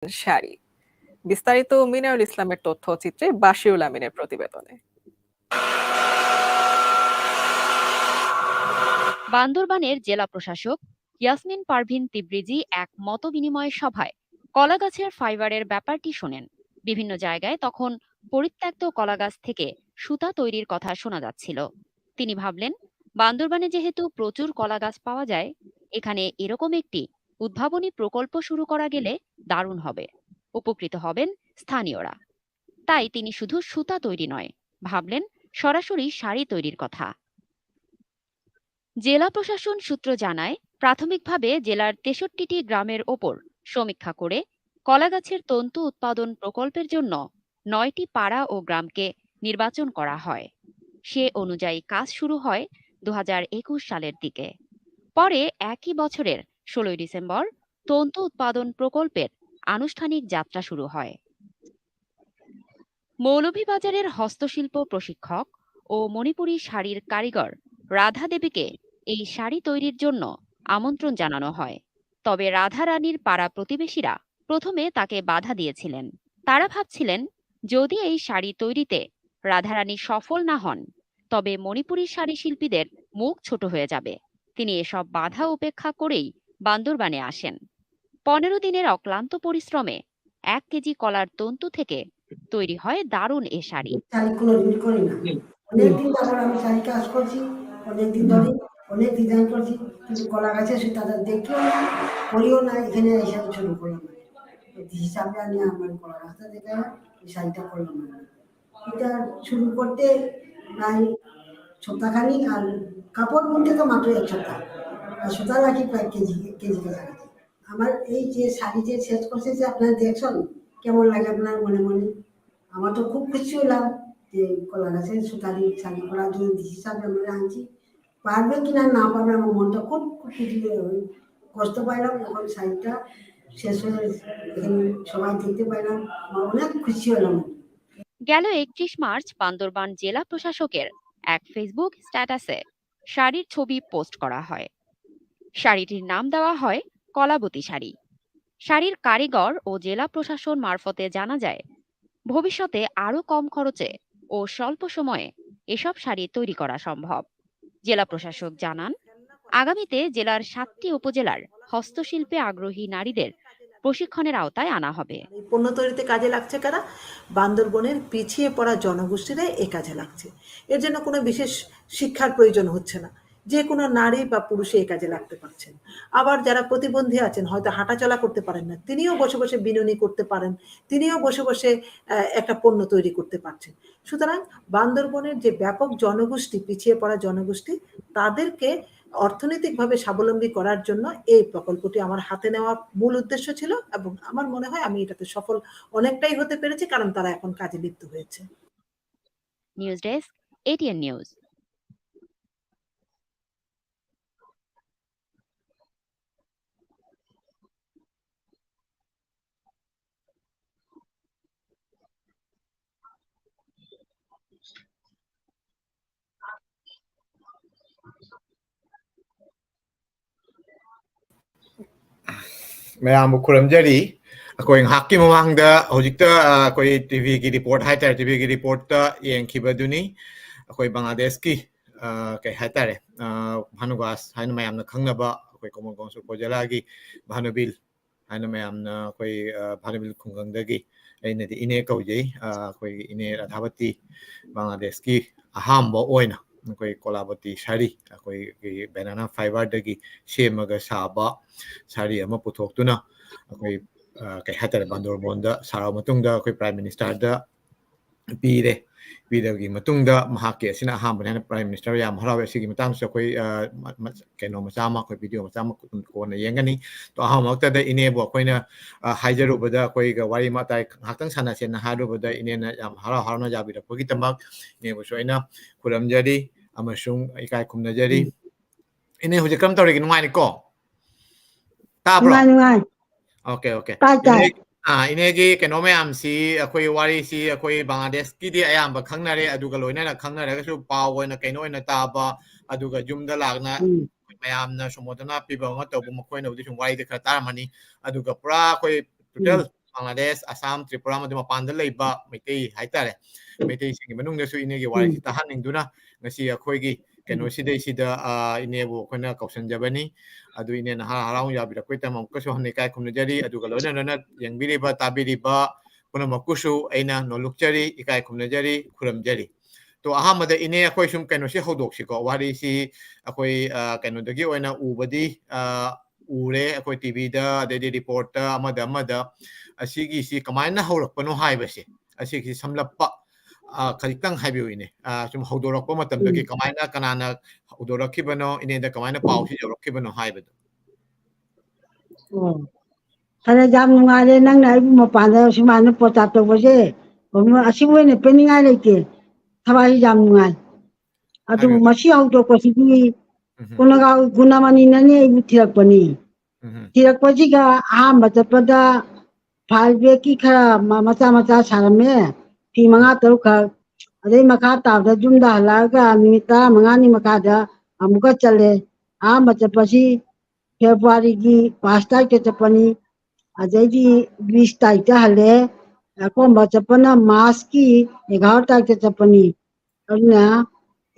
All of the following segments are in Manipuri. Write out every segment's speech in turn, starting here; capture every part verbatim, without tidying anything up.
শাড়ি। বিস্তারিত মিনারুল ইসলামের তথ্যচিত্রে বাশিরুল আমিনের প্রতিবেদনে। বান্দরবানের জেলা প্রশাসক ইয়াসমিন পারভিন তিব্রিজি এক মতবিনিময় সভায় কলাগাছের ফাইবারের ব্যাপারটি শোনেন। বিভিন্ন জায়গায় তখন পরিত্যক্ত কলাগাছ থেকে সুতা তৈরির কথা শোনা যাচ্ছিল। তিনি ভাবলেন, বান্দরবানে যেহেতু প্রচুর কলাগাছ পাওয়া যায়, এখানে এরকম একটি উদ্ভাবনী প্রকল্প শুরু করা গেলে দারুণ হবে, উপকৃত হবেন স্থানীয়রা। তাই তিনি শুধু সুতা তৈরি নয়, ভাবলেন সরাসরি শাড়ি তৈরির কথা। জেলা প্রশাসন সূত্র জানায়, প্রাথমিকভাবে জেলার তেষট্টিটি গ্রামের ওপর সমীক্ষা করে কলাগাছের তন্তু উৎপাদন প্রকল্পের জন্য নয়টি পাড়া ও গ্রামকে নির্বাচন করা হয়। সে অনুযায়ী কাজ শুরু হয় দু হাজার একুশ সালের দিকে। পরে একই বছরের ষোলোই ডিসেম্বর তন্তু উৎপাদন প্রকল্পের আনুষ্ঠানিক যাত্রা শুরু হয়। মৌলভীবাজারের হস্তশিল্প প্রশিক্ষক ও মণিপুরী শাড়ির কারিগর রাধা দেবীকে এই শাড়ি তৈরির জন্য আমন্ত্রণ জানানো হয়। তবে রাধারানীর পাড়া প্রতিবেশীরা প্রথমে তাকে বাধা দিয়েছিলেন। তারা ভাবছিলেন, যদি এই শাড়ি তৈরিতে রাধারানী সফল না হন, তবে মণিপুরী শাড়ি শিল্পীদের মুখ ছোট হয়ে যাবে। তিনি এসব বাধা উপেক্ষা করেই বান্দরবানে আসেন। পনেরো দিনের অক্লান্ত পরিশ্রমে এক কেজি কলার তন্তু থেকে তৈরি হয় দারুণ এ শাড়ি। শাড়ি কোনোদিন করি না। অনেকদিন যাবত আমি শাড়ি কাজ করছি, অনেকদিন ধরে অনেক ডিজাইন করছি, কিন্তু কলাগাছের সুতাটা দেখিও না, করিও না। এখানে এসে আমি শুরু করলাম। তো হিসাবে আমি আমার কলাগাছটা দেখে ওই শাড়িটা করলাম আমি। এটা শুরু করতে প্রায় সপ্তাহখানিক, আর কাপড় বুনতে তো মাত্র এক সপ্তাহ, আর সুতা রাখি প্রায় কেজি, কেজি কাছাকাছি। আমার এই যে শাড়ি যে সেট করছে, যে আপনারা দেখছেন, কেমন লাগে আপনার মনে মনে? আমার তো খুব খুশি হলাম যে কলাগাছের সুতারি শাড়ি করার জন্য হিসাবে আমরা আনছি। পারবে কিনা না পারবে, আমার মনটা খুব খুব খুশি হয়ে, কষ্ট পাইলাম যখন শাড়িটা শেষ হয়ে এখানে সবাই দেখতে পাইলাম, আমার অনেক খুশি হলাম। গেল একত্রিশ মার্চ বান্দরবান জেলা প্রশাসকের এক Facebook স্ট্যাটাসে শাড়ির ছবি পোস্ট করা হয়। শাড়িটির নাম দেওয়া হয় কলাবতী শাড়ি। শাড়ির কারিগর ও জেলা প্রশাসন মারফতে জানা যায়, ভবিষ্যতে আরও কম খরচে ও স্বল্প সময়ে এসব শাড়ি তৈরি করা সম্ভব। জেলা প্রশাসক জানান, আগামীতে জেলার সাতটি উপজেলার হস্তশিল্পে আগ্রহী নারীদের প্রশিক্ষণের আওতায় আনা হবে। এই পণ্য তৈরিতে কাজে লাগছে কারা? বান্দরবনের পিছিয়ে পড়া জনগোষ্ঠীরাই এ কাজে লাগছে। এর জন্য কোনো বিশেষ শিক্ষার প্রয়োজন হচ্ছে না, যে কোনো নারী বা পুরুষে এ কাজে লাগতে পারছেন। আবার যারা প্রতিবন্ধী আছেন, হয়তো হাঁটাচলা করতে পারেন না, তিনিও বসে বসে বিনুনি করতে পারেন, তিনিও বসে বসে আহ, একটা পণ্য তৈরি করতে পারছেন। সুতরাং বান্দরবনের যে ব্যাপক জনগোষ্ঠী, পিছিয়ে পড়া জনগোষ্ঠী, তাদেরকে অর্থনৈতিকভাবে স্বাবলম্বী করার জন্য এই প্রকল্পটি আমার হাতে নেওয়া মূল উদ্দেশ্য ছিল, এবং আমার মনে হয় আমি এটাতে সফল অনেকটাই হতে পেরেছি, কারণ তারা এখন কাজে লিপ্ত হয়েছে। News Desk, ATN news. ꯃꯌꯥꯝꯕꯨ ꯈꯨꯔꯨꯝꯖꯔꯤ꯫ ꯑꯩꯈꯣꯏ ꯉꯥꯏꯍꯥꯛꯀꯤ ꯃꯃꯥꯡꯗ ꯍꯧꯖꯤꯛꯇ, ꯑ, ꯑꯩꯈꯣꯏ ꯇꯤꯚꯤꯒꯤ ꯔꯤꯄꯣꯔꯠ ꯍꯥꯏꯇꯥꯔꯦ, ꯇꯤꯚꯤꯒꯤ ꯔꯤꯄꯣꯔꯠꯇ ꯌꯦꯡꯈꯤꯕꯗꯨꯅꯤ꯫ ꯑꯩꯈꯣꯏ ꯕꯪꯒ꯭ꯂꯥꯗꯦꯁꯀꯤ, ꯑ, ꯀꯩ ꯍꯥꯏꯇꯥꯔꯦ, ꯑ, ꯚꯥꯅꯨꯒꯥꯁ ꯍꯥꯏꯅ ꯃꯌꯥꯝꯅ ꯈꯪꯅꯕ ꯑꯩꯈꯣꯏ ꯀꯣꯃꯜꯒꯣꯟꯖ ꯎꯄꯖꯤꯂꯥꯒꯤ ꯚꯥꯅꯨꯕꯤꯜ ꯍꯥꯏꯅ ꯃꯌꯥꯝꯅ ꯑꯩꯈꯣꯏ, ꯑ, ꯚꯥꯅꯨꯕꯤꯜ ꯈꯨꯡꯒꯪꯗꯒꯤ, ꯑꯩꯅꯗꯤ ꯏꯅꯦ ꯀꯧꯖꯩ꯫ ꯑ, ꯑꯩꯈꯣꯏꯒꯤ ꯏꯅꯦ ꯔꯥꯙꯥꯕꯇꯤ ꯕꯪꯒ꯭ꯂꯥꯗꯦꯁꯀꯤ ꯑꯍꯥꯝꯕ ꯑꯣꯏꯅ ꯑꯩꯈꯣꯏ ꯀꯣꯂꯥꯕꯇꯤ ꯁꯥꯔꯤ, ꯑꯩꯈꯣꯏꯒꯤ ꯕꯦꯅꯥꯅꯥ ꯐꯥꯏꯕꯔꯗꯒꯤ ꯁꯦꯝꯃꯒ ꯁꯥꯕ ꯁꯥꯔꯤ ꯑꯃ ꯄꯨꯊꯣꯛꯇꯨꯅ ꯑꯩꯈꯣꯏ, ꯑ, ꯀꯩ ꯍꯥꯏꯇꯥꯔꯦ, ꯕꯥꯟꯗꯣꯔꯕꯣꯟꯗ ꯁꯥꯔꯕ ꯃꯇꯨꯡꯗ ꯑꯩꯈꯣꯏ ꯄ꯭ꯔꯥꯏꯝ ꯃꯤꯅꯤꯁꯇꯔꯗ ꯄꯤꯔꯦ꯫ ꯄꯤꯔꯕꯒꯤ ꯃꯇꯨꯡꯗ ꯃꯍꯥꯛꯀꯤ ꯑꯁꯤꯅ ꯑꯍꯥꯟꯕꯅꯤ ꯍꯥꯏꯅ ꯄ꯭ꯔꯥꯏꯝ ꯃꯤꯅꯤꯁꯇꯔ ꯌꯥꯝ ꯍꯔꯥꯎꯋꯦ꯫ ꯑꯁꯤꯒꯤ ꯃꯇꯥꯡꯗꯁꯨ ꯑꯩꯈꯣꯏ, ꯑ, ꯃ-, ꯃ-, ꯀꯩꯅꯣ ꯃꯆꯥ ꯑꯃ, ꯑꯩꯈꯣꯏ ꯚꯤꯗꯤꯑꯣ ꯃꯆꯥ ꯑꯃ ꯀꯣꯟꯅ ꯌꯦꯡꯒꯅꯤ꯫ ꯑꯗꯣ ꯑꯍꯥꯟꯕꯃꯛꯇꯗ ꯏꯅꯦꯕꯨ ꯑꯩꯈꯣꯏꯅ, ꯑ, ꯍꯥꯏꯖꯔꯨꯕꯗ, ꯑꯩꯈꯣꯏꯒ ꯋꯥꯔꯤ ꯋꯥꯇꯥꯏ ꯉꯥꯏꯍꯥꯛꯇꯪ ꯁꯥꯟꯅꯁꯦꯅ ꯍꯥꯏꯔꯨꯕꯗ, ꯏꯅꯦꯅ ꯌꯥꯝ ꯍꯔꯥꯎ ꯍꯔꯥꯎꯅ ꯌꯥꯕꯤꯔꯛꯄꯒꯤꯗꯃꯛ ꯏꯅꯦꯕꯨꯁꯨ ꯑꯩꯅ ꯈꯨꯔꯨꯝꯖꯔꯤ ꯑꯃꯁꯨꯡ ꯏꯀꯥꯏ ꯈꯨꯝꯅꯖꯔꯤ꯫ ꯎꯝ꯫ ꯏꯅꯦ, ꯍꯧꯖꯤꯛ ꯀꯔꯝ ꯇꯧꯔꯤꯒꯦ? ꯅꯨꯡꯉꯥꯏꯔꯤꯀꯣ? ꯇꯥꯕ꯭ꯔꯣ? ꯅꯨꯡꯉꯥꯏ, ꯅꯨꯡꯉꯥꯏ꯫ Okay, okay. ꯇꯥꯏ, ꯇꯥꯏ꯫ ꯏꯅꯦ, ꯑꯥ, ꯏꯅꯦꯒꯤ ꯀꯩꯅꯣ ꯃꯌꯥꯝꯁꯤ, ꯑꯩꯈꯣꯏ ꯋꯥꯔꯤꯁꯤ ꯑꯩꯈꯣꯏ ꯕꯪꯒ꯭ꯂꯥꯗꯦꯁꯀꯤꯗꯤ ꯑꯌꯥꯝꯕ ꯈꯪꯅꯔꯦ, ꯑꯗꯨꯒ ꯂꯣꯏꯅꯅ ꯈꯪꯅꯔꯒꯁꯨ ꯄꯥꯎ ꯑꯣꯏꯅ ꯀꯩꯅꯣ ꯑꯣꯏꯅ ꯇꯥꯕ, ꯑꯗꯨꯒ ꯌꯨꯝꯗ ꯂꯥꯛꯅ ꯎꯝ꯫ ꯃꯌꯥꯝꯅ ꯁꯣꯃꯣꯗꯅ ꯄꯤꯕ ꯑꯃ ꯇꯧꯕ, ꯃꯈꯣꯏꯅꯕꯨꯗꯤ ꯁꯨꯝ ꯋꯥꯔꯤꯗꯤ ꯈꯔ ꯇꯥꯔꯝꯃꯅꯤ꯫ ꯑꯗꯨꯒ ꯄꯨꯔꯥ ꯑꯩꯈꯣꯏ ꯇꯣꯇꯦꯜ ꯕꯪꯒ꯭ꯂꯥꯗꯦꯁ, ꯑꯁꯥꯝ, ꯇ꯭ꯔꯤꯄꯨꯔꯥ ꯑꯃꯗꯤ ꯃꯄꯥꯟꯗ ꯂꯩꯕ ꯃꯩꯇꯩ ꯍꯥꯏꯇꯥꯔꯦ, ꯃꯩꯇꯩꯁꯤꯡꯒꯤ ꯃꯅꯨꯡꯗꯁꯨ ꯏꯅꯦꯒꯤ ꯋꯥꯔꯤꯁꯤ ꯇꯥꯍꯟꯅꯤꯡꯗꯨꯅ ꯉꯁꯤ ꯑꯩꯈꯣꯏꯒꯤ ꯀꯩꯅꯣꯁꯤꯗꯩꯁꯤꯗ, ꯑ, ꯏꯅꯦꯕꯨ ꯑꯩꯈꯣꯏꯅ ꯀꯧꯁꯟꯖꯕꯅꯤ꯫ ꯑꯗꯨ ꯏꯅꯦꯅ ꯍꯔꯥꯎ ꯍꯔꯥꯎ ꯌꯥꯕꯤꯔꯛꯄꯒꯤꯗꯃꯛ ꯑꯃꯨꯛꯀꯁꯨ ꯍꯟꯅ ꯏꯀꯥꯏ ꯈꯨꯝꯅꯖꯔꯤ꯫ ꯑꯗꯨꯒ ꯂꯣꯏꯅ ꯂꯣꯏꯅ ꯌꯦꯡꯕꯤꯔꯤꯕ, ꯇꯥꯕꯤꯔꯤꯕ ꯄꯨꯝꯅꯃꯛꯄꯨꯁꯨ ꯑꯩꯅ ꯅꯣꯂꯨꯛꯆꯔꯤ, ꯏꯀꯥꯏ ꯈꯨꯝꯅꯖꯔꯤ, ꯈꯨꯔꯨꯝꯖꯔꯤ꯫ ꯇꯣ, ꯑꯍꯥꯟꯕꯗ ꯏꯅꯦ ꯑꯩꯈꯣꯏ ꯁꯨꯝ ꯀꯩꯅꯣꯁꯤ ꯍꯧꯗꯣꯛꯁꯤꯀꯣ, ꯋꯥꯔꯤꯁꯤ ꯑꯩꯈꯣꯏ, ꯑ, ꯀꯩꯅꯣꯗꯒꯤ ꯑꯣꯏꯅ ꯎꯕꯗꯤ, ꯑ, ꯎꯔꯦ ꯑꯩꯈꯣꯏ ꯇꯤꯚꯤꯗ, ꯑꯗꯩꯗꯤ ꯔꯤꯄꯣꯔꯠꯇ, ꯑꯃꯗ ꯑꯃꯗ꯫ ꯑꯁꯤꯒꯤꯁꯤ ꯀꯃꯥꯏꯅ ꯍꯧꯔꯛꯄꯅꯣ ꯍꯥꯏꯕꯁꯦ, ꯑꯁꯤꯒꯤꯁꯤ ꯁꯝꯂꯞꯄ, ꯑ, ꯈꯖꯤꯛꯇꯪ ꯍꯥꯏꯕꯤꯌꯨ ꯏꯅꯦ꯫ ꯑ, ꯁꯨꯝ ꯍꯧꯗꯣꯔꯛꯄ ꯃꯇꯝꯗꯒꯤ ꯎꯝ꯫ ꯀꯃꯥꯏꯅ, ꯀꯅꯥꯅ ꯍꯧꯗꯣꯔꯛꯈꯤꯕꯅꯣ, ꯏꯅꯦꯗ ꯀꯃꯥꯏꯅ ꯄꯥꯎꯁꯤ ꯌꯧꯔꯛꯈꯤꯕꯅꯣ ꯍꯥꯏꯕꯗꯣ꯫ ꯑꯣ꯫ ꯐꯔꯦ, ꯌꯥꯝ ꯅꯨꯡꯉꯥꯏꯔꯦ ꯅꯪꯅ ꯑꯩꯕꯨ ꯃꯄꯥꯟꯗ ꯁꯨꯃꯥꯏꯅ ꯄꯣꯆꯥ ꯇꯧꯕꯁꯦ꯫ ꯑꯁꯤꯕꯨ ꯑꯣꯏꯅ ꯄꯦꯟꯅꯤꯡꯉꯥꯏ ꯂꯩꯇꯦ꯫ ꯊꯋꯥꯏꯁꯤ ꯌꯥꯝ ꯅꯨꯡꯉꯥꯏ꯫ ꯑꯗꯨꯕꯨ ꯍꯥꯏꯕꯤꯌꯨ꯫ ꯃꯁꯤ ꯍꯧꯗꯣꯛꯄꯁꯤꯗꯤ ꯎꯝ꯫ ꯀꯣꯅꯒꯥꯎ ꯒꯨꯅꯃꯅꯤꯅꯅꯦ ꯑꯩꯕꯨ ꯊꯤꯔꯛꯄꯅꯤ꯫ ꯎꯝ꯫ ꯊꯤꯔꯛꯄꯁꯤꯒ ꯑꯍꯥꯟꯕ ꯆꯠꯄꯗ ꯐꯥꯏꯜ ꯕꯦꯒꯀꯤ ꯈꯔ ꯃ-, ꯃꯆꯥ ꯃꯆꯥ ꯁꯥꯔꯝꯃꯦ, ꯐꯤ ꯃꯉꯥ ꯇꯔꯨꯛꯈꯛ꯫ ꯑꯗꯩ ꯃꯈꯥ ꯇꯥꯕꯗ ꯌꯨꯝꯗ ꯍꯜꯂꯛꯑꯒ ꯅꯨꯃꯤꯠ ꯇꯔꯥꯃꯉꯥꯅꯤ ꯃꯈꯥꯗ ꯑꯃꯨꯛꯀ ꯆꯠꯂꯦ꯫ ꯑꯍꯥꯟꯕ ꯆꯠꯄꯁꯤ ꯐꯦꯕ꯭ꯔꯨꯋꯥꯔꯤꯒꯤ ꯄꯥꯁ ꯇꯥꯔꯤꯛꯇ ꯆꯠꯄꯅꯤ꯫ ꯑꯗꯩꯗꯤ ꯕꯤꯁ ꯇꯥꯔꯤꯛꯇ ꯍꯜꯂꯦ꯫ ꯑꯀꯣꯝꯕ ꯆꯠꯄꯅ ꯃꯥꯔꯁꯀꯤ ꯑꯦꯒꯥꯔꯣ ꯇꯥꯔꯤꯛꯇ ꯆꯠꯄꯅꯤ꯫ ꯑꯗꯨꯅ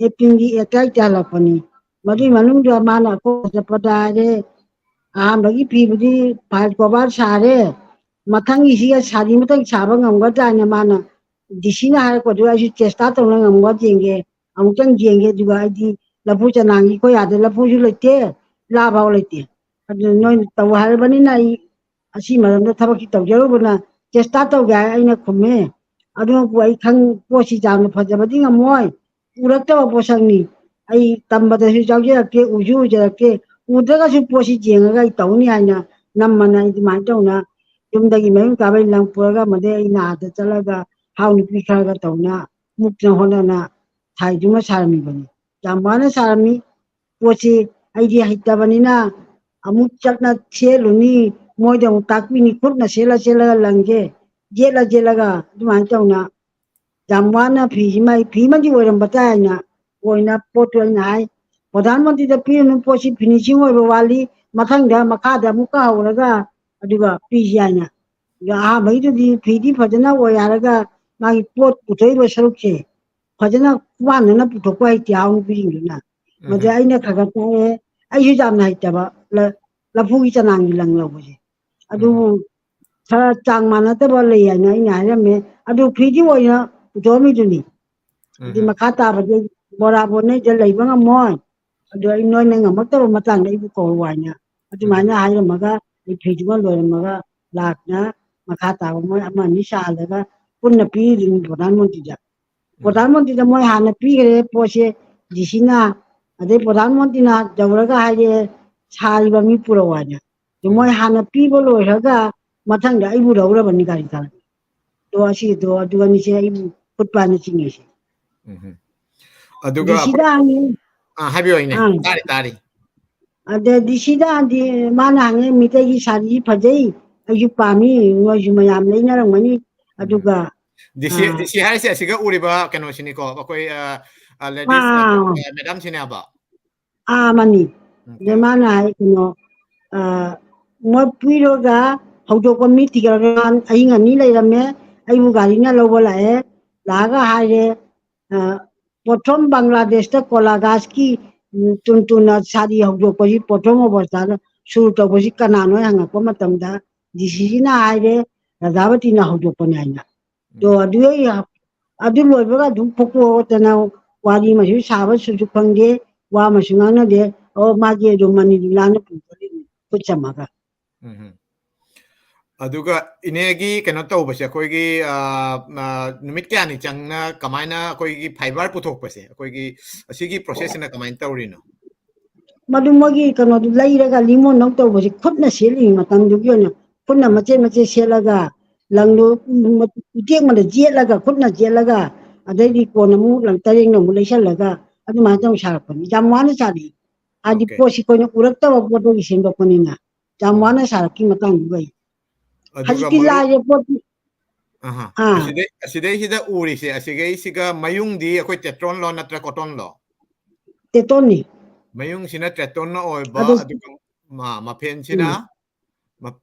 ꯑꯦꯄ꯭ꯔꯤꯜꯒꯤ ꯑꯦꯠ ꯇꯥꯔꯤꯛꯇ ꯍꯜꯂꯛꯄꯅꯤ꯫ ꯃꯗꯨꯒꯤ ꯃꯅꯨꯡꯗ ꯃꯥꯅ ꯑꯀꯣꯝꯕ ꯆꯠꯄꯗ ꯍꯥꯏꯔꯦ, ꯑꯍꯥꯟꯕꯒꯤ ꯐꯤꯕꯨꯗꯤ ꯐꯥꯏꯜ ꯀꯣꯚꯔ ꯁꯥꯔꯦ, ꯃꯊꯪꯒꯤꯁꯤꯒ ꯁꯥꯔꯤ ꯑꯃꯇꯪ ꯁꯥꯕ ꯉꯝꯒꯗ꯭ꯔꯥ ꯍꯥꯏꯅ ꯃꯥꯅ ꯗꯤ ꯁꯤꯅ ꯍꯥꯏꯔꯛꯄꯗꯨ ꯑꯩꯁꯨ ꯆꯦꯁꯇꯥ ꯇꯧꯅ ꯉꯝꯒꯗ꯭ꯔꯥ ꯌꯦꯡꯒꯦ, ꯑꯃꯨꯛꯇꯪ ꯌꯦꯡꯒꯦ꯫ ꯑꯗꯨꯒ ꯑꯩꯗꯤ ꯂꯐꯨ ꯆꯅꯥꯡꯒꯤ ꯑꯩꯈꯣꯏ ꯑꯥꯗ ꯂꯐꯨꯁꯨ ꯂꯩꯇꯦ, ꯂꯥ ꯐꯥꯎ ꯂꯩꯇꯦ꯫ ꯑꯗꯨ ꯅꯣꯏꯅ ꯇꯧ ꯍꯥꯏꯔꯕꯅꯤꯅ ꯑꯩ ꯑꯁꯤ ꯃꯔꯝꯗ ꯊꯕꯛꯁꯤ ꯇꯧꯖꯔꯨꯕꯅ ꯆꯦꯁꯇꯥ ꯇꯧꯒꯦ ꯍꯥꯏ ꯑꯩꯅ ꯈꯨꯝꯃꯦ꯫ ꯑꯗꯨꯅꯕꯨ ꯑꯩ ꯈꯪ-, ꯄꯣꯠꯁꯤ ꯌꯥꯝꯅ ꯐꯖꯕꯗꯤ ꯉꯝꯃꯣꯏ, ꯎꯔꯛꯇꯕ ꯄꯣꯠꯁꯛꯅꯤ꯫ ꯑꯩ ꯇꯝꯕꯗꯁꯨ ꯌꯥꯎꯖꯔꯛꯇꯦ, ꯎꯁꯨ ꯎꯖꯔꯛꯇꯦ꯫ ꯎꯗ꯭ꯔꯒꯁꯨ ꯄꯣꯠꯁꯤ ꯌꯦꯡꯉꯒ ꯑꯩ ꯇꯧꯅꯤ ꯍꯥꯏꯅ ꯅꯝꯃꯅ ꯑꯩ ꯑꯗꯨꯃꯥꯏꯅ ꯇꯧꯅ ꯌꯨꯝꯗꯒꯤ ꯃꯌꯨꯝ ꯀꯥꯕꯩ ꯂꯪ ꯄꯨꯔꯒ ꯑꯃꯗꯤ ꯑꯩꯅ ꯑꯥꯗ ꯆꯠꯂꯒ ꯍꯥꯎ ꯅꯨꯄꯤ ꯈꯔꯒ ꯇꯧꯅ ꯃꯨꯛꯇꯅ ꯍꯣꯠꯅꯅ ꯁꯥꯏꯗꯨꯃ ꯁꯥꯔꯝꯃꯤꯕꯅꯤ꯫ ꯌꯥꯝ ꯋꯥꯅ ꯁꯥꯔꯝꯃꯤ꯫ ꯄꯣꯠꯁꯤ ꯑꯩꯗꯤ ꯍꯩꯇꯕꯅꯤꯅ ꯑꯃꯨꯛ ꯆꯠꯅ ꯁꯦꯠꯂꯨꯅꯤ, ꯃꯣꯏꯗ ꯑꯃꯨꯛ ꯇꯥꯛꯄꯤꯅꯤ, ꯈꯨꯠꯅ ꯁꯦꯠꯂ ꯁꯦꯠꯂꯒ ꯂꯪꯁꯦ ꯌꯦꯠꯂ ꯌꯦꯠꯂꯒ ꯑꯗꯨꯃꯥꯏꯅ ꯇꯧꯅ ꯌꯥꯝ ꯋꯥꯅ ꯐꯤꯁꯤꯃ, ꯑꯩ ꯐꯤ ꯑꯃꯗꯤ ꯑꯣꯏꯔꯝꯕ ꯇꯥꯏ ꯍꯥꯏꯅ ꯑꯣꯏꯅ ꯄꯣꯠꯇꯨ ꯑꯩꯅ ꯍꯥꯏ, ꯄ꯭ꯔꯙꯥꯟ ꯃꯟꯇ꯭ꯔꯤꯗ ꯄꯤꯔꯤꯕ ꯄꯣꯠꯁꯤ ꯐꯤꯅꯤꯁꯤꯡ ꯑꯣꯏꯕ ꯋꯥꯠꯂꯤ, ꯃꯊꯪꯗ ꯃꯈꯥꯗ ꯑꯃꯨꯛꯀ ꯍꯧꯔꯒ ꯑꯗꯨꯒ ꯄꯤꯁꯤ ꯍꯥꯏꯅ꯫ ꯑꯗꯣ ꯑꯍꯥꯟꯕꯒꯤꯗꯨꯗꯤ ꯐꯤꯗꯤ ꯐꯖꯅ ꯑꯣꯏ ꯍꯥꯏꯔꯒ ꯃꯥꯒꯤ ꯄꯣꯠ ꯄꯨꯊꯣꯛꯏꯕ ꯁꯔꯨꯛꯁꯦ ꯐꯖꯅ ꯋꯥꯅꯅ ꯄꯨꯊꯣꯛꯄ ꯍꯩꯇꯦ ꯍꯥꯎ ꯅꯨꯄꯤꯁꯤꯡꯗꯨꯅ꯫ ꯃꯗꯨ ꯑꯩꯅ ꯈꯔ ꯈꯔ ꯇꯥꯛꯑꯦ꯫ ꯑꯩꯁꯨ ꯌꯥꯝꯅ ꯍꯩꯇꯕ ꯂ-, ꯂꯐꯨꯒꯤ ꯆꯅꯥꯡꯒꯤ ꯂꯪ ꯂꯧꯕꯁꯦ꯫ ꯑꯗꯨꯕꯨ ꯈꯔ ꯆꯥꯡ ꯃꯥꯟꯅꯗꯕ ꯂꯩ ꯍꯥꯏꯅ ꯑꯩꯅ ꯍꯥꯏꯔꯝꯃꯦ꯫ ꯑꯗꯨ ꯐ꯭ꯔꯤꯗꯤ ꯑꯣꯏꯅ ꯄꯨꯊꯣꯛꯑꯝꯃꯤꯗꯨꯅꯤ꯫ ꯑꯗꯨꯗꯤ ꯃꯈꯥ ꯇꯥꯕꯗꯤ ꯕꯣꯔꯥ ꯕꯣꯅꯩꯗ ꯂꯩꯕ ꯉꯝꯃꯣꯏ꯫ ꯑꯗꯨ ꯑꯩ ꯅꯣꯏꯅ ꯉꯝꯃꯛꯇꯕ ꯃꯇꯥꯡꯗ ꯑꯩꯕꯨ ꯀꯧꯔꯨ ꯍꯥꯏꯅ ꯑꯗꯨꯃꯥꯏꯅ ꯍꯥꯏꯔꯝꯃꯒ ꯑꯩ ꯐ꯭ꯔꯤꯗꯨꯃ ꯂꯣꯏꯔꯝꯃꯒ ꯂꯥꯛꯅ ꯃꯈꯥ ꯇꯥꯕ ꯃꯣꯏ ꯑꯃ ꯑꯅꯤ ꯁꯥꯍꯜꯂꯒ ꯄꯨꯟꯅ ꯄꯤꯔꯤꯗꯨꯅꯤ ꯄ꯭ꯔꯙꯥꯟ ꯃꯟꯇ꯭ꯔꯤꯗ꯫ ꯄ꯭ꯔꯙꯥꯟ ꯃꯟꯇ꯭ꯔꯤꯗ ꯃꯣꯏ ꯍꯥꯟꯅ ꯄꯤꯈ꯭ꯔꯦ ꯄꯣꯠꯁꯦ ꯗꯤ ꯁꯤꯅ, ꯑꯗꯩ ꯄ꯭ꯔꯙꯥꯟ ꯃꯟꯇ꯭ꯔꯤꯅ ꯌꯧꯔꯒ ꯍꯥꯏꯔꯦ ꯁꯥꯔꯤꯕ ꯃꯤ ꯄꯨꯔꯛꯑꯣ ꯍꯥꯏꯅ꯫ ꯑꯗꯨ ꯃꯣꯏ ꯍꯥꯟꯅ ꯄꯤꯕ ꯂꯣꯏꯈ꯭ꯔꯒ ꯃꯊꯪꯗ ꯑꯩꯕꯨ ꯂꯧꯔꯕꯅꯤ ꯒꯥꯔꯤ ꯊꯥꯔꯒ꯫ ꯑꯗꯣ ꯑꯁꯤꯗꯣ ꯑꯗꯨ ꯑꯅꯤꯁꯦ ꯑꯩꯕꯨ ꯈꯨꯠ ꯄꯥꯏꯅ ꯆꯤꯡꯉꯤꯁꯦ꯫ ꯎꯝ꯫ ꯑꯗꯨꯒ ꯗꯤ ꯁꯤꯗ ꯍꯪꯉꯤ꯫ ꯑꯥ, ꯍꯥꯏꯕꯤꯌꯨ, ꯏꯅꯦ꯫ ꯑꯥ꯫ ꯇꯥꯔꯤ, ꯇꯥꯔꯤ꯫ ꯑꯗ ꯗꯤ ꯁꯤꯗ ꯍꯥꯏꯗꯤ ꯃꯥꯅ ꯍꯪꯉꯦ, "ꯃꯤꯇꯩꯒꯤ ꯁꯥꯔꯤ ꯐꯖꯩ, ꯑꯩꯁꯨ ꯄꯥꯝꯃꯤ, ꯅꯣꯏꯁꯨ ꯃꯌꯥꯝ ꯂꯩꯅꯔꯝꯒꯅꯤ꯫ ꯑꯗꯨꯒ, ꯗꯤ ꯁꯤ, ꯑꯥ, ꯗꯤ ꯁꯤ ꯍꯥꯏꯔꯤꯁꯦ ꯑꯁꯤꯒ ꯎꯔꯤꯕ ꯀꯩꯅꯣꯁꯤꯅꯤꯀꯣ, ꯑꯩꯈꯣꯏ, ꯑ, ꯑ, ladies, ꯑꯥ, ꯑ, madamꯁꯤꯅꯦꯕ?" ꯑꯥ, ꯃꯥꯅꯤ꯫ ꯑꯗ ꯃꯥꯅ ꯍꯥꯏ, ꯀꯩꯅꯣ, ꯑ, ꯃꯣꯏ ꯄꯤꯔꯒ ꯍꯧꯗꯣꯛꯄ ꯃꯤ ꯊꯤꯒꯠꯂꯒ ꯑꯍꯤꯡ ꯑꯅꯤ ꯂꯩꯔꯝꯃꯦ꯫ ꯑꯩꯕꯨ ꯒꯥꯔꯤꯅ ꯂꯧꯕ ꯂꯥꯛꯑꯦ꯫ ꯂꯥꯛꯑꯒ ꯍꯥꯏꯔꯦ, ꯑ, ꯄꯣꯠꯊꯣꯝ ꯕꯪꯒ꯭ꯂꯥꯗꯦꯁꯇ ꯀꯣꯂꯥꯒꯥꯁꯀꯤ, ꯎꯝ, ꯇꯨꯟ ꯇꯨꯟꯅ ꯁꯥꯔꯤ ꯍꯧꯗꯣꯛꯄꯁꯤ ꯄꯣꯠꯊꯣꯝ ꯑꯣꯕꯁꯇꯥꯗ ꯁꯨꯔꯨ ꯇꯧꯕꯁꯤ ꯀꯅꯥꯅꯣ ꯍꯪꯉꯛꯄ ꯃꯇꯝꯗ ꯗꯤ ꯁꯤꯁꯤꯅ ꯍꯥꯏꯔꯦ, ꯔꯥꯙꯥꯕꯇꯤꯅ ꯍꯧꯗꯣꯛꯄꯅꯤ ꯍꯥꯏꯅ꯫ ꯑꯗꯣ ꯑꯗꯨ ꯑꯩ ꯑꯗꯨ ꯂꯣꯏꯕꯒ ꯑꯗꯨꯝ ꯐꯨꯀꯣꯛꯇꯅ ꯋꯥꯔꯤ ꯑꯃꯁꯨ ꯁꯥꯕꯁꯨ ꯐꯪꯗꯦ, ꯋꯥ ꯑꯃꯁꯨ ꯉꯥꯡꯅꯗꯦ꯫ ꯑꯣ, ꯃꯥꯒꯤ ꯑꯗꯨꯝ ꯃꯅꯤꯗꯨ ꯂꯥꯟꯅ ꯄꯨꯕꯅꯤ ꯈꯨꯠ ꯆꯝꯃꯒ꯫ ꯎꯝ꯫ ꯑꯗꯨꯒ ꯏꯅꯦꯒꯤ ꯀꯩꯅꯣ ꯇꯧꯕꯁꯦ, ꯑꯩꯈꯣꯏꯒꯤ, ꯑ, ꯑ, ꯅꯨꯃꯤꯠ ꯀꯌꯥꯅꯤ ꯆꯪꯅ ꯀꯃꯥꯏꯅ ꯑꯩꯈꯣꯏꯒꯤ fibre ꯄꯨꯊꯣꯛꯄꯁꯦ, ꯑꯩꯈꯣꯏꯒꯤ ꯑꯁꯤꯒꯤ processꯁꯤꯅ ꯀꯃꯥꯏꯅ ꯇꯧꯔꯤꯅꯣ? ꯃꯗꯨ ꯃꯣꯏꯒꯤ ꯀꯩꯅꯣꯗꯨ ꯂꯩꯔꯒ ꯂꯤꯃꯣꯟꯗꯧ ꯇꯧꯕꯁꯦ ꯈꯨꯠꯅ ꯁꯦꯠꯂꯤꯉꯩ ꯃꯇꯝꯗꯨꯒꯤ ꯑꯣꯏꯅ ꯈꯨꯠꯅ ꯃꯆꯦꯠ ꯃꯆꯦꯠ ꯁꯦꯠꯂꯒ ꯂꯪꯗꯨ ꯎꯇꯦꯛ ꯑꯃꯗ ꯌꯦꯠꯂꯒ ꯈꯨꯠꯅ ꯌꯦꯠꯂꯒ ꯑꯗꯩꯗꯤ ꯀꯣꯟꯅ ꯑꯃꯨꯛ ꯂꯪ ꯇꯔꯦꯡꯅ ꯑꯃꯨꯛ ꯂꯩꯁꯜꯂꯒ ꯑꯗꯨꯃꯥꯏꯅ ꯇꯧꯅ ꯁꯥꯔꯛꯄꯅꯤ꯫ ꯌꯥꯝ ꯋꯥꯅ ꯁꯥꯔꯛꯏ꯫ ꯍꯥꯏꯗꯤ ꯄꯣꯠꯁꯤ ꯑꯩꯈꯣꯏꯅ ꯎꯔꯛꯇꯕ ꯄꯣꯠꯇꯒꯤ ꯁꯦꯝꯗꯣꯛꯄꯅꯤꯅ ꯌꯥꯝ ꯋꯥꯅ ꯁꯥꯔꯛꯈꯤ ꯃꯇꯥꯡꯗꯨꯒ ꯑꯩ꯫ ꯑꯗꯨꯒ ꯍꯧꯖꯤꯛꯇꯤ ꯃꯔꯨꯞ ꯂꯥꯏꯔꯦ ꯄꯣꯠꯇꯤ꯫ ꯑꯍꯥ꯫ ꯑꯥ꯫ ꯑꯁꯤꯗꯩ-, ꯑꯁꯤꯗꯩꯁꯤꯗ ꯎꯔꯤꯁꯦ, ꯑꯁꯤꯒꯩꯁꯤꯒ ꯃꯌꯨꯡꯗꯤ ꯑꯩꯈꯣꯏ ꯇꯦꯇ꯭ꯔꯣꯟꯂꯣ ꯅꯠꯇ꯭ꯔ ꯀꯣꯇꯣꯟꯂꯣ? ꯇꯦꯇꯣꯟꯅꯤ꯫ ꯃꯌꯨꯡꯁꯤꯅ ꯇ꯭ꯔꯦꯇꯣꯟꯅ ꯑꯣꯏꯕ, ꯑꯗꯨ ꯑꯗꯨꯒ ꯃ- ꯃꯐꯦꯟꯁꯤꯅ ꯎꯝ꯫ ꯃ-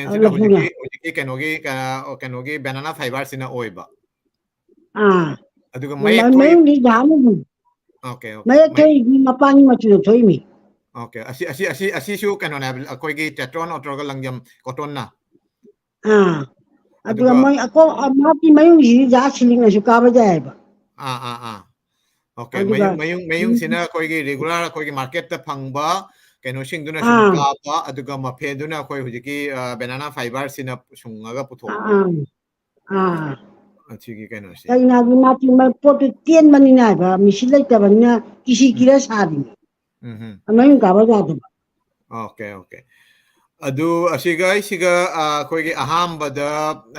ꯑ, ꯃꯐꯦꯟꯁꯤꯅ ꯂꯐꯨꯅ꯫ ꯍꯧꯖꯤꯛꯀꯤ ꯍꯧꯖꯤꯛꯀꯤ ꯀꯩꯅꯣꯒꯤ ꯀ- ꯀꯩꯅꯣꯒꯤ ꯕꯦꯅꯥꯅꯥ ꯐꯥꯏꯕꯔꯁꯤꯅ ꯑꯣꯏꯕ꯫ ꯑꯥ꯫ ꯑꯗꯨꯒ ꯃ- ꯃꯌꯦꯛ ꯃ- ꯊꯣꯛꯏ ꯃꯌꯨꯡꯗꯤ ꯌꯥꯝꯅ ꯑꯣꯀꯦ ꯑꯣꯀꯦ ꯃꯌꯦꯛ ꯃꯌꯦꯛ ꯊꯣꯛꯏꯗꯤ ꯃꯄꯥꯟꯒꯤ ꯃꯆꯨꯗ ꯊꯣꯛꯏꯃꯤ꯫ ꯑꯣꯀꯦ ꯑꯁꯤ ꯑꯁꯤ ꯑꯁꯤ ꯑꯁꯤꯁꯨ ꯀꯩꯅꯣꯅꯦ ꯍꯥꯏꯕ, ꯑꯩꯈꯣꯏꯒꯤ ꯇꯦꯇ꯭ꯔꯣꯟ ꯅꯠꯇ꯭ꯔꯒ ꯂꯪꯖꯝ ꯀꯣꯇꯣꯟꯅ꯫ ꯑꯥ꯫ ꯑꯗꯨꯒ ꯑꯗꯨꯒ ꯃꯣꯏ ꯑꯀꯣ ꯃꯍꯥꯛꯀꯤ ꯃꯌꯨꯡꯁꯤꯗꯤ ꯖꯥꯠ ꯁꯤꯂꯤꯡꯅꯁꯨ ꯀꯥꯕ ꯌꯥꯏꯑꯕ꯫ ꯑꯥ ꯑꯥ ꯑꯥ ꯑꯣꯀꯦ ꯑꯗꯨꯒ ꯃꯌꯨꯡ ꯃꯌꯨꯡ ꯃꯌꯨꯡꯁꯤꯅ ꯑꯩꯈꯣꯏꯒꯤ ꯔꯤꯒꯨꯂꯔ ꯑꯩꯈꯣꯏꯒꯤ ꯃꯥꯔꯀꯦꯠꯇ ꯐꯪꯕ ꯀꯩꯅꯣꯁꯤꯡꯗꯨꯅ ꯁꯨꯝ ꯑꯥ ꯀꯥꯕ, ꯑꯗꯨꯒ ꯃꯐꯦꯟꯗꯨꯅ ꯑꯩꯈꯣꯏ ꯍꯧꯖꯤꯛꯀꯤ ꯕꯦꯅꯥꯅꯥ ꯐꯥꯏꯕꯔꯁꯤꯅ ꯁꯨꯡꯉꯒ ꯄꯨꯊꯣꯛꯄ꯫ ꯑꯥ ꯑꯥ ꯑꯁꯤꯒꯤ ꯀꯩꯅꯣꯁꯦ꯫ ꯀꯩꯅꯣ ꯍꯥꯏꯗꯤ ꯃꯥꯗꯤ ꯃ- ꯄꯣꯠꯇꯨ ꯇꯦꯟꯕꯅꯤꯅ ꯍꯥꯏꯕ, ꯃꯤꯁꯤ ꯂꯩꯇꯕꯅꯤꯅ ꯀꯤꯁꯤ ꯎꯝ ꯀꯤꯔ ꯁꯥꯔꯤꯅꯤ꯫ ꯎꯝ ꯎꯝ ꯃꯌꯨꯡ ꯀꯥꯕ ꯌꯥꯗꯕ꯫ ꯑꯣꯀꯦ ꯑꯣꯀꯦ ꯑꯗꯨ ꯑꯁꯤꯒ ꯑꯩꯁꯤꯒ ꯑ, ꯑꯩꯈꯣꯏꯒꯤ ꯑꯍꯥꯟꯕꯗ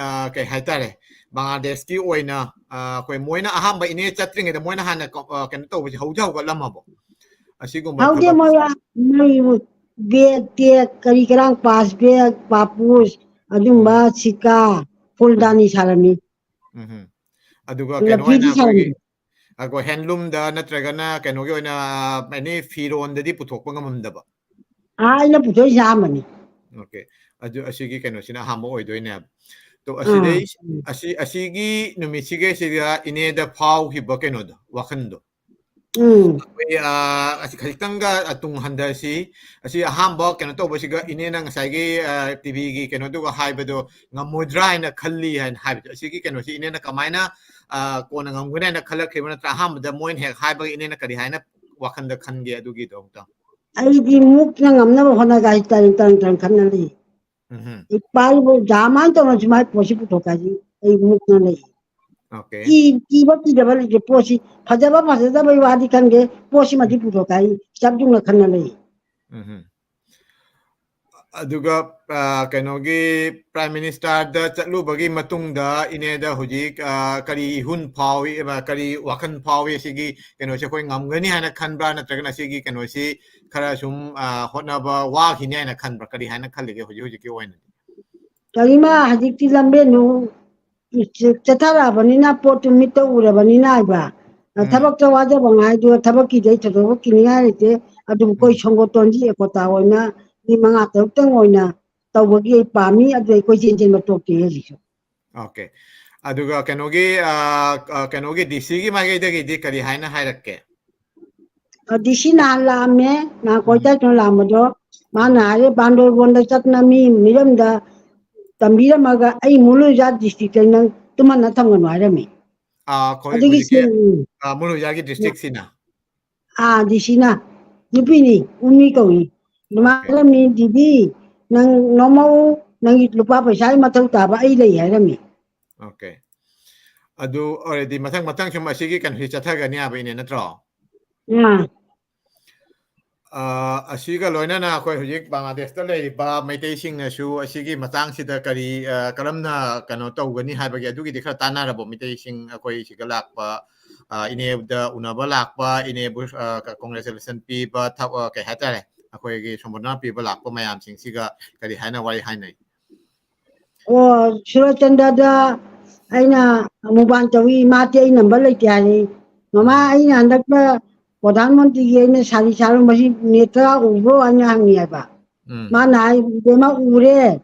ꯑ, ꯀꯩ ꯍꯥꯏꯇꯥꯔꯦ, ꯕꯪꯒ꯭ꯂꯥꯗꯦꯁꯀꯤ ꯑꯣꯏꯅ ꯑ, ꯑꯩꯈꯣꯏ ꯃꯣꯏꯅ ꯑꯍꯥꯟꯕ ꯏꯅꯦ ꯆꯠꯇ꯭ꯔꯤꯉꯩꯗ ꯃꯣꯏꯅ ꯍꯥꯟꯅ ꯀ- ꯑ, ꯀꯩꯅꯣ ꯇꯧꯕꯁꯦ ꯍꯧꯗꯤ ꯍꯧꯒꯠꯂꯝꯃꯕꯣ? ꯑꯁꯤꯒꯨꯝꯕ ꯍꯧꯗꯦ ꯊꯕꯛ ꯃꯣꯏ ꯃꯣꯏ ꯕꯦꯒ ꯇꯦꯛ ꯀꯔꯤ ꯀꯔꯥꯡ ꯄꯥꯁ ꯕꯦꯒ ꯄꯥꯄꯨꯁ ꯑꯗꯨꯝꯕ ꯎꯝ ꯁꯤꯀꯥ ꯐꯨꯜꯗꯥꯅꯤ ꯁꯥꯔꯝꯃꯤ꯫ ꯎꯝ ꯑꯗꯨꯒ ꯀꯩꯅꯣ ꯑꯣꯏꯅ ꯂꯐꯤꯗꯤ ꯑꯩꯈꯣꯏꯒꯤ ꯁꯥꯔꯝꯃꯤ꯫ ꯑꯩꯈꯣꯏ ꯍꯦꯟꯂꯨꯝꯗ ꯅꯠꯇ꯭ꯔꯒꯅ ꯀꯩꯅꯣꯒꯤ ꯑꯣꯏꯅ ꯑꯦꯅꯤ ꯐꯤꯔꯣꯟꯗꯗꯤ ꯄꯨꯊꯣꯛꯄ ꯉꯝꯃꯝꯗꯕ꯫ ꯑꯥ ꯑꯩꯅ ꯄꯨꯊꯣꯛꯏꯁꯦ ꯑꯍꯥꯟꯕꯅꯤ꯫ ꯑꯣꯀꯦ ꯑꯗꯨ ꯑꯁꯤꯒꯤ ꯀꯩꯅꯣꯁꯤꯅ ꯑꯍꯥꯟꯕ ꯑꯣꯏꯗꯣꯏꯅꯦꯕ꯫ ꯇꯣ ꯑꯥ ꯑꯁꯤꯗꯩ ꯎꯝ ꯑꯁꯤ ꯑꯁꯤꯒꯤ ꯅꯨꯃꯤꯠꯁꯤꯒꯩꯁꯤꯗ ꯏꯅꯦꯗ ꯐꯥꯎꯈꯤꯕ ꯀꯩꯅꯣꯗꯣ, ꯋꯥꯈꯜꯗꯣ ꯎꯝ ꯑꯩꯈꯣꯏ ꯑꯥ, ꯑꯁꯤ ꯈꯖꯤꯛꯇꯪꯒ ꯇꯨꯡ ꯍꯟꯊꯁꯤ꯫ ꯑꯁꯤ ꯑꯍꯥꯟꯕ ꯀꯩꯅꯣ ꯇꯧꯕꯁꯤꯒ ꯏꯅꯦꯅ ꯉꯁꯥꯏꯒꯤ ꯇꯤꯚꯤꯒꯤ ꯀꯩꯅꯣꯗꯨꯒ ꯍꯥꯏꯕꯗꯣ ꯉꯝꯃꯣꯏꯗ꯭ꯔꯥ ꯍꯥꯏꯅ ꯈꯜꯂꯤ ꯍꯥꯏꯅ ꯍꯥꯏꯕꯗꯣ, ꯑꯁꯤꯒꯤ ꯀꯩꯅꯣꯁꯤ ꯏꯅꯦꯅ ꯀꯃꯥꯏꯅ ꯑꯥ, ꯀꯣꯟꯅ ꯉꯝꯒꯅꯤ ꯍꯥꯏꯅ ꯈꯜꯂꯛꯈꯤꯕ ꯅꯠꯇ꯭ꯔꯥ? ꯑꯍꯥꯟꯕꯗ ꯃꯣꯏꯅ ꯍꯦꯛ ꯍꯥꯏꯕꯒ ꯏꯅꯦꯅ ꯀꯔꯤ ꯍꯥꯏꯅ ꯋꯥꯈꯜꯗ ꯈꯟꯒꯦ ꯑꯗꯨꯒꯤꯗꯣ ꯑꯃꯨꯛꯇꯪ? ꯑꯩꯗꯤ ꯃꯨꯛꯅ ꯉꯝꯅꯕ ꯍꯣꯠꯅꯒꯦ ꯍꯥꯏ ꯇꯔꯟ ꯇꯔꯟ ꯇꯔꯟ ꯈꯟꯅ ꯂꯩ꯫ ꯎꯝ ꯑꯩ ꯄꯥꯏꯕ ꯖꯥꯃꯥꯟ ꯇꯧꯔꯁꯨ ꯃꯥꯏ ꯄꯣꯠꯁꯤ ꯄꯨꯊꯣꯛꯀꯦ ꯍꯥꯏꯁꯤ ꯑꯩ ꯃꯨꯛꯅ ꯂꯩ꯫ ꯑꯣꯀꯦ ꯀꯤ ꯀꯤꯕ ꯀꯤꯗꯕ ꯂꯩꯇꯦ꯫ ꯄꯣꯠꯁꯤ ꯐꯖꯕ ꯐꯖꯗꯕꯩ ꯋꯥꯗꯤ ꯈꯪꯗꯦ, ꯄꯣꯠꯁꯤꯃꯗꯤ ꯄꯨꯊꯣꯛꯀꯦ ꯍꯥꯏ ꯆꯞ ꯌꯨꯡꯅ ꯈꯟꯅ ꯂꯩ꯫ ꯎꯝ ꯑꯗꯨꯒ ꯑ, ꯀꯩꯅꯣꯒꯤ ꯄ꯭ꯔꯥꯏꯝ ꯃꯤꯅꯤꯁꯇꯔꯗ ꯆꯠꯂꯨꯕꯒꯤ ꯃꯇꯨꯡꯗ ꯏꯅꯦꯗ ꯍꯧꯖꯤꯛ ꯑ, ꯀꯔꯤ ꯏꯍꯨꯟ ꯐꯥꯎꯏ ꯑ, ꯀꯔꯤ ꯋꯥꯈꯜ ꯐꯥꯎꯏ? ꯁꯤꯒꯤ ꯀꯩꯅꯣꯁꯦ ꯑꯩꯈꯣꯏ ꯉꯝꯒꯅꯤ ꯍꯥꯏꯅ ꯈꯟꯕ꯭ꯔꯥ, ꯅꯠꯇ꯭ꯔꯒꯅ ꯁꯤꯒꯤ ꯀꯩꯅꯣꯁꯤ ꯈꯔ ꯁꯨꯝ ꯑ, ꯍꯣꯠꯅꯕ ꯋꯥꯈꯤꯅꯤ ꯍꯥꯏꯅ ꯈꯟꯕ꯭ꯔꯥ? ꯀꯔꯤ ꯍꯥꯏꯅ ꯈꯜꯂꯤꯒꯦ ꯍꯧꯖꯤꯛ ꯍꯧꯖꯤꯛꯀꯤ ꯑꯣꯏꯅꯗꯤ? ꯀꯔꯤꯃ ꯍꯧꯖꯤꯛꯇꯤ ꯂꯝꯕꯦꯟꯗꯨ ꯆꯠꯊꯔꯛꯑꯕꯅꯤꯅ ꯄꯣꯠꯇꯨ ꯃꯤꯠꯇ ꯎꯔꯕꯅꯤꯅ ꯍꯥꯏꯕ꯫ ꯎꯝ꯫ ꯊꯕꯛꯇ ꯋꯥꯖꯕ ꯉꯥꯏꯗꯨ, ꯊꯕꯛꯀꯤꯗꯤ ꯑꯩ ꯊꯣꯏꯗꯣꯛꯄ ꯀꯤꯅꯤꯡꯉꯥꯏ ꯂꯩꯇꯦ꯫ ꯑꯗꯨꯕꯨ ꯑꯩꯈꯣꯏ ꯎꯝ꯫ ꯁꯪꯒꯣꯇꯣꯟꯁꯤ ꯑꯦꯀꯣꯇꯥ ꯑꯣꯏꯅ ꯃꯤ ꯃꯉꯥ ꯇꯔꯨꯛꯇꯪ ꯑꯣꯏꯅ ꯇꯧꯕꯒꯤ ꯑꯩ ꯄꯥꯝꯃꯤ꯫ ꯑꯗꯨ ꯑꯩꯈꯣꯏ ꯆꯦꯟ ꯆꯦꯟꯕ ꯇꯣꯛꯇꯦ ꯍꯧꯖꯤꯛꯁꯨ꯫ Okay꯫ ꯑꯗꯨꯒ ꯀꯩꯅꯣꯒꯤ, ꯑ, ꯑ, ꯀꯩꯅꯣꯒꯤ D C ꯒꯤ ꯃꯥꯏꯀꯩꯗꯒꯤꯗꯤ ꯀꯔꯤ ꯍꯥꯏꯅ ꯍꯥꯏꯔꯛꯀꯦ? ꯑ, D C ꯅꯍꯥꯟ ꯂꯥꯛꯑꯝꯃꯦ, ꯅꯍꯥꯟ ꯎꯝ꯫ ꯀꯣꯏꯇꯥꯏꯇꯨꯅ ꯂꯥꯛꯑꯝꯕꯗꯣ, ꯃꯥꯅ ꯎꯝ꯫ ꯍꯥꯏꯔꯦ, "ꯕꯥꯟꯗꯣꯔꯕꯣꯟꯗ ꯆꯠꯇꯅ ꯃꯤ ꯃꯤꯔꯝꯗ ꯇꯝꯕꯤꯔꯝꯃꯒ ꯑꯩ ꯃꯨꯂꯨꯖꯥ district ꯇ ꯅꯪ ꯇꯨꯝꯍꯟꯅ ꯊꯝꯒꯅꯨ" ꯍꯥꯏꯔꯝꯃꯤ꯫ ꯑꯥ, ꯑꯩꯈꯣꯏ ꯑꯗꯨꯒꯤ ꯍꯧꯖꯤꯛꯀꯤ, ꯁꯦ-, ꯎꯝ꯫ ꯑꯥ, ꯃꯨꯂꯨꯖꯥꯒꯤ district ꯁꯤꯅ? ꯑꯥ, D C ꯅ꯫ ꯅꯨꯄꯤꯅꯤ, ꯎꯃꯤ ꯀꯧꯏ꯫ ꯑꯗꯨꯃꯥꯏꯅ Okay꯫ ꯍꯥꯏꯔꯝꯃꯤ, "ꯗꯤꯗꯤ, ꯅꯪ ꯅꯣꯡꯃꯧ, ꯅꯪꯒꯤ ꯂꯨꯄꯥ ꯄꯩꯁꯥꯒꯤ ꯃꯊꯧ ꯇꯥꯕ ꯑꯩ ꯂꯩ" ꯍꯥꯏꯔꯝꯃꯤ꯫ Okay꯫ ꯑꯗꯨ ꯑꯣꯏꯔꯗꯤ ꯃꯊꯪ ꯃꯊꯪ ꯁꯨꯝ ꯑꯁꯤꯒꯤ ꯀꯩꯅꯣꯁꯤ ꯆꯠꯊꯒꯅꯤ ꯍꯥꯏꯕ ꯏꯅꯦ, ꯅꯠꯇ꯭ꯔꯣ? ꯑꯥ꯫ ꯑ, ꯑꯁꯤꯒ ꯂꯣꯏꯅꯅ ꯑꯩꯈꯣꯏ ꯍꯧꯖꯤꯛ ꯕꯪꯒ꯭ꯂꯥꯗꯦꯁꯇ ꯂꯩꯔꯤꯕ ꯃꯩꯇꯩꯁꯤꯡꯅꯁꯨ ꯑꯁꯤꯒꯤ ꯃꯇꯥꯡꯁꯤꯗ ꯀꯔꯤ, ꯑ, ꯀꯔꯝꯅ ꯀꯩꯅꯣ ꯇꯧꯒꯅꯤ ꯍꯥꯏꯕꯒꯤ ꯑꯗꯨꯒꯤꯗꯤ ꯈꯔ ꯇꯥꯟꯅꯔꯕꯣ? ꯃꯩꯇꯩꯁꯤꯡ ꯑꯩꯈꯣꯏ ꯁꯤꯒ ꯂꯥꯛꯄ, ꯑ, ꯏꯅꯦꯗ ꯎꯅꯕ ꯂꯥꯛꯄ, ꯏꯅꯦꯕꯨ, ꯑ, ꯀ-, congratulation ꯄꯤꯕ, ꯊ-, ꯑ, ꯀꯩ ꯍꯥꯏꯇꯥꯔꯦ, ꯑꯩꯈꯣꯏꯒꯤ ꯁꯣꯝꯕꯣꯔꯅ ꯄꯤꯕ ꯂꯥꯛꯄ ꯃꯌꯥꯝꯁꯤꯡꯁꯤꯒ ꯀꯔꯤ ꯍꯥꯏꯅ ꯋꯥꯔꯤ ꯍꯥꯏꯅꯩ? ꯑꯣ, ꯁꯨꯔꯠꯆꯟꯗ꯭ꯔꯗ ꯑꯩꯅ ꯃꯨꯕꯥꯟ ꯇꯧꯏ, ꯃꯥꯗꯤ ꯑꯩ ꯅꯝꯕꯔ ꯂꯩꯇꯦ ꯍꯥꯏꯔꯛꯏ꯫ "ꯃꯃꯥ, ꯎꯝ꯫ ꯑꯩꯅ ꯍꯟꯗꯛꯇ ꯄ꯭ꯔꯙꯥꯟ ꯃꯟꯇ꯭ꯔꯤꯒꯤ ꯑꯩꯅ ꯁꯥꯔꯤ ꯁꯥꯔꯨ, ꯃꯁꯤ ꯅꯦꯠꯇ ꯎꯕ꯭ꯔꯣ?" ꯍꯥꯏꯅ ꯍꯪꯉꯤ ꯍꯥꯏꯕ꯫ ꯎꯝ꯫ ꯃꯥꯅ ꯍꯥꯏ, "ꯏꯕꯦꯝꯃ, ꯎꯔꯦ,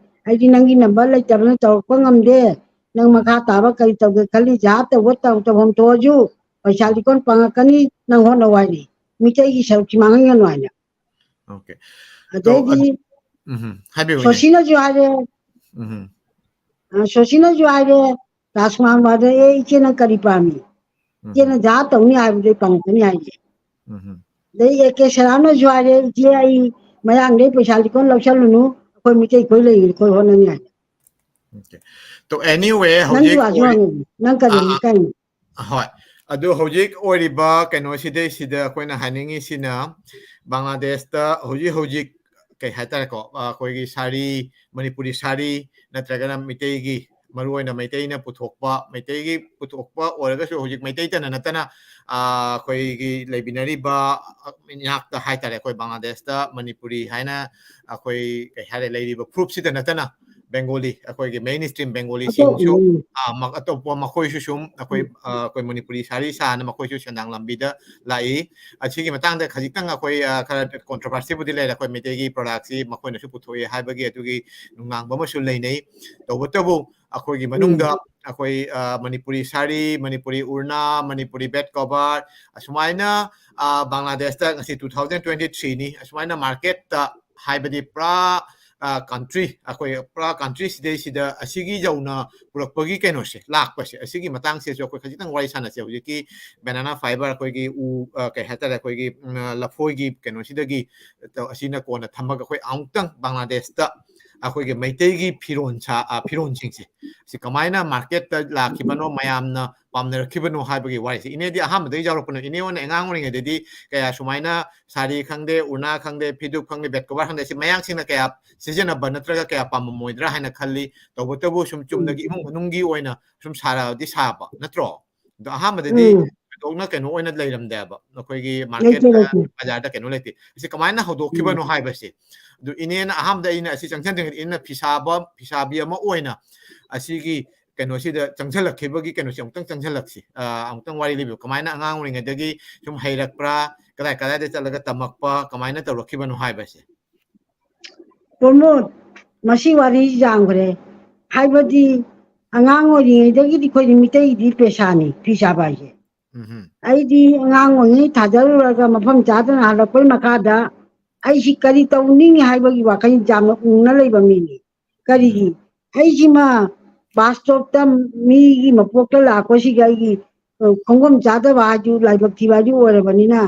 ꯑꯩꯗꯤ ꯅꯪꯒꯤ ꯅꯝꯕꯔ ꯂꯩꯇꯕꯅ ꯇꯧꯔꯛꯄ ꯉꯝꯗꯦ, ꯅꯪ ꯎꯝ꯫ ꯃꯈꯥ ꯇꯥꯕ ꯀꯔꯤ ꯇꯧꯒꯦ ꯈꯜꯂꯤ? ꯖꯍꯥꯖ ꯇꯧꯕ ꯇꯧ-, ꯇꯧꯐꯝ ꯊꯣꯛꯑꯁꯨ ꯄꯩꯁꯥ ꯎꯝ꯫ ꯂꯤꯀꯣꯟ ꯄꯥꯡꯉꯛꯀꯅꯤ, ꯅꯪ ꯍꯣꯠꯅꯧ" ꯍꯥꯏꯔꯤ꯫ ꯃꯤꯇꯩꯒꯤ ꯁꯔꯨꯛꯁꯤ ꯃꯥꯡꯍꯟꯒꯅꯨ ꯍꯥꯏꯅ꯫ Okay꯫ ꯑꯗꯩꯗꯤ ꯑꯗ-, ꯎꯝ, ꯍꯥꯏꯕꯤꯌꯨ, ꯏꯅꯦ꯫ ꯁꯣꯁꯤꯅꯁꯨ ꯍꯥꯏꯔꯦ, ꯎꯝ꯫ ꯑ, ꯁꯣꯁꯤꯅꯁꯨ ꯍꯥꯏꯔꯦ, ꯔꯥꯖꯀꯨꯃꯥꯔ ꯕꯥꯗ, "ꯑꯦ, ꯏꯆꯦ, ꯅꯪ ꯀꯔꯤ ꯄꯥꯝꯃꯤ? ꯎꯝ꯫ ꯏꯆꯦꯅ ꯖꯍꯥꯖ ꯇꯧꯅꯤ ꯍꯥꯏꯕꯗꯨ ꯑꯩ ꯄꯥꯡꯉꯛꯀꯅꯤ" ꯍꯥꯏꯔꯦ꯫ ꯎꯝ꯫ ꯑꯗꯩ A K ꯁꯔꯥꯅꯁꯨ ꯍꯥꯏꯔꯦ, "ꯏꯆꯦ, ꯑꯩ ꯃꯌꯥꯡꯗꯩ ꯄꯩꯁꯥ ꯂꯤꯀꯣꯟ ꯂꯧꯁꯜꯂꯨꯅꯨ, ꯑꯩꯈꯣꯏ ꯃꯤꯇꯩ ꯑꯩꯈꯣꯏ ꯂꯩꯔꯤ, ꯑꯩꯈꯣꯏ ꯍꯣꯠꯅꯅꯤ" ꯍꯥꯏꯔꯦ꯫ Okay꯫ ꯇꯣ, anyway, ꯅꯪꯒꯤ ꯍꯧꯖꯤꯛ ꯋꯥꯁꯨ ꯑꯣꯏꯔꯤ-, ꯍꯪꯉꯨ, ꯅꯪ ꯀꯔꯤ ꯑꯥ, ꯑꯥ꯫ ꯀꯥꯏꯅꯣ? ꯍꯣꯏ꯫ ꯑꯗꯨ ꯍꯧꯖꯤꯛ ꯑꯣꯏꯔꯤꯕ ꯀꯩꯅꯣꯁꯤꯗꯩꯁꯤꯗ ꯑꯩꯈꯣꯏꯅ ꯍꯥꯏꯅꯤꯡꯉꯤꯁꯤꯅ, ꯕꯪꯒ꯭ꯂꯥꯗꯦꯁꯇ ꯍꯧꯖꯤꯛ ꯍꯧꯖꯤꯛ ꯀꯩ ꯍꯥꯏꯇꯥꯔꯦꯀꯣ, ꯑ, ꯑꯩꯈꯣꯏꯒꯤ ꯁꯥꯔꯤ, ꯃꯅꯤꯄꯨꯔꯤ ꯁꯥꯔꯤ, ꯅꯠꯇ꯭ꯔꯒꯅ ꯃꯤꯇꯩꯒꯤ, ꯃꯔꯨꯑꯣꯏꯅ ꯃꯩꯇꯩꯅ ꯄꯨꯊꯣꯛꯄ, ꯃꯩꯇꯩꯒꯤ ꯄꯨꯊꯣꯛꯄ ꯑꯣꯏꯔꯒꯁꯨ ꯍꯧꯖꯤꯛ ꯃꯩꯇꯩꯇꯅ ꯅꯠꯇꯅ, ꯑ, ꯑꯩꯈꯣꯏꯒꯤ ꯂꯩꯃꯤꯟꯅꯔꯤꯕ, ꯑ, ꯏꯅꯥꯛꯇ ꯍꯥꯏꯇꯥꯔꯦ, ꯑꯩꯈꯣꯏ ꯕꯪꯒ꯭ꯂꯥꯗꯦꯁꯇ ꯃꯅꯤꯄꯨꯔꯤ ꯍꯥꯏꯅ ꯑꯩꯈꯣꯏ ꯀꯩ ꯍꯥꯏꯔꯦ, ꯂꯩꯔꯤꯕ ꯐꯨꯔꯨꯞꯁꯤꯗ ꯅꯠꯇꯅ, ꯕꯦꯡꯒꯣꯂꯤ, ꯑꯩꯈꯣꯏꯒꯤ ꯃꯦꯟ ꯁ꯭ꯇ꯭ꯔꯤꯝ ꯑꯇꯣꯞ- ꯕꯦꯡꯒꯣꯂꯤꯁꯤꯡꯁꯨ ꯎꯝ, ꯑ, ꯃ- ꯑꯇꯣꯞꯄ ꯃꯈꯣꯏꯁꯨ ꯁꯨꯝ ꯑꯩꯈꯣꯏ ꯎꯝ, ꯑ, ꯑꯩꯈꯣꯏ ꯃꯅꯤꯄꯨꯔꯤ ꯁꯥꯔꯤ ꯁꯥꯅ ꯃꯈꯣꯏꯁꯨ ꯁꯦꯟꯗꯥꯡ ꯂꯝꯕꯤꯗ ꯂꯥꯛꯏ꯫ ꯑꯁꯤꯒꯤ ꯃꯇꯥꯡꯗ ꯈꯖꯤꯛꯇꯪ ꯑꯩꯈꯣꯏ ꯑ, ꯈꯔ ꯀꯣꯟꯇ꯭ꯔꯣꯚꯔꯁꯤꯕꯨꯗꯤ ꯂꯩꯔꯦ, ꯑꯩꯈꯣꯏ ꯃꯩꯇꯩꯒꯤ ꯄ꯭ꯔꯗꯛꯁꯤ ꯃꯈꯣꯏꯅꯁꯨ ꯄꯨꯊꯣꯛꯏ ꯍꯥꯏꯕꯒꯤ ꯑꯗꯨꯒꯤ ꯅꯨꯡꯅꯥꯡꯕ ꯑꯃꯁꯨ ꯂꯩꯅꯩ꯫ ꯇꯧꯕꯇꯕꯨ ꯑꯩꯈꯣꯏꯒꯤ ꯃꯅꯨꯡꯗ ꯎꯝ, ꯑꯩꯈꯣꯏ ꯑ, ꯃꯅꯤꯄꯨꯔꯤ ꯁꯥꯔꯤ, ꯃꯅꯤꯄꯨꯔꯤ ꯎꯔꯅꯥ, ꯃꯅꯤꯄꯨꯔꯤ ꯕꯦꯗ ꯀꯣꯕꯔ, ꯑꯁꯨꯃꯥꯏꯅ ꯑ, ꯕꯪꯒ꯭ꯂꯥꯗꯦꯁꯇ ꯉꯁꯤ ꯇꯨ ꯊꯥꯎꯖꯟ ꯇ꯭ꯋꯦꯟꯇꯤ ꯊ꯭ꯔꯤꯅꯤ, ꯑꯁꯨꯃꯥꯏꯅ ꯃꯥꯔꯀꯦꯠꯇ ꯍꯥꯏꯕꯗꯤ ꯄꯨꯔꯥ ꯀꯟꯇ꯭ꯔꯤ, ꯑꯩꯈꯣꯏ ꯄꯨꯔꯥ ꯀꯟꯇ꯭ꯔꯤ ꯁꯤꯗꯩꯁꯤꯗ ꯑꯁꯤꯒꯤ ꯌꯧꯅ ꯄꯨꯔꯛꯄꯒꯤ ꯀꯩꯅꯣꯁꯦ, ꯂꯥꯛꯄꯁꯦ, ꯑꯁꯤꯒꯤ ꯃꯇꯥꯡꯁꯤꯁꯨ ꯑꯩꯈꯣꯏ ꯈꯖꯤꯛꯇꯪ ꯋꯥꯔꯤ ꯁꯥꯟꯅꯁꯦ꯫ ꯍꯧꯖꯤꯛꯀꯤ ꯕꯦꯅꯥꯅꯥ ꯐꯥꯏꯕꯔ, ꯑꯩꯈꯣꯏꯒꯤ ꯎ ꯑ, ꯀꯩ ꯍꯥꯏꯇꯥꯔꯦ, ꯑꯩꯈꯣꯏꯒꯤ ꯎꯝ, ꯂꯐꯣꯏꯒꯤ ꯀꯩꯅꯣꯁꯤꯗꯒꯤ ꯇ- ꯑꯁꯤꯅ ꯀꯣꯟꯅ ꯊꯝꯃꯒ ꯑꯩꯈꯣꯏ ꯑꯃꯨꯛꯇꯪ ꯕꯪꯒ꯭ꯂꯥꯗꯦꯁꯇ ꯑꯩꯈꯣꯏꯒꯤ ꯃꯩꯇꯩꯒꯤ ꯐꯤꯔꯣꯟ ꯁꯥ ꯑ, ꯐꯤꯔꯣꯟꯁꯤꯡꯁꯦ ꯁꯤ ꯀꯃꯥꯏꯅ ꯃꯥꯔꯀꯦꯠꯇ ꯂꯥꯛꯈꯤꯕꯅꯣ, ꯃꯌꯥꯝꯅ ꯄꯥꯝꯅꯔꯛꯈꯤꯕꯅꯣ ꯍꯥꯏꯕꯒꯤ ꯋꯥꯔꯤꯁꯦ꯫ ꯏꯅꯦꯗꯤ ꯑꯍꯥꯟꯕꯗꯒꯤ ꯌꯥꯎꯔꯛꯄꯅꯣ? ꯏꯅꯦ ꯍꯣꯏꯅ ꯑꯉꯥꯡ ꯑꯣꯏꯔꯤꯉꯩꯗꯗꯤ ꯀꯌꯥ ꯁꯨꯃꯥꯏꯅ ꯁꯥꯔꯤ ꯈꯪꯗꯦ, ꯎꯔꯅꯥ ꯈꯪꯗꯦ, ꯐꯤꯗꯨꯛ ꯈꯪꯗꯦ, ꯕꯦꯗ ꯀꯣꯕꯔ ꯈꯪꯗꯦ, ꯁꯤ ꯃꯌꯥꯡꯁꯤꯡꯅ ꯀꯌꯥ ꯁꯤꯖꯤꯟꯅꯕ ꯅꯠꯇ꯭ꯔꯒ ꯀꯌꯥ ꯄꯥꯝꯃꯝꯃꯣꯏꯗ꯭ꯔꯥ ꯍꯥꯏꯅ ꯈꯜꯂꯤ꯫ ꯇꯧꯕꯇꯕꯨ ꯁꯨꯝ ꯎꯝ, ꯆꯨꯝꯅꯒꯤ ꯏꯃꯨꯡ ꯃꯅꯨꯡꯒꯤ ꯑꯣꯏꯅ ꯁꯨꯝ ꯁꯥꯔꯗꯤ ꯁꯥꯕ ꯅꯠꯇ꯭ꯔꯣ? ꯑꯗꯣ ꯑꯍꯥꯟꯕꯗꯗꯤ ꯎꯝ, ꯊꯣꯏꯗꯣꯛꯅ ꯀꯩꯅꯣ ꯑꯣꯏꯅ ꯂꯩꯔꯝꯗꯦꯕ, ꯑꯩꯈꯣꯏꯒꯤ ꯂꯩꯇꯦ, ꯃꯥꯔꯀꯦꯠꯇ ꯂꯩꯇꯦ꯫ ꯕꯖꯥꯔꯗ ꯀꯩꯅꯣ ꯂꯩꯇꯦ꯫ ꯑꯁꯤ ꯀꯃꯥꯏꯅ ꯎꯝ, ꯍꯧꯗꯣꯛꯈꯤꯕꯅꯣ ꯍꯥꯏꯕꯁꯦ, ꯑꯗꯨ ꯏꯅꯦꯅ ꯑꯍꯥꯟꯕꯗ ꯑꯩꯅ ꯑꯁꯤ ꯆꯪꯁꯤꯟꯗ꯭ꯔꯤꯉꯩꯗ ꯏꯅꯦꯅ ꯐꯤꯁꯥꯕ, ꯐꯤꯁꯥꯕꯤ ꯑꯃ ꯑꯣꯏꯅ ꯑꯁꯤꯒꯤ ꯀꯩꯅꯣꯁꯤꯗ ꯆꯪꯁꯤꯜꯂꯛꯈꯤꯕꯒꯤ ꯀꯩꯅꯣꯁꯦ ꯑꯃꯨꯛꯇꯪ ꯆꯪꯁꯤꯜꯂꯛꯁꯤ꯫ ꯑ, ꯑꯃꯨꯛꯇꯪ ꯋꯥꯔꯤ ꯂꯤꯕꯤꯌꯨ꯫ ꯀꯃꯥꯏꯅ ꯑꯉꯥꯡ ꯑꯣꯏꯔꯤꯉꯩꯗꯒꯤ ꯁꯨꯝ ꯍꯩꯔꯛꯄ꯭ꯔꯥ, ꯀꯗꯥꯏ ꯀꯗꯥꯏꯗ ꯆꯠꯂꯒ ꯇꯝꯃꯛꯄ, ꯀꯃꯥꯏꯅ ꯇꯧꯔꯛꯈꯤꯕꯅꯣ ꯍꯥꯏꯕꯁꯦ? ꯄ꯭ꯔꯃꯣꯗ, ꯃꯁꯤ ꯋꯥꯔꯤ ꯌꯥꯝꯈ꯭ꯔꯦ꯫ ꯍꯥꯏꯕꯗꯤ ꯑꯉꯥꯡ ꯑꯣꯏꯔꯤꯉꯩꯗꯒꯤꯗꯤ ꯑꯩꯈꯣꯏꯗꯤ ꯃꯤꯇꯩꯒꯤꯗꯤ ꯄꯦꯁꯥꯅꯤ ꯐꯤ ꯁꯥꯕ ꯍꯥꯏꯁꯦ꯫ ꯎꯝ꯫ ꯑꯩꯗꯤ ꯑꯉꯥꯡ ꯑꯣꯏꯔꯤꯉꯩ ꯊꯥꯖꯔꯨꯔꯒ ꯃꯐꯝ ꯆꯥꯗꯅ ꯍꯜꯂꯛꯄꯩ ꯃꯈꯥꯗ ꯑꯩꯁꯤ ꯀꯔꯤ ꯇꯧꯅꯤꯡꯉꯤ ꯍꯥꯏꯕꯒꯤ ꯋꯥꯈꯜ ꯌꯥꯝꯅ ꯎꯅ ꯂꯩꯕ ꯃꯤꯅꯤ꯫ ꯎꯝ꯫ ꯀꯔꯤꯒꯤ? ꯑꯩꯁꯤꯃ ꯕꯥꯁ ꯁ꯭ꯇꯣꯞꯇ ꯃꯤꯒꯤ ꯃꯄꯣꯛꯇ ꯂꯥꯛꯄꯁꯤꯒ ꯑꯩꯒꯤ, ꯑ, ꯈꯣꯡꯐꯝ ꯆꯥꯗꯕ ꯍꯥꯏꯁꯨ, ꯂꯥꯏꯕꯛ ꯊꯤꯕ ꯍꯥꯏꯁꯨ ꯑꯣꯏꯔꯕꯅꯤꯅ,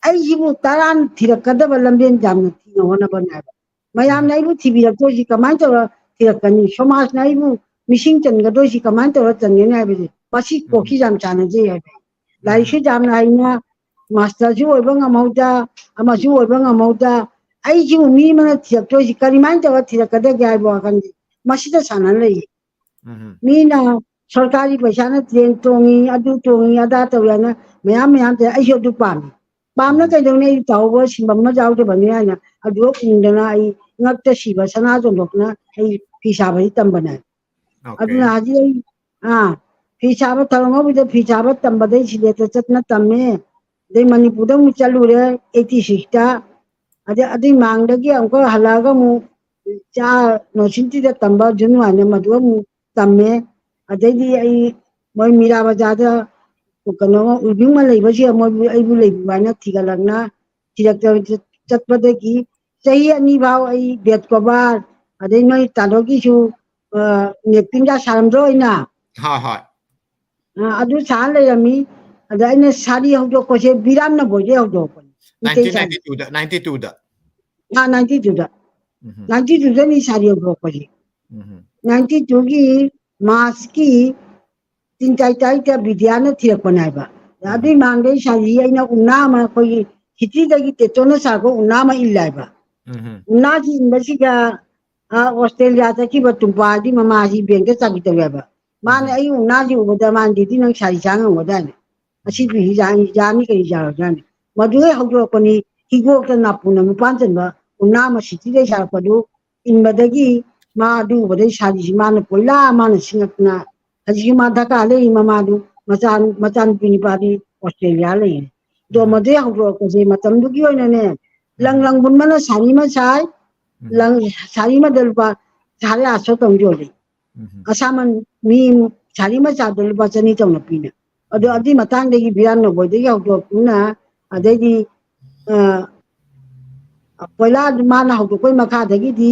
ꯑꯩꯁꯤꯕꯨ ꯇꯔꯥꯅ ꯊꯤꯔꯛꯀꯗꯕ ꯂꯝꯕꯦꯟ ꯌꯥꯝꯅ ꯊꯤꯅ ꯍꯣꯠꯅꯕꯅꯦ ꯍꯥꯏꯕ꯫ ꯃꯌꯥꯝꯅ ꯎꯝ꯫ ꯑꯩꯕꯨ ꯊꯤꯕꯤꯔꯛꯇꯣꯏꯁꯤ ꯀꯃꯥꯏꯅ ꯇꯧꯔ ꯊꯤꯔꯛꯀꯅꯤ? ꯁꯃꯥꯖꯅ ꯑꯩꯕꯨ ꯃꯤꯁꯤꯡ ꯆꯟꯒꯗꯣꯏꯁꯤ ꯀꯃꯥꯏꯅ ꯇꯧꯔ ꯆꯟꯒꯅꯤ ꯍꯥꯏꯕꯁꯦ, ꯃꯁꯤ ꯎꯝ꯫ ꯀꯣꯛꯁꯤ ꯌꯥꯝ ꯆꯥꯟꯅꯖꯩ ꯍꯥꯏꯕ꯫ ꯂꯥꯏꯔꯤꯛꯁꯨ ꯎꯝ꯫ ꯌꯥꯝꯅ ꯍꯩꯅ, ꯃꯥꯁꯇꯔꯁꯨ ꯑꯣꯏꯕ ꯉꯝꯍꯧꯗ, ꯑꯃꯁꯨ ꯑꯣꯏꯕ ꯉꯝꯍꯧꯗ, ꯑꯩꯁꯤꯕꯨ ꯃꯤ ꯑꯃꯅ ꯊꯤꯔꯛꯇꯣꯏꯁꯤ ꯀꯔꯤꯃꯥꯏꯅ ꯇꯧꯔ ꯊꯤꯔꯛꯀꯗꯒꯦ ꯍꯥꯏꯕ ꯋꯥꯈꯜꯁꯦ ꯃꯁꯤꯗ ꯁꯥꯟꯅ ꯂꯩꯌꯦ꯫ ꯎꯝ꯫ ꯃꯤꯅ ꯁꯔꯀꯥꯔꯒꯤ ꯄꯩꯁꯥꯅ ꯇ꯭ꯔꯦꯟ ꯇꯣꯡꯉꯤ, ꯑꯗꯨ ꯇꯣꯡꯉꯤ, ꯑꯗꯥ ꯇꯧꯏ ꯍꯥꯏꯅ ꯃꯌꯥꯝ ꯃꯌꯥꯝ ꯇꯧꯏ꯫ ꯑꯩꯁꯨ ꯑꯗꯨ ꯄꯥꯝꯃꯤ꯫ ꯄꯥꯝꯅ ꯎꯝ꯫ ꯀꯩꯗꯧꯅꯤ? ꯑꯩ ꯇꯧꯍꯧꯕ ꯁꯤꯟꯐꯝ ꯑꯃ ꯌꯥꯎꯗꯕꯅꯤ ꯍꯥꯏꯅ ꯑꯗꯨ ꯎꯪꯗꯅ ꯑꯩ ꯉꯛꯇ ꯁꯤꯕ ꯁꯅꯥ ꯆꯣꯡꯊꯣꯛꯇꯅ ꯑꯩ ꯐꯤ ꯁꯥꯕꯗꯤ ꯇꯝꯕꯅꯦ꯫ Okay. ꯑꯗꯨꯅ ꯍꯧꯖꯤꯛ ꯑꯩ ꯑꯥ ꯐꯤ ꯁꯥꯕ ꯊꯧꯔꯝ ꯍꯧꯕꯗ ꯐꯤ ꯁꯥꯕ ꯇꯝꯕꯗꯩ ꯁꯤꯗꯦꯠꯇ ꯆꯠꯅ ꯇꯝꯃꯦ꯫ ꯑꯗꯩ ꯃꯅꯤꯄꯨꯔꯗ ꯑꯃꯨꯛ ꯆꯠꯂꯨꯔꯦ ꯑꯩꯠꯇꯤ ꯁꯤꯛꯁꯇ꯫ ꯑꯗꯩ ꯑꯗꯨꯏ ꯃꯥꯡꯗꯒꯤ ꯑꯃꯨꯛꯀ ꯍꯜꯂꯛꯑꯒ ꯑꯃꯨꯛ ꯆꯥ ꯅꯣꯁꯤꯟꯇꯤꯗ ꯇꯝꯕ ꯖꯨꯟ ꯋꯥꯟꯗ ꯃꯗꯨ ꯑꯃꯨꯛ ꯇꯝꯃꯦ꯫ ꯑꯗꯩꯗꯤ ꯑꯩ ꯃꯣꯏ ꯃꯤꯔꯥ ꯕꯖꯥꯔꯗ ꯀꯩꯅꯣ ꯎꯏꯕꯤꯡ ꯑꯃ ꯂꯩꯕꯁꯦ ꯃꯣꯏꯕꯨ ꯑꯩꯕꯨ ꯂꯩꯕꯤꯕ ꯍꯥꯏꯅ ꯊꯤꯒꯠꯂꯛꯅ ꯊꯤꯔꯛꯇ ꯆꯠꯄꯗꯒꯤ ꯆꯍꯤ ꯑꯅꯤ ꯐꯥꯎ ꯑꯩ ꯕꯦꯠ ꯀꯣꯕꯥꯔ ꯑꯗꯩ ꯅꯣꯏ ꯇꯥꯗꯣꯒꯤꯁꯨ ꯅꯦꯛꯄꯤꯡꯒ ꯁꯥꯔꯝꯗ꯭ꯔꯣ ꯑꯩꯅ ꯍꯣꯏ ꯍꯣꯏ ꯑ, ꯑꯗꯨ ꯁꯥꯔ ꯂꯩꯔꯝꯃꯤ꯫ ꯑꯗ ꯑꯩꯅ ꯁꯥꯔꯤ ꯍꯧꯗꯣꯛꯄꯁꯦ ꯕꯤꯔꯥꯝꯅ ꯕꯣꯏꯗꯩ ꯍꯧꯗꯣꯛꯄꯅꯤ꯫ ꯃꯤꯇꯩ ꯁꯥꯔꯤ꯫ ꯅꯥꯏꯟꯇꯤ ꯇꯨꯗ ꯅꯥꯏꯟꯇꯤ ꯇꯨꯗ ꯑ, ꯅꯥꯏꯟꯇꯤ ꯇꯨꯗ ꯎꯝ ꯅꯥꯏꯟꯇꯤ ꯇꯨꯗꯅꯤ ꯁꯥꯔꯤ ꯍꯧꯗꯣꯛꯄꯁꯦ꯫ ꯎꯝ ꯅꯥꯏꯟꯇꯤ ꯇꯨꯒꯤ ꯃꯥꯔꯆꯀꯤ ꯇꯤꯟ ꯇꯥꯏ ꯇꯥꯏꯗ ꯕꯤꯗ꯭ꯌꯥꯅ ꯊꯤꯔꯛꯄꯅꯦ ꯍꯥꯏꯕ꯫ ꯎꯝ꯫ ꯑꯗꯨꯏ ꯃꯥꯡꯗꯩ ꯁꯥꯔꯤ ꯑꯩꯅ ꯎꯅꯥ ꯑꯃ ꯑꯩꯈꯣꯏꯒꯤ ꯁꯤꯇꯤꯗꯒꯤ ꯇꯦꯇꯣꯅ ꯁꯥꯔꯛꯄ ꯎꯅꯥ ꯑꯃ ꯏꯜꯂꯦ ꯍꯥꯏꯕ꯫ ꯎꯝ ꯎꯅꯥꯁꯤ ꯏꯟꯕꯁꯤꯗ ꯑꯥ, ꯑꯣꯁꯇ꯭ꯔꯦꯂꯤꯌꯥ ꯆꯠꯈꯤꯕ ꯇꯨꯝꯄꯥꯗꯤ ꯃꯃꯥꯁꯤ ꯕꯦꯡꯗ ꯆꯥꯕꯤ ꯇꯧꯋꯦꯕ꯫ ꯃꯥꯅ ꯎꯝ꯫ ꯑꯩ ꯎꯅꯥꯁꯤ ꯎꯕꯗ ꯃꯥꯅ "ꯗꯤꯗꯤ ꯅꯪ ꯁꯥꯔꯤ ꯁꯥ ꯉꯝꯒꯗ꯭ꯔꯥꯅꯦ? ꯑꯁꯤꯗꯤ ꯌꯥꯅꯤ, ꯌꯥꯅꯤ ꯀꯔꯤ ꯌꯥꯔꯣꯏꯗ꯭ꯔꯥꯅꯦ?" ꯃꯗꯨꯗꯩ ꯍꯧꯗꯣꯔꯛꯄꯅꯤ꯫ ꯍꯤꯒꯣꯛꯇ ꯅꯥꯄꯨꯅ ꯃꯄꯥꯟ ꯆꯟꯕ ꯎꯅꯥ ꯑꯃ ꯁꯤꯇꯤꯗꯩ ꯁꯥꯔꯛꯄꯗꯨ ꯏꯟꯕꯗꯒꯤ ꯃꯥ ꯑꯗꯨ ꯎꯕꯗꯩ ꯁꯥꯔꯤꯁꯤ ꯃꯥꯅ ꯀꯣꯏꯂꯥ ꯃꯥꯅ ꯁꯤꯡꯉꯛꯇꯅ ꯍꯧꯖꯤꯛꯀꯤ ꯃꯥ ꯗꯔꯀꯥꯔ ꯂꯩꯔꯤ ꯃꯃꯥꯗꯨ ꯃꯆꯥ, ꯃꯆꯥꯅꯨꯄꯤ ꯅꯨꯄꯥꯗꯤ ꯑꯣꯁꯇ꯭ꯔꯦꯂꯤꯌꯥ ꯂꯩꯌꯦ꯫ ꯑꯗꯣ ꯎꯝ꯫ ꯃꯗꯨꯗꯩ ꯍꯧꯗꯣꯔꯛꯄꯁꯦ ꯃꯇꯝꯗꯨꯒꯤ ꯑꯣꯏꯅꯅꯦ ꯂꯪ ꯎꯝ꯫ ꯂꯪꯕꯨꯟꯕꯅ ꯁꯥꯔꯤ ꯑꯃ ꯁꯥꯏ, ꯎꯝ꯫ ꯂꯪ ꯁꯥꯔꯤ ꯑꯃꯗ ꯂꯨꯄꯥ ꯁꯥꯔꯦ ꯑꯥꯠꯁꯣ ꯇꯧꯅ ꯌꯣꯜꯂꯤ꯫ ꯎꯝ꯫ ꯑꯁꯥꯃꯟ ꯃꯤ ꯁꯥꯔꯤ ꯃꯆꯥꯗꯣ ꯂꯨꯄꯥ ꯆꯅꯤ ꯇꯧꯅ ꯄꯤꯅ꯫ ꯑꯗꯣ ꯎꯝ꯫ ꯑꯗꯨꯏ ꯃꯇꯥꯡꯗꯒꯤ ꯕꯤꯔꯥꯟ ꯅꯕꯣꯏꯗꯒꯤ ꯍꯧꯗꯣꯛꯇꯨꯅ ꯑꯗꯩꯗꯤ ꯑ, ꯄꯣꯏꯂꯥ ꯃꯥꯅ ꯍꯧꯗꯣꯛꯄꯩ ꯃꯈꯥꯗꯒꯤꯗꯤ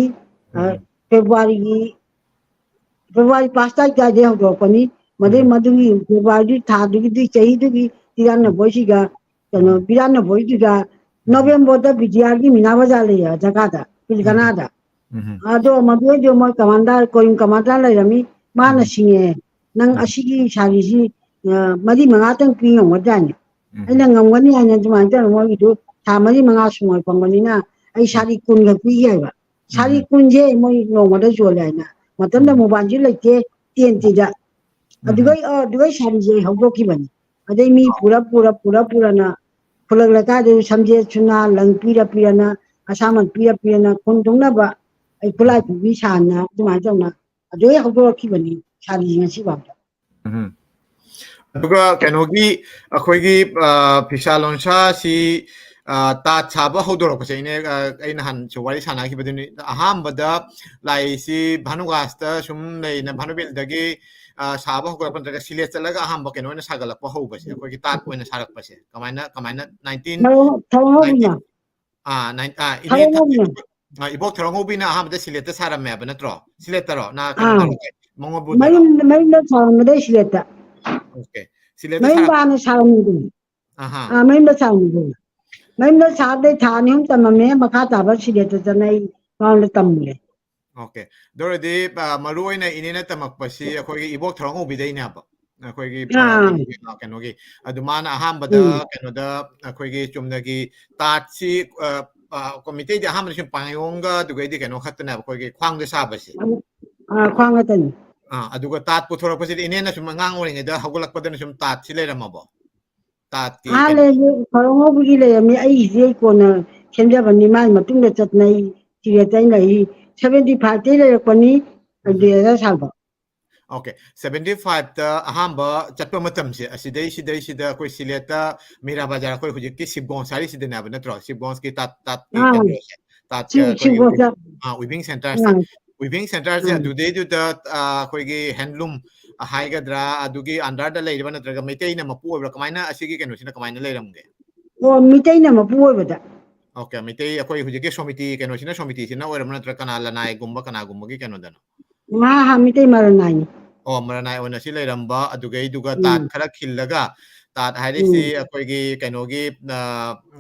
ꯑ, ꯎꯝ꯫ ꯐꯦꯕ꯭ꯔꯨꯋꯥꯔꯤꯒꯤ ꯐꯦꯕ꯭ꯔꯨꯋꯥꯔꯤ ꯄꯥꯁ ꯇꯥꯔꯤꯛ ꯑꯗꯥꯏꯗꯩ ꯍꯧꯗꯣꯔꯛꯄꯅꯤ꯫ ꯃꯗꯩ ꯎꯝ꯫ ꯃꯗꯨꯒꯤ ꯐꯦꯕ꯭ꯔꯨꯋꯥꯔꯤ ꯊꯥꯗꯨꯒꯤꯗꯤ ꯆꯍꯤꯗꯨꯒꯤ ꯕꯤꯔꯥꯟ ꯅꯕꯣꯏꯁꯤꯒ ꯀꯩꯅꯣ ꯎꯝ꯫ ꯕꯤꯔꯥꯟ ꯅꯕꯣꯏꯗꯨꯗ ꯎꯝ꯫ ꯅꯣꯕꯦꯝꯕꯔꯗ ꯕꯤꯗ꯭ꯌꯥꯒꯤ ꯃꯤꯅꯥ ꯕꯖꯥꯔ ꯂꯩꯌꯦ ꯖꯒꯥꯗ ꯎꯝ꯫ ꯄꯤꯜꯀꯅꯥꯗ꯫ ꯎꯝ꯫ ꯑꯗꯣ ꯃꯗꯨꯗꯩꯗꯤ ꯃꯣꯏ ꯀꯃꯥꯟꯗꯔ ꯀꯣꯌꯨꯝ ꯀꯃꯥꯟꯗꯔ ꯂꯩꯔꯝꯃꯤ꯫ ꯃꯥꯅ ꯎꯝ꯫ ꯁꯤꯡꯉꯦ ꯅꯪ ꯎꯝ꯫ ꯑꯁꯤꯒꯤ ꯁꯥꯔꯤꯁꯤ ꯑ, ꯃꯔꯤ ꯃꯉꯥꯇꯪ ꯄꯤ ꯉꯝꯒꯗ꯭ꯔꯥꯅꯦ? ꯎꯝ꯫ ꯑꯩꯅ ꯉꯝꯒꯅꯤ ꯍꯥꯏꯅ ꯑꯗꯨꯃꯥꯏꯅ ꯇꯧꯔ ꯃꯣꯏꯒꯤꯗꯨ ꯊꯥ ꯃꯔꯤ ꯃꯉꯥ ꯁꯨꯡꯉꯣꯏ ꯐꯪꯕꯅꯤꯅ ꯑꯩ ꯎꯝ꯫ ꯁꯥꯔꯤ ꯀꯨꯟꯒ ꯄꯤꯒꯦ ꯍꯥꯏꯕ꯫ ꯁꯥꯔꯤ ꯎꯝ꯫ ꯀꯨꯟꯁꯦ ꯃꯣꯏ ꯅꯣꯡꯃꯗ ꯌꯣꯜꯂꯦ ꯍꯥꯏꯅ ꯃꯇꯝꯗ ꯎꯝ꯫ ꯃꯣꯕꯥꯏꯜꯁꯨ ꯂꯩꯇꯦ ꯇꯦꯟꯇꯤꯗ꯫ ꯎꯝ꯫ ꯑꯗꯨꯒ ꯑ, ꯑꯗꯨꯒ ꯁꯥꯔꯤꯁꯦ ꯍꯧꯗꯣꯛꯈꯤꯕꯅꯤ꯫ ꯑꯗꯩ ꯃꯤ ꯄꯨꯔ ꯄꯨꯔ ꯄꯨꯔ ꯄꯨꯔꯅ ꯈꯨꯂꯛ ꯂꯩꯀꯥꯏꯗ ꯁꯝꯖꯦꯠ ꯁꯨꯅꯥ ꯂꯪ ꯄꯤꯔ ꯄꯤꯔꯅ ꯑꯁꯥꯃꯟ ꯄꯤꯔ ꯄꯤꯔꯅ ꯈꯨꯟ ꯊꯨꯡꯅꯕ ꯑꯩ ꯈꯨꯠꯂꯥꯏ ꯄꯨꯕꯤ ꯁꯥꯟꯅ ꯑꯗꯨꯃꯥꯏꯅ ꯇꯧꯅ ꯑꯗꯨꯗꯩ ꯍꯧꯗꯣꯔꯛꯈꯤꯕꯅꯤ ꯁꯥꯔꯤ ꯉꯁꯤ ꯐꯥꯎꯗ꯫ ꯎꯝ꯫ ꯑꯗꯨꯒ ꯀꯩꯅꯣꯒꯤ ꯑꯩꯈꯣꯏꯒꯤ ꯐꯤꯁꯥ ꯂꯣꯟꯁꯥꯁꯤ ꯇꯥꯠ ꯁꯥꯕ ꯍꯧꯗꯣꯔꯛꯄꯁꯦ ꯑꯩꯅ ꯑꯩ ꯅꯍꯥꯟꯁꯨ ꯋꯥꯔꯤ ꯁꯥꯟꯅꯈꯤꯕꯗꯨꯅꯤ꯫ ꯑꯍꯥꯟꯕꯗ ꯂꯥꯏꯁꯤ ꯚꯥꯅꯨꯒꯥꯁꯇ ꯁꯨꯝ ꯂꯩꯅ ꯚꯥꯅꯨꯕꯦꯜꯗꯒꯤ ꯁꯥꯕ ꯍꯧꯒꯠꯂꯛꯄ ꯅꯠꯇ꯭ꯔꯒ ꯁꯤꯂꯦꯠ ꯆꯠꯂꯒ ꯑꯍꯥꯟꯕ ꯀꯩꯅꯣ ꯑꯣꯏꯅ ꯁꯥꯒꯠꯂꯛꯄ ꯍꯧꯕꯁꯦ ꯑꯩꯈꯣꯏꯒꯤ ꯇꯥꯠ ꯑꯣꯏꯅ ꯁꯥꯔꯛꯄꯁꯦ ꯀꯃꯥꯏꯅ ꯀꯃꯥꯏꯅ ꯅꯥꯏꯟꯇꯤꯟ ꯊꯧꯍꯧꯕꯤꯅ ꯑꯥ ꯅꯥꯏꯟ- ꯑꯥ, ꯏꯅꯦ ꯊꯧꯍꯧꯕꯤꯅ ꯑꯥ, ꯏꯕꯣꯛ ꯊꯧꯔꯝꯍꯧꯕꯤꯅ ꯑꯍꯥꯟꯕꯗ ꯁꯤꯂꯦꯠꯇ ꯁꯥꯔꯝꯃꯦꯕ ꯅꯠꯇ꯭ꯔꯣ? ꯁꯤꯂꯦꯠꯇꯔꯣ? ꯅ ꯀꯩꯅꯣ ꯑꯥ ꯇꯧꯔꯒ ꯃꯉꯣꯟꯕꯨ ꯇꯧꯔꯣ? ꯃꯌꯨꯝꯗ ꯃꯌꯨꯝꯗ ꯁꯥꯔꯝꯕꯗꯩ ꯁꯤꯂꯦꯠꯇ ꯑꯣꯀꯦ꯫ ꯁꯤꯂꯦꯠꯇ ꯃꯌꯨꯝ ꯁꯥꯔꯝ- ꯄꯥꯅ ꯁꯥꯔꯝꯃꯤꯗꯅ ꯑꯍꯥ. ꯑꯥ ꯃꯌꯨꯝꯗ ꯁꯥꯔꯝꯃꯤꯗꯅ ꯃꯌꯨꯝꯗ ꯁꯥꯕꯗꯩ ꯊꯥ ꯑꯅꯤ ꯑꯍꯨꯝ ꯇꯝꯃꯝꯃꯦ ꯃꯈꯥ ꯇꯥꯕ ꯁꯤꯂꯦꯠꯇ ꯆꯠꯅ ꯑꯩ ꯃꯉꯣꯟꯗ ꯇꯝꯃꯨꯔꯦ꯫ ꯑꯣꯀꯦ꯫ ꯑꯗꯨ ꯑꯣꯏꯔꯗꯤ ꯑ, ꯃꯔꯨ ꯑꯣꯏꯅ ꯏꯅꯦꯅ ꯇꯝꯃꯛꯄꯁꯤ ꯑꯩꯈꯣꯏꯒꯤ ꯏꯕꯣꯛ ꯊꯧꯔꯝꯍꯧꯕꯤꯗꯩꯅꯦꯕ꯫ ꯑꯩꯈꯣꯏꯒꯤ ꯑ, ꯑꯥ ꯀꯩꯅꯣꯒꯤ ꯑ, ꯀꯩꯅꯣꯒꯤ ꯑꯗꯨ ꯃꯥꯅ ꯑꯍꯥꯟꯕꯗ ꯎꯝ ꯀꯩꯅꯣꯗ ꯑꯩꯈꯣꯏꯒꯤ ꯆꯨꯝꯅꯒꯤ ꯇꯥꯠꯁꯤ ꯑ, ꯑ, ꯑꯩꯈꯣꯏ ꯃꯤꯇꯩꯗꯤ ꯑꯍꯥꯟꯕꯗ ꯁꯨꯝ ꯄꯥꯡꯌꯣꯡꯒ ꯑꯗꯨꯒꯩꯗꯤ ꯀꯩꯅꯣ ꯈꯛꯇꯅꯦꯕ ꯑꯩꯈꯣꯏꯒꯤ ꯈ꯭ꯋꯥꯡꯗ ꯁꯥꯕꯁꯦ꯫ ꯑꯥ ꯈ꯭ꯋꯥꯡ ꯉꯥꯛꯇꯅꯤ꯫ ꯑꯥ ꯑꯗꯨꯒ ꯇꯥꯠ ꯄꯨꯊꯣꯔꯛꯄꯁꯤꯗꯤ ꯏꯅꯦꯅ ꯁꯨꯝ ꯑꯉꯥꯡ ꯑꯣꯏꯔꯤꯉꯩꯗ ꯍꯧꯒꯠꯂꯛꯄꯗꯅ ꯁꯨꯝ ꯇꯥꯠꯁꯤ ꯂꯩꯔꯝꯃꯕꯣ? ꯇꯥꯠꯀꯤ ꯀꯩꯅꯣ ꯍꯥꯟꯅꯗꯤ ꯈꯣꯡꯉꯧꯕꯒꯤ ꯂꯩꯔꯝꯃꯤ ꯑꯩꯒꯤꯁꯤ ꯑꯩ ꯀꯣꯟꯅ ꯁꯦꯝꯖꯕꯅꯤ ꯃꯥꯒꯤ ꯃꯇꯨꯡꯗ ꯆꯠꯇꯅ ꯑꯩ ꯁꯤꯗ ꯑꯩꯅ ꯑꯩ ꯁꯚꯦꯟꯇꯤ ꯐꯥꯏꯚꯇꯩ ꯂꯩꯔꯛꯄꯅꯤ꯫ ꯎꯝ. ꯑꯗꯨꯗ ꯁꯥꯕ ꯑꯣꯀꯦ꯫ ꯁꯚꯦꯟꯇꯤ ꯐꯥꯏꯚꯇ ꯑꯍꯥꯟꯕ ꯆꯠꯄ ꯃꯇꯝꯁꯦ ꯑꯁꯤꯗꯩ ꯁꯤꯗꯩ ꯁꯤꯗ ꯑꯩꯈꯣꯏ ꯁꯤꯂꯦꯠꯇ ꯃꯤꯔꯥ ꯕꯖꯥꯔ ꯑꯩꯈꯣꯏ ꯍꯧꯖꯤꯛꯀꯤ ꯁꯤꯞꯒꯣꯟꯁ ꯍꯥꯏꯔꯤꯁꯤꯗꯅꯦꯕ ꯅꯠꯇ꯭ꯔꯣ? ꯁꯤꯞꯒꯣꯟꯁꯀꯤ ꯇꯥꯠ ꯇꯥꯠꯀꯤ ꯑꯥ ꯀꯩꯅꯣꯁꯦ ꯇꯥꯠ ꯁꯤ ꯑꯩꯈꯣꯏꯒꯤ ꯁꯤꯕꯣꯠꯇ ꯋꯤꯚꯤꯡ ꯁꯦꯟꯇꯔꯁꯦ ꯑꯥ ꯋꯤꯚꯤꯡ ꯁꯦꯟꯇꯔꯁꯦ ꯑꯥ ꯑꯗꯨꯗꯩꯗꯨꯗ ꯑ, ꯑꯩꯈꯣꯏꯒꯤ ꯍꯦꯟꯂꯨꯝ ꯍꯥꯏꯒꯗ꯭ꯔꯥ ꯑꯗꯨꯒꯤ ꯑꯟꯗꯔꯗ ꯂꯩꯔꯤꯕ ꯅꯠꯇ꯭ꯔꯒ ꯃꯩꯇꯩꯅ ꯃꯄꯨ ꯑꯣꯏꯕ꯭ꯔꯥ ꯀꯃꯥꯏꯅ ꯑꯁꯤꯒꯤ ꯀꯩꯅꯣꯁꯤꯅ ꯀꯃꯥꯏꯅ ꯂꯩꯔꯝꯒꯦ? ꯑꯣ ꯃꯤꯇꯩꯅ ꯃꯄꯨ ꯑꯣꯏꯕꯗ ꯑꯣꯀꯦ꯫ ꯃꯩꯇꯩ ꯑꯩꯈꯣꯏ ꯍꯧꯖꯤꯛꯀꯤ ꯁꯣꯃꯤꯇꯤ ꯀꯩꯅꯣꯁꯤꯅ ꯁꯣꯃꯤꯇꯤꯁꯤꯅ ꯑꯣꯏꯔꯕ ꯅꯠꯇ꯭ꯔꯒ ꯀꯅꯥ ꯂꯅꯥꯏꯒꯨꯝꯕ ꯀꯅꯥꯒꯨꯝꯕꯒꯤ ꯀꯩꯅꯣꯗꯅꯣ? ꯃꯥ ꯍꯥ ꯃꯤꯇꯩ ꯃꯔꯅꯥꯏꯅꯤ꯫ ꯑꯣ ꯃꯔꯅꯥꯏ ꯑꯣꯏꯅ ꯁꯤ ꯂꯩꯔꯝꯕ ꯑꯗꯨꯒꯩꯗꯨꯒ ꯇꯥꯠ ꯎꯝ ꯈꯔ ꯈꯤꯜꯂꯒ ꯇꯥꯠ ꯍꯥꯏꯔꯤꯁꯤ ꯎꯝ ꯑꯩꯈꯣꯏꯒꯤ ꯀꯩꯅꯣꯒꯤ ꯑ,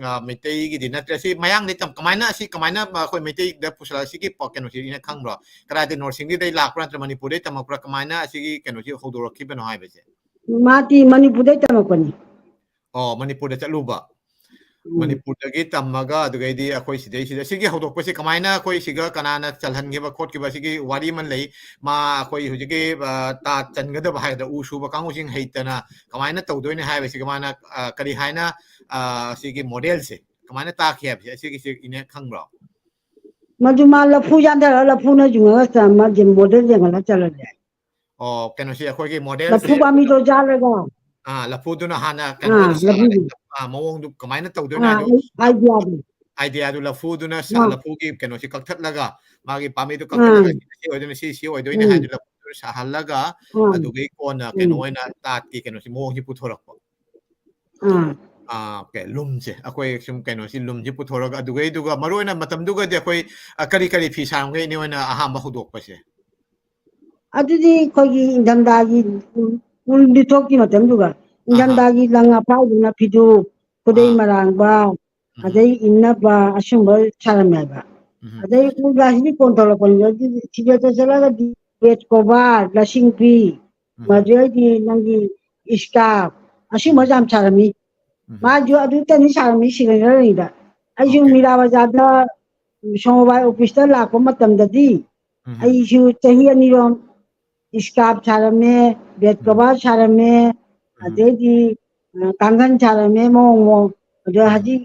ꯑ, ꯃꯩꯇꯩꯒꯤꯗꯤ ꯅꯠꯇ꯭ꯔꯦ꯫ ꯁꯤ ꯃꯌꯥꯡꯗꯤ ꯇꯝ- ꯀꯃꯥꯏꯅ ꯑꯁꯤ ꯀꯃꯥꯏꯅ ꯑꯩꯈꯣꯏ ꯃꯩꯇꯩꯗ ꯄꯨꯁꯜꯂꯛ ꯁꯤꯒꯤ ꯄ- ꯀꯩꯅꯣꯁꯤ ꯏꯅ ꯈꯪꯕ꯭ꯔꯣ? ꯀꯗꯥꯏꯗ ꯅꯣꯔꯁꯤꯡꯒꯤꯗꯩ ꯂꯥꯛꯄ꯭ꯔꯥ ꯅꯠꯇ꯭ꯔꯒ ꯃꯅꯤꯄꯨꯔꯗꯩ ꯇꯝꯃꯛꯄ꯭ꯔꯥ ꯀꯃꯥꯏꯅ ꯑꯁꯤꯒꯤ ꯀꯩꯅꯣꯁꯤ ꯍꯧꯗꯣꯔꯛꯈꯤꯕꯅꯣ ꯍꯥꯏꯕꯁꯦ? ꯃꯥꯗꯤ ꯃꯅꯤꯄꯨꯔꯗꯩ ꯇꯝꯃꯛꯄꯅꯤ꯫ ꯑꯣ ꯃꯅꯤꯄꯨꯔꯗ ꯆꯠꯂꯨꯕ ꯎꯝ ꯃꯅꯤꯄꯨꯔꯗꯒꯤ ꯇꯝꯃꯒ ꯑꯗꯨꯒꯩꯗꯤ ꯑꯩꯈꯣꯏ ꯁꯤꯗꯩꯁꯤꯗ ꯁꯤꯒꯤ ꯍꯧꯗꯣꯛꯄꯁꯤ ꯀꯃꯥꯏꯅ ꯑꯩꯈꯣꯏ ꯁꯤꯒ ꯀꯅꯥꯅ ꯆꯜꯍꯟꯈꯤꯕ ꯈꯣꯠꯈꯤꯕ ꯁꯤꯒꯤ ꯋꯥꯔꯤ ꯑꯃ ꯂꯩ꯫ ꯃꯥ ꯑꯩꯈꯣꯏ ꯍꯧꯖꯤꯛꯀꯤ ꯑ, ꯇꯥ ꯆꯟꯒꯗꯕ ꯍꯥꯏꯒꯗ꯭ꯔꯥ ꯎ ꯁꯨꯕ ꯀꯥꯡꯕꯨꯁꯤꯡ ꯍꯩꯇꯅ ꯀꯃꯥꯏꯅ ꯇꯧꯗꯣꯏꯅꯤ ꯍꯥꯏꯕꯁꯤꯒ ꯃꯥꯅ ꯑ, ꯀꯔꯤ ꯍꯥꯏꯅ ꯑ, ꯁꯤꯒꯤ ꯃꯣꯗꯦꯜꯁꯦ ꯀꯃꯥꯏꯅ ꯇꯥꯛꯈꯤ ꯍꯥꯏꯕꯁꯦ ꯑꯁꯤꯒꯤꯁꯦ ꯏꯅꯦ ꯈꯪꯕ꯭ꯔꯣ? ꯃꯗꯨ ꯃꯥ ꯂꯐꯨ ꯌꯥꯟꯊꯔꯒ ꯂꯐꯨꯅ ꯌꯨꯡꯉꯒ ꯆ-, ꯃꯥ ꯖꯤꯝ ꯃꯣꯗꯦꯜ ꯌꯦꯡꯍꯜꯂ ꯆꯠꯂꯁꯦ꯫ ꯑꯣ, ꯀꯩꯅꯣꯁꯤ ꯑꯩꯈꯣꯏꯒꯤ ꯂꯐꯨ ꯃꯣꯗꯦꯜꯁꯤ ꯄꯥꯝꯕꯤꯗꯣ ꯌꯥꯜꯂꯒ ꯑꯥ, ꯂꯐꯨꯗꯨꯅ ꯍꯥꯟꯅ ꯑꯥ, ꯀꯩꯅꯣ ꯑꯣꯏꯅ ꯁꯥꯍꯜꯂꯦ꯫ ꯂꯐꯨꯗꯣ ꯑꯥ, ꯃꯑꯣꯡꯗꯨ ꯀꯃꯥꯏꯅ ꯇꯧꯗꯣꯏꯅꯣ ꯑꯥ, ꯍꯥꯏꯗꯣ ꯑꯥꯏꯗꯤꯌꯥꯗꯣ ꯑꯥꯏꯗꯤꯌꯥꯗꯨ ꯂꯐꯨꯗꯨꯅ ꯁꯥ-, ꯑꯥ, ꯂꯐꯨꯒꯤ ꯀꯩꯅꯣꯁꯤ ꯀꯛꯊꯠꯂꯒ ꯃꯥꯒꯤ ꯄꯥꯝꯕꯤꯗꯨ ꯑꯥ, ꯀꯛꯊꯠꯂꯒ ꯁꯤ ꯑꯣꯏꯗꯣꯏꯅꯤ, ꯁꯤ ꯁꯤ ꯑꯣꯏꯗꯣꯏꯅꯤ ꯎꯝ, ꯍꯥꯏꯗꯨ ꯂꯐꯨꯗꯨ ꯁꯥꯍꯜꯂꯒ ꯎꯝ, ꯑꯗꯨꯒꯤ ꯀꯣꯟꯅ ꯀꯩꯅꯣ ꯎꯝ, ꯑꯣꯏꯅ ꯇꯥꯠꯀꯤ ꯀꯩꯅꯣꯁꯤ ꯃꯑꯣꯡꯁꯤ ꯄꯨꯊꯣꯔꯛꯄ꯫ ꯑꯥ, ꯑꯥ, okay, ꯂꯨꯝꯁꯦ ꯑꯩꯈꯣꯏ ꯁꯨꯝ ꯀꯩꯅꯣꯁꯤ ꯂꯨꯝꯁꯤ ꯄꯨꯊꯣꯔꯒ ꯑꯗꯨꯒꯩꯗꯨꯒ ꯃꯔꯨ ꯑꯣꯏꯅ ꯃꯇꯝꯗꯨꯒꯗꯤ ꯑꯩꯈꯣꯏ ꯑ, ꯀꯔꯤ ꯀꯔꯤ ꯐꯤ ꯁꯥꯔꯝꯒꯦ ꯏꯅꯦ ꯍꯣꯏꯅ ꯑꯍꯥꯟꯕ ꯍꯧꯗꯣꯛꯄꯁꯦ? ꯑꯗꯨꯗꯤ ꯑꯩꯈꯣꯏꯒꯤ ꯏꯪꯊꯝꯊꯥꯒꯤ ꯎꯜ ꯂꯤꯊꯣꯛꯀꯤ ꯃꯇꯝꯗꯨꯒ ꯑꯍꯥ ꯏꯪꯊꯝꯊꯥꯒꯤ ꯂꯪ ꯑꯄꯥꯏꯗꯨꯅ ꯐꯤꯗꯨ ꯈꯨꯗꯩ ꯑꯥ ꯃꯔꯥꯡꯕ ꯎꯝ ꯑꯗꯩ ꯏꯟꯅꯕ ꯑꯁꯨꯝꯕ ꯁꯥꯔꯝꯃꯦꯕ꯫ ꯎꯝ ꯑꯗꯩ ꯎꯜꯒꯥꯁꯤꯗꯤ ꯀꯣꯟ ꯇꯧꯔꯛꯄꯅꯤꯅ ꯑꯗꯨꯗꯤ ꯊꯤꯕꯦꯠꯇ ꯆꯠꯂꯒꯗꯤ ꯕꯦꯗ ꯀꯣꯕꯥꯔ ꯂꯁꯤꯡꯕꯤ ꯎꯝ ꯃꯗꯨꯗꯩꯗꯤ ꯅꯪꯒꯤ ꯏꯁꯀꯥꯞ ꯎꯝ ꯑꯁꯤꯒꯨꯝꯕꯁꯨ ꯌꯥꯝ ꯁꯥꯔꯝꯃꯤ꯫ ꯎꯝ ꯃꯥꯁꯨ ꯑꯗꯨꯇꯅꯤ ꯁꯥꯔꯝꯃꯤ ꯁꯤꯂꯤꯟꯗꯔꯅꯤꯗ꯫ ꯑꯩꯁꯨ okay ꯃꯤꯔꯥ ꯕꯖꯥꯔꯗ ꯁꯣꯃꯕꯥꯏ ꯑꯣꯐꯤꯁꯇ ꯂꯥꯛꯄ ꯃꯇꯝꯗꯗꯤ ꯎꯝ ꯑꯩꯁꯨ ꯆꯍꯤ ꯑꯅꯤꯔꯣꯝ ꯏꯁꯀꯥꯞ ꯁꯥꯔꯝꯃꯦ, ꯕꯦꯗ ꯎꯝ ꯀꯣꯕꯔ ꯁꯥꯔꯝꯃꯦ, ꯎꯝ ꯑꯗꯩꯗꯤ ꯑ, ꯀꯥꯡꯈꯟ ꯁꯥꯔꯝꯃꯦ ꯃꯑꯣꯡ ꯃꯑꯣꯡ꯫ ꯑꯗꯣ ꯎꯝ ꯍꯧꯖꯤꯛ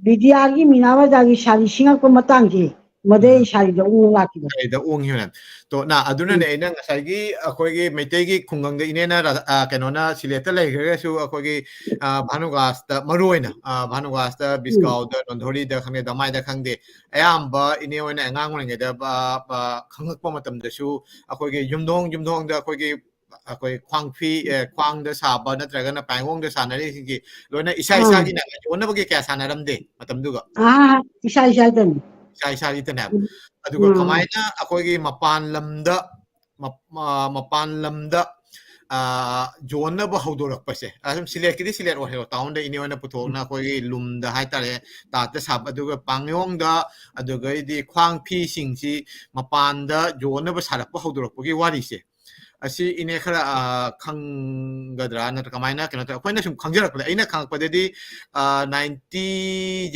ꯕꯤꯗ꯭ꯌꯥꯒꯤ ꯃꯤꯅꯥ ꯕꯖꯥꯔꯒꯤ ꯁꯥꯔꯤ ꯁꯤꯡꯉꯛꯄ ꯃꯇꯥꯡꯁꯦ ꯃꯗꯩ ꯎꯝ ꯁꯥꯔꯤꯗ ꯎꯡ ꯂꯥꯛꯈꯤꯕ꯫ ꯁꯥꯔꯤꯗ ꯎꯡꯈꯤꯕꯅꯦ꯫ ꯇꯣ ꯅ ꯑꯗꯨꯅꯅꯦ ꯎꯝ ꯑꯩꯅ ꯉꯁꯥꯏꯒꯤ ꯑꯩꯈꯣꯏꯒꯤ ꯃꯩꯇꯩꯒꯤ ꯈꯨꯡꯒꯪꯗ ꯏꯅꯦꯅ ꯔꯥ-, ꯑ, ꯀꯩꯅꯣꯅ ꯁꯤꯂꯦꯠꯇ ꯂꯩꯈ꯭ꯔꯒꯁꯨ ꯑꯩꯈꯣꯏꯒꯤ ꯑ, ꯚꯥꯅꯨꯒꯥꯁꯇ ꯃꯔꯨ ꯑꯣꯏꯅ ꯑ, ꯚꯥꯅꯨꯒꯥꯁꯇ ꯎꯝ ꯕꯤꯁꯀꯥꯎꯗ ꯅꯣꯟꯊꯣꯔꯤꯗ ꯈꯪꯗꯦ ꯗꯃꯥꯏꯗ ꯈꯪꯗꯦ ꯑꯌꯥꯝꯕ ꯏꯅꯦ ꯍꯣꯏꯅ ꯑꯉꯥꯡ ꯑꯣꯏꯔꯤꯉꯩꯗ ꯕ-, ꯕ-, ꯈꯪꯉꯛꯄ ꯃꯇꯝꯗꯁꯨ ꯑꯩꯈꯣꯏꯒꯤ ꯌꯨꯝꯊꯣꯡ ꯌꯨꯝꯊꯣꯡꯗ ꯑꯩꯈꯣꯏꯒꯤ ꯑꯩꯈꯣꯏ ꯈ꯭ꯋꯥꯡ ꯐꯤ ꯑꯦ, ꯈ꯭ꯋꯥꯡꯗ ꯁꯥꯕ ꯅꯠꯇ꯭ꯔꯒꯅ ꯄꯥꯏꯉꯣꯡꯗ ꯁꯥꯟꯅꯔꯤꯁꯤꯡꯁꯤ ꯂꯣꯏꯅ ꯏꯁꯥ ꯑꯥ ꯏꯁꯥꯒꯤꯅ ꯌꯣꯟꯅꯕꯒꯤ ꯀꯌꯥ ꯁꯥꯟꯅꯔꯝꯗꯦ ꯃꯇꯝꯗꯨꯒ꯫ ꯑꯥ ꯏꯁꯥ ꯏꯁꯥꯗꯅꯤ꯫ ꯏꯁꯥ ꯏꯁꯥꯒꯤꯗꯅꯦꯕ꯫ ꯎꯝ, ꯑꯗꯨꯒ ꯑꯥ ꯀꯃꯥꯏꯅ ꯑꯩꯈꯣꯏꯒꯤ ꯃꯄꯥꯟ ꯂꯝꯗ ꯃ-, ꯃ-, ꯃꯄꯥꯟ ꯂꯝꯗ ꯑ, ꯌꯣꯟꯅꯕ ꯍꯧꯗꯣꯔꯛꯄꯁꯦ ꯑꯗꯨꯝ ꯁꯤꯂꯦꯠꯀꯤꯗꯤ ꯁꯤꯂꯦꯠ ꯑꯣꯏꯍꯜꯂꯣ ꯇꯥꯎꯟꯗ ꯏꯅꯦ ꯍꯣꯏꯅ ꯄꯨꯊꯣꯛꯅ ꯑꯩꯈꯣꯏꯒꯤ ꯂꯨꯝꯗ ꯍꯥꯏꯇꯥꯔꯦ ꯇꯥꯠꯇ ꯁꯥꯕ ꯑꯗꯨꯒ ꯄꯥꯡꯌꯣꯡꯗ ꯑꯗꯨꯒꯩꯗꯤ ꯈ꯭ꯋꯥꯡ ꯐꯤꯁꯤꯡꯁꯤ ꯃꯄꯥꯟꯗ ꯌꯣꯟꯅꯕ ꯁꯥꯔꯛꯄ ꯍꯧꯗꯣꯔꯛꯄꯒꯤ ꯋꯥꯔꯤꯁꯦ ꯑꯁꯤ ꯏꯅꯦ ꯈꯔ ꯑ, ꯈꯪꯒꯗ꯭ꯔꯥ ꯅꯠꯇ꯭ꯔꯒ ꯀꯃꯥꯏꯅ ꯀꯩꯅꯣ ꯇꯧꯋꯦ ꯑꯩꯈꯣꯏꯅ ꯁꯨꯝ ꯈꯪꯖꯔꯛꯄꯗ ꯑꯩꯅ ꯈꯪꯉꯛꯄꯗꯗꯤ ninety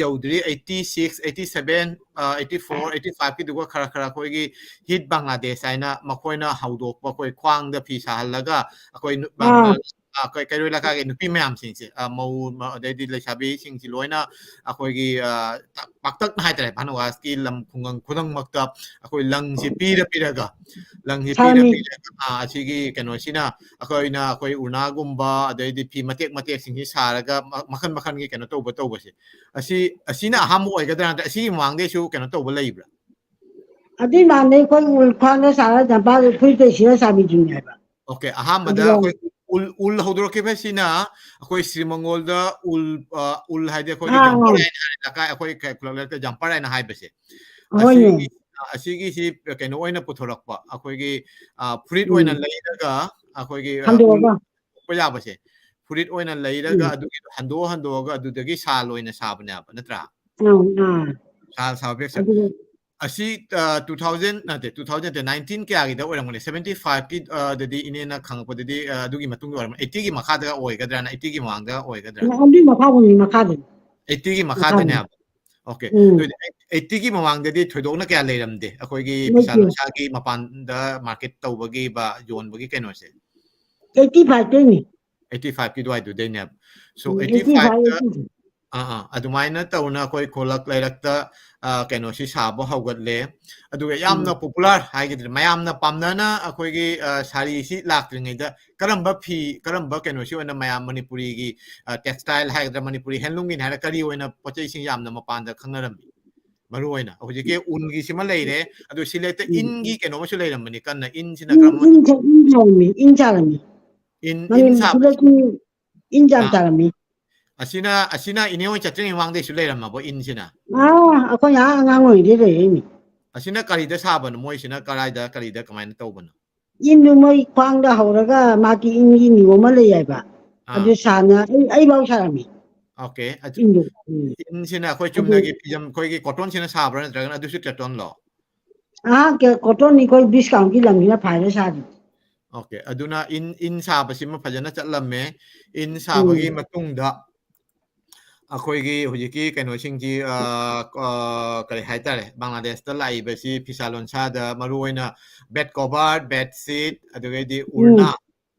ꯌꯧꯗ꯭ꯔꯤ eighty six eighty seven eighty four eighty five ꯀꯤꯗꯨꯒ ꯈꯔ ꯈꯔ ꯑꯩꯈꯣꯏꯒꯤ ꯍꯤꯠ ꯕꯪꯒ꯭ꯂꯥꯗꯦꯁ ꯍꯥꯏꯅ ꯃꯈꯣꯏꯅ ꯍꯧꯗꯣꯛꯄ ꯑꯩꯈꯣꯏ ꯈ꯭ꯋꯥꯡꯗ ꯐꯤ ꯁꯥꯍꯜꯂꯒ ꯑꯩꯈꯣꯏ ꯅꯨ- ꯑꯥ ꯕꯪꯒ꯭ꯂꯥ- ꯑ, ꯀꯩ-, ꯀꯩꯔꯣꯏ ꯂꯩꯀꯥꯏꯒꯤ ꯅꯨꯄꯤ ꯃꯌꯥꯝꯁꯤꯡꯁꯦ, ꯑ, ꯃꯧ, ꯃ-, ꯑꯗꯩꯗꯤ ꯂꯩꯁꯥꯕꯤꯁꯤꯡꯁꯤ ꯂꯣꯏꯅ ꯑꯩꯈꯣꯏꯒꯤ, ꯑ, ꯇ-, ꯄꯥꯛꯇꯛꯅ ꯍꯥꯏꯇꯥꯔꯦ, ꯚꯥꯅꯨꯋꯥꯁꯀꯤ ꯂꯝ ꯈꯨꯡꯒꯪ ꯈꯨꯗꯤꯡꯃꯛꯇ ꯑꯩꯈꯣꯏ ꯂꯪꯁꯤ ꯄꯤꯔ ꯄꯤꯔꯒ, ꯂꯪꯁꯤ ꯄꯤꯔ ꯁꯥꯔꯝꯃꯤ꯫ ꯄꯤꯔꯒ, ꯑ, ꯑꯁꯤꯒꯤ ꯀꯩꯅꯣꯁꯤꯅ ꯑꯩꯈꯣꯏꯅ, ꯑꯩꯈꯣꯏ ꯎꯅꯥꯒꯨꯝꯕ, ꯑꯗꯩꯗꯤ ꯐꯤ ꯃꯇꯦꯛ ꯃꯇꯦꯛꯁꯤꯡꯁꯤ ꯁꯥꯔꯒ ꯃ-, ꯃꯈꯜ ꯃꯈꯜꯒꯤ ꯀꯩꯅꯣ ꯇꯧꯕ ꯇꯧꯕꯁꯦ꯫ ꯑꯁꯤ, ꯑꯁꯤꯅ ꯑꯍꯥꯟꯕ ꯑꯣꯏꯒꯗ꯭ꯔꯥ, ꯅꯠꯇ꯭ꯔ ꯑꯁꯤꯒꯤ ꯃꯃꯥꯡꯗꯩꯁꯨ ꯀꯩꯅꯣ ꯇꯧꯕ ꯂꯩꯕ꯭ꯔꯥ? ꯑꯗꯨꯏ ꯃꯃꯥꯡꯗꯩ ꯑꯩꯈꯣꯏ ꯎꯜ ꯈ꯭ꯋꯥꯡꯗ ꯁꯥꯔ ꯖꯝꯄꯥ ꯐꯨꯔꯤꯠꯇꯩ ꯁꯤꯔ ꯁꯥꯕꯤꯗꯨꯅꯦ ꯍꯥꯏꯕ꯫ OK, ꯑꯍꯥꯟꯕꯗ ꯑꯗꯨꯒ ꯑꯩꯈꯣꯏ ꯎꯜ, ꯎꯜ ꯍꯧꯗꯣꯔꯛꯈꯤꯕꯁꯤꯅ ꯑꯩꯈꯣꯏ ꯁ꯭ꯔꯤꯃꯪꯒꯣꯜꯗ ꯎꯜ, ꯑ, ꯎꯜ ꯍꯥꯏꯗꯤ ꯑꯩꯈꯣꯏꯒꯤ ꯑꯥ, ꯖꯝꯄꯔ ꯑꯥ꯫ ꯍꯥꯏꯅ ꯍꯥꯏꯔꯦ, ꯂꯩꯀꯥꯏ ꯑꯩꯈꯣꯏ ꯈ-, ꯈꯨꯜꯂꯛ ꯂꯩꯔꯛꯇ ꯖꯝꯄꯔ ꯍꯥꯏꯅ ꯍꯥꯏꯕꯁꯦ꯫ ꯍꯣꯏꯅꯦ꯫ ꯑꯁꯤꯒꯤ, ꯑ, ꯑꯁꯤꯒꯤꯁꯤ ꯀꯩꯅꯣ ꯑꯣꯏꯅ ꯄꯨꯊꯣꯔꯛꯄ, ꯑꯩꯈꯣꯏꯒꯤ, ꯑ, ꯐꯨꯔꯤꯠ ꯑꯣꯏꯅ ꯎꯝ꯫ ꯂꯩꯔꯒ ꯑꯩꯈꯣꯏꯒꯤ, ꯑ, ꯎꯜ ꯍꯟꯗꯣꯛꯑꯒ꯫ ꯍꯧꯕ ꯌꯥꯕꯁꯦ꯫ ꯐꯨꯔꯤꯠ ꯑꯣꯏꯅ ꯂꯩꯔꯒ ꯎꯝ꯫ ꯑꯗꯨꯒꯤꯗꯣ ꯍꯟꯗꯣꯛ ꯍꯟꯗꯣꯛꯑꯒ ꯑꯗꯨꯗꯒꯤ ꯁꯥꯜ ꯑꯣꯏꯅ ꯁꯥꯕꯅꯦꯕ, ꯅꯠꯇ꯭ꯔꯥ? ꯑꯥ, ꯑꯥ꯫ ꯁꯥꯜ ꯁꯥꯕ ꯕꯦꯒꯁꯦ꯫ ꯑꯗꯨꯒ ꯑꯁꯤ, ꯑ, two thousand ꯅꯠꯇꯦ, two thousand ꯅꯠꯇꯦ, nineteen ꯀꯌꯥꯒꯤꯗ ꯑꯣꯏꯔꯝꯒꯅꯤ? Seventy five ꯀꯤ, ꯑ, ꯗꯗꯤ ꯏꯅꯦꯅ ꯈꯪꯉꯛꯄꯗꯗꯤ, ꯑ, ꯑꯗꯨꯒꯤ ꯃꯇꯨꯡꯗ ꯑꯣꯏꯔꯝꯒꯅꯤ꯫ Eighty ꯒꯤ ꯃꯈꯥꯗ ꯑꯣꯏꯒꯗ꯭ꯔꯥꯅ, eighty ꯒꯤ ꯃꯃꯥꯡꯗ ꯑꯣꯏꯒꯗ꯭ꯔꯥ? ꯑꯗꯨꯒꯤ ꯃꯈꯥꯗꯅꯤ, ꯃꯈꯥꯗꯅꯤ꯫ Eighty ꯒꯤ ꯃꯈꯥꯗꯅꯤ꯫ ꯃꯈꯥꯗꯅꯦꯕ꯫ OK꯫ ꯎꯝ꯫ ꯑꯗꯨꯗꯤ eighty ꯒꯤ ꯃꯃꯥꯡꯗꯗꯤ ꯊꯣꯏꯗꯣꯛꯅ ꯀꯌꯥ ꯂꯩꯔꯝꯗꯦ꯫ ꯑꯩꯈꯣꯏꯒꯤ ꯐꯤꯁꯥ ꯂꯩꯇꯦ꯫ ꯂꯣꯟꯁꯥꯒꯤ ꯃꯄꯥꯟꯗ market ꯇꯧꯕꯒꯤ ꯕ-, ꯌꯣꯟꯕꯒꯤ ꯀꯩꯅꯣꯁꯦ꯫ Eighty five ꯇꯩꯅꯤ꯫ Eighty five ꯀꯤ ꯑꯗꯨꯋꯥꯏꯗꯨꯗꯩꯅꯦꯕ꯫ So, ꯎꯝ, eighty five, eighty five ꯇ, eighty six꯫ ꯑꯥ, ꯑꯥ, ꯑꯗꯨꯃꯥꯏꯅ ꯇꯧꯅ ꯑꯩꯈꯣꯏ ꯈꯨꯜꯂꯛ ꯂꯩꯔꯛꯇ, ꯑ, ꯀꯩꯅꯣꯁꯤ ꯁꯥꯕ ꯍꯧꯒꯠꯂꯦ꯫ ꯑꯗꯨꯒ ꯌꯥꯝꯅ ꯎꯝ꯫ Popular ꯍꯥꯏꯒꯗ꯭ꯔꯥ, ꯃꯌꯥꯝꯅ ꯄꯥꯝꯅꯅ ꯑꯩꯈꯣꯏꯒꯤ, ꯑ, ꯁꯥꯔꯤꯁꯤ ꯂꯥꯛꯇ꯭ꯔꯤꯉꯩꯗ ꯀꯔꯝꯕ ꯐꯤ, ꯀꯔꯝꯕ ꯀꯩꯅꯣꯁꯤ ꯑꯣꯏꯅ ꯃꯌꯥꯝ ꯃꯅꯤꯄꯨꯔꯤꯒꯤ, ꯑ, textile ꯍꯥꯏꯒꯗ꯭ꯔꯥ, ꯃꯅꯤꯄꯨꯔꯤ handloomꯒꯤꯅꯤ ꯍꯥꯏꯔ ꯀꯔꯤ ꯑꯣꯏꯅ ꯄꯣꯠ ꯆꯩꯁꯤꯡ ꯌꯥꯝꯅ ꯃꯄꯥꯟꯗ ꯈꯪꯅꯔꯝꯃꯤ? ꯃꯔꯨ ꯑꯣꯏꯅ ꯍꯧꯖꯤꯛꯀꯤ ꯎꯜꯒꯤꯁꯤꯃ ꯂꯩꯔꯦ, ꯑꯗꯨ ꯁꯤ ꯂꯩꯇ ꯎꯝ꯫ ꯏꯟꯒꯤ ꯀꯩꯅꯣꯃꯁꯨ ꯂꯩꯔꯝꯕꯅꯤ ꯀꯟꯅ, ꯏꯟꯁꯤꯅ ꯏꯟ, ꯀꯔꯝꯕ ꯏꯟ ꯁꯥ-, ꯏꯟ ꯁꯥꯔꯝꯃꯤ, ꯏꯟ ꯁꯥꯔꯝꯃꯤ꯫ ꯏꯟ, ꯃꯅꯤ-, ꯏꯟ ꯁꯥꯕꯁꯦ꯫ ꯁꯤꯗꯁꯨ ꯏꯟ ꯌꯥꯝ ꯑꯥ꯫ ꯁꯥꯔꯝꯃꯤ꯫ ꯑꯁꯤꯅ, ꯑꯁꯤꯅ ꯏꯅꯦ ꯍꯣꯏ ꯆꯠꯇ꯭ꯔꯤꯉꯩ ꯃꯃꯥꯡꯗꯩꯁꯨ ꯂꯩꯔꯝꯃꯕꯣ ꯏꯟꯁꯤꯅ? ꯑꯥ, ꯑꯩꯈꯣꯏ ꯑꯥ ꯑꯉꯥꯡ ꯑꯣꯏꯔꯤꯉꯩꯗꯩ ꯂꯩꯔꯛꯏꯅꯤ꯫ ꯑꯁꯤꯅ ꯀꯔꯤꯗ ꯁꯥꯕꯅꯣ? ꯃꯣꯏꯁꯤꯅ ꯀꯔꯥꯏꯗ, ꯀꯔꯤꯗ, ꯀꯃꯥꯏꯅ ꯇꯧꯕꯅꯣ? ꯏꯟꯗꯨ ꯃꯣꯏ ꯈ꯭ꯋꯥꯡꯗ ꯍꯧꯔꯒ ꯃꯥꯒꯤ ꯏꯟꯒꯤ ꯅꯤꯌꯣꯝ ꯑꯃ ꯂꯩ ꯍꯥꯏꯕ꯫ ꯑꯥ꯫ ꯑꯗꯨ ꯁꯥꯅ ꯑꯩ, ꯑꯩꯐꯥꯎ ꯁꯥꯔꯝꯃꯤ꯫ OK꯫ ꯑꯗꯨ ꯏꯟꯗꯨ꯫ ꯎꯝ꯫ ꯏꯟꯁꯤꯅ ꯑꯩꯈꯣꯏ ꯑꯗꯨ ꯆꯨꯝꯅꯒꯤ ꯐꯤꯖꯝ, ꯑꯩꯈꯣꯏꯒꯤ cottonꯁꯤꯅ ꯁꯥꯕ꯭ꯔꯥ, ꯅꯠꯇ꯭ꯔꯒꯅ ꯑꯗꯨꯁꯨ cottonꯂꯣ? ꯑꯥ, ꯀ-, cottonꯅꯤ, ꯑꯩꯈꯣꯏ ꯕꯤꯁꯀꯥꯎꯟꯒꯤ ꯂꯪꯁꯤꯅ ꯐꯥꯏꯔ ꯁꯥꯔꯤ꯫ OK꯫ ꯑꯗꯨꯅ ꯏꯟ, ꯏꯟ ꯁꯥꯕꯁꯤꯃ ꯐꯖꯅ ꯆꯠꯂꯝꯃꯦ꯫ ꯏꯟ ꯁꯥꯕꯒꯤ ꯎꯝ꯫ ꯃꯇꯨꯡꯗ ꯑꯩꯈꯣꯏꯒꯤ ꯍꯧꯖꯤꯛꯀꯤ ꯀꯩꯅꯣꯁꯤꯡꯁꯤ, ꯑ, ꯑ, ꯀꯔꯤ ꯍꯥꯏꯇꯥꯔꯦ, ꯕꯪꯒ꯭ꯂꯥꯗꯦꯁꯇ ꯂꯥꯛꯏꯕꯁꯤ ꯐꯤꯁꯥ ꯂꯣꯟꯁꯥꯗ ꯃꯔꯨꯑꯣꯏꯅ bed cover, bedsheet, ꯑꯗꯨꯗꯒꯤꯗꯤ ꯎꯝ꯫ ꯎꯔꯅꯥ,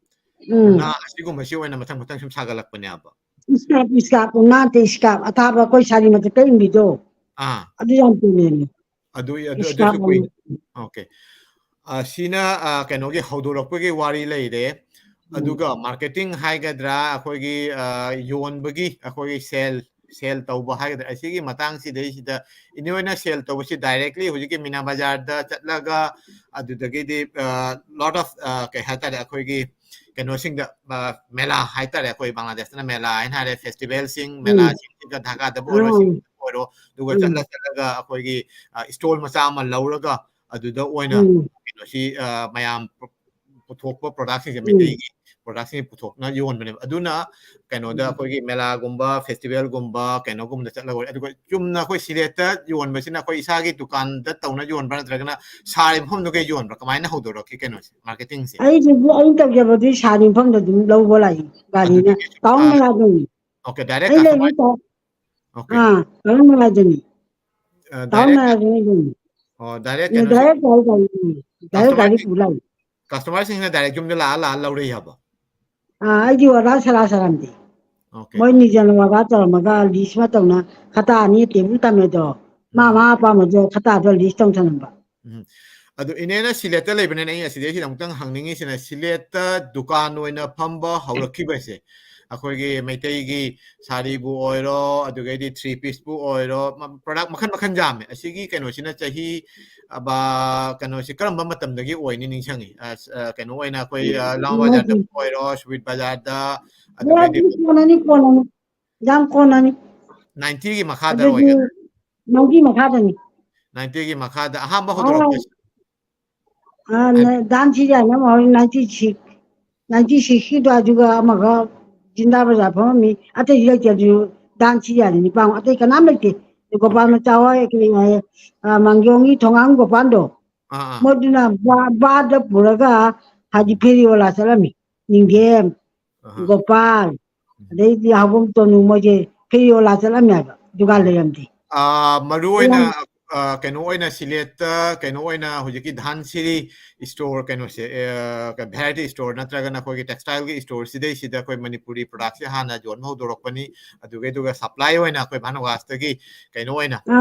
ꯎꯝ꯫ ꯅꯥ ꯑꯁꯤꯒꯨꯝꯕꯁꯤ ꯑꯣꯏꯅ ꯃꯊꯪ ꯃꯊꯪ ꯁꯨꯝ ꯁꯥꯒꯠꯂꯛꯄꯅꯦꯕ꯫ ꯏꯁꯀꯥꯞ, ꯏꯁꯀꯥꯞ, ꯅꯠꯇꯦ, ꯏꯁꯀꯥꯞ ꯑꯊꯥꯕ ꯑꯩꯈꯣꯏ ꯁꯥꯔꯤ ꯃꯊꯛꯇ ꯏꯟꯕꯤꯗꯣ꯫ ꯑꯥ꯫ ꯑꯗꯨ ꯌꯥꯝ ꯇꯣꯡꯉꯦꯅꯦ꯫ ꯑꯗꯨ ꯑꯗꯨ ꯑꯗꯨꯁꯨ ꯏꯁꯀꯥꯞ ꯀꯨꯏ ꯑꯃ꯫ ꯑꯣꯀꯦ꯫ ꯑ, ꯁꯤꯅ, ꯑ, ꯀꯩꯅꯣꯒꯤ ꯍꯧꯗꯣꯔꯛꯄꯒꯤ ꯋꯥꯔꯤ ꯂꯩꯔꯦ꯫ ꯎꯝ꯫ ꯑꯗꯨꯒ marketing ꯍꯥꯏꯒꯗ꯭ꯔꯥ, ꯑꯩꯈꯣꯏꯒꯤ, ꯑ, ꯌꯣꯟꯕꯒꯤ, ꯑꯩꯈꯣꯏꯒꯤ sale, sale ꯇꯧꯕ ꯍꯥꯏꯒꯗ꯭ꯔꯥ, ꯑꯁꯤꯒꯤ ꯃꯇꯥꯡꯁꯤꯗꯩꯁꯤꯗ ꯏꯅꯦ ꯍꯣꯏꯅ sale ꯇꯧꯕꯁꯤ directly ꯍꯧꯖꯤꯛꯀꯤ ꯃꯤꯅꯥ ꯕꯖꯥꯔꯗ ꯆꯠꯂꯒ, ꯑꯗꯨꯗꯒꯤꯗꯤ, ꯑ, lot of, ꯑ, ꯀꯩ ꯍꯥꯏꯇꯥꯔꯦ, ꯑꯩꯈꯣꯏꯒꯤ ꯀꯩꯅꯣꯁꯤꯡꯗ, ꯑ, ꯃꯦꯂꯥ ꯍꯥꯏꯇꯥꯔꯦ, ꯑꯩꯈꯣꯏ ꯕꯪꯒ꯭ꯂꯥꯗꯦꯁꯇꯅ ꯃꯦꯂꯥ ꯍꯥꯏꯅ ꯍꯥꯏꯔꯦ, festivalꯁꯤꯡ, ꯎꯝ꯫ ꯃꯦꯂꯥꯁꯤꯡꯁꯤꯗ ꯙꯥꯀꯥꯗꯕꯨ ꯑꯣꯏꯔꯣ, ꯎꯝ꯫ ꯁꯤꯡꯗꯕꯨ ꯑꯣꯏꯔꯣ, ꯑꯗꯨꯒ ꯎꯝ꯫ ꯆꯠꯂ ꯆꯠꯂꯒ ꯑꯩꯈꯣꯏꯒꯤ, ꯑ, stall ꯃꯆꯥ ꯑꯃ ꯂꯧꯔꯒ ꯑꯗꯨꯗ ꯑꯣꯏꯅ ꯎꯝ꯫ ꯀꯩꯅꯣꯁꯤ, ꯑ, ꯃꯌꯥꯝ ꯄꯨ-, ꯄꯨꯊꯣꯛꯄ productꯁꯤꯡꯁꯦ, ꯎꯝ꯫ ꯃꯩꯇꯩꯒꯤ productꯁꯤꯡ ꯄꯨꯊꯣꯛꯅ ꯌꯣꯟꯕꯅꯦꯕ꯫ ꯑꯗꯨꯅ ꯀꯩꯅꯣꯗ ꯎꯝ꯫ ꯑꯩꯈꯣꯏꯒꯤ ꯃꯦꯂꯥꯒꯨꯝꯕ, festivalꯒꯨꯝꯕ, ꯀꯩꯅꯣꯒꯨꯝꯕꯗ ꯆꯠꯂꯒ ꯑꯣꯏ-, ꯑꯗꯨꯒ ꯆꯨꯝꯅ ꯑꯩꯈꯣꯏ ꯁꯤꯂꯦꯠꯇ ꯌꯣꯟꯕꯁꯤꯅ ꯑꯩꯈꯣꯏ ꯏꯁꯥꯒꯤ ꯗꯨꯀꯥꯟꯗ ꯇꯧꯅ ꯌꯣꯟꯕ꯭ꯔꯥ, ꯅꯠꯇ꯭ꯔꯒꯅ ꯁꯥꯔꯤꯕ ꯃꯐꯝꯗꯨꯒ ꯌꯣꯟꯕ꯭ꯔꯥ? ꯀꯃꯥꯏꯅ ꯍꯧꯗꯣꯔꯛꯀꯦ ꯀꯩꯅꯣꯁꯦ, marketingꯁꯦ? ꯑꯩꯁꯤꯕꯨ ꯑꯩꯅ ꯇꯧꯖꯕꯗꯤ ꯁꯥꯔꯤ ꯃꯐꯝꯗ ꯑꯗꯨꯝ ꯂꯧꯕ ꯂꯥꯛꯏ, ꯒꯥꯔꯤꯅ꯫ ꯑꯗꯨꯗꯤ, ꯇꯥꯎꯟ ꯑ, ꯃꯦꯂꯥꯗꯨꯅꯤ꯫ ꯑꯣꯀꯦ, direct ꯑꯩ ꯂꯩꯔꯤ customer, ꯇꯥꯎ-, ꯑꯣꯀꯦ꯫ ꯑꯥ, ꯇꯥꯎꯟ ꯃꯦꯂꯥꯗꯨꯅꯤ꯫ ꯑ, ꯇꯥꯎꯟ direct, ꯃꯦꯂꯥꯗꯨꯅꯤ ꯑꯗꯨꯝ꯫ ꯑꯣ, direct ꯎꯝ, ꯀꯩꯅꯣꯁꯤ, direct ꯒꯥꯔꯤ ꯇꯧꯔꯤ, direct ꯒꯥꯔꯤ customerꯁꯤꯡ, ꯄꯨ ꯂꯥꯛꯏ꯫ customerꯁꯤꯡꯁꯤꯅ direct ꯌꯨꯝꯗ ꯂꯥꯛꯑ ꯂꯥꯛꯑ ꯂꯧꯔꯛꯏ ꯍꯥꯏꯕ? ꯑꯥ, ꯑꯩꯗꯤ order ꯁꯔꯥ ꯁꯔꯥꯟꯗꯦ꯫ ꯑꯣꯀꯦ꯫ ꯃꯣꯏ ꯅꯤꯖꯅ order ꯇꯧꯔꯝꯃꯒ list ꯑꯃ ꯇꯧꯅ ꯈꯇꯥ ꯑꯅꯤ table ꯊꯝꯃꯦꯗꯣ꯫ ꯃꯥ ꯎꯝ꯫ ꯃꯥ ꯑꯄꯥꯝꯕꯗꯣ ꯈꯇꯥꯗꯣ list ꯇꯧ ꯊꯝꯃꯝꯕ꯫ ꯎꯝ꯫ ꯑꯗꯨ ꯏꯅꯦꯅ ꯁꯤꯂꯦꯠꯇ ꯂꯩꯕꯅꯤꯅ ꯑꯩ ꯑꯁꯤꯗꯩꯁꯤꯗ ꯑꯃꯨꯛꯇꯪ ꯍꯪꯅꯤꯡꯉꯤꯁꯤꯅ, ꯁꯤꯂꯦꯠꯇ ꯗꯨꯀꯥꯟ ꯑꯣꯏꯅ ꯐꯝꯕ ꯍꯧꯔꯛꯈꯤꯕꯁꯦ, ꯑꯩꯈꯣꯏꯒꯤ ꯃꯩꯇꯩꯒꯤ ꯁꯥꯔꯤꯕꯨ ꯑꯣꯏꯔꯣ, ꯑꯗꯨꯗꯒꯤꯗꯤ three pieceꯄꯨ ꯑꯣꯏꯔꯣ, ꯃ-, product ꯃꯈꯜ ꯃꯈꯜ ꯌꯥꯝꯃꯦ꯫ ꯑꯁꯤꯒꯤ ꯀꯩꯅꯣꯁꯤꯅ ꯆꯍꯤ, ꯑ, ꯕ-, ꯀꯩꯅꯣꯁꯤ ꯀꯔꯝꯕ ꯃꯇꯝꯗꯒꯤ ꯑꯣꯏꯅꯤ ꯅꯤꯡꯁꯤꯡꯉꯤ? ꯑ, ꯁ-, ꯑ, ꯀꯩꯅꯣ ꯑꯣꯏꯅ ꯑꯩꯈꯣꯏ, ꯑ, ꯂꯥꯜ ꯕꯖꯥꯔꯗ ꯃꯥꯒꯤ ꯑꯣꯏꯔꯣ, ꯁꯨꯕꯤꯠ ꯕꯖꯥꯔꯗ, ꯌꯥꯝ ꯑꯗꯨꯗꯒꯤꯗꯤ ꯀꯣꯟꯅꯅꯤ, ꯀꯣꯟꯅꯅꯤ꯫ ꯌꯥꯝ ꯀꯣꯟꯅꯅꯤ꯫ ninetyꯒꯤ ꯃꯈꯥꯗ ꯑꯗꯨꯗꯤ ꯑꯣꯏꯒꯗ꯭ꯔꯥ? ninetyꯒꯤ ꯃꯈꯥꯗꯅꯤ꯫ ninetyꯒꯤ ꯃꯈꯥꯗ ꯑꯍꯥꯟꯕ ꯑꯥ, ꯍꯧꯗꯣꯔꯛꯄꯁꯦ꯫ ꯑ, ꯅ-, ꯗꯥꯟ ꯁꯤꯖꯟ ꯑꯃ ꯍꯧꯔꯦ, ninety six, ninety sixꯀꯤꯗꯣ ꯑꯗꯨꯒ ꯑꯃꯒ ꯖꯤꯟꯗꯥ ꯕꯖꯥꯔ ꯐꯝꯃꯝꯃꯤ, ꯑꯇꯩꯗꯤ ꯂꯩꯇꯦ꯫ ꯑꯗꯨ ꯗꯥꯟ ꯁꯤꯖꯟ ꯅꯤꯄꯥꯟ, ꯑꯇꯩ ꯀꯅꯥꯝ ꯂꯩꯇꯦ꯫ ꯒꯣꯄꯥꯜ ꯑꯣꯀꯦ꯫ ꯃꯆꯥ ꯍꯣꯏ, ꯀꯔꯤ ꯍꯥꯏ, ꯑ, ꯃꯥꯡꯖꯣꯝꯒꯤ ꯊꯣꯡꯒꯥꯡ ꯒꯣꯄꯥꯜꯗꯣ, ꯑꯥ, ꯑꯥ꯫ ꯃꯣꯏꯗꯨꯅ ꯕꯥ-, ꯕꯥꯔꯗ ꯄꯨꯔꯒ ꯍꯥꯏꯗꯤ ꯎꯝ꯫ ꯐꯦꯔꯤꯋꯥꯂꯥ ꯆꯠꯂꯝꯃꯤ꯫ ꯅꯤꯡꯊꯦꯝ, ꯑꯍꯥ꯫ ꯒꯣꯄꯥꯜ, ꯎꯝ꯫ ꯑꯗꯩꯗꯤ ꯍꯥꯎꯕꯝ ꯇꯣꯅꯨ, ꯃꯣꯏꯁꯦ ꯐꯦꯔꯤꯋꯥꯂꯥ ꯆꯠꯂꯝꯃꯦ ꯍꯥꯏꯕ, ꯗꯨꯀꯥꯟ ꯎꯝ꯫ ꯂꯩꯔꯝꯗꯦ꯫ ꯑꯥ, ꯃꯔꯨ ꯑꯣꯏꯅ ꯌꯥꯝ ꯑ, ꯀꯩꯅꯣ ꯑꯣꯏꯅ ꯁꯤꯂꯦꯠꯇ, ꯀꯩꯅꯣ ꯑꯣꯏꯅ ꯍꯧꯖꯤꯛꯀꯤ ꯙꯥꯟꯁꯤꯔꯤ store ꯀꯩꯅꯣꯁꯦ, ꯑ, variety store ꯅꯠꯇ꯭ꯔꯒꯅ ꯑꯩꯈꯣꯏꯒꯤ textileꯒꯤ store ꯁꯤꯗꯩꯁꯤꯗ ꯑꯩꯈꯣꯏ ꯃꯅꯤꯄꯨꯔꯤ productꯁꯦ ꯍꯥꯟꯅ ꯌꯣꯟꯕ ꯍꯧꯗꯣꯔꯛꯄꯅꯤ꯫ ꯑꯗꯨꯒꯩꯗꯨꯒ supply ꯑꯣꯏꯅ ꯑꯩꯈꯣꯏ ꯚꯥꯅꯨꯋꯥꯁꯇꯒꯤ ꯀꯩꯅꯣ ꯑꯣꯏꯅ, ꯑ,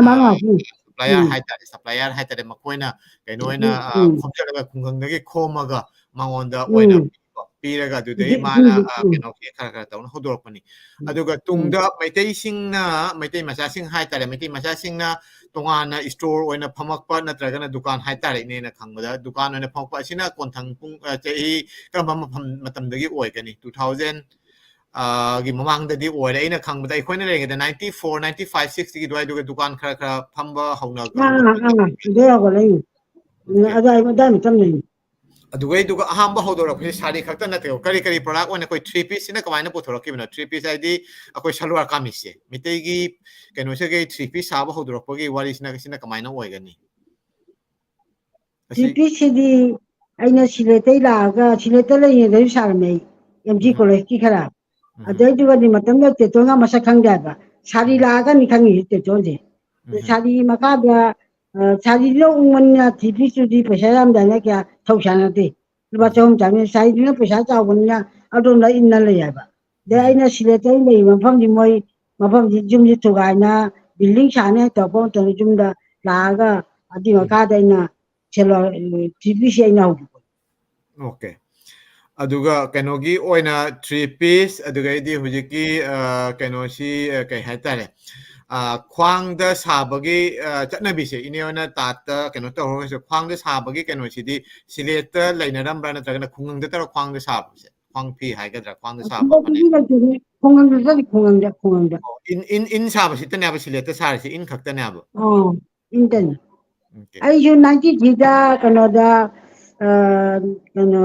supplier ꯎꯝ꯫ ꯍꯥꯏꯇꯥꯔꯦ, supplier ꯍꯥꯏꯇꯥꯔꯦ, ꯃꯈꯣꯏꯅ ꯀꯩꯅꯣ ꯎꯝ, ꯑꯣꯏꯅ, ꯎꯝ, ꯑ, ꯎꯝ꯫ ꯈꯣꯝꯖꯤꯜꯂꯒ ꯈꯨꯡꯒꯪꯗꯒꯤ ꯈꯣꯝꯃꯒ ꯃꯉꯣꯟꯗ ꯑꯣꯏꯅ ꯎꯝ꯫ ꯄꯤꯕ, ꯄꯤꯔꯒ ꯑꯗꯨꯗꯩ ꯄꯤꯕꯤ-, ꯃꯥꯅ, ꯄꯤꯕꯤ-, ꯑ, ꯎꯝ꯫ ꯀꯩꯅꯣꯒꯤ ꯈꯔ ꯈꯔ ꯇꯧꯅ ꯍꯧꯗꯣꯔꯛꯄꯅꯤ꯫ ꯎꯝ, ꯑꯗꯨꯒ ꯎꯝ꯫ ꯇꯨꯡꯗ ꯃꯩꯇꯩꯁꯤꯡꯅ, ꯃꯩꯇꯩ ꯃꯆꯥꯁꯤꯡ ꯍꯥꯏꯇꯥꯔꯦ, ꯃꯩꯇꯩ ꯃꯆꯥꯁꯤꯡꯅ ꯇꯣꯉꯥꯟꯅ store ꯑꯣꯏꯅ ꯐꯝꯃꯛꯄ ꯅꯠꯇ꯭ꯔꯒꯅ ꯗꯨꯀꯥꯟ ꯍꯥꯏꯇꯥꯔꯦ, ꯏꯅꯦꯅ ꯈꯪꯕꯗ ꯗꯨꯀꯥꯟ ꯑꯣꯏꯅ ꯐꯝꯃꯛꯄ ꯑꯁꯤꯅ ꯀꯣꯟꯊꯪ ꯄꯨꯡ, ꯑ, ꯆꯍꯤ ꯀꯔꯝꯕ ꯃꯐꯝ, ꯃꯇꯝꯗꯒꯤ ꯑꯣꯏꯒꯅꯤ? Two thousand, ꯑ, ꯒꯤ ꯃꯃꯥꯡꯗꯗꯤ ꯑꯣꯏꯔꯦ꯫ ꯑꯩꯅ ꯈꯪꯕꯗ ꯑꯩꯈꯣꯏꯅ ꯂꯩꯔꯤꯉꯩꯗ ninety four, ninety five, sixꯇꯒꯤ ꯑꯗꯨꯋꯥꯏꯗꯨꯒ ꯗꯨꯀꯥꯟ ꯈꯔ ꯈꯔ ꯐꯝꯕ ꯍꯧꯅ-, ꯑꯥ, ꯑꯥ, ꯍꯧꯅꯔꯛꯄ ꯑꯥ, ꯑꯗꯨ ꯍꯧꯒꯠꯂꯛꯏ꯫ ꯎꯝ, OK꯫ ꯑꯗꯨꯋꯥꯏ, ꯑꯗꯨꯋꯥꯏ ꯃꯇꯝꯗꯅꯤ꯫ ꯑꯗꯨꯒꯩꯗꯨꯒ ꯑꯍꯥꯟꯕ ꯍꯧꯗꯣꯔꯛꯄꯁꯦ ꯁꯥꯔꯤ ꯈꯛꯇ ꯅꯠꯇꯦꯀꯣ, ꯀꯔꯤ ꯀꯔꯤ product ꯑꯣꯏꯅ ꯑꯩꯈꯣꯏ three pieceꯁꯤꯅ ꯀꯃꯥꯏꯅ ꯄꯨꯊꯣꯔꯛꯈꯤꯕꯅꯣ? Three piece ꯍꯥꯏꯗꯤ ꯑꯩꯈꯣꯏ ꯁꯜꯋꯥꯔ ꯀꯥꯃꯤꯖꯁꯦ, ꯃꯤꯇꯩꯒꯤ ꯀꯩꯅꯣꯁꯤꯒꯤ three piece ꯁꯥꯕ ꯍꯧꯗꯣꯔꯛꯄꯒꯤ ꯋꯥꯔꯤꯁꯤꯅ, ꯁꯤꯅ ꯀꯃꯥꯏꯅ ꯑꯣꯏꯒꯅꯤ? ꯑꯁꯤ Three pieceꯁꯤꯗꯤ ꯑꯩꯅ ꯁꯤꯂꯦꯠꯇꯩ ꯂꯥꯛꯑꯒ, ꯁꯤꯂꯦꯠꯇ ꯂꯩꯔꯤꯉꯩꯗꯁꯨ ꯁꯥꯔꯝꯃꯦ ꯑꯩ, MG ꯎꯝ꯫ Collegeꯀꯤ ꯈꯔ꯫ ꯎꯝ꯫ ꯑꯗꯩꯗꯨꯒꯗꯤ ꯃꯇꯝꯗ ꯇꯦꯇꯣꯟꯒ ꯃꯁꯛ ꯈꯪꯗꯦ ꯍꯥꯏꯕ꯫ ꯁꯥꯔꯤ ꯎꯝ꯫ ꯂꯥꯛꯑꯒꯅꯤ ꯈꯪꯉꯤꯁꯦ ꯇꯦꯇꯣꯟꯁꯦ꯫ ꯎꯝ꯫ ꯁꯥꯔꯤ ꯃꯈꯥꯗ, ꯑ, ꯁꯥꯔꯤꯗ ꯎꯪꯕꯅꯤꯅ three pieceꯇꯨꯗꯤ ꯄꯩꯁꯥ ꯌꯥꯝꯗꯅ ꯀꯌꯥ ꯊꯧ ꯁꯥ ꯅꯠꯇꯦ꯫ ꯂꯨꯄꯥ ꯎꯝ꯫ ꯆꯍꯨꯝ ꯆꯥꯝꯃꯔꯤ, ꯁꯥꯔꯤꯗꯨꯅ ꯄꯩꯁꯥ ꯆꯥꯎꯕꯅꯤꯅ ꯑꯗꯣꯝꯗ ꯏꯟꯅ ꯂꯩ ꯍꯥꯏꯕ꯫ ꯑꯗꯩ ꯎꯝ꯫ ꯑꯩꯅ ꯁꯤꯂꯦꯠꯇ ꯂꯩꯔꯤꯕ ꯃꯐꯝꯁꯤ ꯃꯣꯏ ꯃꯐꯝꯁꯤ ꯌꯨꯝꯁꯤ ꯊꯨꯒꯥꯏꯅ building ꯁꯥꯅꯤ ꯍꯥꯏ ꯇꯧꯔꯛꯄ ꯃꯇꯝꯗ ꯌꯨꯝꯗ ꯂꯥꯛꯑꯒ ꯑꯗꯨꯒꯤ ꯎꯝ꯫ ꯃꯈꯥꯗ ꯑꯩꯅ ꯁꯦꯜꯋꯥꯔ, ꯎꯝ, three pieceꯁꯦ ꯑꯩꯅ ꯍꯧꯕ꯫ OK꯫ ꯑꯗꯨꯒ ꯀꯩꯅꯣꯒꯤ ꯑꯣꯏꯅ three piece, ꯑꯗꯨꯒꯩꯗꯤ ꯍꯧꯖꯤꯛꯀꯤ, ꯑ, ꯀꯩꯅꯣꯁꯤ, ꯑ, ꯀꯩ ꯍꯥꯏꯇꯥꯔꯦ, ꯑ, ꯈ꯭ꯋꯥꯡꯗ ꯁꯥꯕꯒꯤ, ꯑ, ꯆꯠꯅꯕꯤꯁꯦ, ꯏꯅꯦ ꯍꯣꯏꯅ ꯇꯥꯠꯇ ꯀꯩꯅꯣ ꯇꯧꯔꯒꯁꯨ, ꯈ꯭ꯋꯥꯡꯗ ꯁꯥꯕꯒꯤ ꯀꯩꯅꯣꯁꯤꯗꯤ ꯁꯤꯂꯦꯠꯇ ꯂꯩꯅꯔꯝꯕ꯭ꯔꯥ, ꯅꯠꯇ꯭ꯔꯒꯅ ꯈꯨꯡꯒꯪꯗ ꯇꯧꯔꯒ ꯈ꯭ꯋꯥꯡꯗ ꯁꯥꯕꯁꯦ, ꯈ꯭ꯋꯥꯡ ꯐꯤ ꯍꯥꯏꯒꯗ꯭ꯔꯥ, ꯈ꯭ꯋꯥꯡꯗ ꯁꯥꯕ ꯈꯨꯡꯒꯪꯗꯗꯤ ꯂꯩꯇꯦ, ꯈꯨꯡꯒꯪꯗ ꯆꯠꯂꯤ, ꯈꯨꯡꯒꯪꯗ, ꯈꯨꯡꯒꯪꯗ꯫ ꯑꯣ, ꯏꯟ, ꯏꯟ, ꯏꯟ ꯁꯥꯕꯁꯤꯇꯅꯦꯕ ꯁꯤꯂꯦꯠꯇ ꯁꯥꯔꯤꯁꯦ, ꯏꯟ ꯈꯛꯇꯅꯦꯕ? ꯑꯥ, ꯏꯟꯇꯅꯤ꯫ OK꯫ ꯑꯩꯁꯨ ninety threeꯗ ꯀꯩꯅꯣꯗ, ꯑ, ꯀꯩꯅꯣ,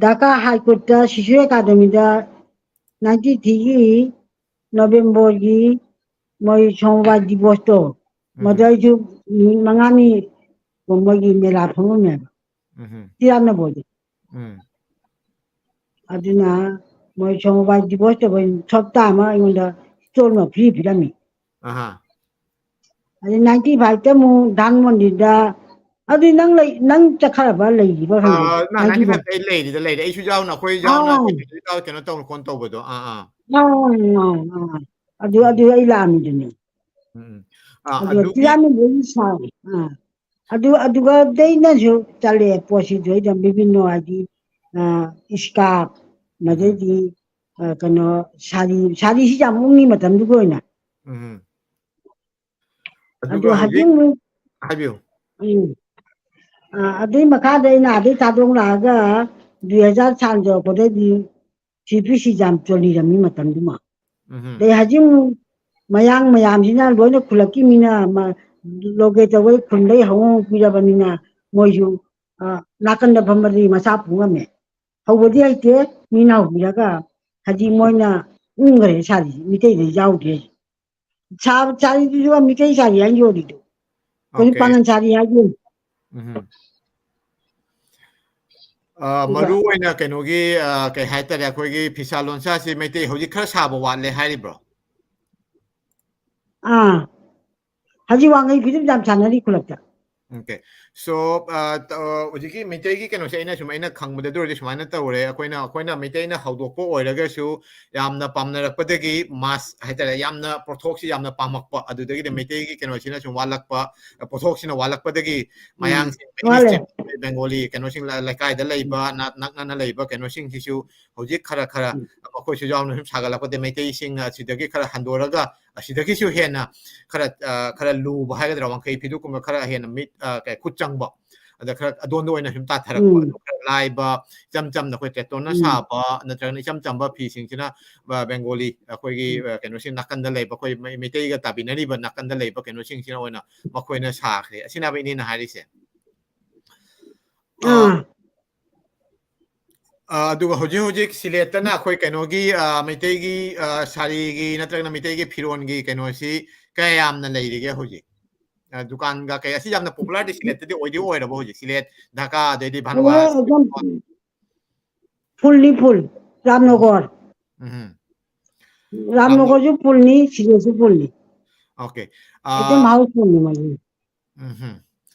ꯙꯥꯀꯥ High Courtꯇ ꯁꯤꯁꯨ ꯑꯦꯀꯥꯗꯃꯤꯗ ninety threeꯒꯤ Novemberꯒꯤ ꯃꯣꯏ ꯁꯣꯃꯕꯥꯏ ꯗꯤꯕꯣꯁꯇꯣ, ꯎꯝ꯫ ꯃꯗꯨ ꯑꯩꯁꯨ ꯅꯨꯃꯤꯠ ꯃꯉꯥꯅꯤ ꯃꯣꯏꯒꯤ ꯃꯦꯂꯥ ꯐꯝꯃꯝꯃꯦꯕ꯫ ꯎꯝ꯫ ꯇꯤꯔꯥꯅꯕꯣꯗꯤ꯫ ꯎꯝ꯫ ꯑꯗꯨꯅ ꯃꯣꯏ ꯁꯣꯃꯕꯥꯏ ꯗꯤꯕꯣꯁ ꯇꯧꯕꯩ ꯍꯞꯇꯥ ꯑꯃ ꯑꯩꯉꯣꯟꯗ stall ꯑꯃ free ꯄꯤꯔꯝꯃꯤ꯫ ꯑꯍꯥ꯫ ꯑꯗꯩ ninety five ꯇ ꯑꯃꯨꯛ ꯙꯥꯟꯃꯟꯗꯤꯗ, ꯑꯗꯨꯗꯤ ꯅꯪ ꯂꯩ, ꯅꯪ ꯆꯠꯈ꯭ꯔꯕ ꯂꯩꯔꯤꯕ ꯈꯪꯗꯦ, ꯑꯥ, ꯅ- ninety ninety five five꯫ ꯇ ꯑꯩ ꯂꯩꯔꯤꯗ ꯂꯩꯔꯦ꯫ ꯑꯩꯁꯨ ꯌꯥꯎꯅ, ꯑꯩꯈꯣꯏ ꯌꯥꯎꯅ ꯑꯥ꯫ ꯀꯩꯅꯣ ꯇꯧ-, ꯀꯩꯅꯣ ꯇꯧꯅ ꯈꯣꯟ ꯇꯧꯕꯗꯣ꯫ ꯑꯥ, ꯑꯥ꯫ ꯑꯥ, ꯑꯥ, ꯑꯥ꯫ ꯑꯗꯨ, ꯎꯝ꯫ ꯑꯗꯨ ꯑꯩ ꯂꯥꯛꯑꯝꯃꯤꯗꯨꯅꯦ꯫ ꯎꯝ, ꯎꯝ꯫ ꯑꯥ, ꯑꯗꯨ ꯑꯗꯨꯒꯤ ꯇꯤꯂꯥꯃꯤꯕꯨ ꯑꯩ ꯁꯥꯔꯦ꯫ ꯑꯥ꯫ ꯑꯗꯨ, ꯑꯗꯨꯒ ꯑꯗꯩꯅꯁꯨ ꯆꯠꯂꯦ ꯄꯣꯠꯁꯤꯁꯨ ꯑꯩꯗ ꯕꯤꯕꯤꯟꯅꯣ ꯍꯥꯏꯗꯤ, ꯑꯥ, scarf, ꯎꯝ꯫ ꯑꯗꯩꯗꯤ, ꯑꯥ, ꯀꯩꯅꯣ, ꯁꯥꯔꯤ, ꯁꯥꯔꯤꯁꯤ ꯌꯥꯝ ꯎꯡꯉꯤ ꯃꯇꯝꯗꯨꯒꯤ ꯑꯣꯏꯅ꯫ ꯎꯝ꯫ ꯑꯗꯨ ꯑꯗꯨꯒ ꯍꯧꯖꯤꯛ ꯍꯧꯖꯤꯛ, ꯑꯃꯨꯛ ꯍꯥꯏꯕꯤꯌꯨ꯫ ꯎꯝ꯫ ꯑꯥ, ꯑꯗꯨꯏ ꯃꯈꯥꯗ ꯑꯩꯅ ꯑꯗꯩ ꯊꯥꯗꯣꯛꯂꯛꯑꯒ two thousand ꯁꯥꯡ ꯌꯧꯔꯛꯄꯗꯩꯗꯤ three piece ꯁꯤ ꯌꯥꯝ ꯆꯣꯜꯂꯤꯔꯝꯃꯤ ꯃꯇꯝꯗꯨꯃ꯫ ꯎꯝ꯫ ꯑꯗꯩ ꯍꯧꯖꯤꯛ ꯑꯃꯨꯛ ꯃꯌꯥꯡ ꯃꯌꯥꯝꯁꯤꯅ ꯂꯣꯏꯅ ꯈꯨꯜꯂꯛꯀꯤ ꯃꯤꯅ ꯃ-, ꯂꯣꯒꯦ ꯇꯧꯕꯩ ꯈꯨꯟꯗꯩ ꯍꯧ ꯄꯤꯔꯕꯅꯤꯅ ꯃꯣꯏꯁꯨ, ꯑ, ꯅꯥꯀꯟꯗ ꯐꯝꯕꯗꯤ ꯃꯆꯥ ꯄꯨ ꯉꯝꯃꯦ꯫ ꯍꯧꯕꯗꯤ ꯍꯩꯇꯦ, ꯃꯤꯅ ꯍꯧꯕꯤꯔꯒ ꯍꯧꯖꯤꯛ ꯃꯣꯏꯅ ꯎꯝꯈ꯭ꯔꯦ ꯁꯥꯔꯤꯁꯦ, ꯃꯤꯇꯩꯗ ꯌꯥꯎꯗ꯭ꯔꯦ꯫ ꯁꯥꯕ ꯁꯥꯔꯤꯗꯨꯁꯨ ꯃꯤꯇꯩ ꯁꯥꯔꯤ ꯍꯥꯏꯅ ꯌꯣꯜꯂꯤꯗꯣ꯫ ꯑꯩꯈꯣꯏꯁꯨ Okay꯫ ꯄꯥꯉꯜ ꯁꯥꯔꯤ ꯍꯥꯏ ꯌꯣꯜꯂꯤ꯫ ꯎꯝ꯫ ꯑ, ꯑꯗꯨꯒ ꯃꯔꯨ ꯑꯣꯏꯅ ꯀꯩꯅꯣꯒꯤ, ꯑ, ꯀꯩ ꯍꯥꯏꯇꯥꯔꯦ, ꯑꯩꯈꯣꯏꯒꯤ ꯐꯤꯁꯥ ꯂꯣꯟꯁꯥꯁꯤ ꯃꯩꯇꯩ ꯍꯧꯖꯤꯛ ꯈꯔ ꯁꯥꯕ ꯋꯥꯠꯂꯦ ꯍꯥꯏꯔꯤꯕ꯭ꯔꯣ? ꯑꯥ, ꯍꯧꯖꯤꯛ ꯋꯥꯡꯈꯩ ꯐꯤꯗꯨꯝ ꯌꯥꯝ ꯁꯥꯟꯅꯔꯤ ꯈꯨꯜꯂꯛꯇ꯫ Okay꯫ So, ꯑ, ꯇ-, ꯑ, ꯍꯧꯖꯤꯛꯀꯤ ꯃꯩꯇꯩꯒꯤ ꯀꯩꯅꯣꯁꯦ ꯑꯩꯅ ꯁꯨꯝ, ꯑꯩꯅ ꯈꯪꯕꯗ, ꯑꯗꯨ ꯑꯣꯏꯔꯗꯤ ꯁꯨꯃꯥꯏꯅ ꯇꯧꯔꯦ, ꯑꯩꯈꯣꯏꯅ, ꯑꯩꯈꯣꯏꯅ ꯃꯩꯇꯩꯅ ꯍꯧꯗꯣꯛꯄ ꯑꯣꯏꯔꯒꯁꯨ ꯌꯥꯝꯅ ꯄꯥꯝꯅꯔꯛꯄꯗꯒꯤ mass ꯍꯥꯏꯇꯥꯔꯦ, ꯌꯥꯝꯅ ꯄꯣꯠꯊꯣꯛꯁꯤ ꯌꯥꯝꯅ ꯄꯥꯝꯃꯛꯄ, ꯑꯗꯨꯗꯒꯤꯗꯤ ꯃꯩꯇꯩꯒꯤ ꯀꯩꯅꯣꯁꯤꯅ ꯁꯨꯝ ꯋꯥꯠꯂꯛꯄ, ꯄꯣꯠꯊꯣꯛꯁꯤꯅ ꯋꯥꯠꯂꯛꯄꯗꯒꯤ ꯎꯝ, ꯃꯌꯥꯡꯁꯤꯡ, ꯋꯥꯠꯂꯦ꯫ ꯕꯦꯡꯒꯣꯂꯤ ꯀꯩꯅꯣꯁꯤꯡ ꯂ-, ꯂꯩꯀꯥꯏꯗ ꯎꯝ꯫ ꯂꯩꯕ, ꯅꯛ-, ꯅꯛꯅꯅ ꯂꯩꯕ ꯀꯩꯅꯣꯁꯤꯡꯁꯤꯁꯨ ꯍꯧꯖꯤꯛ ꯈꯔ ꯈꯔ ꯎꯝ꯫ ꯃꯈꯣꯏꯁꯨ ꯌꯥꯎꯅ ꯁꯨꯝ ꯁꯥꯒꯠꯂꯛꯄꯗ ꯃꯩꯇꯩꯁꯤꯡ ꯑꯁꯤꯗꯒꯤ ꯈꯔ ꯍꯟꯗꯣꯔꯒ ꯑꯁꯤꯗꯒꯤꯁꯨ ꯍꯦꯟꯅ ꯈꯔ, ꯑ, ꯈꯔ ꯂꯨꯕ ꯍꯥꯏꯒꯗ꯭ꯔꯥ, ꯋꯥꯡꯈꯩ ꯐꯤꯗꯨꯒꯨꯝꯕ ꯈꯔ ꯍꯦꯟꯅ ꯃꯤꯠ, ꯑ, ꯀꯩ, ꯈꯨꯠ ꯆꯪꯕ, ꯑꯗ ꯈꯔ ꯑꯗꯣꯟꯗ ꯑꯣꯏꯅ ꯁꯨꯝ ꯇꯥꯊꯔꯛꯄ, ꯎꯝ꯫ ꯑꯗꯨ ꯈꯔ ꯂꯥꯏꯕ, ꯏꯆꯝ ꯆꯝꯅ ꯑꯩꯈꯣꯏ ꯇꯦꯇꯣꯟꯅ ꯎꯝ꯫ ꯁꯥꯕ ꯅꯠꯇ꯭ꯔꯒꯅ ꯏꯆꯝ ꯆꯝꯕ ꯐꯤꯁꯤꯡꯁꯤꯅ, ꯑ, ꯕꯦꯡꯒꯣꯂꯤ ꯑꯩꯈꯣꯏꯒꯤ, ꯎꯝ꯫ ꯑ, ꯀꯩꯅꯣꯁꯤꯡ ꯅꯥꯀꯟꯗ ꯂꯩꯕ ꯑꯩꯈꯣꯏ ꯃꯩ-, ꯃꯩꯇꯩꯒ ꯇꯥꯕꯤꯅꯔꯤꯕ ꯅꯥꯀꯟꯗ ꯂꯩꯕ ꯀꯩꯅꯣꯁꯤꯡꯁꯤꯅ ꯑꯣꯏꯅ ꯃꯈꯣꯏꯅ ꯁꯥꯈ꯭ꯔꯦ꯫ ꯑꯁꯤꯅꯦꯕ ꯏꯅꯦꯅ ꯍꯥꯏꯔꯤꯁꯦ꯫ ꯑ, ꯑꯥ꯫ ꯑ, ꯑꯗꯨꯒ ꯍꯧꯖꯤꯛ ꯍꯧꯖꯤꯛ ꯁꯤꯂꯦꯠꯇꯅ ꯑꯩꯈꯣꯏ ꯀꯩꯅꯣꯒꯤ, ꯑ, ꯃꯩꯇꯩꯒꯤ, ꯑ, ꯁꯥꯔꯤꯒꯤ ꯅꯠꯇ꯭ꯔꯒꯅ ꯃꯩꯇꯩꯒꯤ ꯐꯤꯔꯣꯟꯒꯤ ꯀꯩꯅꯣꯁꯤ ꯀꯌꯥ ꯌꯥꯝꯅ ꯂꯩꯔꯤꯒꯦ ꯍꯧꯖꯤꯛ? ꯑ, ꯗꯨꯀꯥꯟꯒ ꯀꯩ, ꯑꯁꯤ ꯌꯥꯝꯅ popularꯗꯤ ꯁꯤꯂꯦꯠꯇꯗꯤ ꯑꯣꯏꯗꯤ ꯑꯣꯏꯔꯕ ꯍꯧꯖꯤꯛ? ꯁꯤꯂꯦꯠ, ꯙꯥꯀꯥ, ꯑꯗꯩꯗꯤ ꯑꯣꯏꯔꯦ, ꯚꯥꯅꯨꯋꯥꯁ? ꯑꯗꯨꯝ fullꯅꯤ full, ꯔꯥꯝꯅꯣꯒꯔ꯫ ꯎꯝ꯫ ꯔꯥꯝꯅꯣꯒꯔꯁꯨ fullꯅꯤ, ꯁꯤꯂꯦꯠꯁꯨ fullꯅꯤ꯫ Okay. ꯑꯗꯨꯝ ꯑ, ꯍꯥꯎꯁ ꯐꯨꯜꯅꯤ ꯃꯗꯨ꯫ ꯎꯝꯍꯨꯝ꯫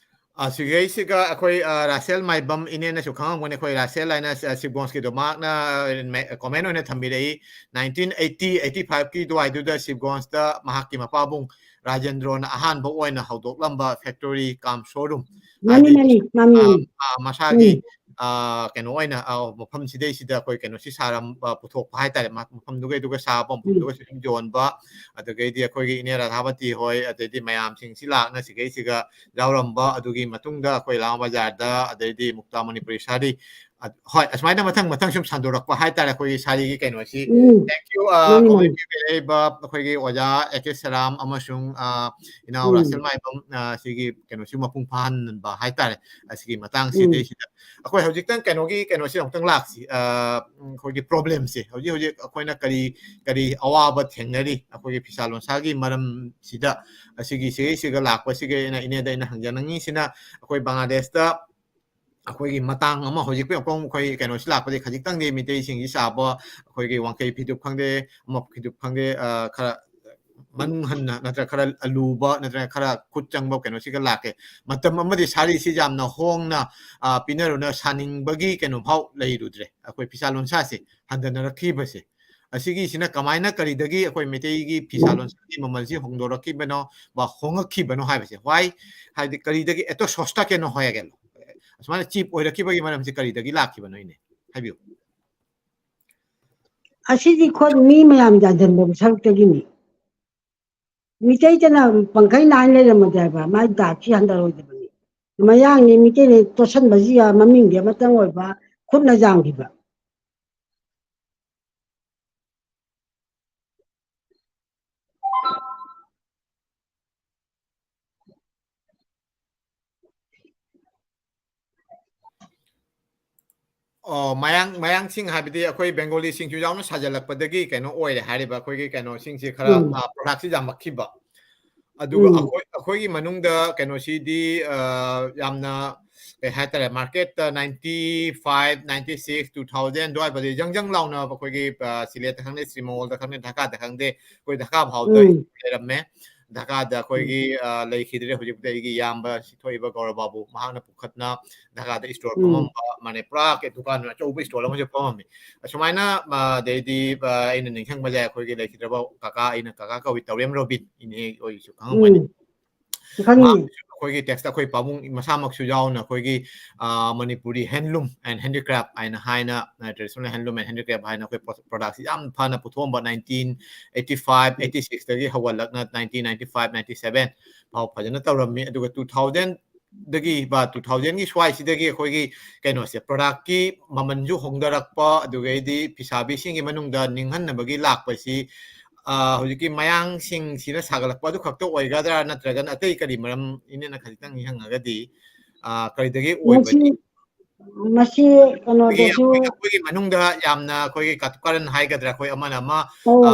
ꯑ, ꯁꯤꯒꯩꯁꯤꯒ ꯑꯩꯈꯣꯏ, ꯑ, ꯔꯥꯁꯦꯜ ꯃꯥꯏꯕꯝ ꯏꯅꯦꯅꯁꯨ ꯈꯪꯉꯝꯒꯅꯤ, ꯑꯩꯈꯣꯏ ꯔꯥꯁꯦꯜ ꯍꯥꯏꯅ ꯁꯤ-, ꯑ, ꯁꯤꯕꯒꯣꯟꯁꯀꯤꯗꯣ ꯃꯍꯥꯛꯅ, ꯑ, ꯃꯦ-, comment ꯑꯣꯏꯅ ꯊꯝꯕꯤꯔꯛꯏ꯫ Nineteen eighty, eighty five ꯀꯤ ꯑꯗꯨꯋꯥꯏꯗꯨꯗ ꯁꯤꯕꯒꯣꯟꯁꯇ ꯃꯍꯥꯛꯀꯤ ꯃꯄꯥꯕꯨꯡ ꯔꯥꯖꯦꯟꯗ꯭ꯔꯣꯅ ꯑꯍꯥꯟꯕ ꯑꯣꯏꯅ ꯍꯧꯗꯣꯛꯂꯝꯕ factory cum showroom, ꯃꯥꯅꯤ, ꯍꯥꯏꯗꯤ, ꯃꯥꯅꯤ, ꯃꯥꯅꯤ, ꯑ, ꯃꯥꯅꯤ꯫ ꯑ, ꯃꯁꯥꯒꯤ, ꯎꯝ, ꯑ, ꯀꯩꯅꯣ ꯑꯣꯏꯅ, ꯑ, ꯃꯐꯝꯁꯤꯗꯩꯁꯤꯗ ꯑꯩꯈꯣꯏ ꯀꯩꯅꯣꯁꯤ ꯁꯥꯔꯝꯕ, ꯄꯨꯊꯣꯛꯄ ꯍꯥꯏꯇꯥꯔꯦ, ꯃ-, ꯃꯐꯝꯗꯨꯒꯩꯗꯨꯒ ꯁꯥꯕ, ꯎꯝ, ꯃꯐꯝꯗꯨꯒꯁꯨ ꯑꯗꯨꯝ ꯌꯣꯟꯕ, ꯑꯗꯨꯗꯒꯤꯗꯤ ꯑꯩꯈꯣꯏꯒꯤ ꯏꯅꯦ ꯔꯥꯙꯥꯕꯇꯤ ꯍꯣꯏ, ꯑꯗꯩꯗꯤ ꯃꯌꯥꯝꯁꯤꯡꯁꯤ ꯂꯥꯛꯅ ꯁꯤꯒꯩꯁꯤꯒ ꯌꯥꯎꯔꯝꯕ, ꯑꯗꯨꯒꯤ ꯃꯇꯨꯡꯗ ꯑꯩꯈꯣꯏ ꯂꯥꯜ ꯕꯖꯥꯔꯗ, ꯑꯗꯩꯗꯤ ꯃꯨꯛꯇꯥ ꯃꯅꯤꯄꯨꯔꯤ ꯁꯥꯔꯤ, ꯑ-, ꯍꯣꯏ, ꯑꯁꯨꯃꯥꯏꯅ ꯃꯊꯪ ꯃꯊꯪ ꯁꯨꯝ ꯁꯟꯗꯣꯔꯛꯄ ꯍꯥꯏꯇꯥꯔꯦ꯫ ꯑꯩꯈꯣꯏꯒꯤ ꯁꯥꯔꯤꯒꯤ ꯀꯩꯅꯣꯁꯤ꯫ ꯎꯝ, Thank you, ꯑ, ꯃꯥꯅꯤ, comment ꯃꯥꯅꯤ꯫ ꯄꯤꯕꯤꯔꯛꯏꯕ ꯑꯩꯈꯣꯏꯒꯤ ꯑꯣꯖꯥ ꯑꯦ ꯀꯦ ꯁꯔꯥꯝ ꯑꯃꯁꯨꯡ, ꯑ, ꯏꯅꯥꯎ ꯎꯝ, ꯔꯥꯁꯦꯜ ꯃꯥꯏꯕꯝ, ꯑ, ꯁꯤꯒꯤ ꯀꯩꯅꯣꯁꯤ ꯃꯄꯨꯡ ꯐꯥꯍꯟꯕ ꯍꯥꯏꯇꯥꯔꯦ, ꯑꯁꯤꯒꯤ ꯎꯝ, ꯃꯇꯥꯡꯁꯤꯗꯩꯁꯤꯗ꯫ ꯑꯩꯈꯣꯏ ꯍꯧꯖꯤꯛꯇꯪ ꯀꯩꯅꯣꯒꯤ ꯀꯩꯅꯣꯁꯤ ꯑꯃꯨꯛꯇꯪ ꯂꯥꯛꯁꯤ, ꯑ, ꯎꯝ, ꯑꯩꯈꯣꯏꯒꯤ problemꯁꯦ ꯍꯧꯖꯤꯛ ꯍꯧꯖꯤꯛ ꯑꯩꯈꯣꯏꯅ ꯀꯔꯤ, ꯀꯔꯤ ꯑꯋꯥꯕ ꯊꯦꯡꯅꯔꯤ ꯑꯩꯈꯣꯏꯒꯤ ꯐꯤꯁꯥ ꯂꯣꯟꯁꯥꯒꯤ ꯃꯔꯝꯁꯤꯗ? ꯑꯁꯤꯒꯤ ꯁꯤꯒꯩꯁꯤꯒ ꯂꯥꯛꯄꯁꯤꯒꯤ ꯑꯩꯅ ꯏꯅꯦꯗ ꯑꯩꯅ ꯍꯪꯖꯅꯤꯡꯉꯤꯁꯤꯅ, ꯑꯩꯈꯣꯏ ꯕꯪꯒ꯭ꯂꯥꯗꯦꯁꯇ ꯑꯩꯈꯣꯏꯒꯤ ꯃꯇꯥꯡ ꯑꯃ ꯍꯧꯖꯤꯛ ꯑꯩꯈꯣꯏ ꯀꯩꯅꯣꯁꯤ ꯂꯥꯛꯄꯗꯤ ꯈꯖꯤꯛꯇꯪꯗꯤ ꯃꯤꯇꯩꯁꯤꯡꯁꯤ ꯁꯥꯕ, ꯑꯩꯈꯣꯏꯒꯤ ꯋꯥꯡꯈꯩ ꯐꯤꯗꯨꯞ ꯈꯪꯗꯦ, ꯑꯃ ꯐꯤꯗꯨꯞ ꯈꯪꯗꯦ, ꯑ, ꯈꯔ ꯃꯅꯨꯡ ꯍꯟꯅ ꯅꯠꯇ꯭ꯔꯒ ꯈꯔ ꯑꯂꯨꯕ ꯅꯠꯇ꯭ꯔꯒ ꯈꯔ ꯈꯨꯠ ꯆꯪꯕ ꯀꯩꯅꯣꯁꯤꯒ ꯂꯥꯛꯀꯦ꯫ ꯃꯇꯝ ꯑꯃꯗꯤ ꯁꯥꯔꯤꯁꯤ ꯌꯥꯝꯅ ꯍꯣꯡꯅ, ꯑ, ꯄꯤꯅꯔꯨꯅ ꯁꯥꯅꯤꯡꯕꯒꯤ ꯀꯩꯅꯣ ꯐꯥꯎ ꯂꯩꯔꯨꯗ꯭ꯔꯦ꯫ ꯑꯩꯈꯣꯏ ꯐꯤꯁꯥ ꯂꯣꯟꯁꯥꯁꯦ ꯍꯟꯊꯅꯔꯛꯈꯤꯕꯁꯦ, ꯑꯁꯤꯒꯤꯁꯤꯅ ꯀꯃꯥꯏꯅ ꯀꯔꯤꯗꯒꯤ ꯑꯩꯈꯣꯏ ꯃꯩꯇꯩꯒꯤ ꯐꯤꯁꯥ ꯂꯣꯟꯁꯥꯒꯤ ꯃꯃꯜꯁꯤ ꯍꯣꯡꯗꯣꯔꯛꯈꯤꯕꯅꯣ, ꯕ ꯍꯣꯡꯉꯛꯈꯤꯕꯅꯣ ꯍꯥꯏꯕꯁꯦ? Why? ꯍꯥꯏꯗꯤ ꯀꯔꯤꯗꯒꯤ ꯑꯦꯇꯣ ꯁꯣꯁꯇꯥ ꯀꯩꯅꯣ ꯍꯣꯌꯥꯒꯦꯂꯣ? ꯑꯁꯨꯃꯥꯏꯅ ꯆꯤꯞ ꯑꯣꯏꯔꯛꯈꯤꯕꯒꯤ ꯃꯔꯝꯁꯤ ꯀꯔꯤꯗꯒꯤ ꯂꯥꯛꯈꯤꯕꯅꯣ, ꯏꯅꯦ? ꯍꯥꯏꯕꯤꯌꯨ꯫ ꯑꯁꯤꯗꯤ ꯈꯣꯠ ꯃꯤ ꯃꯌꯥꯝ ꯌꯥꯟꯁꯤꯟꯕ ꯁꯔꯨꯛꯇꯒꯤꯅꯤ꯫ ꯃꯤꯇꯩꯇꯅ ꯄꯪꯈꯩ ꯅꯥꯏꯅ ꯂꯩꯔꯝꯃꯗꯤ ꯍꯥꯏꯕ, ꯃꯥꯏ ꯗꯥꯛꯁꯤ ꯍꯟꯊꯔꯣꯏꯗꯕꯅꯤ꯫ ꯃꯌꯥꯡꯅꯤ, ꯃꯤꯇꯩꯅ ꯇꯣꯠꯁꯟꯕꯁꯤ ꯌꯥ-, ꯃꯃꯤꯡꯗꯤ ꯑꯃꯇꯪ ꯑꯣꯏꯕ, ꯈꯨꯠꯅ ꯌꯥꯝꯈꯤꯕ꯫ ꯑꯣ, ꯃꯌꯥꯡ, ꯃꯌꯥꯡꯁꯤꯡ ꯍꯥꯏꯕꯗꯤ ꯑꯩꯈꯣꯏ ꯕꯦꯡꯒꯣꯂꯤꯁꯤꯡꯁꯨ ꯌꯥꯎꯅ ꯁꯥꯖꯜꯂꯛꯄꯗꯒꯤ ꯀꯩꯅꯣ ꯑꯣꯏꯔꯦ ꯍꯥꯏꯔꯤꯕ, ꯑꯩꯈꯣꯏꯒꯤ ꯀꯩꯅꯣꯁꯤꯡꯁꯦ ꯈꯔ, ꯎꯝ꯫ ꯑ, ꯄ꯭ꯔꯗꯛꯁꯤ ꯌꯥꯝꯃꯛꯈꯤꯕ꯫ ꯑꯗꯨꯒ ꯎꯝ꯫ ꯑꯩꯈꯣꯏ, ꯑꯩꯈꯣꯏꯒꯤ ꯃꯅꯨꯡꯗ ꯀꯩꯅꯣꯁꯤꯗꯤ, ꯑ, ꯌꯥꯝꯅ ꯀꯩ ꯍꯥꯏꯇꯥꯔꯦ, ꯃꯥꯔꯀꯦꯠꯇ ninety five, ninety six, two thousand ꯑꯗꯨꯋꯥꯏꯐꯥꯎꯗꯤ ꯖꯪ ꯖꯪ ꯂꯥꯎꯅ ꯑꯩꯈꯣꯏꯒꯤ, ꯑ, ꯁꯤꯂꯦꯠꯇ ꯈꯪꯗꯦ, ꯁ꯭ꯔꯤ ꯃꯣꯍꯣꯜꯗ ꯈꯪꯗꯦ, ꯙꯥꯀꯥꯗ ꯈꯪꯗꯦ, ꯑꯩꯈꯣꯏ ꯙꯥꯀꯥ ꯐꯥꯎꯗ ꯎꯝ꯫ ꯂꯩꯔꯝꯃꯦ꯫ ꯙꯥꯀꯥꯗ ꯑꯩꯈꯣꯏꯒꯤ ꯑ, ꯂꯩꯈꯤꯗ꯭ꯔꯦ꯫ ꯍꯧꯖꯤꯛꯇꯤ ꯑꯩꯒꯤ ꯏꯌꯥꯝꯕ ꯁꯤ ꯊꯣꯛꯏꯕ ꯒꯧꯔꯕ ꯕꯥꯕꯨ, ꯃꯍꯥꯛꯅ ꯄꯨꯈꯠꯅ ꯙꯥꯀꯥꯗ ꯏꯁꯇꯣꯔ ꯎꯝ꯫ ꯐꯝꯃꯝꯕ, ꯃꯥꯅꯦ, ꯄꯨꯔꯥ ꯀꯩ ꯗꯨꯀꯥꯟ ꯑꯆꯧꯕ ꯏꯁꯇꯣꯔ ꯑꯃꯁꯨ ꯐꯝꯃꯝꯃꯤ꯫ ꯑꯁꯨꯃꯥꯏꯅ ꯑ, ꯑꯗꯩꯗꯤ ꯑ, ꯑꯩꯅ ꯅꯤꯡꯁꯤꯡꯕꯁꯦ ꯑꯩꯈꯣꯏꯒꯤ ꯂꯩꯈꯤꯗ꯭ꯔꯕ ꯀꯀꯥ, ꯑꯩꯅ ꯀꯀꯥ ꯀꯧꯏ, ꯇꯧꯔꯦꯝ ꯔꯣꯕꯤꯟ, ꯏꯅꯦ ꯑꯣꯏꯁꯨ ꯈꯪꯉꯝꯒꯅꯤ꯫ ꯎꯝ꯫ ꯈꯪꯉꯤ꯫ ꯃꯍꯥꯛꯁꯨ ꯑꯩꯈꯣꯏꯒꯤ ꯇꯦꯛꯁꯇ ꯑꯩꯈꯣꯏ ꯄꯥꯕꯨꯡ ꯃꯁꯥꯃꯛꯁꯨ ꯌꯥꯎꯅ ꯑꯩꯈꯣꯏꯒꯤ ꯑ, Manipuri Handloom and Handicraft ꯍꯥꯏꯅ ꯍꯥꯏꯅ, ꯑ, Traditional Handloom and Handicraft ꯍꯥꯏꯅ ꯑꯩꯈꯣꯏ ꯄ꯭ꯔꯣ-, ꯄ꯭ꯔꯣꯗꯛꯁꯤ ꯌꯥꯝ ꯐꯅ ꯄꯨꯊꯣꯛꯑꯝꯕ nineteen eighty five, eighty sixꯇꯒꯤ ꯍꯧꯒꯠꯂꯛꯅ nineteen ninety five, ninety seven ꯐꯥꯎ ꯐꯖꯅ ꯇꯧꯔꯝꯃꯤ꯫ ꯑꯗꯨꯒ two thousand ꯗꯒꯤ ꯕꯥ two thousandꯒꯤ ꯁ꯭ꯋꯥꯏꯁꯤꯗꯒꯤ ꯑꯩꯈꯣꯏꯒꯤ ꯀꯩꯅꯣꯁꯦ, ꯄ꯭ꯔꯣꯗꯛꯀꯤ ꯃꯃꯜꯁꯨ ꯍꯣꯡꯊꯔꯛꯄ, ꯑꯗꯨꯒꯩꯗꯤ ꯐꯤꯁꯥꯕꯤꯁꯤꯡꯒꯤ ꯃꯅꯨꯡꯗ ꯅꯤꯡꯍꯟꯅꯕꯒꯤ ꯂꯥꯛꯄꯁꯤ, ꯑ, ꯍꯧꯖꯤꯛꯀꯤ ꯃꯌꯥꯡꯁꯤꯡꯁꯤꯅ ꯁꯥꯒꯠꯂꯛꯄ ꯑꯗꯨ ꯈꯛꯇ ꯑꯣꯏꯒꯗ꯭ꯔꯥ, ꯅꯠꯇ꯭ꯔꯒꯅ ꯑꯇꯩ ꯀꯔꯤ ꯃꯔꯝ, ꯏꯅꯦꯅ ꯈꯖꯤꯛꯇꯪ ꯅꯤꯡꯁꯤꯡꯉꯒꯗꯤ, ꯑ, ꯀꯔꯤꯗꯒꯤ ꯃꯁꯤ, ꯑꯣꯏꯕꯅꯤ? ꯃꯁꯤ ꯑꯩꯈꯣꯏꯒꯤ, ꯀꯩꯅꯣꯗꯁꯨ ꯑꯩꯈꯣꯏꯒꯤ, ꯑꯩꯈꯣꯏꯒꯤ ꯃꯅꯨꯡꯗ ꯌꯥꯝꯅ ꯑꯩꯈꯣꯏꯒꯤ ꯀꯥꯇꯨ ꯀꯥꯔꯟ ꯍꯥꯏꯒꯗ꯭ꯔꯥ, ꯑꯩꯈꯣꯏ ꯑꯃꯅ ꯑꯃ, ꯑꯧ꯫ ꯑ,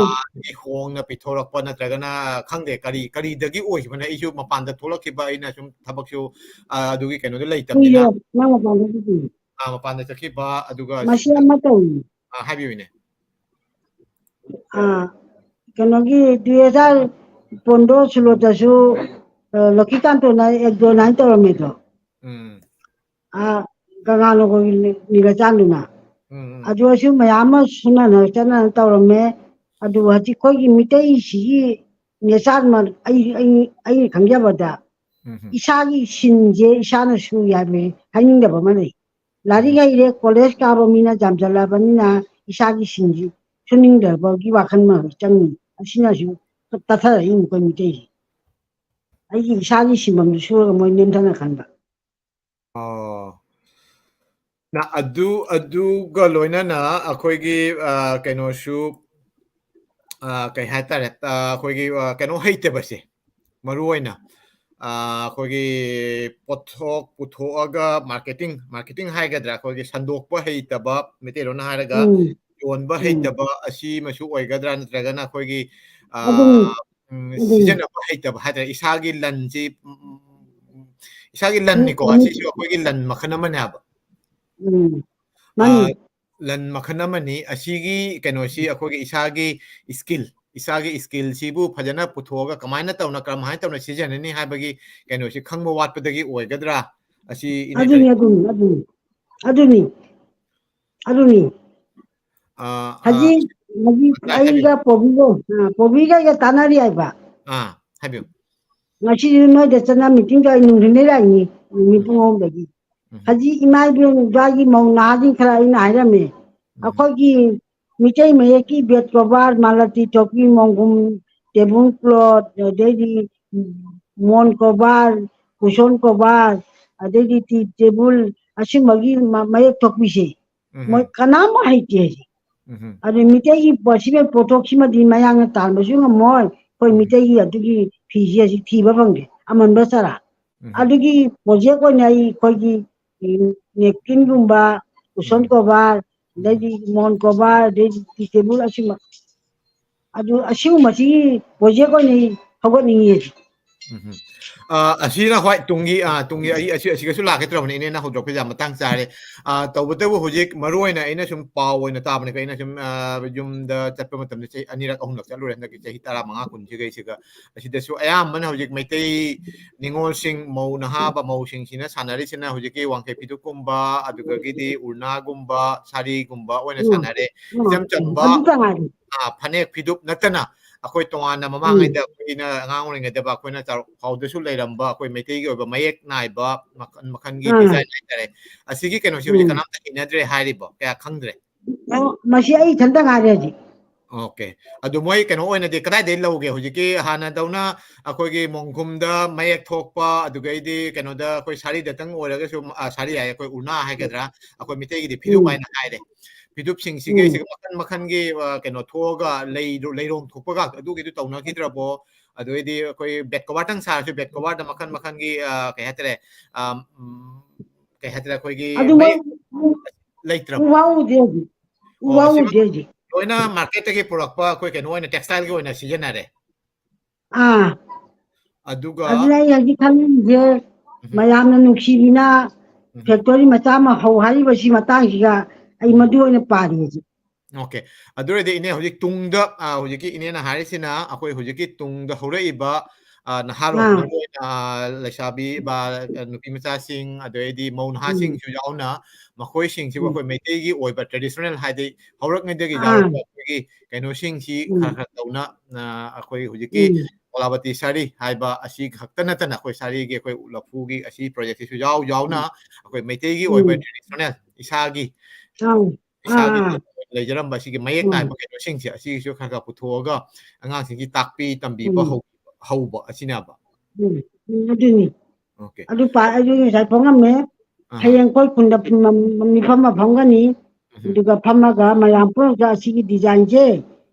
ꯍꯣꯡꯅ ꯄꯤꯊꯣꯔꯛꯄ ꯅꯠꯇ꯭ꯔꯒꯅ ꯈꯪꯗꯦ ꯀꯔꯤ, ꯀꯔꯤꯗꯒꯤ ꯑꯣꯏꯈꯤꯕꯅꯣ, ꯑꯩꯁꯨ ꯃꯄꯥꯟꯗ ꯊꯣꯛꯂꯛꯈꯤꯕ, ꯑꯩꯅ ꯁꯨꯝ ꯊꯕꯛꯁꯨ, ꯑ, ꯑꯗꯨꯒꯤ ꯀꯩꯅꯣꯗꯣ ꯂꯩꯇꯕꯅꯤꯅ꯫ ꯀꯨꯏꯔꯦ, ꯅꯪ ꯃꯄꯥꯟꯗ ꯆꯠꯈꯤꯕ꯫ ꯑ, ꯃꯄꯥꯟꯗ ꯆꯠꯈꯤꯕ, ꯑꯗꯨꯒ ꯃꯁꯤ ꯑꯃ ꯇꯧꯏ꯫ ꯑ, ꯍꯥꯏꯕꯤꯌꯨꯅꯦ꯫ ꯑ, ꯀꯩꯅꯣꯒꯤ ꯗꯨꯏ ꯍꯖꯥꯔ ꯄꯣꯟꯗ꯭ꯔꯣ ꯁꯣꯂꯣꯗꯁꯨ, ꯑ, ꯂꯛꯀꯤ ꯀꯥꯟꯇꯣꯅ ꯑꯦꯛ ꯗꯣꯟ ꯍꯥꯏꯅ ꯇꯧꯔꯝꯃꯦꯗꯣ꯫ ꯎꯝ꯫ ꯑ, ꯀꯪꯂꯥꯅꯒꯣꯒꯤ ꯅꯤ-, ꯅꯤꯂꯆꯥꯟꯗꯨꯅ꯫ ꯎꯝ, ꯎꯝ꯫ ꯑꯗꯨ ꯑꯣꯏꯔꯁꯨ ꯃꯌꯥꯝ ꯑꯃ ꯁꯨꯅꯅ ꯆꯠꯅꯅ ꯇꯧꯔꯝꯃꯦ꯫ ꯑꯗꯨ ꯍꯧꯖꯤꯛ ꯑꯩꯈꯣꯏꯒꯤ ꯃꯤꯇꯩꯁꯤꯒꯤ ꯅꯦꯆꯥꯟ ꯃ-, ꯑꯩ, ꯑꯩ, ꯑꯩꯅ ꯈꯪꯖꯕꯗ ꯎꯝ, ꯎꯝ꯫ ꯏꯁꯥꯒꯤ ꯁꯤꯟꯁꯦ ꯏꯁꯥꯅ ꯁꯨꯏ ꯍꯥꯏꯕ ꯍꯥꯏꯅꯤꯡꯗꯕ ꯑꯃ ꯂꯩ꯫ ꯂꯥꯏꯔꯤꯛ ꯎꯝ꯫ ꯍꯩꯔꯦ, ꯀꯣꯂꯦꯖ ꯀꯥꯕ ꯃꯤꯅ ꯌꯥꯝꯁꯤꯜꯂꯛꯑꯕꯅꯤꯅ ꯏꯁꯥꯒꯤ ꯁꯤꯟꯁꯤ ꯁꯨꯅꯤꯡꯗꯕꯒꯤ ꯋꯥꯈꯜ ꯑꯃ ꯆꯪꯉꯤ꯫ ꯑꯁꯤꯅꯁꯨ ꯇꯠꯊꯔꯛꯏꯅꯤ ꯑꯩꯈꯣꯏ ꯃꯤꯇꯩꯁꯦ꯫ ꯑꯩꯒꯤ ꯏꯁꯥꯒꯤ ꯁꯤꯟꯐꯝꯗꯨ ꯁꯨꯔꯒ ꯃꯣꯏ ꯅꯦꯝꯊꯅ ꯈꯟꯕ꯫ ꯑꯣ꯫ ꯅ ꯑꯗꯨ, ꯑꯗꯨꯒ ꯂꯣꯏꯅꯅ ꯑꯩꯈꯣꯏꯒꯤ, ꯑ, ꯀꯩꯅꯣꯁꯨ, ꯑ, ꯀꯩ ꯍꯥꯏꯇꯥꯔꯦ, ꯑ, ꯑꯩꯈꯣꯏꯒꯤ, ꯑ, ꯀꯩꯅꯣ ꯍꯩꯇꯕꯁꯦ, ꯃꯔꯨ ꯑꯣꯏꯅ, ꯑ, ꯑꯩꯈꯣꯏꯒꯤ ꯄꯣꯠꯊꯣꯛ ꯄꯨꯊꯣꯛꯑꯒ marketing, marketing ꯍꯥꯏꯒꯗ꯭ꯔꯥ, ꯑꯩꯈꯣꯏꯒꯤ ꯁꯟꯗꯣꯛꯄ ꯍꯩꯇꯕ, ꯃꯩꯇꯩꯂꯣꯟꯅ ꯍꯥꯏꯔꯒ ꯎꯝ꯫ ꯌꯣꯟꯕ ꯎꯝ꯫ ꯍꯩꯇꯕ ꯑꯁꯤꯃꯁꯨ ꯑꯣꯏꯒꯗ꯭ꯔꯥ, ꯅꯠꯇ꯭ꯔꯒꯅ ꯑꯩꯈꯣꯏꯒꯤ, ꯑ, ꯑꯗꯨꯅꯤ꯫ ꯎꯝ, ꯑꯗꯨꯅꯤ꯫ ꯁꯤꯖꯤꯟꯅꯕ ꯍꯩꯇꯕ ꯍꯥꯏꯇꯥꯔꯦ, ꯏꯁꯥꯒꯤ ꯂꯟꯁꯤ, ꯎꯝ, ꯎꯝ, ꯎꯝ, ꯏꯁꯥꯒꯤ ꯎꯝ, ꯂꯟꯅꯤꯀꯣ, ꯎꯝ꯫ ꯑꯁꯤꯁꯨ ꯑꯩꯈꯣꯏꯒꯤ ꯂꯟ ꯃꯈꯜ ꯑꯃꯅꯦ ꯍꯥꯏꯕ꯫ ꯎꯝ꯫ ꯑ, ꯃꯥꯅꯤ꯫ ꯂꯟ ꯃꯈꯜ ꯑꯃꯅꯤ꯫ ꯑꯁꯤꯒꯤ ꯀꯩꯅꯣꯁꯤ ꯑꯩꯈꯣꯏꯒꯤ ꯏꯁꯥꯒꯤ skill, ꯏꯁꯥꯒꯤ ꯁ꯭ꯀꯤꯜꯁꯤꯕꯨ ꯐꯖꯅ ꯄꯨꯊꯣꯛꯑꯒ ꯀꯃꯥꯏꯅ ꯇꯧꯅ, ꯀꯔꯝꯍꯥꯏꯅ ꯇꯧꯅ ꯁꯤꯖꯤꯟꯅꯅꯤ ꯍꯥꯏꯕꯒꯤ ꯀꯩꯅꯣꯁꯤ ꯈꯪꯕ ꯋꯥꯠꯄꯗꯒꯤ ꯑꯣꯏꯒꯗ꯭ꯔꯥ? ꯑꯁꯤ ꯏꯅꯦ ꯑꯗꯨꯅꯤ ꯇꯧꯔꯤ- ꯑꯗꯨꯅꯤ ꯑꯗꯨꯅꯤ ꯑꯗꯨꯅꯤ ꯑꯗꯨꯅꯤ ꯑ, ꯑ, ꯍꯧꯖꯤꯛ ꯍꯧꯖꯤꯛ ꯍꯥꯏꯕꯤꯌꯨ, ꯍꯥꯏꯕꯤꯌꯨ꯫ ꯑꯩꯒ ꯄꯣꯕꯤꯒ ꯑ, ꯄꯣꯕꯤꯒ ꯑꯩꯒ ꯇꯥꯟꯅꯔꯤ ꯍꯥꯏꯕ꯫ ꯑꯥ, ꯍꯥꯏꯕꯤꯌꯨ꯫ ꯉꯁꯤꯁꯨ ꯅꯣꯏꯗ ꯆꯠꯅ ꯃꯤꯇꯤꯡꯗꯣ ꯑꯩ ꯅꯨꯡꯊꯤꯟꯗꯩ ꯂꯥꯛꯏꯅꯤ, ꯅꯨꯃꯤꯠ ꯄꯨꯡ ꯑꯍꯨꯝꯗꯒꯤ꯫ ꯎꯝ, ꯍꯧꯖꯤꯛ ꯏꯃꯥ ꯏꯕꯦꯟ ꯑꯗꯨꯋꯥꯏꯒꯤ ꯃꯧ ꯅꯍꯥꯁꯤꯡ ꯈꯔ ꯑꯩꯅ ꯍꯥꯏꯔꯝꯃꯦ꯫ ꯎꯝ, ꯑꯩꯈꯣꯏꯒꯤ ꯃꯤꯇꯩ ꯃꯌꯦꯛꯀꯤ ꯕꯦꯠ ꯀꯣꯕꯥꯔ, ꯃꯥꯂꯇꯤ ꯊꯣꯛꯄꯤ, ꯃꯣꯡꯒꯨꯝ, ꯇꯦꯕꯜ ꯀ꯭ꯂꯣꯠ, ꯑꯗꯩꯗꯤ ꯃꯣꯟ ꯀꯣꯕꯥꯔ, ꯀꯨꯁꯣꯟ ꯀꯣꯕꯥꯔ, ꯑꯗꯩꯗꯤ ꯇꯤ ꯇꯦꯕꯜ, ꯑꯁꯤꯒꯨꯝꯕꯒꯤ ꯃ-, ꯃꯌꯦꯛ ꯊꯣꯛꯄꯤꯁꯦ ꯎꯝ, ꯃꯣꯏ ꯀꯅꯥꯝ ꯍꯩꯇꯦ ꯍꯧꯖꯤꯛ꯫ ꯎꯝ, ꯑꯗꯨ ꯃꯤꯇꯩꯒꯤ ꯄꯣꯠꯁꯤꯃ ꯄꯣꯠꯊꯣꯛꯁꯤꯃꯗꯤ ꯃꯌꯥꯝꯅ ꯇꯥꯟꯕꯁꯨ ꯉꯝꯃꯣꯏ꯫ ꯑꯩꯈꯣꯏ ꯎꯝ, ꯃꯤꯇꯩꯒꯤ ꯑꯗꯨꯒꯤ ꯐꯤꯁꯦ ꯍꯧꯖꯤꯛ ꯊꯤꯕ ꯐꯪꯗꯦ, ꯑꯃꯟꯕ ꯆꯔꯥ꯫ ꯎꯝ, ꯑꯗꯨꯒꯤ ꯄ꯭ꯔꯣꯖꯦꯛ ꯑꯣꯏꯅ ꯑꯩ ꯑꯩꯈꯣꯏꯒꯤ ꯅꯦꯞꯀꯤꯟꯒꯨꯝꯕ, ꯀꯨꯁꯣꯟ ꯎꯝ, ꯀꯣꯕꯥꯔ, ꯎꯝ, ꯑꯗꯩꯗꯤ ꯃꯣꯟ ꯀꯣꯕꯥꯔ, ꯑꯗꯩꯗꯤ ꯇꯤ ꯇꯦꯕꯜ, ꯑꯁꯤꯃ ꯑꯗꯨ ꯑꯁꯤꯒꯨꯝꯕꯁꯤꯒꯤ ꯄ꯭ꯔꯣꯖꯦꯛ ꯑꯣꯏꯅ ꯑꯩ ꯍꯧꯒꯠꯅꯤꯡꯉꯤ꯫ ꯎꯝ꯫ ꯑ, ꯑꯁꯤꯅ ꯍꯣꯏ ꯇꯨꯡꯒꯤ, ꯑ, ꯇꯨꯡꯒꯤ ꯑꯩ ꯑꯁꯤ, ꯑꯁꯤꯒꯁꯨ ꯂꯥꯛꯀꯦ ꯇꯧꯔꯕꯅꯤ, ꯏꯅꯦꯅ ꯍꯧꯗꯣꯔꯛꯄꯁꯦ ꯌꯥꯝ ꯃꯇꯥꯡ ꯆꯥꯔꯦ꯫ ꯑ, ꯇꯧꯕꯇꯕꯨ ꯍꯧꯖꯤꯛ ꯃꯔꯨ ꯑꯣꯏꯅ ꯑꯩꯅ ꯁꯨꯝ ꯄꯥꯎ ꯑꯣꯏꯅ ꯇꯥꯕꯅꯤꯀꯣ, ꯑꯩꯅ ꯁꯨꯝ, ꯑ, ꯌꯨꯝꯗ ꯆꯠꯄ ꯃꯇꯝꯗ ꯆꯍꯤ ꯑꯅꯤꯔꯛ ꯑꯍꯨꯝꯂꯛ ꯆꯠꯂꯨꯔꯦ ꯍꯟꯗꯛꯀꯤ ꯆꯍꯤ ꯇꯔꯥꯃꯉꯥ ꯀꯨꯟꯁꯤꯒꯩꯁꯤꯒ꯫ ꯑꯁꯤꯗꯁꯨ ꯑꯌꯥꯝꯕꯅ ꯍꯧꯖꯤꯛ ꯃꯩꯇꯩ ꯅꯤꯉꯣꯜꯁꯤꯡ, ꯃꯧ ꯅꯍꯥ ꯃꯧꯁꯤꯡꯁꯤꯅ ꯁꯥꯟꯅꯔꯤꯁꯤꯅ ꯍꯧꯖꯤꯛꯀꯤ ꯋꯥꯡꯈꯩ ꯐꯤꯗꯨꯞꯀꯨꯝꯕ, ꯑꯗꯨꯗꯒꯤꯗꯤ ꯎꯔꯅꯥꯒꯨꯝꯕ, ꯁꯥꯔꯤꯒꯨꯝꯕ ꯑꯣꯏꯅ ꯎꯝ, ꯁꯥꯟꯅꯔꯦ꯫ ꯎꯝ, ꯏꯆꯝ ꯎꯝ, ꯆꯝꯕ, ꯑꯗꯨꯇ ꯉꯥꯏꯔꯦ꯫ ꯑ, ꯐꯅꯦꯛ ꯐꯤꯗꯨꯞ ꯅꯠꯇꯅ ꯑꯩꯈꯣꯏ ꯇꯣꯉꯥꯟꯅ ꯎꯝ, ꯃꯃꯥꯡꯉꯩꯗ ꯑꯩꯈꯣꯏꯅ ꯑꯉꯥꯡ ꯑꯣꯏꯔꯤꯉꯩꯗ ꯑꯩꯈꯣꯏꯅ ꯆꯥꯎꯔꯛ ꯐꯥꯎꯗꯁꯨ ꯂꯩꯔꯝꯕ ꯑꯩꯈꯣꯏ ꯃꯩꯇꯩꯒꯤ ꯑꯣꯏꯕ ꯃꯌꯦꯛ ꯅꯥꯏꯕ ꯃꯈꯜ ꯃꯈꯜꯒꯤ ꯎꯝ, ꯗꯤꯖꯥꯏꯟ ꯍꯥꯏꯇꯥꯔꯦ꯫ ꯑꯁꯤꯒꯤ ꯀꯩꯅꯣꯁꯤ ꯍꯧꯖꯤꯛ ꯎꯝ꯫ ꯀꯅꯥꯝꯇ ꯏꯟꯅꯗ꯭ꯔꯦ ꯍꯥꯏꯔꯤꯕꯣ, ꯀꯌꯥ ꯈꯪꯗ꯭ꯔꯦ꯫ ꯑꯣ, ꯃꯁꯤ ꯑꯩ ꯏꯊꯟꯇ ꯉꯥꯏꯔꯦ ꯍꯧꯖꯤꯛ꯫ ꯑꯣꯀꯦ꯫ ꯑꯗꯨ ꯃꯣꯏ ꯀꯩꯅꯣ ꯑꯣꯏꯅꯗꯤ ꯀꯗꯥꯏꯗꯩ ꯂꯧꯒꯦ? ꯍꯧꯖꯤꯛꯀꯤ ꯍꯥꯟꯅꯗꯧꯅ ꯑꯩꯈꯣꯏꯒꯤ ꯃꯣꯡꯈꯨꯝꯗ ꯃꯌꯦꯛ ꯊꯣꯛꯄ, ꯑꯗꯨꯒꯩꯗꯤ ꯀꯩꯅꯣꯗ ꯑꯩꯈꯣꯏ ꯁꯥꯔꯤꯗꯇꯪ ꯑꯣꯏꯔꯒꯁꯨ, ꯑ, ꯁꯥꯔꯤ ꯍꯥꯏ, ꯑꯩꯈꯣꯏ ꯎꯔꯅꯥ ꯍꯥꯏꯒꯗ꯭ꯔꯥ, ꯑꯩꯈꯣꯏ ꯃꯤꯇꯩꯒꯤꯗꯤ ꯐꯤꯗꯨꯞ ꯎꯝ, ꯍꯥꯏꯅ ꯍꯥꯏꯔꯦ꯫ ꯐꯤꯗꯨꯞꯁꯤꯡꯁꯤꯒꯩꯁꯤꯒ ꯎꯝ, ꯃꯈꯟ ꯃꯈꯟꯒꯤ, ꯑ, ꯀꯩꯅꯣ ꯊꯣꯛꯑꯒ ꯂꯩ-, ꯂꯩꯔꯣꯡ ꯊꯣꯛꯄꯒ ꯑꯗꯨꯒꯤꯗꯨ ꯇꯧꯅꯈꯤꯗ꯭ꯔꯕꯣ? ꯑꯗꯨꯗꯩꯗꯤ ꯑꯩꯈꯣꯏ ꯕꯦꯗ ꯀꯣꯕꯔꯇꯪ ꯁꯥꯔꯁꯨ ꯕꯦꯗ ꯀꯣꯕꯔꯗ ꯃꯈꯟ ꯃꯈꯟꯒꯤ, ꯑ, ꯀꯩ ꯍꯥꯏꯇꯥꯔꯦ, ꯑ, ꯎꯝ, ꯀꯩ ꯍꯥꯏꯇꯥꯔꯦ, ꯑꯩꯈꯣꯏꯒꯤ ꯑꯗꯨ ꯃꯣꯏ ꯃꯌꯦꯛ ꯂꯩꯇ꯭ꯔꯕꯣ? ꯎꯕ ꯎꯗꯦ ꯍꯧꯖꯤꯛ꯫ ꯎꯕ ꯑꯣ, ꯁꯤꯃ ꯎꯗꯦ ꯍꯧꯖꯤꯛ꯫ ꯂꯣꯏꯅ ꯃꯥꯔꯀꯦꯠꯇꯒꯤ ꯄꯨꯔꯛꯄ ꯑꯩꯈꯣꯏ ꯀꯩꯅꯣ ꯑꯣꯏꯅ, ꯇꯦꯛꯁꯇꯥꯏꯜꯒꯤ ꯑꯣꯏꯅ ꯁꯤꯖꯤꯟꯅꯔꯦ꯫ ꯑꯥ, ꯑꯗꯨꯒ ꯑꯗꯨꯅ ꯑꯩ ꯍꯧꯖꯤꯛ ꯈꯪꯅꯤꯡꯉꯤꯁꯦ, ꯎꯝ, ꯃꯌꯥꯝꯅ ꯅꯨꯡꯁꯤꯕꯤꯅ ꯎꯝ, ꯐꯦꯛꯇꯣꯔꯤ ꯃꯆꯥ ꯑꯃ ꯍꯧ ꯍꯥꯏꯔꯤꯕꯁꯤ ꯃꯇꯥꯡꯁꯤꯒ ꯑꯩ ꯎꯝ, ꯃꯗꯨ ꯑꯣꯏꯅ ꯄꯥꯔꯤ ꯍꯧꯖꯤꯛ꯫ ꯑꯣꯀꯦ꯫ ꯑꯗꯨ ꯑꯣꯏꯔꯗꯤ ꯏꯅꯦ, ꯍꯧꯖꯤꯛ ꯇꯨꯡꯗ, ꯑ, ꯍꯧꯖꯤꯛꯀꯤ ꯏꯅꯦꯅ ꯍꯥꯏꯔꯤꯁꯤꯅ ꯑꯩꯈꯣꯏ ꯍꯧꯖꯤꯛꯀꯤ ꯇꯨꯡꯗ ꯍꯧꯔꯛꯏꯕ, ꯑ, ꯅꯍꯥꯔꯣꯜ, ꯑꯥ꯫ ꯃꯔꯨ ꯑꯣꯏꯅ, ꯑ, ꯂꯩꯁꯥꯕꯤ, ꯕ-, ꯑ, ꯅꯨꯄꯤ ꯃꯆꯥꯁꯤꯡ, ꯑꯗꯩꯗꯤ ꯃꯧ ꯎꯝ꯫ ꯅꯍꯥꯁꯤꯡꯁꯨ ꯌꯥꯎꯅ, ꯃꯈꯣꯏꯁꯤꯡꯁꯤꯕꯨ ꯎꯝ꯫ ꯑꯩꯈꯣꯏ ꯃꯩꯇꯩꯒꯤ ꯑꯣꯏꯕ traditional, ꯍꯥꯏꯗꯤ ꯍꯧꯔꯛꯉꯩꯗꯒꯤ ꯑꯥ꯫ ꯌꯥꯎꯔꯛꯄ ꯑꯩꯈꯣꯏꯒꯤ ꯀꯩꯅꯣꯁꯤꯡꯁꯤ ꯎꯝ꯫ ꯈꯔ ꯈꯔ ꯇꯧꯅ, ꯑ, ꯑꯩꯈꯣꯏ ꯍꯧꯖꯤꯛꯀꯤ ꯎꯝ꯫ ꯀꯣꯂꯥꯕꯇꯤ ꯁꯥꯔꯤ ꯍꯥꯏꯕ ꯑꯁꯤ ꯈꯛꯇ ꯅꯠꯇꯅ, ꯑꯩꯈꯣꯏ ꯁꯥꯔꯤꯒꯤ, ꯑꯩꯈꯣꯏ ꯂꯐꯨꯒꯤ ꯑꯁꯤ project ꯁꯤꯁꯨ ꯌꯥꯎ ꯌꯥꯎꯅ, ꯎꯝ꯫ ꯑꯩꯈꯣꯏ ꯃꯩꯇꯩꯒꯤ ꯑꯣꯏꯕ ꯎꯝ꯫ Traditional ꯏꯁꯥꯒꯤ ꯑꯥ꯫ ꯏꯁꯥꯒꯤ ꯑꯥ, ꯑꯥ꯫ ꯂꯩꯖꯔꯝꯕ ꯑꯁꯤꯒꯤ ꯃꯌꯦꯛ ꯎꯝ꯫ ꯅꯥꯏꯕ ꯀꯩꯅꯣꯁꯤꯡꯁꯦ, ꯑꯁꯤꯒꯤꯁꯨ ꯈꯔ ꯈꯔ ꯄꯨꯊꯣꯛꯑꯒ ꯑꯉꯥꯡꯁꯤꯡꯒꯤ ꯇꯥꯛꯄꯤ ꯇꯝꯕꯤꯕ ꯎꯝ꯫ ꯍꯧ-, ꯍꯧꯕ ꯑꯁꯤꯅꯦꯕ꯫ ꯎꯝ, ꯎꯝ, ꯑꯗꯨꯅꯤ꯫ ꯑꯣꯀꯦ꯫ ꯑꯗꯨ ꯄꯥ-, ꯑꯗꯨ ꯉꯁꯥꯏ ꯐꯣꯡꯉꯝꯃꯦ꯫ ꯑꯍꯥ꯫ ꯍꯌꯦꯡ ꯑꯩꯈꯣꯏ ꯈꯨꯟꯗ ꯐꯝ-, ꯃꯤꯐꯝ ꯑꯃ ꯐꯝꯒꯅꯤ꯫ ꯎꯝ꯫ ꯑꯗꯨꯒ ꯐꯝꯃꯒ ꯃꯌꯥꯝ ꯄꯨꯝꯅꯃꯛꯇ ꯑꯁꯤꯒꯤ design ꯁꯦ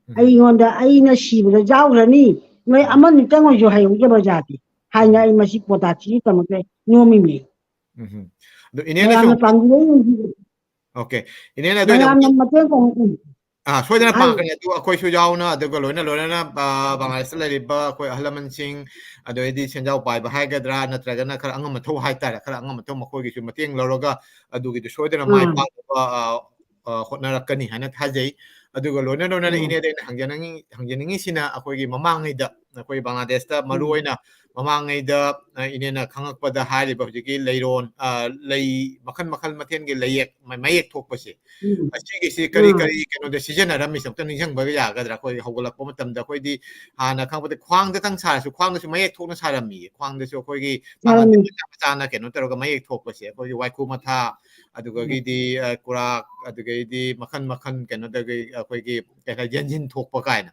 ꯎꯝ꯫ ꯑꯩꯉꯣꯟꯗ, ꯑꯩꯅ ꯁꯤꯕꯗ ꯌꯥꯎꯈ꯭ꯔꯅꯤ꯫ ꯅꯣꯏ ꯎꯝ꯫ ꯑꯃꯅꯤꯇꯪ ꯑꯣꯏꯁꯨ ꯍꯩꯍꯧꯗꯕ ꯌꯥꯗꯦ ꯍꯥꯏꯅ ꯎꯝ꯫ ꯑꯩ ꯃꯁꯤ ꯄꯣꯇꯥꯁꯤꯒꯤ ꯗꯃꯛꯇ ꯅꯣꯝꯃꯤꯅꯦ꯫ ꯎꯝ꯫ ꯑꯗꯨ ꯏꯅꯦꯅꯁꯨ ꯃꯌꯥꯝꯅ ꯄꯥꯝꯕꯤꯔꯣꯏ꯫ ꯑꯣꯀꯦ꯫ ꯏꯅꯦꯅ ꯑꯗꯨ ꯑꯣꯏꯅ ꯃꯌꯥꯝꯅ ꯃꯇꯦꯡ ꯄꯥꯡꯉꯛꯎ꯫ ꯑꯥ, ꯁꯣꯏꯗꯅ ꯍꯥꯏꯌꯨ꯫ ꯄꯥꯡꯉꯛꯀꯅꯤ꯫ ꯑꯗꯨ ꯑꯩꯈꯣꯏꯁꯨ ꯌꯥꯎꯅ, ꯑꯗꯨꯒ ꯂꯣꯏꯅ ꯂꯣꯏꯅꯅ, ꯑ, ꯕꯪꯒ꯭ꯂꯥꯗꯦꯁꯇ ꯂꯩꯔꯤꯕ ꯑꯩꯈꯣꯏ ꯑꯍꯜ ꯂꯃꯟꯁꯤꯡ, ꯑꯗꯨꯗꯩꯗꯤ ꯁꯦꯟꯖꯥꯎ ꯄꯥꯏꯕ ꯍꯥꯏꯒꯗ꯭ꯔꯥ, ꯅꯠꯇ꯭ꯔꯒꯅ ꯈꯔ ꯑꯉꯝ ꯑꯊꯧ ꯍꯥꯏꯇꯥꯔꯦ, ꯈꯔ ꯑꯉꯝ ꯑꯊꯧ ꯃꯈꯣꯏꯒꯤꯁꯨ ꯃꯇꯦꯡ ꯂꯧꯔꯒ ꯑꯗꯨꯒꯤꯗꯨ ꯁꯣꯏꯗꯅ ꯃꯥꯏ ꯎꯝ꯫ ꯄꯥꯛꯅꯕ, ꯑ, ꯑ, ꯍꯣꯠꯅꯔꯛꯀꯅꯤ ꯍꯥꯏꯅ ꯊꯥꯖꯩ꯫ ꯑꯗꯨꯒ ꯂꯣꯏꯅ ꯂꯣꯏꯅꯅ ꯎꯝ꯫ ꯏꯅꯦꯗ ꯑꯩꯅ ꯍꯪꯖꯅꯤꯡꯉꯤ-, ꯍꯪꯖꯅꯤꯡꯉꯤꯁꯤꯅ ꯑꯩꯈꯣꯏꯒꯤ ꯃꯃꯥꯡꯉꯩꯗ ꯑꯩꯈꯣꯏ ꯕꯪꯒ꯭ꯂꯥꯗꯦꯁꯇ ꯎꯝ꯫ ꯃꯔꯨꯑꯣꯏꯅ ꯃꯃꯥꯡꯉꯩꯗ, ꯑ, ꯏꯅꯦꯅ ꯈꯪꯉꯛꯄꯗ ꯍꯥꯏꯔꯤꯕ ꯍꯧꯖꯤꯛꯀꯤ ꯂꯩꯔꯣꯟ, ꯑ, ꯂꯩ ꯃꯈꯜ ꯃꯈꯜ ꯃꯊꯦꯜꯒꯤ ꯂꯩꯌꯦꯛ, ꯃ-, ꯃꯌꯦꯛ ꯊꯣꯛꯄꯁꯦ, ꯎꯝ꯫ ꯑꯁꯤꯒꯤꯁꯤ ꯀꯔꯤ ꯎꯝ꯫ ꯀꯔꯤ ꯀꯩꯅꯣꯗ ꯁꯤꯖꯤꯟꯅꯔꯝꯃꯤꯁꯦ ꯑꯝꯇ ꯅꯤꯡꯁꯤꯡꯕꯒ ꯌꯥꯒꯗ꯭ꯔꯥ? ꯑꯩꯈꯣꯏ ꯍꯧꯒꯠꯂꯛꯄ ꯃꯇꯝꯗ ꯑꯩꯈꯣꯏꯗꯤ ꯍꯥꯟꯅ ꯈꯪꯕꯗ ꯈ꯭ꯋꯥꯡꯗꯇꯪ ꯁꯥꯔꯁꯨ, ꯈ꯭ꯋꯥꯡꯗꯁꯨ ꯃꯌꯦꯛ ꯊꯣꯛꯅ ꯁꯥꯔꯝꯃꯤꯌꯦ꯫ ꯈ꯭ꯋꯥꯡꯗꯁꯨ ꯑꯩꯈꯣꯏꯒꯤ ꯄꯥꯉꯜ ꯁꯥꯔꯝꯃꯤ꯫ ꯃꯆꯥ ꯃꯆꯥꯅ ꯀꯩꯅꯣ ꯇꯧꯔꯒ ꯃꯌꯦꯛ ꯊꯣꯛꯄꯁꯦ, ꯑꯩꯈꯣꯏꯒꯤ ꯋꯥꯏꯈꯨ ꯃꯊꯥ, ꯎꯝ꯫ ꯑꯗꯨꯗꯒꯤꯗꯤ, ꯑ, ꯀꯨꯔꯥꯛ, ꯑꯗꯨꯗꯒꯤꯗꯤ ꯃꯈꯜ ꯃꯈꯜ ꯀꯩꯅꯣꯗꯒꯤ ꯑꯩꯈꯣꯏꯒꯤ ꯀꯩ ꯍꯥꯏ, ꯌꯦꯟꯖꯤꯟ ꯊꯣꯛꯄ ꯀꯥꯏꯅ꯫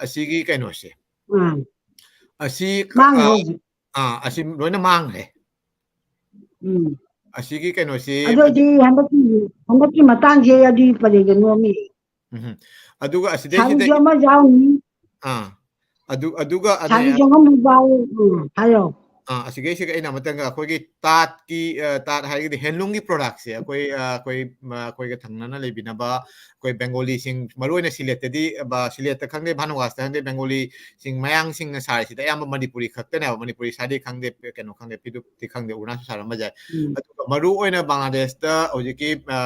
ꯑꯁꯤꯒꯤ ꯀꯩꯅꯣꯁꯦ꯫ ꯎꯝ꯫ ꯑꯁꯤ, ꯃꯥꯡꯈ꯭ꯔꯦ ꯑ, ꯍꯧꯖꯤꯛ꯫ ꯑꯥ, ꯑꯁꯤ ꯂꯣꯏꯅ ꯃꯥꯡꯈ꯭ꯔꯦ꯫ ꯎꯝ꯫ ꯑꯁꯤꯒꯤ ꯀꯩꯅꯣꯁꯤ ꯑꯗꯨ ꯑꯣꯏꯗꯤ ꯍꯟꯗꯛꯀꯤ, ꯍꯟꯗꯛꯀꯤ ꯃꯇꯥꯡꯁꯦ ꯑꯗꯨꯗꯤ ꯄꯔꯦꯡꯗ ꯅꯣꯝꯃꯤ꯫ ꯎꯝ꯫ ꯑꯗꯨꯒ ꯑꯁꯤꯗꯩꯁꯤꯗ ꯁꯥꯔꯤꯁꯨ ꯑꯃ ꯌꯥꯎꯅꯤ꯫ ꯑꯥ꯫ ꯑꯗꯨ, ꯑꯗꯨꯒ ꯑꯗꯩ ꯁꯥꯔꯤ ꯆꯪꯉꯝꯕ ꯌꯥꯎ-, ꯎꯝ, ꯍꯥꯏꯌꯣ꯫ ꯑꯥ, ꯑꯁꯤꯒꯩꯁꯤꯒ ꯑꯩꯅ ꯑꯃꯇꯪꯒ ꯑꯩꯈꯣꯏꯒꯤ ꯇꯥꯠꯀꯤ, ꯑ, ꯇꯥꯠ ꯍꯥꯏꯔꯒꯗꯤ handloomꯒꯤ productꯁꯦ ꯑꯩꯈꯣꯏ, ꯑ, ꯑꯩꯈꯣꯏ, ꯃ-, ꯑꯩꯈꯣꯏꯒ ꯊꯪꯅꯅ ꯂꯩꯕꯤꯅꯕ ꯑꯩꯈꯣꯏ ꯕꯦꯡꯒꯣꯂꯤꯁꯤꯡ, ꯃꯔꯨꯑꯣꯏꯅ ꯁꯤꯂꯦꯠꯇꯗꯤ, ꯕ-, ꯁꯤꯂꯦꯠꯇ ꯈꯪꯗꯦ, ꯚꯥꯅꯨꯋꯥꯁꯇ ꯈꯪꯗꯦ, ꯕꯦꯡꯒꯣꯂꯤꯁꯤꯡ, ꯃꯌꯥꯡꯁꯤꯡꯅ ꯁꯥꯔꯤꯁꯤꯗ ꯑꯌꯥꯝꯕ ꯃꯅꯤꯄꯨꯔꯤ ꯈꯛꯇꯅꯦꯕ, ꯃꯅꯤꯄꯨꯔꯤ ꯁꯥꯔꯤ ꯈꯪꯗꯦ, ꯀꯩꯅꯣ ꯈꯪꯗꯦ, ꯐꯤꯗꯨꯞꯇꯤ ꯈꯪꯗꯦ, ꯎꯔꯅꯥꯁꯨ ꯁꯥꯔꯝꯕ ꯌꯥꯏ꯫ ꯎꯝ꯫ ꯑꯗꯨꯒ ꯃꯔꯨꯑꯣꯏꯅ ꯕꯪꯒ꯭ꯂꯥꯗꯦꯁꯇ ꯍꯧꯖꯤꯛꯀꯤ, ꯑ,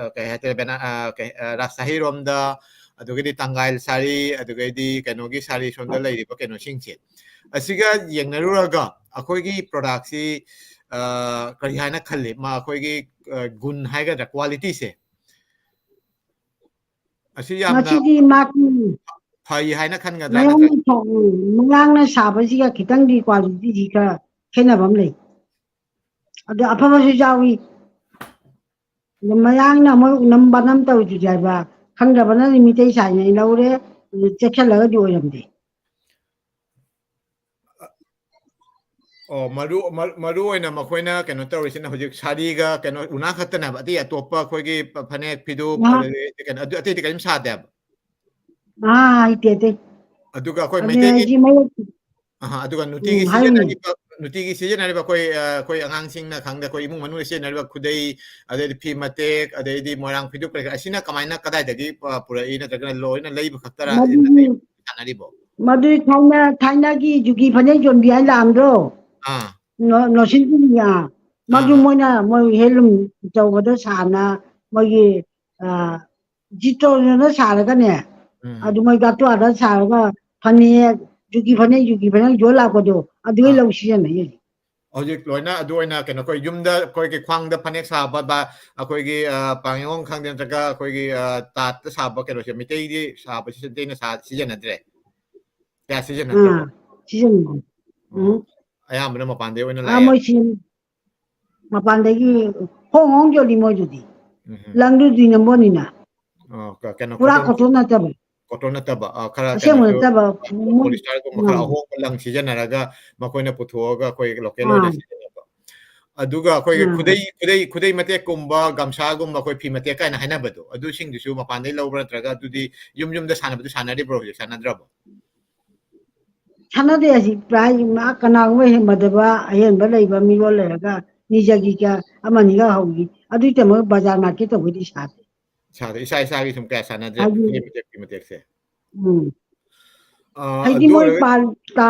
ꯑ, ꯀꯩ ꯍꯥꯏꯇꯥꯔꯦ, ꯕꯦꯅꯥ-, ꯑ, ꯀꯩ, ꯑ, ꯔꯥꯖꯁꯥꯍꯤꯔꯣꯝꯗ, ꯑꯗꯨꯒꯩꯗꯤ ꯇꯥꯡꯒꯥꯏꯜ ꯁꯥꯔꯤ, ꯑꯗꯨꯒꯩꯗꯤ ꯀꯩꯅꯣꯒꯤ ꯁꯥꯔꯤ, ꯁꯣꯝꯗ ꯂꯩꯔꯤꯕ ꯀꯩꯅꯣꯁꯤꯡꯁꯦ, ꯑꯁꯤꯒ ꯌꯦꯡꯅꯔꯨꯔꯒ ꯑꯩꯈꯣꯏꯒꯤ productꯁꯤ, ꯑ, ꯀꯔꯤ ꯍꯥꯏꯅ ꯈꯜꯂꯤ? ꯃꯥ ꯑꯩꯈꯣꯏꯒꯤ, ꯑ, ꯒꯨꯟ ꯍꯥꯏꯒꯗ꯭ꯔꯥ, qualityꯁꯦ? ꯑꯁꯤ ꯌꯥꯝꯅ ꯃꯁꯤꯗꯤ ꯃꯥꯒꯤ ꯐꯩ ꯍꯥꯏꯅ ꯈꯟꯒꯗ꯭ꯔꯥ, ꯃꯌꯥꯡꯅ ꯅꯠꯇ꯭ꯔꯒ? ꯁꯥ-, ꯎꯝ, ꯃꯌꯥꯡꯅ ꯁꯥꯕꯁꯤꯒ ꯈꯤꯇꯪꯗꯤ qualityꯗꯤ ꯈꯔ ꯈꯦꯠꯅꯕ ꯑꯃ ꯂꯩ꯫ ꯑꯗꯣ ꯑꯐꯕꯁꯨ ꯌꯥꯎꯏ꯫ ꯑꯗꯣ ꯃꯌꯥꯡꯅ ꯑꯃꯨꯛ ꯅꯝꯕ ꯅꯝ ꯇꯧꯔꯤꯗꯨꯗꯤ ꯍꯥꯏꯕ, ꯈꯪꯗꯕꯅ ꯃꯤꯇꯩ ꯁꯥꯏꯅ ꯂꯧꯔꯦ, ꯑꯗꯨ ꯆꯦꯛꯁꯤꯜꯂꯒꯗꯤ ꯑꯣꯏꯔꯝꯗꯦ꯫ ꯑꯣ, ꯃꯔꯨ, ꯃꯔꯨ, ꯃꯔꯨ ꯑꯣꯏꯅ ꯃꯈꯣꯏꯅ ꯀꯩꯅꯣ ꯇꯧꯔꯤꯁꯤꯅ ꯍꯧꯖꯤꯛ ꯁꯥꯔꯤꯒ ꯀꯩꯅꯣ ꯎꯅꯥ ꯈꯛꯇꯅꯦꯕ, ꯑꯇꯩ ꯑꯇꯣꯞꯄ ꯑꯩꯈꯣꯏꯒꯤ ꯐ-, ꯐꯅꯦꯛ, ꯐꯤꯗꯨꯞ, ꯑꯥ꯫ ꯑꯗꯨꯗꯒꯤ ꯀꯩꯅꯣ, ꯑꯗꯨ ꯑꯇꯩꯗꯤ ꯀꯔꯤꯝ ꯁꯥꯗꯦꯕ? ꯑꯥ, ꯍꯩꯇꯦ, ꯑꯇꯩ꯫ ꯑꯗꯨꯒ ꯑꯩꯈꯣꯏ ꯑꯗꯨꯅꯦ ꯃꯩꯇꯩꯒꯤ ꯍꯥꯏꯁꯤ ꯃꯌꯦꯛ-, ꯑꯍꯥ, ꯑꯗꯨꯒ ꯅꯨꯡꯇꯤꯒꯤ ꯎꯝ, ꯍꯥꯏꯌꯨꯅꯦ꯫ ꯁꯤꯖꯤꯟꯅꯔꯤꯕ, ꯅꯨꯡꯇꯤꯒꯤ ꯁꯤꯖꯤꯟꯅꯔꯤꯕ ꯑꯩꯈꯣꯏ, ꯑ, ꯑꯩꯈꯣꯏ ꯑꯉꯥꯡꯁꯤꯡꯅ ꯈꯪꯗꯦ, ꯑꯩꯈꯣꯏ ꯏꯃꯨꯡ ꯃꯅꯨꯡꯗ ꯁꯤꯖꯤꯟꯅꯔꯤꯕ ꯈꯨꯗꯩ, ꯑꯗꯩꯗꯤ ꯐꯤ ꯃꯇꯦꯛ, ꯑꯗꯩꯗꯤ ꯃꯣꯏꯔꯥꯡ ꯐꯤꯗꯨꯞ ꯀꯔꯤ ꯀꯔꯥ, ꯑꯁꯤꯅ ꯀꯃꯥꯏꯅ, ꯀꯗꯥꯏꯗꯒꯤ, ꯑ, ꯄꯨꯔꯛꯏ, ꯅꯠꯇ꯭ꯔꯒꯅ ꯂꯣꯏꯅ ꯂꯩꯕ ꯈꯛꯇꯔꯥ, ꯃꯗꯨꯒꯤ, ꯁꯥꯟꯅꯔꯤꯕꯣ? ꯃꯗꯨꯒꯤ ꯊꯥꯏꯅ, ꯊꯥꯏꯅꯒꯤ ꯖꯨꯒꯤ ꯐꯅꯦꯛ ꯌꯣꯟꯕꯤ ꯍꯥꯏ ꯂꯥꯛꯑꯝꯗ꯭ꯔꯣ? ꯑꯥ꯫ ꯅꯣ-, ꯅꯣꯁꯤꯟ ꯀꯨꯟꯌꯥ꯫ ꯑꯥ, ꯃꯗꯨ ꯑꯥ꯫ ꯃꯣꯏꯅ, ꯃꯣꯏ handloom ꯑꯆꯧꯕꯗ ꯁꯥꯅ, ꯃꯣꯏꯒꯤ, ꯑ, ꯖꯤꯇꯣꯟꯗꯨꯅ ꯁꯥꯔꯒꯅꯦ, ꯎꯝ, ꯎꯝ꯫ ꯑꯗꯨ ꯃꯣꯏ ꯒꯥꯇꯨꯋꯥꯗ ꯁꯥꯔꯒ ꯐꯅꯦꯛ, ꯖꯨꯒꯤ ꯐꯅꯦꯛ, ꯖꯨꯒꯤ ꯐꯅꯦꯛ ꯌꯣꯜ ꯂꯥꯛꯄꯗꯣ, ꯑꯗꯨꯒꯤ ꯑꯥ꯫ ꯂꯧ ꯁꯤꯖꯤꯟꯅꯩ ꯍꯧꯖꯤꯛ꯫ ꯍꯧꯖꯤꯛ ꯂꯣꯏꯅ ꯑꯗꯨ ꯑꯣꯏꯅ ꯀꯩꯅꯣ, ꯑꯩꯈꯣꯏ ꯌꯨꯝꯗ ꯑꯩꯈꯣꯏꯒꯤ ꯈ꯭ꯋꯥꯡꯗ ꯐꯅꯦꯛ ꯁꯥꯕ, ꯕ-, ꯑꯩꯈꯣꯏꯒꯤ, ꯑ, ꯄꯥꯡꯌꯣꯡ ꯈꯪꯗꯦ, ꯅꯠꯇ꯭ꯔꯒ ꯑꯩꯈꯣꯏꯒꯤ, ꯑ, ꯇꯥꯠꯇ ꯁꯥꯕ ꯀꯩꯅꯣꯁꯦ, ꯃꯩꯇꯩꯒꯤ ꯁꯥꯕꯁꯤ ꯃꯩꯇꯩꯅ ꯁꯥ-, ꯁꯤꯖꯤꯟꯅꯗ꯭ꯔꯦ? ꯀꯌꯥ ꯁꯤꯖꯤꯟꯅꯗ꯭ꯔꯕꯣ? ꯑꯥ, ꯁꯤꯖꯤꯟꯅꯩ꯫ ꯑꯣ, ꯎꯝ꯫ ꯑꯌꯥꯝꯕꯅ ꯃꯄꯥꯟꯗꯩ ꯑꯣꯏꯅ ꯑꯥ, ꯂꯥꯛꯑꯦ? ꯃꯣꯏ ꯁꯤ ꯃꯄꯥꯟꯗꯒꯤ ꯍꯣꯡ ꯍꯣꯡ ꯌꯣꯜꯂꯤ ꯃꯣꯏꯗꯨꯗꯤ꯫ ꯎꯝ, ꯎꯝ꯫ ꯂꯪꯗꯨꯗꯤ ꯅꯝꯕꯣꯅꯤꯅ꯫ ꯑꯣ, ꯀ-, ꯀꯩꯅꯣ, ꯄꯨꯔꯥ cotton cotton ꯅꯠꯇꯕ꯫ Cotton ꯅꯠꯇꯕ, ꯑ, ꯈꯔ ꯑꯁꯦꯡꯕ ꯀꯩꯅꯣꯁꯨ, ꯅꯠꯇꯕ, ꯃꯣꯏ, polysterꯒꯨꯝꯕ ꯈꯔ ꯑꯥ꯫ ꯑꯍꯣꯡꯕ ꯂꯪ ꯁꯤꯖꯤꯟꯅꯔꯒ ꯃꯈꯣꯏꯅ ꯄꯨꯊꯣꯛꯑꯒ ꯑꯩꯈꯣꯏ local ꯑꯣꯏꯅ ꯑꯥ꯫ ꯁꯤꯖꯤꯟꯅꯕ꯫ ꯑꯗꯨꯒ ꯑꯩꯈꯣꯏꯒꯤ ꯑꯥ꯫ ꯈꯨꯗꯩ, ꯈꯨꯗꯩ, ꯈꯨꯗꯩ ꯃꯇꯦꯛꯀꯨꯝꯕ, ꯒꯝꯁꯥꯒꯨꯝꯕ, ꯑꯩꯈꯣꯏ ꯐꯤ ꯃꯇꯦꯛ ꯀꯥꯏꯅ ꯍꯥꯏꯅꯕꯗꯣ, ꯑꯗꯨꯁꯤꯡꯗꯨꯁꯨ ꯃꯄꯥꯟꯗꯩ ꯂꯧꯕ꯭ꯔꯥ, ꯅꯠꯇ꯭ꯔꯒ ꯑꯗꯨꯗꯤ ꯌꯨꯝ ꯌꯨꯝꯗ ꯁꯥꯟꯅꯕꯗꯨ ꯁꯥꯟꯅꯔꯤꯕ꯭ꯔꯣ, ꯍꯧꯖꯤꯛ ꯁꯥꯟꯅꯗ꯭ꯔꯕꯣ? ꯁꯥꯟꯅꯗꯦ꯫ ꯑꯁꯤ ꯄ꯭ꯔꯥꯏꯖ ꯃꯥ ꯀꯅꯥꯒꯨꯝꯕ ꯍꯦꯟꯕꯗꯕ ꯑꯍꯦꯟꯕ ꯂꯩꯕ ꯃꯤꯔꯣꯜ ꯂꯩꯔꯒ ꯅꯤꯖꯒꯤꯒ ꯑꯃꯅꯤꯒ ꯍꯧꯏ꯫ ꯑꯗꯨꯒꯤ ꯇꯃꯛ ꯕꯖꯥꯔ ꯃꯥꯔꯀꯦꯠ ꯇꯧꯕꯗꯤ ꯁꯥꯗꯦ꯫ ꯏꯁꯥꯗ ꯏꯁꯥ ꯏꯁꯥꯒꯤ ꯁꯨꯝ ꯀꯌꯥ ꯁꯥꯟꯅꯗ꯭ꯔꯦ꯫ ꯍꯥꯏꯗꯤ ꯐꯤꯂꯝ ꯃꯇꯦꯛꯀꯤ ꯃꯇꯦꯛꯁꯦ꯫ ꯎꯝ ꯑ, ꯍꯥꯏꯗꯤ ꯑꯗꯨ ꯃꯣꯏ ꯑꯣꯏꯔꯒ ꯄꯥꯜ ꯇꯥ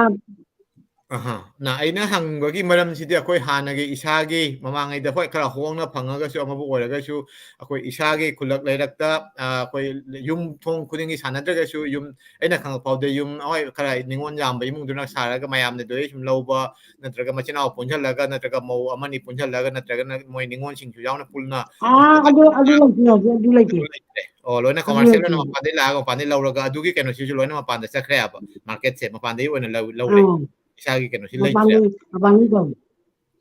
ꯑꯍꯥ꯫ ꯅ ꯑꯩꯅ ꯍꯪꯕꯒꯤ ꯃꯔꯝꯁꯤꯗꯤ ꯑꯩꯈꯣꯏ ꯍꯥꯟꯅꯒꯤ ꯏꯁꯥꯒꯤ ꯃꯃꯥꯡꯉꯩꯗ ꯍꯣꯏ ꯈꯔ ꯍꯣꯡꯅ ꯐꯪꯉꯒꯁꯨ ꯑꯃꯕꯨ ꯑꯣꯏꯔꯒꯁꯨ ꯑꯩꯈꯣꯏ ꯏꯁꯥꯒꯤ ꯈꯨꯜꯂꯛ ꯂꯩꯔꯛꯇ ꯑ, ꯑꯩꯈꯣꯏ ꯌꯨꯝ ꯊꯣꯡ ꯈꯨꯗꯤꯡꯒꯤ ꯁꯥꯟꯅꯗ꯭ꯔꯒꯁꯨ ꯌꯨꯝ ꯑꯩꯅ ꯈꯪꯉꯛ ꯐꯥꯎꯗ ꯌꯨꯝ ꯍꯣꯏ ꯈꯔ ꯅꯤꯉꯣꯜ ꯌꯥꯝꯕ ꯏꯃꯨꯡꯗꯨꯅ ꯁꯥꯔꯒ ꯃꯌꯥꯝꯅ ꯑꯗꯨꯗꯩ ꯁꯨꯝ ꯂꯧꯕ ꯅꯠꯇ꯭ꯔꯒ ꯃꯆꯤꯟ ꯃꯅꯥꯎ ꯄꯨꯟꯁꯤꯜꯂꯒ ꯅꯠꯇ꯭ꯔꯒ ꯃꯧ ꯑꯃꯅꯤ ꯄꯨꯟꯁꯤꯜꯂꯒ ꯅꯠꯇ꯭ꯔꯒꯅ ꯃꯣꯏ ꯅꯤꯉꯣꯜꯁꯤꯡꯁꯨ ꯌꯥꯎꯅ ꯄꯨꯟꯅ ꯑꯥ ꯑꯗꯨ ꯑꯗꯨ ꯂꯩꯇꯦ ꯍꯧꯖꯤꯛ ꯑꯗꯨ ꯂꯩꯇꯦ꯫ ꯑꯗꯨ ꯂꯩꯇ꯭ꯔꯦ꯫ ꯑꯣ ꯂꯣꯏꯅ ꯑꯗꯨ ꯀꯃꯔꯁꯤꯌꯦꯜ ꯂꯩꯇꯦ ꯑꯣꯏꯅ ꯍꯧꯖꯤꯛ꯫ ꯃꯄꯥꯟꯗꯩ ꯂꯥꯛꯑꯒ ꯃꯄꯥꯟꯗꯩ ꯂꯧꯔꯒ ꯑꯗꯨꯒꯤ ꯀꯩꯅꯣꯁꯤꯁꯨ ꯂꯣꯏꯅ ꯃꯄꯥꯟꯗ ꯆꯠꯈ꯭ꯔꯦꯕ ꯃꯥꯔꯀꯦꯠꯁꯦ ꯃꯄꯥꯟꯗꯩ ꯑꯣꯏꯅ ꯂꯧ- ꯂꯧꯔꯦ꯫ ꯑꯥ ꯏꯁꯥꯒꯤ ꯀꯩꯅꯣꯁꯤ ꯂꯩꯇ꯭ꯔꯦ꯫ ꯃꯄꯥꯟꯗꯩ ꯃꯄꯥꯟꯗꯩ ꯇꯧ꯫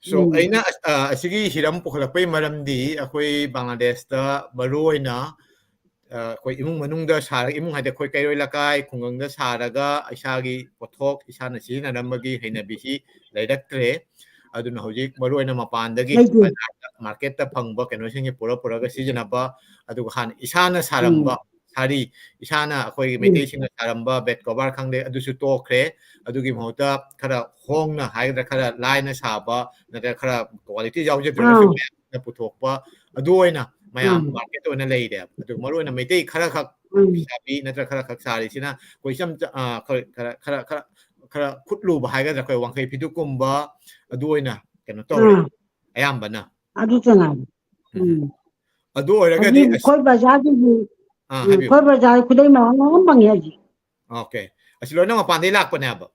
So ꯎꯝ ꯑꯩꯅ ꯑꯁ- ꯑ, ꯑꯁꯤꯒꯤ ꯍꯤꯔꯝ ꯄꯨꯈꯠꯂꯛꯄꯒꯤ ꯃꯔꯝꯗꯤ ꯑꯩꯈꯣꯏ ꯕꯪꯒ꯭ꯂꯥꯗꯦꯁꯇ ꯃꯔꯨ ꯑꯣꯏꯅ ꯑ, ꯑꯩꯈꯣꯏ ꯏꯃꯨꯡ ꯃꯅꯨꯡꯗ ꯁꯥꯔꯒ ꯏꯃꯨꯡ ꯍꯥꯏꯗꯤ ꯑꯩꯈꯣꯏ ꯀꯩꯔꯣꯏ ꯂꯩꯀꯥꯏ ꯈꯨꯡꯒꯪꯗ ꯁꯥꯔꯒ ꯏꯁꯥꯒꯤ ꯄꯣꯠꯊꯣꯛ ꯏꯁꯥꯅ ꯁꯤꯖꯤꯟꯅꯔꯝꯕꯒꯤ ꯍꯩꯅꯕꯤꯁꯤ ꯂꯩꯔꯛꯇ꯭ꯔꯦ꯫ ꯑꯗꯨꯅ ꯍꯧꯖꯤꯛ ꯃꯔꯨ ꯑꯣꯏꯅ ꯃꯄꯥꯟꯗꯒꯤ ꯂꯩꯇꯦ꯫ ꯕꯖꯥꯔꯗ ꯃꯥꯔꯀꯦꯠꯇ ꯐꯪꯕ ꯀꯩꯅꯣꯁꯤꯡꯁꯦ ꯄꯨꯔ ꯄꯨꯔꯒ ꯁꯤꯖꯤꯟꯅꯕ ꯑꯗꯨꯒ ꯍꯥꯟꯅ ꯏꯁꯥꯅ ꯎꯝ ꯁꯥꯔꯝꯕ ꯁꯥꯔꯤ ꯏꯁꯥꯅ ꯑꯩꯈꯣꯏꯒꯤ ꯎꯝ ꯃꯩꯇꯩꯁꯤꯡꯅ ꯁꯥꯔꯝꯕ ꯕꯦꯗ ꯀꯣꯕꯔ ꯈꯪꯗꯦ ꯑꯗꯨꯁꯨ ꯇꯣꯛꯈ꯭ꯔꯦ꯫ ꯑꯗꯨꯒꯤ ꯃꯍꯨꯠꯇ ꯈꯔ ꯍꯣꯡꯅ ꯍꯥꯏꯒꯗ꯭ꯔꯥ ꯈꯔ ꯂꯥꯏꯅ ꯁꯥꯕ ꯅꯠꯇ꯭ꯔꯒ ꯈꯔ ꯀ꯭ꯋꯥꯂꯤꯇꯤ ꯌꯥꯎꯖꯗ꯭ꯔꯒꯁꯨ ꯑꯥ ꯃꯌꯥꯝꯅ ꯄꯨꯊꯣꯛꯄ ꯑꯗꯨ ꯑꯣꯏꯅ ꯃꯌꯥꯝ ꯎꯝ ꯃꯥꯔꯀꯦꯠ ꯑꯣꯏꯅ ꯂꯩꯔꯦꯕ꯫ ꯑꯗꯨꯒ ꯃꯔꯨ ꯑꯣꯏꯅ ꯃꯩꯇꯩ ꯈꯔ ꯈꯛ ꯎꯝ ꯐꯤꯁꯥꯕꯤ ꯅꯠꯇ꯭ꯔꯒ ꯈꯔ ꯈꯛ ꯁꯥꯔꯤꯁꯤꯅ ꯑꯩꯈꯣꯏ ꯏꯆꯝ ꯆ- ꯑ, ꯑꯩꯈꯣꯏ ꯈꯔ ꯈꯔ ꯈꯔ ꯈꯔ ꯈꯨꯠ ꯂꯨꯕ ꯍꯥꯏꯒꯗ꯭ꯔꯥ ꯑꯩꯈꯣꯏ ꯋꯥꯡꯈꯩ ꯐꯤꯗꯨꯀꯨꯝꯕ ꯑꯗꯨ ꯑꯣꯏꯅ ꯀꯩꯅꯣ ꯇꯧꯔꯦ ꯑꯥ ꯑꯌꯥꯝꯕꯅ꯫ ꯑꯗꯨ ꯆꯅꯥꯏ꯫ ꯎꯝ꯫ ꯎꯝ ꯑꯗꯨ ꯍꯧꯖꯤꯛ ꯑꯣꯏꯔꯒꯗꯤ ꯑꯁ- ꯑꯩꯈꯣꯏ ꯕꯖꯥꯔꯗꯒꯤ ꯑꯥ ꯎꯝ, ꯍꯥꯏꯕꯤꯌꯨ꯫ ꯑꯩꯈꯣꯏ ꯕꯖꯥꯔ ꯈꯨꯗꯩ ꯃꯌꯥꯝ ꯑꯃ ꯐꯪꯉꯦ ꯍꯧꯖꯤꯛ꯫ ꯑꯣꯀꯦ꯫ ꯑꯁꯤ ꯂꯣꯏꯅ ꯃꯄꯥꯟꯗꯩ ꯂꯥꯛꯄꯅꯦꯕ꯫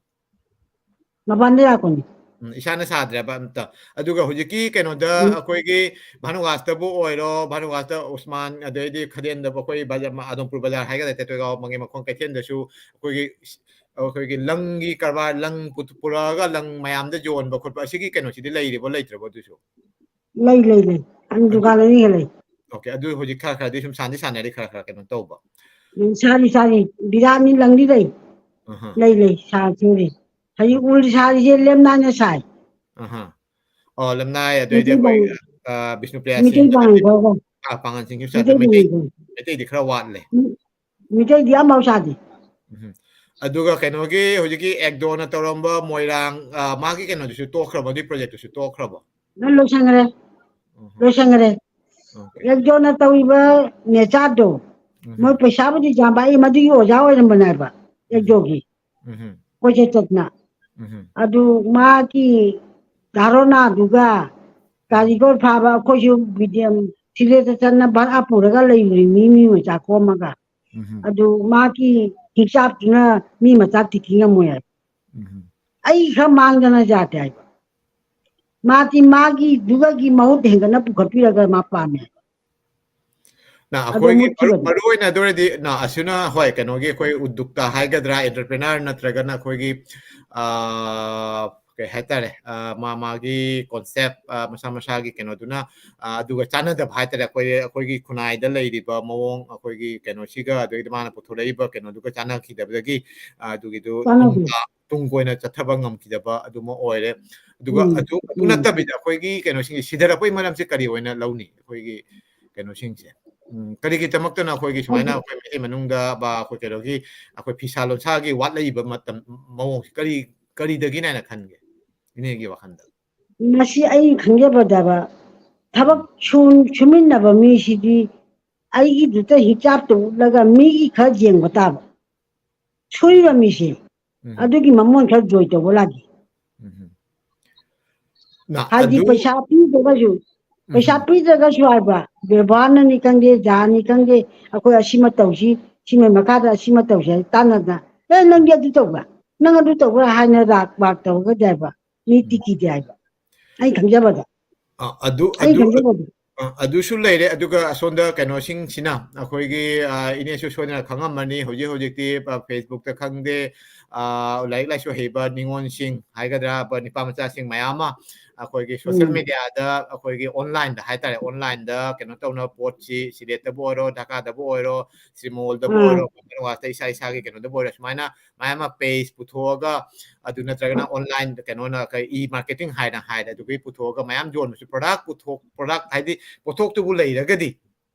ꯃꯄꯥꯟꯗꯩ ꯂꯥꯛꯄꯅꯤ꯫ ꯎꯝ, ꯏꯁꯥꯅ ꯁꯥꯗ꯭ꯔꯦꯕ ꯑꯝꯇ꯫ ꯑꯗꯨꯒ ꯍꯧꯖꯤꯛꯀꯤ ꯀꯩꯅꯣꯗ ꯎꯝ ꯑꯩꯈꯣꯏꯒꯤ ꯚꯥꯅꯨꯒꯥꯁꯇꯕꯨ ꯑꯣꯏꯔꯣ, ꯚꯥꯅꯨꯒꯥꯁꯇ ꯎꯁꯃꯥꯟ, ꯑꯗꯩꯗꯤ ꯈꯗꯦꯟꯗꯕꯨ ꯑꯩꯈꯣꯏ ꯕꯖꯥꯔ, ꯑꯗꯣꯝꯄꯨꯔ ꯕꯖꯥꯔ ꯍꯥꯏꯒꯗ꯭ꯔꯥ, ꯇꯦꯇꯣꯏꯒꯥꯎ, ꯃꯪꯒꯦ ꯃꯈꯣꯡ ꯀꯩꯊꯦꯜꯗꯁꯨ ꯑꯩꯈꯣꯏꯒꯤ ꯑꯩꯈꯣꯏꯒꯤ ꯂꯪꯒꯤ ꯀꯔꯕꯥꯔ, ꯂꯪ ꯄꯨ- ꯄꯨꯔꯛꯑꯒ ꯂꯪ ꯃꯌꯥꯝꯗ ꯌꯣꯟꯕ ꯈꯣꯠꯄ ꯑꯁꯤꯒꯤ ꯀꯩꯅꯣꯁꯤꯗꯤ ꯂꯩꯔꯤꯕꯣ ꯂꯩꯇ꯭ꯔꯕꯣ ꯑꯗꯨꯁꯨ? ꯂꯩ ꯂꯩ ꯂꯩ꯫ ꯑꯩ ꯑꯗꯨ ꯗꯨꯀꯥꯟ ꯑꯅꯤꯒ ꯂꯩ꯫ ꯑꯣꯀꯦ꯫ ꯑꯗꯨ ꯍꯧꯖꯤꯛ ꯈꯔ ꯈꯔꯗꯤ ꯁꯨꯝ ꯁꯥꯟꯗꯤ ꯁꯥꯟꯅꯔꯤ ꯈꯔ ꯈꯔ ꯀꯩꯅꯣ ꯇꯧꯕ꯫ ꯎꯝ, ꯁꯥꯔꯤ ꯁꯥꯔꯤ꯫ ꯕꯤꯔꯥꯠꯅꯤ ꯂꯪꯗꯤ ꯂꯩ꯫ ꯑꯍ꯫ ꯂꯩ ꯂꯩ꯫ ꯁꯥꯔꯤ ꯁꯥꯔꯤ꯫ ꯍꯧꯖꯤꯛ ꯎꯜ ꯁꯥꯔꯤꯁꯦ ꯂꯦꯝꯅꯥꯏꯅ ꯁꯥꯏ꯫ ꯑꯍ꯫ ꯑꯣ ꯂꯝꯅꯥꯏ ꯑꯗꯩꯗꯤ ꯃꯩꯇꯩ ꯑꯩꯈꯣꯏ ꯄꯥꯡ ꯑ, ꯕꯤꯁꯅꯨꯄ꯭ꯔꯤꯌꯥ ꯃꯩꯇꯩ ꯁꯤꯡ ꯄꯥꯡ ꯑꯗꯩꯗꯤ ꯇꯧꯔꯒ ꯑ, ꯄꯥꯡꯒꯜ ꯁꯤꯡꯁꯨ ꯁꯥꯗ꯭ꯔꯦ꯫ ꯃꯩꯇꯩ ꯃꯩꯇꯩ ꯄꯥꯡ ꯇꯧꯔꯒ ꯃꯩꯇꯩꯗꯤ ꯈꯔ ꯋꯥꯠꯂꯦ꯫ ꯃꯩꯇꯩꯗꯤ ꯑꯃꯐꯥꯎ ꯁꯥꯗꯦ꯫ ꯎꯝ꯫ ꯑꯗꯨꯒ ꯀꯩꯅꯣꯒꯤ ꯍꯧꯖꯤꯛꯀꯤ ꯑꯦꯛꯗꯣꯅ ꯇꯧꯔꯝꯕ ꯃꯣꯏꯔꯥꯡ, ꯑ, ꯃꯥꯒꯤ ꯀꯩꯅꯣꯗꯨꯁꯨ ꯇꯣꯛꯈ꯭ꯔꯕ, ꯑꯗꯨꯒꯤ ꯄ꯭ꯔꯣꯖꯦꯛꯇꯨꯁꯨ ꯇꯣꯛꯈ꯭ꯔꯕ? ꯂꯣꯏ ꯂꯣꯏꯁꯟꯈ꯭ꯔꯦ꯫ ꯎꯝ. ꯂꯣꯏꯁꯟꯈ꯭ꯔꯦ꯫ ꯑꯣꯀꯦ. ꯑꯦꯛꯗꯣꯅ ꯇꯧꯔꯤꯕ ꯅꯦꯆꯥꯔꯗꯣ, ꯎꯝ. ꯃꯣꯏ ꯄꯩꯁꯥꯕꯨꯗꯤ ꯌꯥꯝꯕ, ꯑꯩ ꯃꯗꯨꯒꯤ ꯑꯣꯖꯥ ꯑꯣꯏꯔꯝꯕꯅꯦꯕ, ꯑꯦꯛꯗꯣꯒꯤ꯫ ꯎꯝ. ꯀꯣꯏꯆꯠ ꯆꯠꯅ꯫ ꯎꯝ. ꯑꯗꯨ ꯃꯥꯒꯤ ꯙꯥꯔꯣꯅꯥꯗꯨꯒ ꯀꯥꯔꯤꯒꯣꯔ ꯐꯥꯕ ꯑꯩꯈꯣꯏꯁꯨ ꯕꯤꯗꯤꯌꯝ ꯁꯤꯂꯦꯠꯇ ꯆꯠꯅ ꯚꯔꯥ ꯄꯨꯔꯒ ꯂꯩꯕꯅꯤ, ꯃꯤ, ꯃꯤ ꯃꯆꯥ ꯈꯣꯝꯃꯒ꯫ ꯎꯝ. ꯑꯗꯨ ꯃꯥꯒꯤ ꯍꯤꯡꯆꯥꯞꯇꯨꯅ ꯃꯤ ꯃꯆꯥ ꯇꯤꯛꯀꯤ ꯉꯝꯃꯣꯏ ꯍꯥꯏꯕ꯫ ꯎꯝ. ꯑꯩ ꯈꯔ ꯃꯥꯡꯗꯅ ꯌꯥꯗꯦ ꯍꯥꯏꯕ꯫ ꯃꯥꯗꯤ ꯃꯥꯒꯤꯗꯨꯒꯒꯤ ꯃꯍꯨꯠ ꯍꯦꯟꯒꯠꯅ ꯄꯨꯈꯠꯄꯤꯔꯒ ꯃꯥ ꯄꯥꯝꯃꯦ ꯍꯥꯏꯕ꯫ ꯅ, ꯑꯗꯣ ꯑꯩꯈꯣꯏꯒꯤ ꯃꯔꯨ-, ꯃꯨꯠꯈꯤꯕꯅꯤ꯫ ꯃꯔꯨ ꯑꯣꯏꯅ ꯑꯗꯨ ꯑꯣꯏꯔꯗꯤ, ꯅ, ꯑꯁꯤꯅ, ꯍꯣꯏ, ꯀꯩꯅꯣꯒꯤ ꯑꯩꯈꯣꯏ ꯎꯗꯨꯛꯇ ꯍꯥꯏꯒꯗ꯭ꯔꯥ, entrepreneur ꯅꯠꯇ꯭ꯔꯒꯅ ꯑꯩꯈꯣꯏꯒꯤ, ꯑ, ꯀꯩ ꯍꯥꯏꯇꯥꯔꯦ, ꯑ, ꯃꯥ ꯃꯥꯒꯤ concept, ꯑ, ꯃꯁꯥ ꯃꯁꯥꯒꯤ ꯀꯩꯅꯣꯗꯨꯅ, ꯑ, ꯑꯗꯨꯒ ꯆꯥꯟꯅꯗꯕ ꯍꯥꯏꯇꯥꯔꯦ, ꯑꯩꯈꯣꯏ, ꯑꯩꯈꯣꯏꯒꯤ ꯈꯨꯟꯅꯥꯏꯗ ꯂꯩꯔꯤꯕ ꯃꯑꯣꯡ, ꯑꯩꯈꯣꯏꯒꯤ ꯀꯩꯅꯣꯁꯤꯒ, ꯑꯗꯩꯗꯤ ꯃꯥꯅ ꯄꯨꯊꯣꯔꯛꯏꯕ ꯀꯩꯅꯣꯗꯨꯒ ꯆꯥꯟꯅꯈꯤꯗꯕꯗꯒꯤ, ꯑ, ꯑꯗꯨꯒꯤꯗꯨ ꯇꯨꯡ ꯆꯥꯟꯅꯗꯦ꯫ ꯇ-, ꯇꯨꯡ ꯀꯣꯏꯅ ꯆꯠꯊꯕ ꯉꯝꯈꯤꯗꯕ ꯑꯗꯨꯃ ꯑꯣꯏꯔꯦ꯫ ꯑꯗꯨꯒ ꯎꯝ, ꯑꯗꯨ, ꯑꯗꯨ ꯎꯝ꯫ ꯅꯠꯇꯕꯤꯗ ꯑꯩꯈꯣꯏꯒꯤ ꯀꯩꯅꯣꯁꯤꯡꯁꯦ ꯁꯤꯊꯔꯛꯄꯒꯤ ꯃꯔꯝꯁꯦ ꯀꯔꯤ ꯑꯣꯏꯅ ꯂꯧꯅꯤ? ꯑꯩꯈꯣꯏꯒꯤ ꯀꯩꯅꯣꯁꯤꯡꯁꯦ꯫ ꯎꯝ, ꯀꯔꯤꯒꯤꯗꯃꯛꯇꯅ ꯑꯩꯈꯣꯏꯒꯤ ꯁꯨꯃꯥꯏꯅ ꯍꯥꯏꯗꯤ ꯑꯩꯈꯣꯏ ꯃꯩꯇꯩ ꯃꯅꯨꯡꯗ ꯕꯥ ꯑꯩꯈꯣꯏ ꯀꯩꯅꯣꯒꯤ, ꯑꯩꯈꯣꯏ ꯐꯤꯁꯥ ꯂꯣꯟꯁꯥꯒꯤ ꯋꯥꯠꯂꯛꯏꯕ ꯃꯇꯝ, ꯃꯑꯣꯡꯁꯤ ꯀꯔꯤ, ꯀꯔꯤꯗꯒꯤꯅꯦꯅ ꯈꯟꯒꯦ, ꯏꯅꯦꯒꯤ ꯋꯥꯈꯜꯗ? ꯃꯁꯤ ꯑꯩꯅ ꯈꯟꯖꯕꯗꯕ, ꯊꯕꯛ ꯁꯨ-, ꯁꯨꯃꯤꯟꯅꯕ ꯃꯤꯁꯤꯗꯤ ꯑꯩꯒꯤꯗꯨꯗ ꯍꯤꯡꯆꯥꯞꯇ ꯎꯠꯂꯒ ꯃꯤꯒꯤ ꯈꯔ ꯌꯦꯡꯕ ꯇꯥꯕ꯫ ꯁꯨꯔꯤꯕ ꯃꯤꯁꯦ, ꯎꯝ. ꯑꯗꯨꯒꯤ ꯃꯃꯣꯟ ꯈꯔ ꯖꯣꯏ ꯇꯧꯕ ꯂꯥꯛꯏ꯫ ꯎꯝ. ꯅ, ꯍꯥꯏꯗꯤ ꯑꯗꯨ ꯄꯩꯁꯥ ꯄꯤꯗ꯭ꯔꯒꯁꯨ, ꯄꯩꯁꯥ ꯎꯝ. ꯄꯤꯗ꯭ꯔꯒꯁꯨ ꯍꯥꯏꯕ, ꯕꯦꯕꯥꯔꯅꯅꯤ ꯈꯪꯗꯦ, ꯖꯥꯅꯤ ꯈꯪꯗꯦ, ꯑꯩꯈꯣꯏ ꯑꯁꯤꯃ ꯇꯧꯁꯤ, ꯁꯤꯃ ꯃꯈꯥꯗ ꯑꯁꯤꯃ ꯇꯧꯁꯤ ꯍꯥꯏ ꯇꯥꯟꯅꯗꯅ, "ꯑꯦ, ꯅꯪꯗꯤ ꯑꯗꯨ ꯇꯧꯕ꯭ꯔꯥ? ꯅꯪ ꯑꯗꯨ ꯇꯧꯕ꯭ꯔꯥ?" ꯍꯥꯏꯅ ꯔꯥꯛ ꯕꯥꯛ ꯇꯧꯔꯒꯗꯤ ꯍꯥꯏꯕ, ꯃꯤ ꯎꯝ. ꯇꯤꯀꯤꯗꯦ ꯍꯥꯏꯕ꯫ ꯑꯩ ꯈꯪꯖꯕꯗ꯫ ꯑ, ꯑꯗꯨ, ꯑꯩ ꯑꯗꯨ, ꯈꯪꯖꯕꯗ꯫ ꯑ, ꯑꯗꯨꯁꯨ ꯂꯩꯔꯦ꯫ ꯑꯗꯨꯒ ꯑꯁꯣꯝꯗ ꯀꯩꯅꯣꯁꯤꯡꯁꯤꯅ, ꯑꯩꯈꯣꯏꯒꯤ, ꯑ, ꯏꯅꯦꯁꯨ ꯁꯣꯏꯗꯅ ꯈꯪꯉꯝꯃꯅꯤ, ꯍꯧꯖꯤꯛ ꯍꯧꯖꯤꯛꯇꯤ, ꯑ, Facebook-ꯇ ꯈꯪꯗꯦ, ꯑ, ꯂꯥꯏꯔꯤꯛ ꯂꯥꯏꯁꯨ ꯍꯩꯕ ꯅꯤꯉꯣꯜꯁꯤꯡ ꯍꯥꯏꯒꯗ꯭ꯔꯥ, ꯕ-, ꯅꯤꯄꯥ ꯃꯆꯥꯁꯤꯡ ꯃꯌꯥꯝ ꯑꯃ ꯑꯩꯈꯣꯏꯒꯤ social ꯎꯝ. media-ꯗ, ꯑꯩꯈꯣꯏꯒꯤ online-ꯗ ꯍꯥꯏꯇꯥꯔꯦ, online-ꯗ ꯀꯩꯅꯣ ꯇꯧꯅꯕ ꯄꯣꯠꯁꯤ, ꯁꯤꯂꯦꯠꯇꯕꯨ ꯑꯣꯏꯔꯣ, ꯙꯀꯥꯗꯕꯨ ꯑꯣꯏꯔꯣ, ꯁꯤꯃꯣꯜꯗꯕꯨ ꯑꯥ. ꯑꯣꯏꯔꯣ, ꯃꯣꯏꯅ ꯋꯥꯁꯇ ꯏꯁꯥ ꯏꯁꯥꯒꯤ ꯀꯩꯅꯣꯗꯕꯨ ꯑꯣꯏꯔꯣ, ꯁꯨꯃꯥꯏꯅ ꯃꯌꯥꯝ ꯑꯃ page ꯄꯨꯊꯣꯛꯑꯒ, ꯑꯗꯨ ꯅꯠꯇ꯭ꯔꯒꯅ online-ꯗ ꯀꯩꯅꯣꯅ ꯀꯩ e-marketing ꯍꯥꯏꯅ ꯍꯥꯏꯔꯦ, ꯑꯗꯨꯒꯤ ꯄꯨꯊꯣꯛꯑꯒ ꯃꯌꯥꯝ ꯌꯣꯟꯕꯁꯨ, product ꯄꯨꯊꯣꯛ-, product ꯍꯥꯏꯗꯤ ꯄꯣꯠꯊꯣꯛꯇꯨꯕꯨ ꯂꯩꯔꯒꯗꯤ,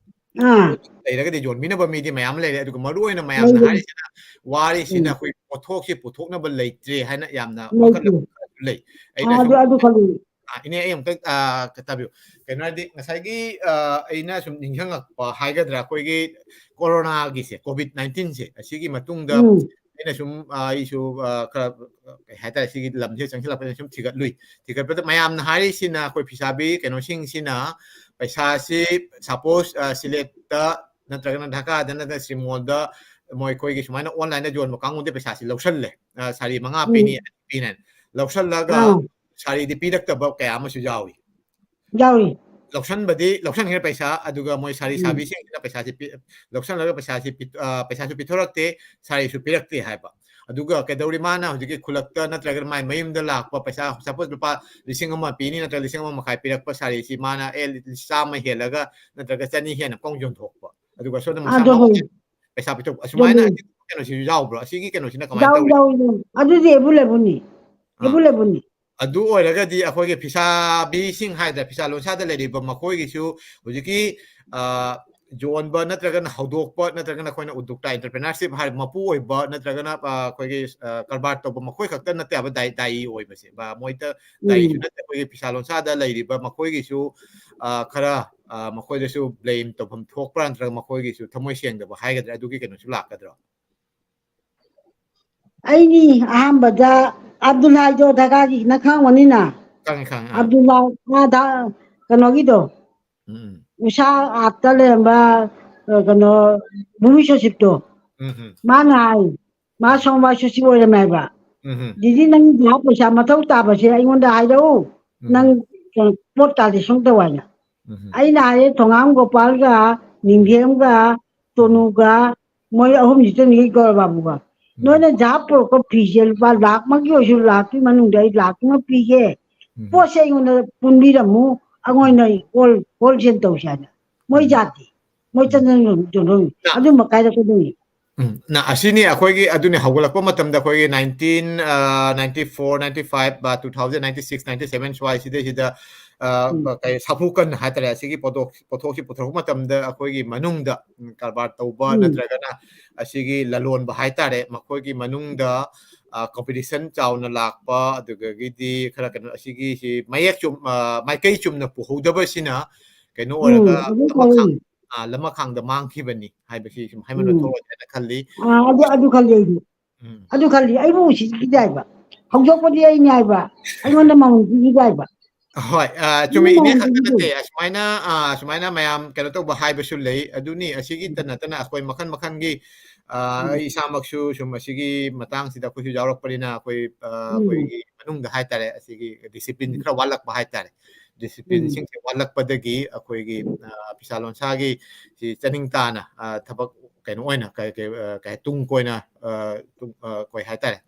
ꯑꯥ ꯂꯩꯔꯒꯗꯤ ꯌꯣꯟꯕꯤꯅꯕ ꯃꯤꯗꯤ ꯃꯌꯥꯝ ꯂꯩꯔꯦ꯫ ꯑꯗꯨꯒ ꯃꯔꯨ ꯑꯣꯏꯅ ꯃꯌꯥꯝꯅ ꯂꯩꯔꯦ꯫ ꯍꯥꯏꯔꯤꯁꯤꯅ, ꯋꯥꯔꯤꯁꯤꯅ ꯎꯝ꯫ ꯑꯩꯈꯣꯏ ꯄꯣꯠꯊꯣꯛꯁꯤ ꯄꯨꯊꯣꯛꯅꯕ ꯂꯩꯇ꯭ꯔꯦ ꯍꯥꯏꯅ ꯌꯥꯝꯅ ꯂꯩꯇ꯭ꯔꯦ꯫ ꯋꯥꯀꯠꯅꯕ ꯈꯔꯁꯨ ꯂꯩ꯫ ꯑꯩꯅ ꯑꯥ, ꯁꯨꯝ ꯑꯗꯨ ꯑꯗꯨ ꯈꯜꯂꯤ꯫ ꯑꯥ, ꯏꯅꯦ, ꯑꯩ ꯑꯃꯨꯛꯇꯪ, ꯑꯥ, ꯀ-, ꯇꯥꯕꯤꯌꯨ꯫ ꯀꯩꯅꯣ ꯍꯥꯏꯗꯤ, ꯉꯁꯥꯏꯒꯤ, ꯑꯥ, ꯑꯩꯅ ꯁꯨꯝ ꯅꯤꯡꯁꯤꯡꯉꯛꯄ ꯍꯥꯏꯒꯗ꯭ꯔꯥ, ꯑꯩꯈꯣꯏꯒꯤ ꯀꯣꯔꯣꯅꯥꯒꯤꯁꯦ, ꯀꯣꯚꯤꯗ ꯅꯥꯏꯟꯇꯤꯟꯁꯦ, ꯑꯁꯤꯒꯤ ꯃꯇꯨꯡꯗ ꯎꯝ ꯑꯩꯅ ꯁꯨꯝ, ꯑꯥ, ꯑꯩꯁꯨ, ꯑꯥ, ꯈꯔ, ꯀꯩ ꯍꯥꯏꯇꯥꯔꯦ, ꯁꯤꯒꯤ ꯂꯝꯁꯤꯗ ꯆꯪꯁꯤꯜꯂꯛꯄꯗ ꯁꯨꯝ ꯊꯤꯒꯠꯂꯨꯏ꯫ ꯊꯤꯒꯠꯄꯗ ꯃꯌꯥꯝꯅ ꯍꯥꯏꯔꯤꯁꯤꯅ, ꯑꯩꯈꯣꯏ ꯐꯤꯁꯥꯕꯤ ꯀꯩꯅꯣꯁꯤꯡꯁꯤꯅ ꯄꯩꯁꯥꯁꯤ, ꯁꯄꯣꯁ, ꯑꯥ, ꯁꯤꯂꯦꯠꯇ ꯅꯠꯇ꯭ꯔꯒꯅ ꯙꯥꯀꯥꯗ ꯅꯠꯇ꯭ꯔꯒ ꯁꯤꯃꯣꯜꯗ ꯃꯣꯏ ꯑꯩꯈꯣꯏꯒꯤ ꯁꯨꯃꯥꯏꯅ ꯑꯣꯟꯂꯥꯏꯟꯗ ꯌꯣꯟꯕ ꯀꯥꯡꯕꯨꯗꯤ ꯄꯩꯁꯥꯁꯤ ꯂꯧꯁꯜꯂꯦ꯫ ꯑꯥ, ꯁꯥꯔꯤ ꯃꯉꯥ ꯎꯝ ꯄꯤꯅꯤ, ꯑꯅꯤ ꯄꯤꯅꯤ ꯍꯥꯏꯅ ꯂꯧꯁꯜꯂꯒ ꯑꯥ ꯁꯥꯔꯤꯗꯤ ꯄꯤꯔꯛꯇꯕ ꯀꯌꯥ ꯑꯃꯁꯨ ꯌꯥꯎꯏ꯫ ꯌꯥꯎꯔꯤ꯫ ꯂꯧꯁꯟꯕꯗꯤ ꯂꯧꯁꯟꯈ꯭ꯔꯦ ꯄꯩꯁꯥ, ꯑꯗꯨꯒ ꯃꯣꯏ ꯁꯥꯔꯤ ꯎꯝ ꯁꯥꯕꯤꯁꯤꯡꯁꯤꯅ ꯄꯩꯁꯥꯁꯤ ꯄꯤ-, ꯂꯧꯁꯜꯂꯒ ꯄꯩꯁꯥꯁꯤ ꯄꯤ-, ꯑ, ꯄꯩꯁꯥꯁꯨ ꯄꯤꯊꯣꯔꯛꯇꯦ, ꯁꯥꯔꯤꯁꯨ ꯄꯤꯔꯛꯇꯦ ꯍꯥꯏꯕ꯫ ꯑꯗꯨꯒ ꯀꯩꯗꯧꯔꯤ, ꯃꯥꯅ ꯍꯧꯖꯤꯛꯀꯤ ꯈꯨꯜꯂꯛꯇ ꯅꯠꯇ꯭ꯔꯒꯅ ꯃꯥꯏ ꯃꯌꯨꯝꯗ ꯂꯥꯛꯄ ꯄꯩꯁꯥ, ꯁꯄꯣꯁ ꯂꯨꯄꯥ ꯂꯤꯁꯤꯡ ꯑꯃ ꯄꯤꯅꯤ ꯅꯠꯇ꯭ꯔꯒ ꯂꯤꯁꯤꯡ ꯑꯃ ꯃꯈꯥꯏ ꯄꯤꯔꯛꯄ ꯁꯥꯔꯤꯁꯤ ꯃꯥꯅ, ꯑꯦ, ꯆꯥꯝꯃ ꯍꯦꯜꯂꯒ ꯅꯠꯇ꯭ꯔꯒ ꯆꯅꯤ ꯍꯦꯟꯅ ꯀꯣꯡ ꯌꯣꯟꯊꯣꯛꯄ, ꯑꯗꯨꯒ ꯁꯣꯝꯗ ꯃꯁꯥ ꯑꯗꯨ ꯃꯎ ꯍꯣꯏ ꯄꯩꯁꯥ ꯄꯤꯊꯣꯛꯄ, ꯑꯁꯨꯃꯥꯏꯅ ꯌꯣꯟꯅꯩ꯫ ꯑꯁꯤꯒꯨꯝꯕ ꯀꯩꯅꯣꯁꯤꯁꯨ ꯌꯥꯎꯕ꯭ꯔꯣ? ꯑꯁꯤꯒꯤ ꯀꯩꯅꯣꯁꯤꯅ ꯀꯃꯥꯏꯅ ꯌꯥꯎꯏ ꯇꯧꯔꯤ? ꯌꯥꯎꯏ ꯌꯥꯎꯏ꯫ ꯑꯗꯨꯗꯤ ꯑꯦꯕꯨꯂꯦꯕꯜꯅꯤ꯫ ꯑꯥ꯫ ꯑꯦꯕꯨꯂꯦꯕꯜꯅꯤ꯫ ꯑꯗꯨ ꯑꯣꯏꯔꯒꯗꯤ ꯑꯩꯈꯣꯏꯒꯤ ꯐꯤꯁꯥꯕꯤꯁꯤꯡ ꯍꯥꯏꯗ꯭ꯔꯥ, ꯐꯤꯁꯥ ꯂꯣꯟꯁꯥꯗ ꯂꯩꯔꯤꯕ ꯃꯈꯣꯏꯒꯤꯁꯨ ꯍꯧꯖꯤꯛꯀꯤ, ꯑ, ꯌꯣꯟꯕ ꯅꯠꯇ꯭ꯔꯒꯅ ꯍꯧꯗꯣꯛꯄ ꯅꯠꯇ꯭ꯔꯒꯅ ꯑꯩꯈꯣꯏꯅ ꯎꯗꯣꯛꯇꯥ ꯑꯦꯟꯇꯔꯄ꯭ꯔꯦꯅꯔꯁꯤꯞ ꯍꯥꯏ, ꯃꯄꯨ ꯑꯣꯏꯕ ꯅꯠꯇ꯭ꯔꯒꯅ, ꯑ, ꯑꯩꯈꯣꯏꯒꯤ, ꯑ, ꯀꯔꯕꯥꯔ ꯇꯧꯕ ꯃꯈꯣꯏ ꯈꯛꯇ ꯅꯠꯇꯦ ꯍꯥꯏꯕ ꯗꯥꯏ-, ꯗꯥꯏ ꯑꯣꯏꯕꯁꯦ꯫ ꯕ-, ꯃꯣꯏꯗ ꯗꯥꯏꯁꯨ ꯎꯝ꯫ ꯅꯠꯇꯦ, ꯑꯩꯈꯣꯏꯒꯤ ꯐꯤꯁꯥ ꯂꯣꯟꯁꯥꯗ ꯂꯩꯔꯤꯕ ꯃꯈꯣꯏꯒꯤꯁꯨ, ꯑ, ꯈꯔ, ꯑ, ꯃꯈꯣꯏꯗꯁꯨ ꯕ꯭ꯂꯦꯝ ꯇꯧꯐꯝ ꯊꯣꯛꯄ꯭ꯔꯥ ꯅꯠꯇ꯭ꯔꯒ ꯃꯈꯣꯏꯒꯤꯁꯨ ꯊꯃꯣꯏ ꯁꯦꯡꯗꯕ ꯍꯥꯏꯒꯗ꯭ꯔꯥ, ꯑꯗꯨꯒꯤ ꯀꯩꯅꯣꯁꯨ ꯂꯥꯛꯀꯗ꯭ꯔꯣ? ꯑꯩꯅꯤ ꯑꯍꯥꯟꯕꯗ ꯑꯕꯗꯨꯜ ꯍꯥꯏꯗꯣ ꯙꯒꯥꯒꯤ ꯅꯪ ꯈꯪꯉꯝꯒꯅꯤꯅ꯫ ꯈꯪꯉꯦ, ꯈꯪꯉꯦ, ꯑꯥ꯫ ꯑꯕꯗꯨꯜ ꯍꯥꯏ, ꯃꯥ ꯙ-, ꯀꯩꯅꯣꯒꯤꯗꯣ, ꯎꯝ, ꯎꯝ꯫ ꯎꯁꯥ ꯑꯥꯔꯠꯇ ꯂꯩꯔꯝꯕ, ꯑ, ꯀꯩꯅꯣ, ꯚꯨꯃꯤ ꯁꯣꯁꯤꯞꯇꯣ꯫ ꯎꯝ, ꯎꯝ꯫ ꯃꯥꯅ ꯍꯥꯏ, ꯃꯥ ꯎꯝ꯫ ꯁꯣꯃꯋꯥꯏ ꯁꯣꯁꯤ ꯑꯣꯏꯔꯝꯃꯦ ꯍꯥꯏꯕ꯫ ꯎꯝ, ꯎꯝ꯫ "ꯗꯤꯗꯤ, ꯅꯪ ꯚꯥꯕ ꯄꯩꯁꯥ ꯃꯊꯧ ꯇꯥꯕꯁꯦ ꯑꯩꯉꯣꯟꯗ ꯍꯥꯏꯔꯛꯎ, ꯎꯝ, ꯅꯪ, ꯎꯝ꯫ ꯑ, ꯄꯣꯠ ꯀꯥꯗꯤ ꯁꯨꯝ ꯇꯧ" ꯍꯥꯏꯅ꯫ ꯎꯝ, ꯎꯝ꯫ ꯑꯩꯅ ꯍꯥꯏꯔꯦ, ꯊꯣꯉꯥꯝ ꯒꯣꯄꯥꯜꯒ ꯅꯤꯡꯊꯦꯝꯒ ꯇꯣꯅꯨꯒ ꯃꯣꯏ ꯑꯍꯨꯝꯁꯤꯗꯅꯤ ꯒꯧꯔ ꯕꯥꯕꯨꯒ꯫ ꯎꯝ꯫ "ꯅꯣꯏꯅ ꯖꯍꯥꯖ ꯄꯨꯔꯛꯄ ꯐꯤꯁꯦ ꯂꯨꯄꯥ ꯂꯥꯈ ꯑꯃꯒꯤ ꯑꯣꯏꯁꯨ ꯂꯥꯈꯀꯤ ꯃꯅꯨꯡꯗ ꯑꯩ ꯂꯥꯈ ꯑꯃ ꯄꯤꯒꯦ꯫ ꯎꯝ꯫ ꯄꯣꯠꯁꯦ ꯑꯩꯉꯣꯟꯗ ꯄꯨꯟꯕꯤꯔꯝꯃꯨ, ꯑꯩꯉꯣꯟꯗ ꯍꯣꯜ-, ꯍꯣꯜꯁꯦꯜ ꯇꯧꯁꯦ" ꯍꯥꯏꯅ꯫ ꯃꯣꯏ ꯎꯝ꯫ ꯖꯥꯠꯇꯤ꯫ ꯃꯣꯏ ꯎꯝ꯫ ꯆꯠꯅ ꯌꯣꯟ-, ꯌꯣꯟꯊꯣꯛꯏ꯫ ꯅ-, ꯑꯗꯨꯝꯕ ꯀꯥꯏꯔꯛꯀꯗꯣꯏꯅꯤ꯫ ꯎꯝ, ꯅ-, ꯑꯁꯤꯅꯤ ꯑꯩꯈꯣꯏꯒꯤ, ꯑꯗꯨꯅꯤ ꯍꯧꯒꯠꯂꯛꯄ ꯃꯇꯝꯗ ꯑꯩꯈꯣꯏꯒꯤ nineteen, ꯑ, ninety four, ninety five, ꯑ, two thousand, ninety six, ninety seven ꯁ꯭ꯋꯥꯏꯁꯤꯗꯩꯁꯤꯗ ꯑ, ꯎꯝ꯫ ꯀꯩ, ꯁꯥꯐꯨ ꯀꯟꯅ ꯍꯥꯏꯇꯥꯔꯦ, ꯑꯁꯤꯒꯤ ꯄꯣꯠꯊꯣꯛ-, ꯄꯣꯠꯊꯣꯛꯁꯤ ꯄꯨꯊꯣꯔꯛꯄ ꯃꯇꯝꯗ ꯑꯩꯈꯣꯏꯒꯤ ꯃꯅꯨꯡꯗ, ꯎꯝ, ꯀꯔꯕꯥꯔ ꯇꯧꯕ ꯎꯝ꯫ ꯅꯠꯇ꯭ꯔꯒꯅ ꯑꯁꯤꯒꯤ ꯂꯂꯣꯟꯕ ꯍꯥꯏꯇꯥꯔꯦ, ꯃꯈꯣꯏꯒꯤ ꯃꯅꯨꯡꯗ, ꯑ, competition ꯆꯥꯎꯅ ꯂꯥꯛꯄ, ꯑꯗꯨꯗꯒꯤꯗꯤ ꯈꯔ ꯀꯩꯅꯣ, ꯑꯁꯤꯒꯤꯁꯤ ꯃꯌꯦꯛ ꯆꯨꯝ-, ꯑ, ꯃꯥꯏꯀꯩ ꯆꯨꯝꯅ ꯄꯨꯍꯧꯗꯕꯁꯤꯅ ꯀꯩꯅꯣ ꯎꯝ, ꯑꯣꯏꯔꯒ ꯑꯗꯨ ꯂꯃꯈꯥꯡ-, ꯐꯩ꯫ ꯑ, ꯂꯃꯈꯥꯡꯗ ꯃꯥꯡꯈꯤꯕꯅꯤ ꯍꯥꯏꯕꯁꯤ ꯁꯨꯝ ꯍꯥꯏꯃꯟꯕ ꯎꯝ꯫ ꯊꯣꯛꯑꯣꯏ ꯍꯥꯏꯅ ꯈꯜꯂꯤ꯫ ꯑ, ꯑꯗꯨ, ꯑꯗꯨ ꯈꯜꯂꯤ ꯑꯩꯁꯨ꯫ ꯎꯝ꯫ ꯑꯗꯨ ꯈꯜꯂꯤ꯫ ꯑꯩꯕꯨ ꯎꯁꯤꯠꯈꯤꯗꯦ ꯍꯥꯏꯕ꯫ ꯍꯧꯗꯣꯛꯄꯗꯤ ꯑꯩꯅꯦ ꯍꯥꯏꯕ꯫ ꯑꯩꯉꯣꯟꯗ ꯃꯃꯜ ꯄꯤꯈꯤꯗꯦ ꯍꯥꯏꯕ꯫ ꯍꯣꯏ, ꯑ, ꯆꯨꯝꯃꯤ, ꯑꯩꯉꯣꯟꯗ ꯏꯅꯦ ꯃꯃꯜ ꯈꯛꯇ ꯄꯤꯈꯤꯗꯦ꯫ ꯅꯠꯇꯦ꯫ ꯑꯁꯨꯃꯥꯏꯅ, ꯑ, ꯑꯁꯨꯃꯥꯏꯅ ꯃꯌꯥꯝ ꯀꯩꯅꯣ ꯇꯧꯕ ꯍꯥꯏꯕꯁꯨ ꯂꯩ꯫ ꯑꯗꯨꯅꯤ, ꯑꯁꯤꯒꯤꯇ ꯎꯝ꯫ ꯅꯠꯇꯅ ꯑꯩꯈꯣꯏ ꯃꯈꯜ ꯃꯈꯜꯒꯤ, ꯑ, ꯎꯝ꯫ ꯑꯩ ꯏꯁꯥꯃꯛꯁꯨ ꯁꯨꯝ ꯑꯁꯤꯒꯤ ꯃꯇꯥꯡꯁꯤꯗ ꯑꯩꯈꯣꯏꯁꯨ ꯌꯥꯎꯔꯛꯄꯅꯤꯅ ꯑꯩꯈꯣꯏ, ꯑ, ꯎꯝ꯫ ꯑꯩꯈꯣꯏꯒꯤ ꯃꯅꯨꯡꯗ ꯍꯥꯏꯇꯥꯔꯦ, ꯑꯁꯤꯒꯤ discipline ꯎꯝ꯫ ꯈꯔ ꯋꯥꯠꯂꯛꯄ ꯍꯥꯏꯇꯥꯔꯦ꯫ ꯎꯝ꯫ Disciplineꯁꯤꯡꯁꯦ ꯋꯥꯠꯂꯛꯄꯗꯒꯤ ꯑꯩꯈꯣꯏꯒꯤ, ꯑ, ꯐꯤꯁꯥ ꯂꯣꯟꯁꯥꯒꯤ ꯁꯤ ꯆꯥꯅꯤꯡ ꯇꯥꯅ, ꯑ, ꯊꯕꯛ ꯀꯩꯅꯣ ꯑꯣꯏꯅ ꯀꯩ, ꯀꯩ, ꯑ, ꯀꯩ ꯇꯨꯡ ꯀꯣꯏꯅ, ꯑ, ꯇꯨꯡ, ꯑ, ꯀꯩ ꯍꯥꯏꯇꯥꯔꯦ,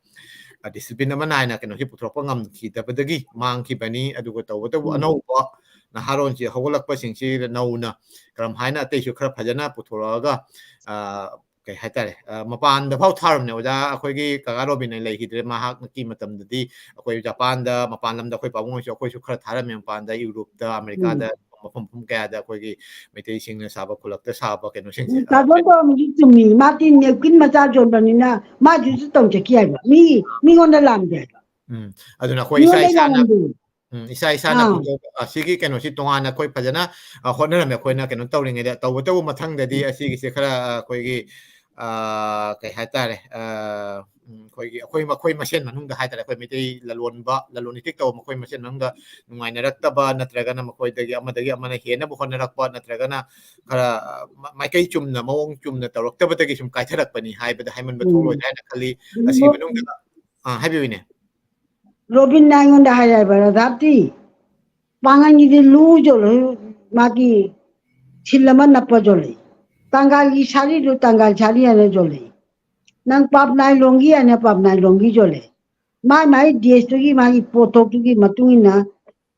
ꯑ, discipline ꯑꯃ ꯅꯥꯏꯅ ꯀꯩꯅꯣꯁꯤ ꯄꯨꯊꯣꯛꯄ ꯉꯝꯈꯤꯗꯕꯗꯒꯤ ꯃꯥꯡꯈꯤꯕꯅꯤ꯫ ꯑꯗꯨꯒ ꯇꯧꯕꯇꯕꯨ ꯎꯝ꯫ ꯑꯅꯧꯕ ꯅꯍꯥꯔꯣꯟꯁꯤ ꯍꯧꯒꯠꯂꯛꯄꯁꯤꯡꯁꯤ ꯅꯧꯅ ꯀꯔꯝ ꯍꯥꯏꯅ ꯑꯇꯩꯁꯨ ꯈꯔ ꯐꯖꯅ ꯄꯨꯊꯣꯔꯛꯑꯒ, ꯑ, ꯀꯩ ꯍꯥꯏꯇꯥꯔꯦ, ꯑ, ꯃꯄꯥꯟꯗ ꯐꯥꯎ ꯊꯥꯔꯝꯅꯦ ꯑꯣꯖꯥ꯫ ꯑꯩꯈꯣꯏꯒꯤ ꯀꯀꯥ ꯔꯣꯕꯤꯟꯅ ꯂꯩꯈꯤꯗ꯭ꯔꯦ꯫ ꯃꯍꯥꯛꯀꯤ ꯃꯇꯝꯗꯗꯤ ꯑꯩꯈꯣꯏ ꯖꯄꯥꯟꯗ, ꯃꯄꯥꯟ ꯂꯝꯗ ꯑꯩꯈꯣꯏ ꯄꯥꯕꯨꯡ ꯍꯣꯏꯁꯨ ꯑꯩꯈꯣꯏꯁꯨ ꯈꯔ ꯊꯥꯔꯝꯃꯦ ꯃꯄꯥꯟꯗ, ꯌꯨꯔꯣꯞꯇ, ꯎꯝ꯫ ꯑꯃꯦꯔꯤꯀꯥꯗ, ꯃꯐꯝ ꯃꯐꯝ ꯀꯌꯥꯗ ꯑꯩꯈꯣꯏꯒꯤ ꯃꯩꯇꯩꯁꯤꯡꯅ ꯁꯥꯕ, ꯈꯨꯜꯂꯛꯇ ꯁꯥꯕ ꯀꯩꯅꯣꯁꯤꯡꯁꯦ, ꯑ, ꯇꯥꯖꯣꯟ ꯇꯧꯔꯝꯃꯤꯁꯤ ꯆꯨꯝꯃꯤ꯫ ꯃꯥꯗꯤ napkin ꯃꯆꯥ ꯌꯣꯟꯕꯅꯤꯅ ꯃꯥꯗꯨꯁꯨ ꯇꯧꯖꯈꯤ ꯍꯥꯏꯕ꯫ ꯃꯤ, ꯃꯤꯉꯣꯟꯗ ꯂꯥꯝꯗꯦ ꯍꯥꯏꯕ꯫ ꯎꯝ, ꯑꯗꯨꯅ ꯑꯩꯈꯣꯏ ꯏꯁꯥ ꯃꯤꯉꯣꯟꯗ ꯏꯁꯥꯅ, ꯂꯥꯝꯗꯦ꯫ ꯎꯝ, ꯏꯁꯥ ꯏꯁꯥꯅ ꯑꯥ꯫ ꯄꯨꯊꯣꯛ-, ꯑꯁꯤꯒꯤ ꯀꯩꯅꯣꯁꯤ ꯇꯣꯉꯥꯟꯅ ꯑꯩꯈꯣꯏ ꯐꯖꯅ, ꯑ, ꯍꯣꯠꯅꯔꯝꯃꯦ ꯑꯩꯈꯣꯏꯅ ꯀꯩꯅꯣ ꯇꯧꯔꯤꯉꯩꯗ꯫ ꯇꯧꯕꯇꯕꯨ ꯃꯊꯪꯗꯗꯤ ꯎꯝ꯫ ꯑꯁꯤꯒꯤꯁꯦ ꯈꯔ, ꯑ, ꯑꯩꯈꯣꯏꯒꯤ, ꯑ, ꯀꯩ ꯍꯥꯏꯇꯥꯔꯦ, ꯑ, ꯎꯝ, ꯑꯩꯈꯣꯏꯒꯤ, ꯑꯩꯈꯣꯏ ꯃꯈꯣꯏ ꯃꯁꯦꯟ ꯃꯅꯨꯡꯗ ꯍꯥꯏꯇꯥꯔꯦ, ꯑꯩꯈꯣꯏ ꯃꯩꯇꯩ ꯂꯂꯣꯟꯕ, ꯂꯂꯣꯟ ꯏꯇꯤꯛ ꯇꯧꯕ ꯃꯈꯣꯏ ꯃꯁꯦꯟ ꯃꯅꯨꯡꯗ ꯅꯨꯡꯉꯥꯏꯅꯔꯛꯇꯕ ꯅꯠꯇ꯭ꯔꯒꯅ ꯃꯈꯣꯏꯗꯒꯤ ꯑꯃꯗꯒꯤ ꯑꯃꯅ ꯍꯦꯟꯅꯕ ꯍꯣꯠꯅꯔꯛꯄ ꯅꯠꯇ꯭ꯔꯒꯅ ꯈꯔ, ꯑ, ꯃ-, ꯃꯥꯏꯀꯩ ꯆꯨꯝꯅ, ꯃꯑꯣꯡ ꯆꯨꯝꯅ ꯇꯧꯔꯛꯇꯕꯗꯒꯤ ꯁꯨꯝ ꯀꯥꯏꯊꯔꯛꯄꯅꯤ ꯍꯥꯏꯕꯗ ꯍꯥꯏꯃꯟꯕ ꯎꯝ꯫ ꯊꯣꯛꯂꯣꯏꯗ꯭ꯔꯥ ꯍꯥꯏꯅ ꯈꯜꯂꯤ꯫ ꯑꯁꯤꯒꯤ ꯃꯅꯨꯡꯗ, ꯑꯥ, ꯍꯥꯏꯕꯤꯌꯨꯅꯦ꯫ ꯔꯣꯕꯤꯟꯅ ꯑꯩꯉꯣꯟꯗ ꯍꯥꯏꯔꯛꯑꯦꯕ, "ꯔꯥꯙꯥꯞꯇꯤ, ꯄꯥꯡꯒꯜꯒꯤꯗꯤ ꯂꯨ ꯌꯣꯜꯂꯣ, ꯃꯥꯒꯤ ꯁꯤꯜ ꯑꯃ ꯅꯞꯄ ꯌꯣꯜꯂꯤ꯫ ꯇꯥꯡꯒꯥꯜꯒꯤ ꯁꯥꯔꯤꯗꯨ ꯇꯥꯡꯒꯥꯜ ꯁꯥꯔꯤ ꯍꯥꯏꯅ ꯌꯣꯜꯂꯤ꯫ ꯅꯪ ꯄꯥꯞ ꯅꯥꯏ ꯂꯣꯡꯒꯤ ꯍꯥꯏꯅ ꯄꯥꯞ ꯅꯥꯏ ꯂꯣꯡꯒꯤ ꯌꯣꯜꯂꯦ꯫ ꯃꯥꯏ ꯃꯥꯏ ꯗꯦꯁꯇꯨꯒꯤ ꯃꯥꯒꯤ ꯄꯣꯠꯊꯣꯛꯇꯨꯒꯤ ꯃꯇꯨꯡ ꯏꯟꯅ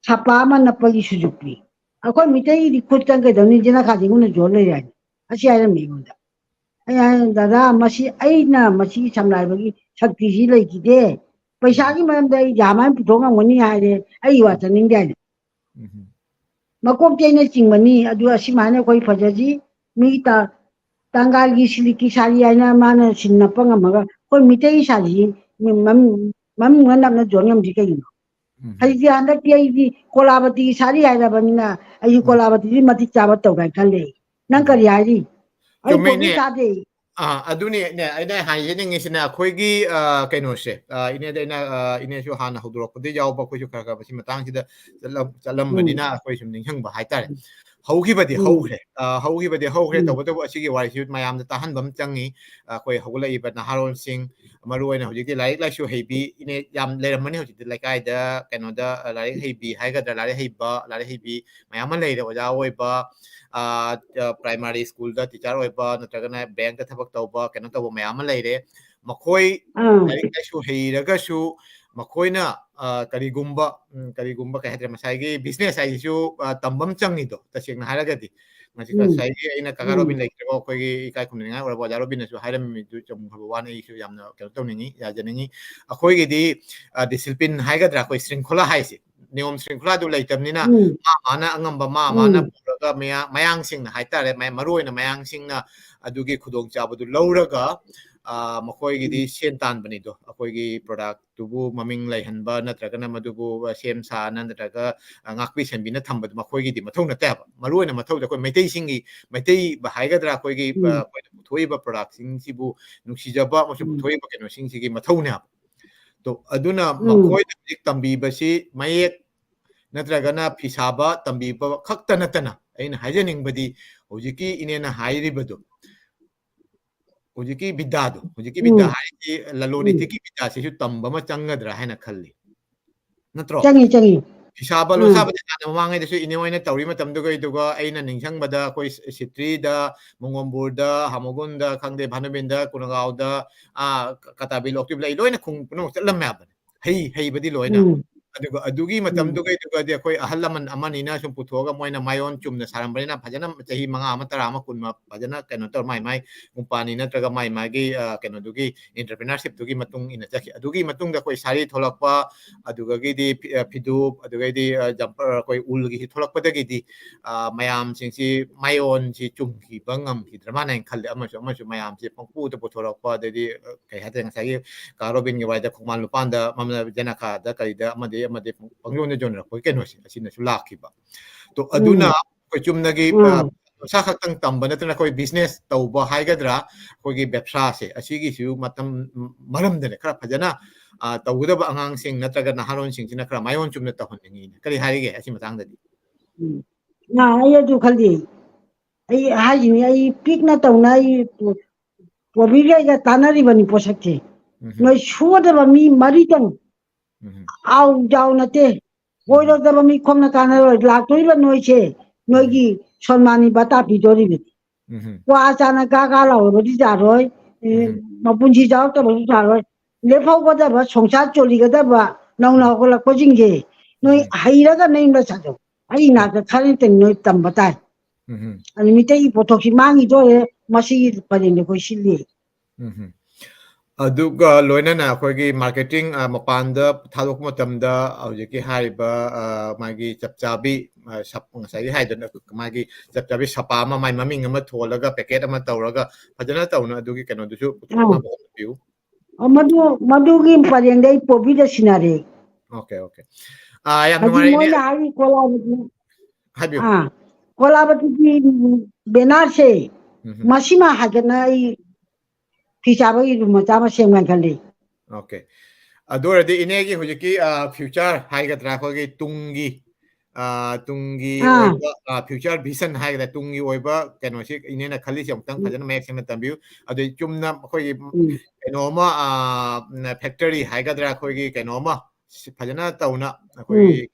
ꯁꯥꯄꯥ ꯑꯃ ꯅꯞꯄꯒꯤ ꯁꯨꯖꯨꯛ ꯄꯤ꯫ ꯑꯩꯈꯣꯏ ꯃꯤꯇꯩꯒꯤꯗꯤ ꯈꯨꯠ ꯆꯪꯒꯗꯕꯅꯤ, ꯖꯤꯅꯈꯥꯁꯤꯒꯨꯝꯅ ꯌꯣꯜ ꯂꯩꯔꯦ" ꯍꯥꯏꯅ ꯑꯁꯤ ꯍꯥꯏꯔꯝꯃꯤ ꯑꯩꯉꯣꯟꯗ꯫ ꯑꯩ ꯍꯥꯏ, "ꯗꯗꯥ, ꯃꯁꯤ ꯑꯩꯅ ꯃꯁꯤꯒꯤ ꯁꯝꯅ ꯍꯥꯏꯕꯒꯤ ꯁꯛꯇꯤꯁꯤ ꯂꯩꯈꯤꯗꯦ꯫ ꯄꯩꯁꯥꯒꯤ ꯃꯔꯝꯗ ꯑꯩ ꯌꯥꯝ ꯍꯥꯏꯅ ꯄꯨꯊꯣꯛ ꯉꯝꯒꯅꯤ ꯍꯥꯏꯔꯦ, ꯑꯩ ꯋꯥ ꯆꯠꯅꯤꯡꯗꯦ" ꯍꯥꯏꯅ꯫ ꯎꯝ꯫ ꯃꯀꯣꯛꯇꯩꯅ ꯆꯤꯡꯕꯅꯤ꯫ ꯑꯗꯨ ꯑꯁꯤꯃꯥꯏꯅ ꯑꯩꯈꯣꯏ ꯐꯖꯁꯤ꯫ ꯃꯤ ꯇ-, ꯇꯥꯡꯒꯥꯜꯒꯤ ꯁꯤꯜꯛꯀꯤ ꯁꯥꯔꯤ ꯍꯥꯏꯅ ꯃꯥꯅ ꯁꯤꯟꯅꯄ ꯉꯝꯃꯒ ꯑꯩꯈꯣꯏ ꯃꯤꯇꯩ ꯁꯥꯔꯤ ꯃꯃꯤꯡ ꯅꯝꯅ ꯌꯣꯟ ꯉꯝꯗ꯭ꯔꯤ ꯀꯩꯒꯤꯅꯣ? ꯍꯧꯖꯤꯛꯇꯤ ꯍꯟꯗꯛꯇꯤ ꯑꯩꯗꯤ ꯀꯣꯂꯥꯕꯇꯤꯒꯤ ꯁꯥꯔꯤ ꯍꯥꯏꯔꯕꯅꯤꯅ ꯑꯩꯁꯨ ꯀꯣꯂꯥꯕꯇꯤꯗꯤ ꯃꯇꯤꯛ ꯆꯥꯕ ꯇꯧꯒꯦ ꯍꯥꯏꯅ ꯈꯜꯂꯦ꯫ ꯅꯪ ꯀꯔꯤ ꯍꯥꯏꯔꯤ? ꯑꯩ ꯆꯨꯝꯃꯤꯅꯦ꯫ ꯀꯣꯕꯤ ꯆꯥꯗꯦ꯫ ꯑꯥ, ꯑꯗꯨꯅꯦ, ꯅꯦ, ꯑꯩꯅ ꯍꯥꯏꯖꯅꯤꯡꯉꯤꯁꯤꯅ ꯑꯩꯈꯣꯏꯒꯤ, ꯑ, ꯀꯩꯅꯣꯁꯦ, ꯑ, ꯏꯅꯦꯗ ꯑꯩꯅ, ꯑ, ꯏꯅꯦꯁꯨ ꯍꯥꯟꯅ ꯍꯧꯗꯣꯔꯛꯄꯗ ꯌꯥꯎꯕ, ꯑꯩꯈꯣꯏꯁꯨ ꯈꯔ ꯈꯔ ꯃꯁꯤ ꯃꯇꯥꯡꯁꯤꯗ ꯆꯠꯂꯝ-, ꯆꯠꯂꯝꯕꯅꯤꯅ ꯑꯩꯈꯣꯏ ꯁꯨꯝ ꯅꯤꯡꯁꯤꯡꯕ ꯍꯥꯏꯇꯥꯔꯦ꯫ ꯍꯧꯈꯤꯕꯗꯤ ꯍꯧꯈ꯭ꯔꯦ, ꯑ, ꯍꯧꯈꯤꯕꯗꯤ ꯍꯧꯈ꯭ꯔꯦ꯫ ꯇꯧꯕꯇꯕꯨ ꯑꯁꯤꯒꯤ ꯋꯥꯔꯤꯁꯤ ꯃꯌꯥꯝꯗ ꯇꯥꯍꯟꯕ ꯑꯃ ꯆꯪꯉꯤ꯫ ꯑꯩꯈꯣꯏ ꯍꯧꯒꯠꯂꯛꯏꯕ ꯅꯍꯥꯔꯣꯜꯁꯤꯡ, ꯃꯔꯨ ꯑꯣꯏꯅ ꯍꯧꯖꯤꯛꯇꯤ ꯂꯥꯏꯔꯤꯛ ꯂꯥꯏꯁꯨ ꯍꯩꯕꯤ, ꯏꯅꯦ, ꯌꯥꯝ ꯂꯩꯔꯝꯃꯅꯤ ꯍꯧꯖꯤꯛꯇꯤ ꯂꯩꯀꯥꯏꯗ, ꯀꯩꯅꯣꯗ, ꯑ, ꯂꯥꯏꯔꯤꯛ ꯍꯩꯕꯤ ꯍꯥꯏꯒꯗ꯭ꯔꯥ, ꯂꯥꯏꯔꯤꯛ ꯍꯩꯕ, ꯂꯥꯏꯔꯤꯛ ꯍꯩꯕꯤ ꯃꯌꯥꯝ ꯑꯃ ꯂꯩꯔꯦ꯫ ꯑꯣꯖꯥ ꯑꯣꯏꯕ, ꯑ, ꯑ, primary school ꯗ teacher ꯑꯣꯏꯕ, ꯅꯠꯇ꯭ꯔꯒꯅ bank ꯇ ꯊꯕꯛ ꯇꯧꯕ, ꯀꯩꯅꯣ ꯇꯧꯕ ꯃꯌꯥꯝ ꯑꯃ ꯂꯩꯔꯦ꯫ ꯃꯈꯣꯏ ꯂꯥꯏꯔꯤꯛ ꯂꯥꯏꯁꯨ ꯍꯩꯔꯒꯁꯨ ꯃꯈꯣꯏꯅ, ꯑ, ꯀꯔꯤꯒꯨꯝꯕ, ꯎꯝ, ꯀꯔꯤꯒꯨꯝꯕ, ꯀꯩ ꯍꯥꯏꯇꯥꯔꯦ, ꯃꯁꯥꯏꯒꯤ business ꯍꯥꯏꯁꯤꯁꯨ, ꯑ, ꯇꯝꯕ ꯑꯃ ꯆꯪꯉꯤꯗꯣ, ꯇꯁꯦꯡꯅ ꯍꯥꯏꯔꯒꯗꯤ꯫ ꯉꯁꯤ ꯉꯁꯥꯏꯒꯤ ꯑꯩꯅ ꯀꯀꯥ ꯔꯣꯕꯤꯟ ꯂꯩꯈ꯭ꯔꯦꯕ, ꯑꯩꯈꯣꯏꯒꯤ ꯏꯀꯥꯏ ꯈꯨꯝꯅꯅꯤꯡꯉꯥꯏ ꯑꯣꯏꯔꯕ ꯑꯣꯖꯥ ꯔꯣꯕꯤꯟꯅꯁꯨ ꯍꯥꯏꯔꯝꯃꯤꯗꯨ ꯆꯨꯝꯈ꯭ꯔꯕ ꯋꯥꯅꯤ, ꯑꯩꯁꯨ ꯌꯥꯝꯅ ꯀꯩꯅꯣ ꯇꯧꯅꯤꯡꯉꯤ, ꯌꯥꯖꯅꯤꯡꯉꯤ꯫ ꯑꯩꯈꯣꯏꯒꯤꯗꯤ, ꯑ, discipline ꯍꯥꯏꯒꯗ꯭ꯔꯥ, ꯑꯩꯈꯣꯏ ꯁ꯭ꯔꯤꯡꯈꯣꯂꯥ ꯍꯥꯏꯁꯦ, ꯅꯤꯌꯣꯝ ꯁ꯭ꯔꯤꯡꯈꯣꯂꯥꯗꯨ ꯂꯩꯇꯕꯅꯤꯅ, ꯃꯥ ꯃꯥꯅ ꯑꯉꯝꯕ, ꯃꯥ ꯃꯥꯅ ꯄꯨꯔꯒ ꯃꯌꯥ-, ꯃꯌꯥꯡꯁꯤꯡꯅ ꯍꯥꯏꯇꯥꯔꯦ, ꯃꯌꯥ-, ꯃꯔꯨ ꯑꯣꯏꯅ ꯃꯌꯥꯡꯁꯤꯡꯅ ꯑꯗꯨꯒꯤ ꯈꯨꯗꯣꯡꯆꯥꯕꯗꯨ ꯂꯧꯔꯒ, ꯑ, ꯃꯈꯣꯏꯒꯤꯗꯤ ꯁꯦꯟ ꯇꯥꯟꯕꯅꯤꯗꯣ, ꯑꯩꯈꯣꯏꯒꯤ product ꯇꯨꯕꯨ ꯃꯃꯤꯡ ꯂꯩꯍꯟꯕ ꯅꯠꯇ꯭ꯔꯒꯅ ꯃꯗꯨꯕꯨ ꯁꯦꯝ ꯁꯥꯅ ꯅꯠꯇ꯭ꯔꯒ, ꯑ, ꯉꯥꯛꯄꯤ ꯁꯦꯟꯕꯤꯅ ꯊꯝꯕꯗꯨ ꯃꯈꯣꯏꯒꯤꯗꯤ ꯃꯊꯧ ꯅꯠꯇꯦ ꯍꯥꯏꯕ꯫ ꯃꯔꯨ ꯑꯣꯏꯅ ꯃꯊꯧꯗꯤ ꯑꯩꯈꯣꯏ ꯃꯩꯇꯩꯁꯤꯡꯒꯤ, ꯃꯩꯇꯩ ꯍꯥꯏꯒꯗ꯭ꯔꯥ, ꯑꯩꯈꯣꯏꯒꯤ, ꯑ, ꯑꯩꯈꯣꯏꯅ ꯄꯨꯊꯣꯛꯏꯕ product ꯁꯤꯡꯁꯤꯕꯨ ꯅꯨꯡꯁꯤꯖꯕ ꯑꯃꯁꯨꯡ ꯄꯨꯊꯣꯛꯏꯕ ꯀꯩꯅꯣꯁꯤꯡꯁꯤꯒꯤ ꯃꯊꯧꯅꯦ ꯍꯥꯏꯕ꯫ ꯇꯣ, ꯑꯗꯨꯅ ꯃꯈꯣꯏꯅ ꯍꯧꯖꯤꯛ ꯇꯝꯕꯤꯕꯁꯤ ꯃꯌꯦꯛ ꯅꯠꯇ꯭ꯔꯒꯅ ꯐꯤ ꯁꯥꯕ ꯇꯝꯕꯤꯕ ꯈꯛꯇ ꯅꯠꯇꯅ, ꯑꯩꯅ ꯍꯥꯏꯖꯅꯤꯡꯕꯗꯤ ꯍꯧꯖꯤꯛꯀꯤ ꯏꯅꯦꯅ ꯍꯥꯏꯔꯤꯕꯗꯨ, ꯍꯧꯖꯤꯛꯀꯤ ꯕꯤꯗ꯭ꯌꯥꯗꯣ, ꯍꯧꯖꯤꯛꯀꯤ ꯕꯤꯗ꯭ꯌꯥ ꯍꯥꯏꯁꯤ ꯂꯂꯣꯟ ꯏꯇꯤꯛꯀꯤ ꯕꯤꯗ꯭ꯌꯥꯁꯤꯁꯨ ꯇꯝꯕ ꯑꯃ ꯆꯪꯒꯗ꯭ꯔꯥ ꯍꯥꯏꯅ ꯈꯜꯂꯤ꯫ ꯅꯠꯇ꯭ꯔꯣ? ꯆꯪꯉꯤ, ꯆꯪꯉꯤ꯫ ꯐꯤ ꯁꯥꯕ ꯎꯝ꯫ ꯂꯣꯟꯁꯥꯕꯗꯤ ꯍꯥꯟꯅ ꯃꯃꯥꯡꯉꯩꯗꯁꯨ ꯏꯅꯦ ꯍꯣꯏꯅ ꯇꯧꯔꯤ ꯃꯇꯝꯗꯨꯒꯩꯗꯨꯒ ꯑꯩꯅ ꯅꯤꯡꯁꯤꯡꯕꯗ ꯑꯩꯈꯣꯏ ꯁꯤ-, ꯁꯤꯇ꯭ꯔꯤꯗ, ꯃꯣꯡꯒꯣꯝꯕꯨꯔꯗ, ꯍꯥꯃꯒꯨꯟꯗ ꯈꯪꯗꯦ, ꯚꯥꯅꯨꯕꯦꯟꯗ, ꯀꯨꯅꯒꯥꯎꯗ, ꯑꯥ, ꯀ-, ꯀꯇꯥꯕꯤ ꯂꯣꯛꯇ꯭ꯔꯤꯕ ꯂꯩ ꯂꯣꯏꯅ ꯈꯨꯡ ꯄꯨꯝꯅꯃꯛ ꯆꯠꯂꯝꯃꯦ ꯍꯥꯏꯕꯅꯤ꯫ ꯍꯩ-, ꯍꯩꯕꯗꯤ ꯂꯣꯏꯅ꯫ ꯎꯝ꯫ ꯑꯗꯨꯒ ꯑꯗꯨꯒꯤ ꯃꯇꯝꯗꯨꯒꯩꯗꯨꯒꯗꯤ ꯑꯩꯈꯣꯏ ꯑꯍꯜ ꯂꯃꯟ ꯑꯃꯅꯤꯅ ꯁꯨꯝ ꯄꯨꯊꯣꯛꯑꯒ ꯃꯣꯏꯅ ꯃꯥꯏꯑꯣꯟ ꯆꯨꯝꯅ ꯁꯥꯔꯝꯕꯅꯤꯅ ꯐꯖꯅ ꯆꯍꯤ ꯃꯉꯥ ꯑꯃ, ꯇꯔꯥ ꯑꯃ, ꯀꯨꯟ ꯑꯃ ꯐꯖꯅ ꯀꯩꯅꯣ ꯇꯧꯔ ꯃꯥꯏ ꯃꯥꯏ ꯀꯣꯝꯄꯥꯅꯤ ꯅꯠꯇ꯭ꯔꯒ ꯃꯥꯏ ꯃꯥꯒꯤ, ꯑ, ꯀꯩꯅꯣꯗꯨꯒꯤ entrepreneurshipꯇꯨꯒꯤ ꯃꯇꯨꯡ ꯏꯟꯅ ꯆꯠꯈꯤ꯫ ꯑꯗꯨꯒꯤ ꯃꯇꯨꯡꯗ ꯑꯩꯈꯣꯏ ꯁꯥꯔꯤ ꯊꯣꯛꯂꯛꯄ, ꯑꯗꯨꯗꯒꯤꯗꯤ ꯐꯤ-, ꯑ, ꯐꯤꯗꯨꯞ, ꯑꯗꯨꯗꯒꯤꯗꯤ, ꯑ, jumper, ꯑꯩꯈꯣꯏ ꯎꯜꯒꯤ ꯊꯣꯛꯂꯛꯄꯗꯒꯤꯗꯤ, ꯑ, ꯃꯌꯥꯝꯁꯤꯡꯁꯤ ꯃꯥꯏꯑꯣꯟꯁꯤ ꯆꯨꯝꯈꯤꯕ ꯉꯝꯈꯤꯗ꯭ꯔ ꯃꯥꯅ ꯍꯥꯏꯅ ꯈꯜꯂꯦ꯫ ꯑꯃꯁꯨ ꯑꯃꯁꯨ ꯃꯌꯥꯝꯁꯦ ꯄꯪꯄꯨꯗ ꯄꯨꯊꯣꯔꯛꯄ, ꯑꯗꯩꯗꯤ, ꯑ, ꯀꯩ ꯍꯥꯏꯇꯥꯔꯦ, ꯉꯁꯥꯏꯒꯤ ꯀꯥ ꯔꯣꯕꯤꯟꯒꯤ ꯋꯥꯏꯗ ꯈꯣꯡꯕꯥꯟ ꯂꯨꯄꯥꯟꯗ, ꯃꯃ-, ꯖꯅꯈꯥꯗ ꯀꯔꯤꯗ ꯑꯃꯗꯤ ꯑꯃꯗꯤ ꯄꯪ-, ꯄꯪꯌꯣꯟꯗ ꯌꯣꯟꯅꯔꯛꯄꯒꯤ ꯀꯩꯅꯣꯁꯦ ꯑꯁꯤꯅꯁꯨ ꯂꯥꯛꯈꯤꯕ꯫ ꯇꯣ, ꯑꯗꯨꯅ ꯎꯝ꯫ ꯑꯩꯈꯣꯏ ꯆꯨꯝꯅꯒꯤ, ꯑ, ꯎꯝ꯫ ꯄꯩꯁꯥ ꯈꯛꯇꯪ ꯇꯝꯕ ꯅꯠꯇꯅ ꯑꯩꯈꯣꯏ business ꯇꯧꯕ ꯍꯥꯏꯒꯗ꯭ꯔꯥ, ꯑꯩꯈꯣꯏꯒꯤ ꯕꯦꯕꯁꯥꯁꯦ, ꯑꯁꯤꯒꯤꯁꯨ ꯃꯇꯝ, ꯃꯔꯝꯗꯅꯦ ꯈꯔ ꯐꯖꯅ, ꯑ, ꯇꯧꯒꯗꯕ ꯑꯉꯥꯡꯁꯤꯡ ꯅꯠꯇ꯭ꯔꯒ ꯅꯍꯥꯔꯣꯟꯁꯤꯡꯁꯤꯅ ꯈꯔ ꯃꯥꯏꯑꯣꯟ ꯆꯨꯝꯅ ꯇꯧꯍꯟꯅꯤꯡꯉꯤꯅꯦ꯫ ꯀꯔꯤ ꯍꯥꯏꯔꯤꯒꯦ ꯑꯁꯤ ꯃꯇꯥꯡꯗꯗꯤ? ꯎꯝ꯫ ꯉꯥ, ꯑꯩ ꯑꯗꯨ ꯈꯜꯂꯤ꯫ ꯑꯩ ꯍꯥꯏꯁꯤꯅꯤ, ꯑꯩ ꯄꯤꯛꯅ ꯇꯧꯅ ꯑꯩ ꯄꯣꯕꯤꯒ ꯑꯩꯒ ꯇꯥꯟꯅꯔꯤꯕꯅꯤ ꯄꯣꯠꯁꯛꯁꯦ꯫ ꯎꯝ꯫ ꯅꯣꯏ ꯁꯨꯒꯗꯕ ꯃꯤ ꯃꯔꯤꯇꯪ ꯎꯝ꯫ ꯑꯥꯎ ꯖꯥꯎ ꯅꯠꯇꯦ꯫ ꯎꯝ꯫ ꯑꯣꯏꯔꯣꯏꯗꯕ ꯃꯤ ꯈꯣꯝꯅ ꯀꯥꯟꯅꯔꯣꯏ꯫ ꯂꯥꯛꯇꯣꯔꯤꯕ ꯅꯣꯏꯁꯦ, ꯎꯝ꯫ ꯅꯣꯏꯒꯤ ꯁꯣꯟꯃꯥꯟꯅꯤ ꯕꯇꯥ ꯄꯤꯗꯣꯔꯤꯕꯅꯤ꯫ ꯎꯝ꯫ ꯀ꯭ꯋꯥ ꯆꯥꯅ ꯒꯥ ꯒꯥ ꯂꯥꯎꯔꯕꯗꯤ ꯌꯥꯔꯣꯏ꯫ ꯑꯦ, ꯎꯝ꯫ ꯃꯄꯨꯟꯁꯤ ꯌꯥꯎꯔꯛꯇꯕꯁꯨ ꯌꯥꯔꯣꯏ꯫ ꯂꯦꯞꯍꯧꯒꯗꯕ, ꯁꯣꯡꯁꯥ ꯆꯣꯜꯂꯤꯒꯗꯕ, ꯅꯧꯅ ꯎꯝ꯫ ꯍꯧꯒꯠꯂꯛꯄꯁꯤꯡꯁꯦ, ꯅꯣꯏ ꯎꯝ꯫ ꯍꯩꯔꯒ ꯅꯌꯨꯝꯗ ꯆꯠꯂꯣ꯫ ꯑꯩ ꯎꯝ꯫ ꯏꯅꯥꯛꯇ ꯈꯔ ꯅꯠꯇꯅ ꯅꯣꯏ ꯇꯝꯕ ꯇꯥꯏ꯫ ꯎꯝ꯫ ꯑꯗꯨ ꯃꯤꯇꯩꯒꯤ ꯄꯣꯠꯊꯣꯛꯁꯤ ꯃꯥꯡꯈꯤꯗꯣꯔꯦ, ꯃꯁꯤꯒꯤ ꯄꯔꯦꯡꯗ ꯑꯩꯈꯣꯏ ꯁꯤꯜꯂꯤ꯫ ꯎꯝ꯫ ꯑꯗꯨꯒ ꯂꯣꯏꯅꯅ ꯑꯩꯈꯣꯏꯒꯤ marketing, ꯑ, ꯃꯄꯥꯟꯗ ꯊꯥꯗꯣꯛꯄ ꯃꯇꯝꯗ ꯍꯧꯖꯤꯛꯀꯤ ꯍꯥꯏꯔꯤꯕ, ꯑ, ꯃꯥꯒꯤ ꯆꯞ ꯆꯥꯕꯤ, ꯑ, ꯁꯞ-, ꯉꯁꯥꯏꯒꯤ ꯍꯥꯏꯗꯅ ꯃꯥꯒꯤ ꯆꯞ ꯆꯥꯕꯤ ꯁꯄꯥ ꯑꯃ, ꯃꯥꯏ ꯃꯃꯤꯡ ꯑꯃ ꯊꯣꯜꯂꯒ, packet ꯑꯃ ꯇꯧꯔꯒ ꯐꯖꯅ ꯇꯧꯅ ꯑꯗꯨꯒꯤ ꯀꯩꯅꯣꯗꯨꯁꯨ ꯄꯨꯊꯣꯛꯅꯕ ꯍꯣꯠꯅꯕꯤꯌꯨ꯫ ꯑ, ꯃꯗꯨ, ꯃꯗꯨꯒꯤ ꯄꯔꯦꯡꯗ ꯑꯩ ꯄꯣꯕꯤꯗ ꯁꯤꯟꯅꯔꯦ꯫ Okay, okay꯫ ꯑ, ꯌꯥꯝ ꯍꯧꯖꯤꯛ ꯅꯨꯡꯉꯥꯏꯔꯦ, ꯏꯅꯦ꯫ ꯃꯣꯏꯅ ꯍꯥꯏꯔꯤ ꯀꯣꯂꯥꯕꯇꯤ, ꯍꯥꯏꯕꯤꯌꯨ꯫ ꯑꯥ, ꯀꯣꯂꯥꯕꯇꯤꯒꯤ bannerꯁꯦ, ꯎꯝ꯫ ꯃꯁꯤꯃ ꯍꯥꯏꯒꯠꯅ ꯑꯩ ꯐꯤ ꯁꯥꯕꯒꯤ room ꯃꯆꯥ ꯑꯃ ꯁꯦꯝꯒꯦꯅ ꯈꯜꯂꯤ꯫ Okay꯫ ꯑꯗꯨ ꯑꯣꯏꯔꯗꯤ ꯏꯅꯦꯒꯤ ꯍꯧꯖꯤꯛꯀꯤ, ꯑ, future ꯍꯥꯏꯒꯗ꯭ꯔꯥ, ꯑꯩꯈꯣꯏꯒꯤ ꯇꯨꯡꯒꯤ, ꯑ, ꯇꯨꯡꯒꯤ ꯑꯥ꯫ ꯑꯣꯏꯕ, ꯑ, future vision ꯍꯥꯏꯒꯗ꯭ꯔꯥ, ꯇꯨꯡꯒꯤ ꯑꯣꯏꯕ ꯀꯩꯅꯣꯁꯤ ꯏꯅꯦꯅ ꯈꯜꯂꯤꯁꯦ ꯑꯃꯨꯛꯇꯪ ꯎꯝ꯫ ꯐꯖꯅ ꯃꯌꯦꯛ ꯁꯦꯡꯅ ꯇꯝꯕꯤꯌꯨ꯫ ꯑꯗꯨ ꯆꯨꯝꯅ ꯑꯩꯈꯣꯏꯒꯤ ꯎꯝ꯫ ꯀꯩꯅꯣꯃ, ꯑ, factory ꯍꯥꯏꯒꯗ꯭ꯔꯥ, ꯑꯩꯈꯣꯏꯒꯤ ꯀꯩꯅꯣꯃ ꯁꯤ ꯐꯖꯅ ꯇꯧꯅ ꯎꯝ꯫ ꯑꯩꯈꯣꯏꯒꯤ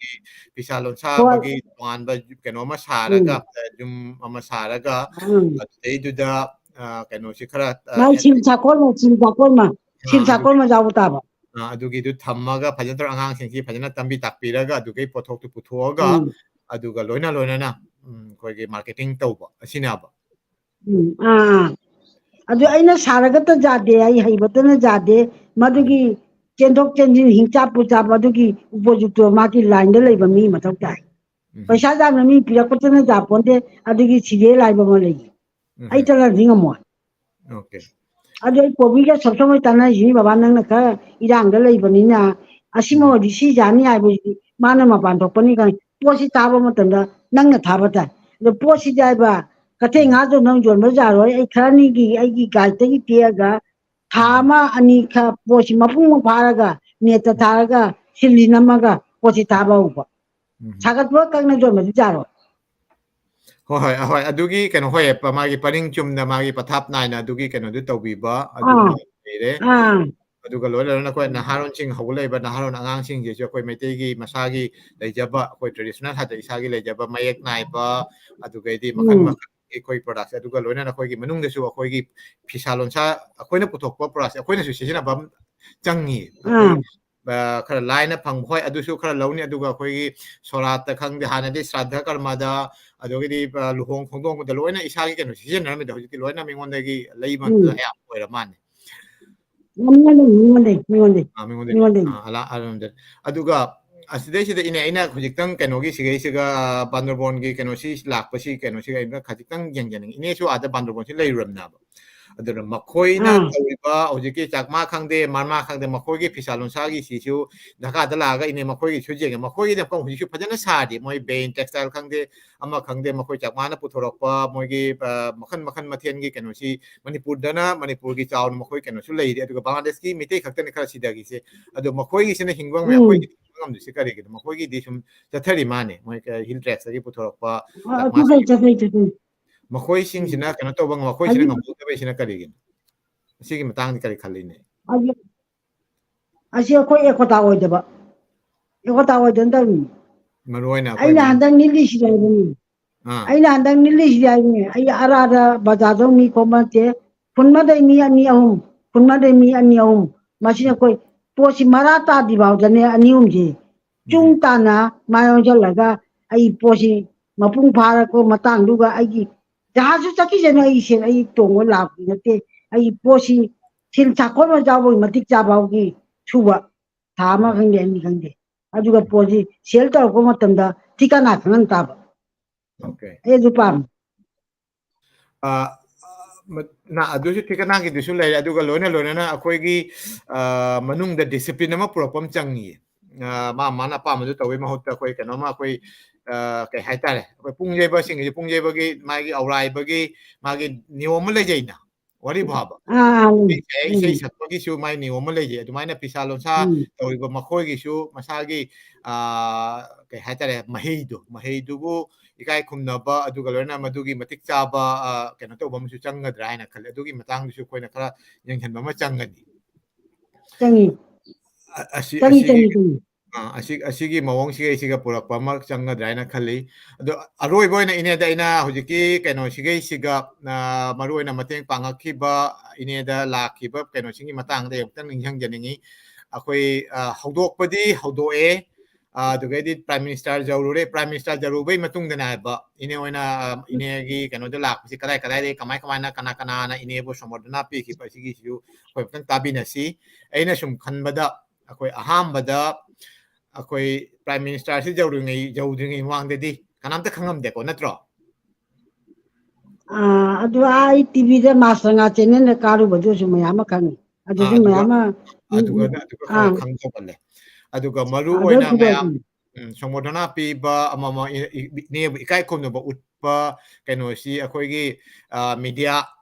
ꯐꯤꯁꯥ ꯂꯣꯟꯁꯥ ꯍꯣꯏ꯫ ꯑꯃꯒꯤ ꯇꯣꯉꯥꯟꯕ ꯀꯩꯅꯣꯃ ꯁꯥꯔꯒ, ꯎꯝ꯫ ꯌꯨꯝ ꯑꯃ ꯁꯥꯔꯒ, ꯎꯝ꯫ ꯑꯗꯨꯗꯩꯗꯨꯗ, ꯑ, ꯀꯩꯅꯣꯁꯤ ꯈꯔ, ꯑ, ꯃꯥꯏ ꯁꯤꯜ ꯁꯥꯀꯣꯟꯃ, ꯁꯤꯜ ꯁꯥꯀꯣꯟꯃ, ꯑ, ꯁꯤꯜ ꯑꯗꯨ ꯁꯥꯀꯣꯟꯃ ꯌꯥꯎꯕ ꯇꯥꯕ꯫ ꯑ, ꯑꯗꯨꯒꯤꯗꯨ ꯊꯝꯃꯒ ꯐꯖꯅ ꯇꯧꯔ ꯑꯉꯥꯡꯁꯤꯡꯁꯤ ꯐꯖꯅ ꯇꯝꯕꯤ ꯇꯥꯛꯄꯤꯔꯒ ꯑꯗꯨꯒꯤ ꯄꯣꯠꯊꯣꯛꯇꯨ ꯄꯨꯊꯣꯛꯑꯒ ꯎꯝ ꯑꯗꯨꯒ ꯂꯣꯏꯅ ꯂꯣꯏꯅꯅ, ꯎꯝ, ꯑꯩꯈꯣꯏꯒꯤ marketing ꯇꯧꯕ ꯑꯁꯤꯅꯦꯕ꯫ ꯎꯝ ꯑꯥ ꯑꯥ ꯑꯗꯨ ꯑꯩꯅ ꯁꯥꯔꯒꯇ ꯌꯥꯗꯦ, ꯑꯩ ꯍꯩꯕꯇꯅ ꯌꯥꯗꯦ꯫ ꯃꯗꯨꯒꯤ ꯆꯦꯟꯊꯣꯛ ꯆꯦꯟꯁꯤꯟ, ꯍꯤꯡꯆꯥꯞ ꯄꯨꯆꯥꯞ, ꯑꯗꯨꯒꯤ ꯎꯄꯣꯖꯤꯠꯇꯣ ꯃꯥꯒꯤ line ꯗ ꯂꯩꯕ ꯃꯤ ꯃꯊꯧ ꯇꯥꯏ꯫ ꯎꯝ ꯄꯩꯁꯥ ꯌꯥꯝꯅ ꯃꯤ ꯄꯤꯔꯛꯄꯇꯅ ꯌꯥꯄꯣꯟꯇꯦ꯫ ꯑꯗꯨꯒꯤ ꯁꯤꯔꯦ ꯂꯥꯏꯕ ꯑꯃ ꯂꯩꯌꯦ꯫ ꯎꯝ ꯑꯩ ꯇꯅꯗꯤ ꯉꯝꯃꯣꯏ꯫ Okay. ꯑꯗꯨ ꯑꯩ ꯄꯣꯕꯤꯒ ꯁꯣꯞꯁꯣꯝꯒ ꯇꯥꯟꯅꯔꯤꯁꯤꯅꯤ, "ꯕꯕꯥ, ꯅꯪꯅ ꯈꯔ ꯏꯔꯥꯡꯗ ꯂꯩꯕꯅꯤꯅ ꯑꯁꯤꯃ ꯎꯝ ꯑꯣꯏꯔꯗꯤ ꯁꯤ ꯌꯥꯅꯤ" ꯍꯥꯏꯕꯁꯤꯗꯤ ꯃꯥꯅ ꯃꯄꯥꯟ ꯊꯣꯛꯄꯅꯤ ꯈꯪꯉꯤ꯫ ꯄꯣꯠꯁꯤ ꯊꯥꯕ ꯃꯇꯝꯗ ꯅꯪꯅ ꯊꯥꯕ ꯇꯥꯏ꯫ ꯑꯗꯣ ꯄꯣꯠꯁꯤꯗꯤ ꯍꯥꯏꯕ, "ꯀꯩꯊꯦꯜ ꯎꯝ ꯉꯥꯗꯣ ꯅꯪ ꯌꯣꯟꯕ ꯌꯥꯔꯣꯏ, ꯑꯩ ꯈꯔꯅꯤꯒꯤ ꯑꯩꯒꯤ guide ꯇꯒꯤ ꯄꯤꯔꯒ ꯊꯥ ꯎꯝ ꯑꯃ ꯑꯅꯤ ꯈꯔ ꯄꯣꯠꯁꯤ ꯃꯄꯨꯡ ꯑꯃ ꯐꯥꯔꯒ net ꯇ ꯊꯥꯔꯒ seal ꯁꯤ ꯅꯝꯃꯒ ꯄꯣꯠꯁꯤ ꯊꯥꯕ ꯍꯧꯕ꯫ ꯎꯝ ꯁꯥꯒꯠꯄ ꯀꯛꯅ ꯌꯣꯟꯕꯗꯤ ꯌꯥꯔꯣꯏ꯫" ꯍꯣꯏ ꯍꯣꯏ ꯍꯣꯏ, ꯑꯗꯨꯒꯤ ꯀꯩꯅꯣ, ꯍꯣꯏ, ꯄ- ꯃꯥꯒꯤ ꯄꯔꯤꯡ ꯆꯨꯝꯅ ꯃꯥꯒꯤ ꯄꯊꯥꯞ ꯅꯥꯏꯅ ꯑꯗꯨꯒꯤ ꯀꯩꯅꯣꯗꯨ ꯇꯧꯕꯤꯕ ꯑꯥ ꯑꯗꯨꯃ ꯂꯩꯔꯦ꯫ ꯑꯥ ꯑꯗꯨꯒ ꯂꯣꯏ ꯂꯣꯏꯅꯅ ꯑꯩꯈꯣꯏ ꯅꯍꯥꯔꯣꯟꯁꯤꯡ ꯍꯧꯒꯠꯂꯛꯏꯕ ꯅꯍꯥꯔꯣꯟ ꯑꯉꯥꯡꯁꯤꯡꯁꯤꯁꯨ ꯑꯩꯈꯣꯏ ꯃꯩꯇꯩꯒꯤ ꯃꯁꯥꯒꯤ ꯂꯩꯖꯕ ꯑꯩꯈꯣꯏ traditional ꯍꯥꯏꯗꯤ ꯏꯁꯥꯒꯤ ꯂꯩꯖꯕ ꯃꯌꯦꯛ ꯅꯥꯏꯕ, ꯑꯗꯨꯒꯩꯗꯤ ꯃꯈꯜ ꯎꯝ ꯃꯈꯜ ꯑꯩꯈꯣꯏ product ꯁꯦ, ꯑꯗꯨꯒ ꯂꯣꯏꯅꯅ ꯑꯩꯈꯣꯏꯒꯤ ꯃꯅꯨꯡꯗꯁꯨ ꯑꯩꯈꯣꯏꯒꯤ ꯐꯤꯁꯥ ꯂꯣꯟꯁꯥ ꯑꯩꯈꯣꯏꯅ ꯄꯨꯊꯣꯛꯄ product ꯁꯦ ꯑꯩꯈꯣꯏꯅꯁꯨ ꯁꯤꯖꯤꯟꯅꯕ ꯑꯃ ꯆꯪꯉꯤ꯫ ꯑꯩꯈꯣꯏ ꯑꯥ ꯑ, ꯈꯔ ꯂꯥꯏꯅ ꯐꯪꯕ, ꯍꯣꯏ, ꯑꯗꯨꯁꯨ ꯈꯔ ꯂꯧꯅꯤ꯫ ꯑꯗꯨꯒ ꯑꯩꯈꯣꯏꯒꯤ ꯁꯣꯔꯥꯠꯇ ꯈꯪꯗꯦ, ꯍꯥꯟꯅꯗꯤ ꯁ꯭ꯔꯥꯗꯙ ꯀꯔꯃꯗ, ꯑꯗꯨꯗꯒꯤꯗꯤ ꯑ, ꯂꯨꯍꯣꯡ ꯈꯣꯡꯗꯣꯡꯕꯗ ꯂꯣꯏꯅ ꯏꯁꯥꯒꯤ ꯀꯩꯅꯣ ꯁꯤꯖꯤꯟꯅꯔꯝꯃꯤꯗꯣ, ꯍꯧꯖꯤꯛꯇꯤ ꯂꯣꯏꯅ ꯃꯤꯉꯣꯟꯗꯒꯤ ꯂꯩꯕ ꯎꯝ ꯑꯌꯥꯝꯕ ꯑꯣꯏꯔ ꯃꯥꯜꯂꯦ꯫ ꯃꯤꯉꯣꯟꯗꯩ ꯃꯤꯉꯣꯟꯗꯩ ꯃꯤꯉꯣꯟꯗꯩ ꯑꯥ, ꯃꯤꯉꯣꯟꯗꯩ꯫ ꯃꯤꯉꯣꯟꯗꯩ ꯑꯥ, ꯑꯂꯥ-, ꯑꯂꯥ-, ꯑꯗꯨꯒ ꯑꯁꯤꯗꯩꯁꯤꯗ ꯏꯅꯦ, ꯑꯩꯅ ꯍꯧꯖꯤꯛꯇꯪ ꯀꯩꯅꯣꯒꯤ ꯁꯤꯒꯩꯁꯤꯒ, ꯕꯥꯟꯗ꯭ꯔꯕꯣꯟꯒꯤ ꯀꯩꯅꯣꯁꯤ ꯂꯥꯛꯄꯁꯤ, ꯀꯩꯅꯣꯁꯤꯒ ꯑꯩꯅ ꯈꯖꯤꯛꯇꯪ ꯌꯦꯡꯖꯅꯤꯡꯉꯤ꯫ ꯏꯅꯦꯁꯨ ꯑꯥꯗ ꯕꯥꯟꯗ꯭ꯔꯕꯣꯟꯁꯤ ꯂꯩꯔꯨꯔꯕꯅꯦꯕ꯫ ꯑꯗꯨꯅ ꯃꯈꯣꯏꯅ ꯑꯥ ꯇꯧꯔꯤꯕ ꯍꯧꯖꯤꯛꯀꯤ ꯆꯥꯛꯃꯥ ꯈꯪꯗꯦ, ꯃꯔꯃꯥ ꯈꯪꯗꯦ, ꯃꯈꯣꯏꯒꯤ ꯐꯤꯁꯥ ꯂꯣꯟꯁꯥꯒꯤ ꯁꯤꯁꯨ ꯙꯀꯥꯗ ꯂꯥꯛꯑꯒ ꯏꯅꯦ ꯃꯈꯣꯏꯒꯤꯁꯨ ꯌꯦꯡꯉꯦ꯫ ꯃꯈꯣꯏꯒꯤꯗꯤ ꯑꯃꯨꯛ ꯍꯧꯖꯤꯛꯁꯨ ꯐꯖꯅ ꯁꯥꯔꯤ꯫ ꯃꯣꯏ ꯕꯦꯟ textile ꯈꯪꯗꯦ, ꯑꯃ ꯈꯪꯗꯦ, ꯃꯈꯣꯏ ꯆꯥꯛꯃꯥꯅ ꯄꯨꯊꯣꯔꯛꯄ ꯃꯣꯏꯒꯤ, ꯑ, ꯃꯈꯟ ꯃꯈꯟ ꯃꯊꯦꯜꯒꯤ ꯀꯩꯅꯣꯁꯤ ꯃꯅꯤꯄꯨꯔꯗꯅ, ꯃꯅꯤꯄꯨꯔꯒꯤ ꯆꯥꯎꯅ ꯃꯈꯣꯏ ꯀꯩꯅꯣꯁꯨ ꯂꯩꯔꯤ꯫ ꯑꯗꯨꯒ ꯕꯪꯒ꯭ꯂꯥꯗꯦꯁꯀꯤ ꯃꯤꯇꯩ ꯈꯛꯇꯅꯤ ꯈꯔ ꯁꯤꯗꯒꯤꯁꯦ꯫ ꯑꯗꯣ ꯃꯈꯣꯏꯒꯤꯁꯤꯅ ꯍꯤꯡꯕ ꯉꯝꯃꯦ, ꯎꯝ ꯑꯩꯈꯣꯏꯒꯤꯗꯤ ꯍꯤꯡꯕ ꯉꯝꯗ꯭ꯔꯤꯁꯦ ꯀꯔꯤꯒꯤꯅꯣ? ꯃꯈꯣꯏꯒꯤꯗꯤ ꯁꯨꯝ ꯆꯠꯊꯔꯤ ꯃꯥꯅꯦ, ꯃꯣꯏ ꯀ-, hill tracts ꯇꯒꯤ ꯄꯨꯊꯣꯔꯛꯄ ꯑ, ꯆꯠꯊꯩ ꯆꯥꯛꯃꯥꯁꯤꯡ꯫ ꯆꯠꯊꯩ ꯆꯠꯊꯩ꯫ ꯎꯝ ꯃꯈꯣꯏꯁꯤꯡꯁꯤꯅ ꯀꯩꯅꯣ ꯇꯧꯕ ꯉꯝ-, ꯃꯈꯣꯏꯁꯤꯅ ꯑꯗꯨ ꯉꯝꯍꯧꯗꯕꯩꯁꯤꯅ ꯀꯔꯤꯒꯤꯅꯣ? ꯑꯁꯤꯒꯤ ꯃꯇꯥꯡꯗ ꯀꯔꯤ ꯈꯜꯂꯤꯅꯦ? ꯑꯗꯨ ꯑꯁꯤ ꯑꯩꯈꯣꯏ ꯑꯦꯀꯣꯇꯥ ꯑꯣꯏꯗꯕ, ꯑꯦꯀꯣꯇꯥ ꯑꯣꯏꯗꯅ ꯇꯧꯔꯤꯅꯤ꯫ ꯃꯔꯨ ꯑꯣꯏꯅ ꯑꯩꯈꯣꯏ ꯑꯩꯅ ꯃꯅꯤ-, ꯍꯟꯗꯛ ꯅꯤꯂꯤꯁꯤꯗ ꯍꯥꯏꯕꯅꯤ꯫ ꯑꯥ, ꯑꯩꯅ ꯍꯟꯗꯛ ꯅꯤꯂꯤꯁꯤꯗ ꯍꯥꯏꯕꯅꯤ꯫ ꯑꯩ ꯑꯔꯥꯗ ꯕꯖꯥꯔꯗ ꯃꯤ ꯈꯣꯝꯕ ꯅꯠꯇꯦ꯫ ꯈꯨꯟꯃꯗꯩ ꯃꯤ ꯑꯅꯤ ꯑꯍꯨꯝ, ꯈꯨꯟꯃꯗꯩ ꯃꯤ ꯑꯅꯤ ꯑꯍꯨꯝ꯫ ꯃꯁꯤꯅ ꯑꯩꯈꯣꯏ ꯄꯣꯠꯁꯤ ꯃꯔꯥ ꯇꯥꯗ꯭ꯔꯤ ꯐꯥꯎꯗꯅꯦ ꯑꯅꯤ ꯑꯍꯨꯝꯁꯤ ꯆꯨꯡ ꯇꯥꯅ ꯃꯥꯏ ꯑꯣꯟꯁꯤꯜꯂꯒ ꯑꯩ ꯄꯣꯠꯁꯤ ꯃꯄꯨꯡ ꯐꯥꯔꯛꯄ ꯃꯇꯥꯡꯗꯨꯒ ꯑꯩꯒꯤ ꯖꯍꯥꯖꯁꯨ ꯆꯠꯈꯤꯁꯅꯨ, ꯑꯩ ꯁꯦꯜ ꯑꯩ ꯇꯣꯡꯕ ꯂꯥꯛꯄꯗꯤ ꯅꯠꯇꯦ꯫ ꯑꯩ ꯄꯣꯠꯁꯤ ꯁꯤꯜ ꯆꯥꯛꯈꯣꯟ ꯑꯣꯏ ꯆꯥꯎꯕꯒꯤ ꯃꯇꯤꯛ ꯆꯥꯕ ꯐꯥꯎꯒꯤ ꯁꯨꯕ ꯊꯥ ꯑꯃ ꯈꯪꯗꯦ ꯑꯅꯤ ꯈꯪꯗꯦ꯫ ꯑꯗꯨꯒ ꯄꯣꯠꯁꯤ ꯁꯦꯜ ꯇꯧꯔꯛꯄ ꯃꯇꯝꯗ ꯊꯤꯀꯥꯅ ꯈꯪꯍꯟ ꯇꯥꯕ꯫ Okay. ꯑꯩ ꯑꯗꯨ ꯄꯥꯝꯃꯤ꯫ ꯑ, ꯃ-, ꯅ-, ꯑꯗꯨꯁꯨ ꯊꯤꯀꯅꯥꯒꯤꯗꯨꯁꯨ ꯂꯩꯔꯦ꯫ ꯑꯗꯨꯒ ꯂꯣꯏꯅ ꯂꯣꯏꯅꯅ ꯑꯩꯈꯣꯏꯒꯤ, ꯑ, ꯃꯅꯨꯡꯗ discipline ꯑꯃ ꯄꯨꯔꯛꯄ ꯑꯃ ꯆꯪꯉꯤꯌꯦ꯫ ꯑ, ꯃꯥ ꯃꯥꯅ ꯑꯄꯥꯝꯕꯗꯨ ꯇꯧꯕꯩ ꯃꯍꯨꯠꯇ ꯑꯩꯈꯣꯏ ꯀꯩꯅꯣꯝꯃ ꯑꯩꯈꯣꯏ, ꯑ, ꯀꯩ ꯍꯥꯏꯇꯥꯔꯦ, ꯑꯩꯈꯣꯏ ꯄꯨꯡ ꯌꯩꯕꯁꯤꯡꯒꯤꯁꯨ ꯄꯨꯡ ꯌꯩꯕꯒꯤ ꯃꯥꯒꯤ ꯑꯧꯔꯥꯏꯕꯒꯤ ꯃꯥꯒꯤ ꯅꯤꯌꯣꯝ ꯑꯃ ꯂꯩꯖꯩꯅ, ꯋꯥꯔꯤ ꯐꯥꯕ꯫ ꯑꯥ, ꯎꯝ, ꯏꯁꯩ, ꯏꯁꯩ ꯎꯝ, ꯁꯛꯄꯒꯤꯁꯨ ꯃꯥꯏ ꯅꯤꯌꯣꯝ ꯑꯃ ꯂꯩꯖꯩ꯫ ꯑꯗꯨꯃꯥꯏꯅ ꯐꯤꯁꯥ ꯂꯣꯟꯁꯥ ꯎꯝ, ꯇꯧꯔꯤꯕ ꯃꯈꯣꯏꯒꯤꯁꯨ ꯃꯁꯥꯒꯤ, ꯑ, ꯀꯩ ꯍꯥꯏꯇꯥꯔꯦ, ꯃꯍꯩꯗꯣ, ꯃꯍꯩꯗꯨꯕꯨ ꯏꯀꯥꯏ ꯈꯨꯝꯅꯕ, ꯑꯗꯨꯒ ꯂꯣꯏꯅꯅ ꯃꯗꯨꯒꯤ ꯃꯇꯤꯛ ꯆꯥꯕ, ꯑ, ꯀꯩꯅꯣ ꯇꯧꯕ ꯑꯃꯁꯨ ꯆꯪꯒꯗ꯭ꯔꯥ ꯍꯥꯏꯅ ꯈꯜꯂꯦ꯫ ꯑꯗꯨꯒꯤ ꯃꯇꯥꯡꯗꯁꯨ ꯑꯩꯈꯣꯏꯅ ꯈꯔ ꯌꯦꯡꯁꯤꯟꯕ ꯑꯃ ꯆꯪꯒꯅꯤ꯫ ꯆꯪꯉꯤ꯫ ꯑ-, ꯑꯁꯤ, ꯆꯪꯉꯤ, ꯑꯁꯤꯒꯤ, ꯆꯪꯉꯤ, ꯆꯪꯉꯤ꯫ ꯑ, ꯑꯁꯤ, ꯑꯁꯤꯒꯤ ꯃꯑꯣꯡꯁꯤꯒ ꯑꯩꯁꯤꯒ ꯄꯨꯔꯛꯄ ꯑꯃ ꯆꯪꯒꯗ꯭ꯔꯥ ꯍꯥꯏꯅ ꯈꯜꯂꯤ꯫ ꯑꯗꯣ ꯑꯔꯣꯏꯕ ꯑꯣꯏꯅ ꯏꯅꯦꯗ ꯑꯩꯅ ꯍꯧꯖꯤꯛꯀꯤ ꯀꯩꯅꯣꯁꯤꯒꯩꯁꯤꯒ, ꯑ, ꯃꯔꯨꯑꯣꯏꯅ ꯃꯇꯦꯡ ꯄꯥꯡꯉꯛꯈꯤꯕ ꯏꯅꯦꯗ ꯂꯥꯛꯈꯤꯕ ꯀꯩꯅꯣꯁꯤꯡꯒꯤ ꯃꯇꯥꯡꯗ ꯑꯃꯨꯛꯇꯪ ꯅꯤꯡꯁꯤꯡꯖꯅꯤꯡꯉꯤ꯫ ꯑꯩꯈꯣꯏ, ꯑ, ꯍꯧꯗꯣꯛꯄꯗꯤ ꯍꯧꯗꯣꯛꯑꯦ, ꯑ, ꯑꯗꯨꯒꯩꯗꯤ Prime Minister ꯌꯧꯔꯨꯔꯦ꯫ Prime Minister ꯌꯧꯔꯨꯕꯩ ꯃꯇꯨꯡꯗꯅꯦ ꯍꯥꯏꯕ, ꯏꯅꯦ ꯍꯣꯏꯅ, ꯑ, ꯏꯅꯦꯒꯤ ꯀꯩꯅꯣꯗ ꯂꯥꯛꯄꯁꯤ ꯀꯗꯥꯏ ꯀꯗꯥꯏꯗꯒꯤ ꯀꯃꯥꯏ ꯀꯃꯥꯏꯅ ꯀꯅꯥ ꯀꯅꯥꯅ ꯏꯅꯦꯕꯨ ꯁꯝꯕꯔꯙꯅꯥ ꯄꯤꯈꯤꯕ ꯑꯁꯤꯒꯤꯁꯤꯁꯨ ꯑꯩꯈꯣꯏ ꯑꯃꯨꯛꯇꯪ ꯇꯥꯕꯤꯅꯁꯤ꯫ ꯑꯩꯅ ꯁꯨꯝ ꯈꯟꯕꯗ ꯑꯩꯈꯣꯏ ꯑꯍꯥꯟꯕꯗ ꯑꯩꯈꯣꯏ Prime Minister ꯁꯤ ꯌꯧꯔꯤꯉꯩ, ꯌꯧꯗ꯭ꯔꯤꯉꯩ ꯃꯃꯥꯡꯗꯗꯤ ꯀꯅꯥꯝꯇ ꯈꯪꯉꯝꯗꯦꯀꯣ, ꯅꯠꯇ꯭ꯔꯣ? ꯑꯥ, ꯑꯗꯨ ꯑꯩ T V ꯗ ꯃꯥꯁꯇꯔ ꯉꯥ channel ꯗ ꯀꯥꯔꯨꯕꯗꯨꯁꯨ ꯃꯌꯥꯝ ꯑꯃ ꯈꯪꯉꯤ꯫ ꯑꯥ, ꯑꯗꯨꯁꯨ ꯑꯗꯨꯒ, ꯃꯌꯥꯝ ꯑꯃ, ꯎꯝ, ꯑꯗꯨꯒ, ꯎꯝ, ꯑꯗꯨꯒ ꯈꯔ ꯑꯥ, ꯈꯪ ꯍꯧꯒꯠꯂꯦ꯫ ꯑꯗꯨꯒ ꯃꯔꯨ ꯑꯗꯨ ꯑꯣꯏꯅ ꯄꯨꯊꯣꯛ-, ꯃꯌꯥꯝ, ꯎꯝ, ꯎꯝ, ꯁꯪꯕꯔꯙꯅꯥ ꯄꯤꯕ ꯑꯃꯃ ꯏ-, ꯏ-, ꯏ-, ꯏꯅꯦꯕꯨ ꯏꯀꯥꯏ ꯈꯨꯝꯅꯕ ꯎꯠꯄ ꯀꯩꯅꯣꯁꯤ ꯑꯩꯈꯣꯏꯒꯤ, ꯑ, media,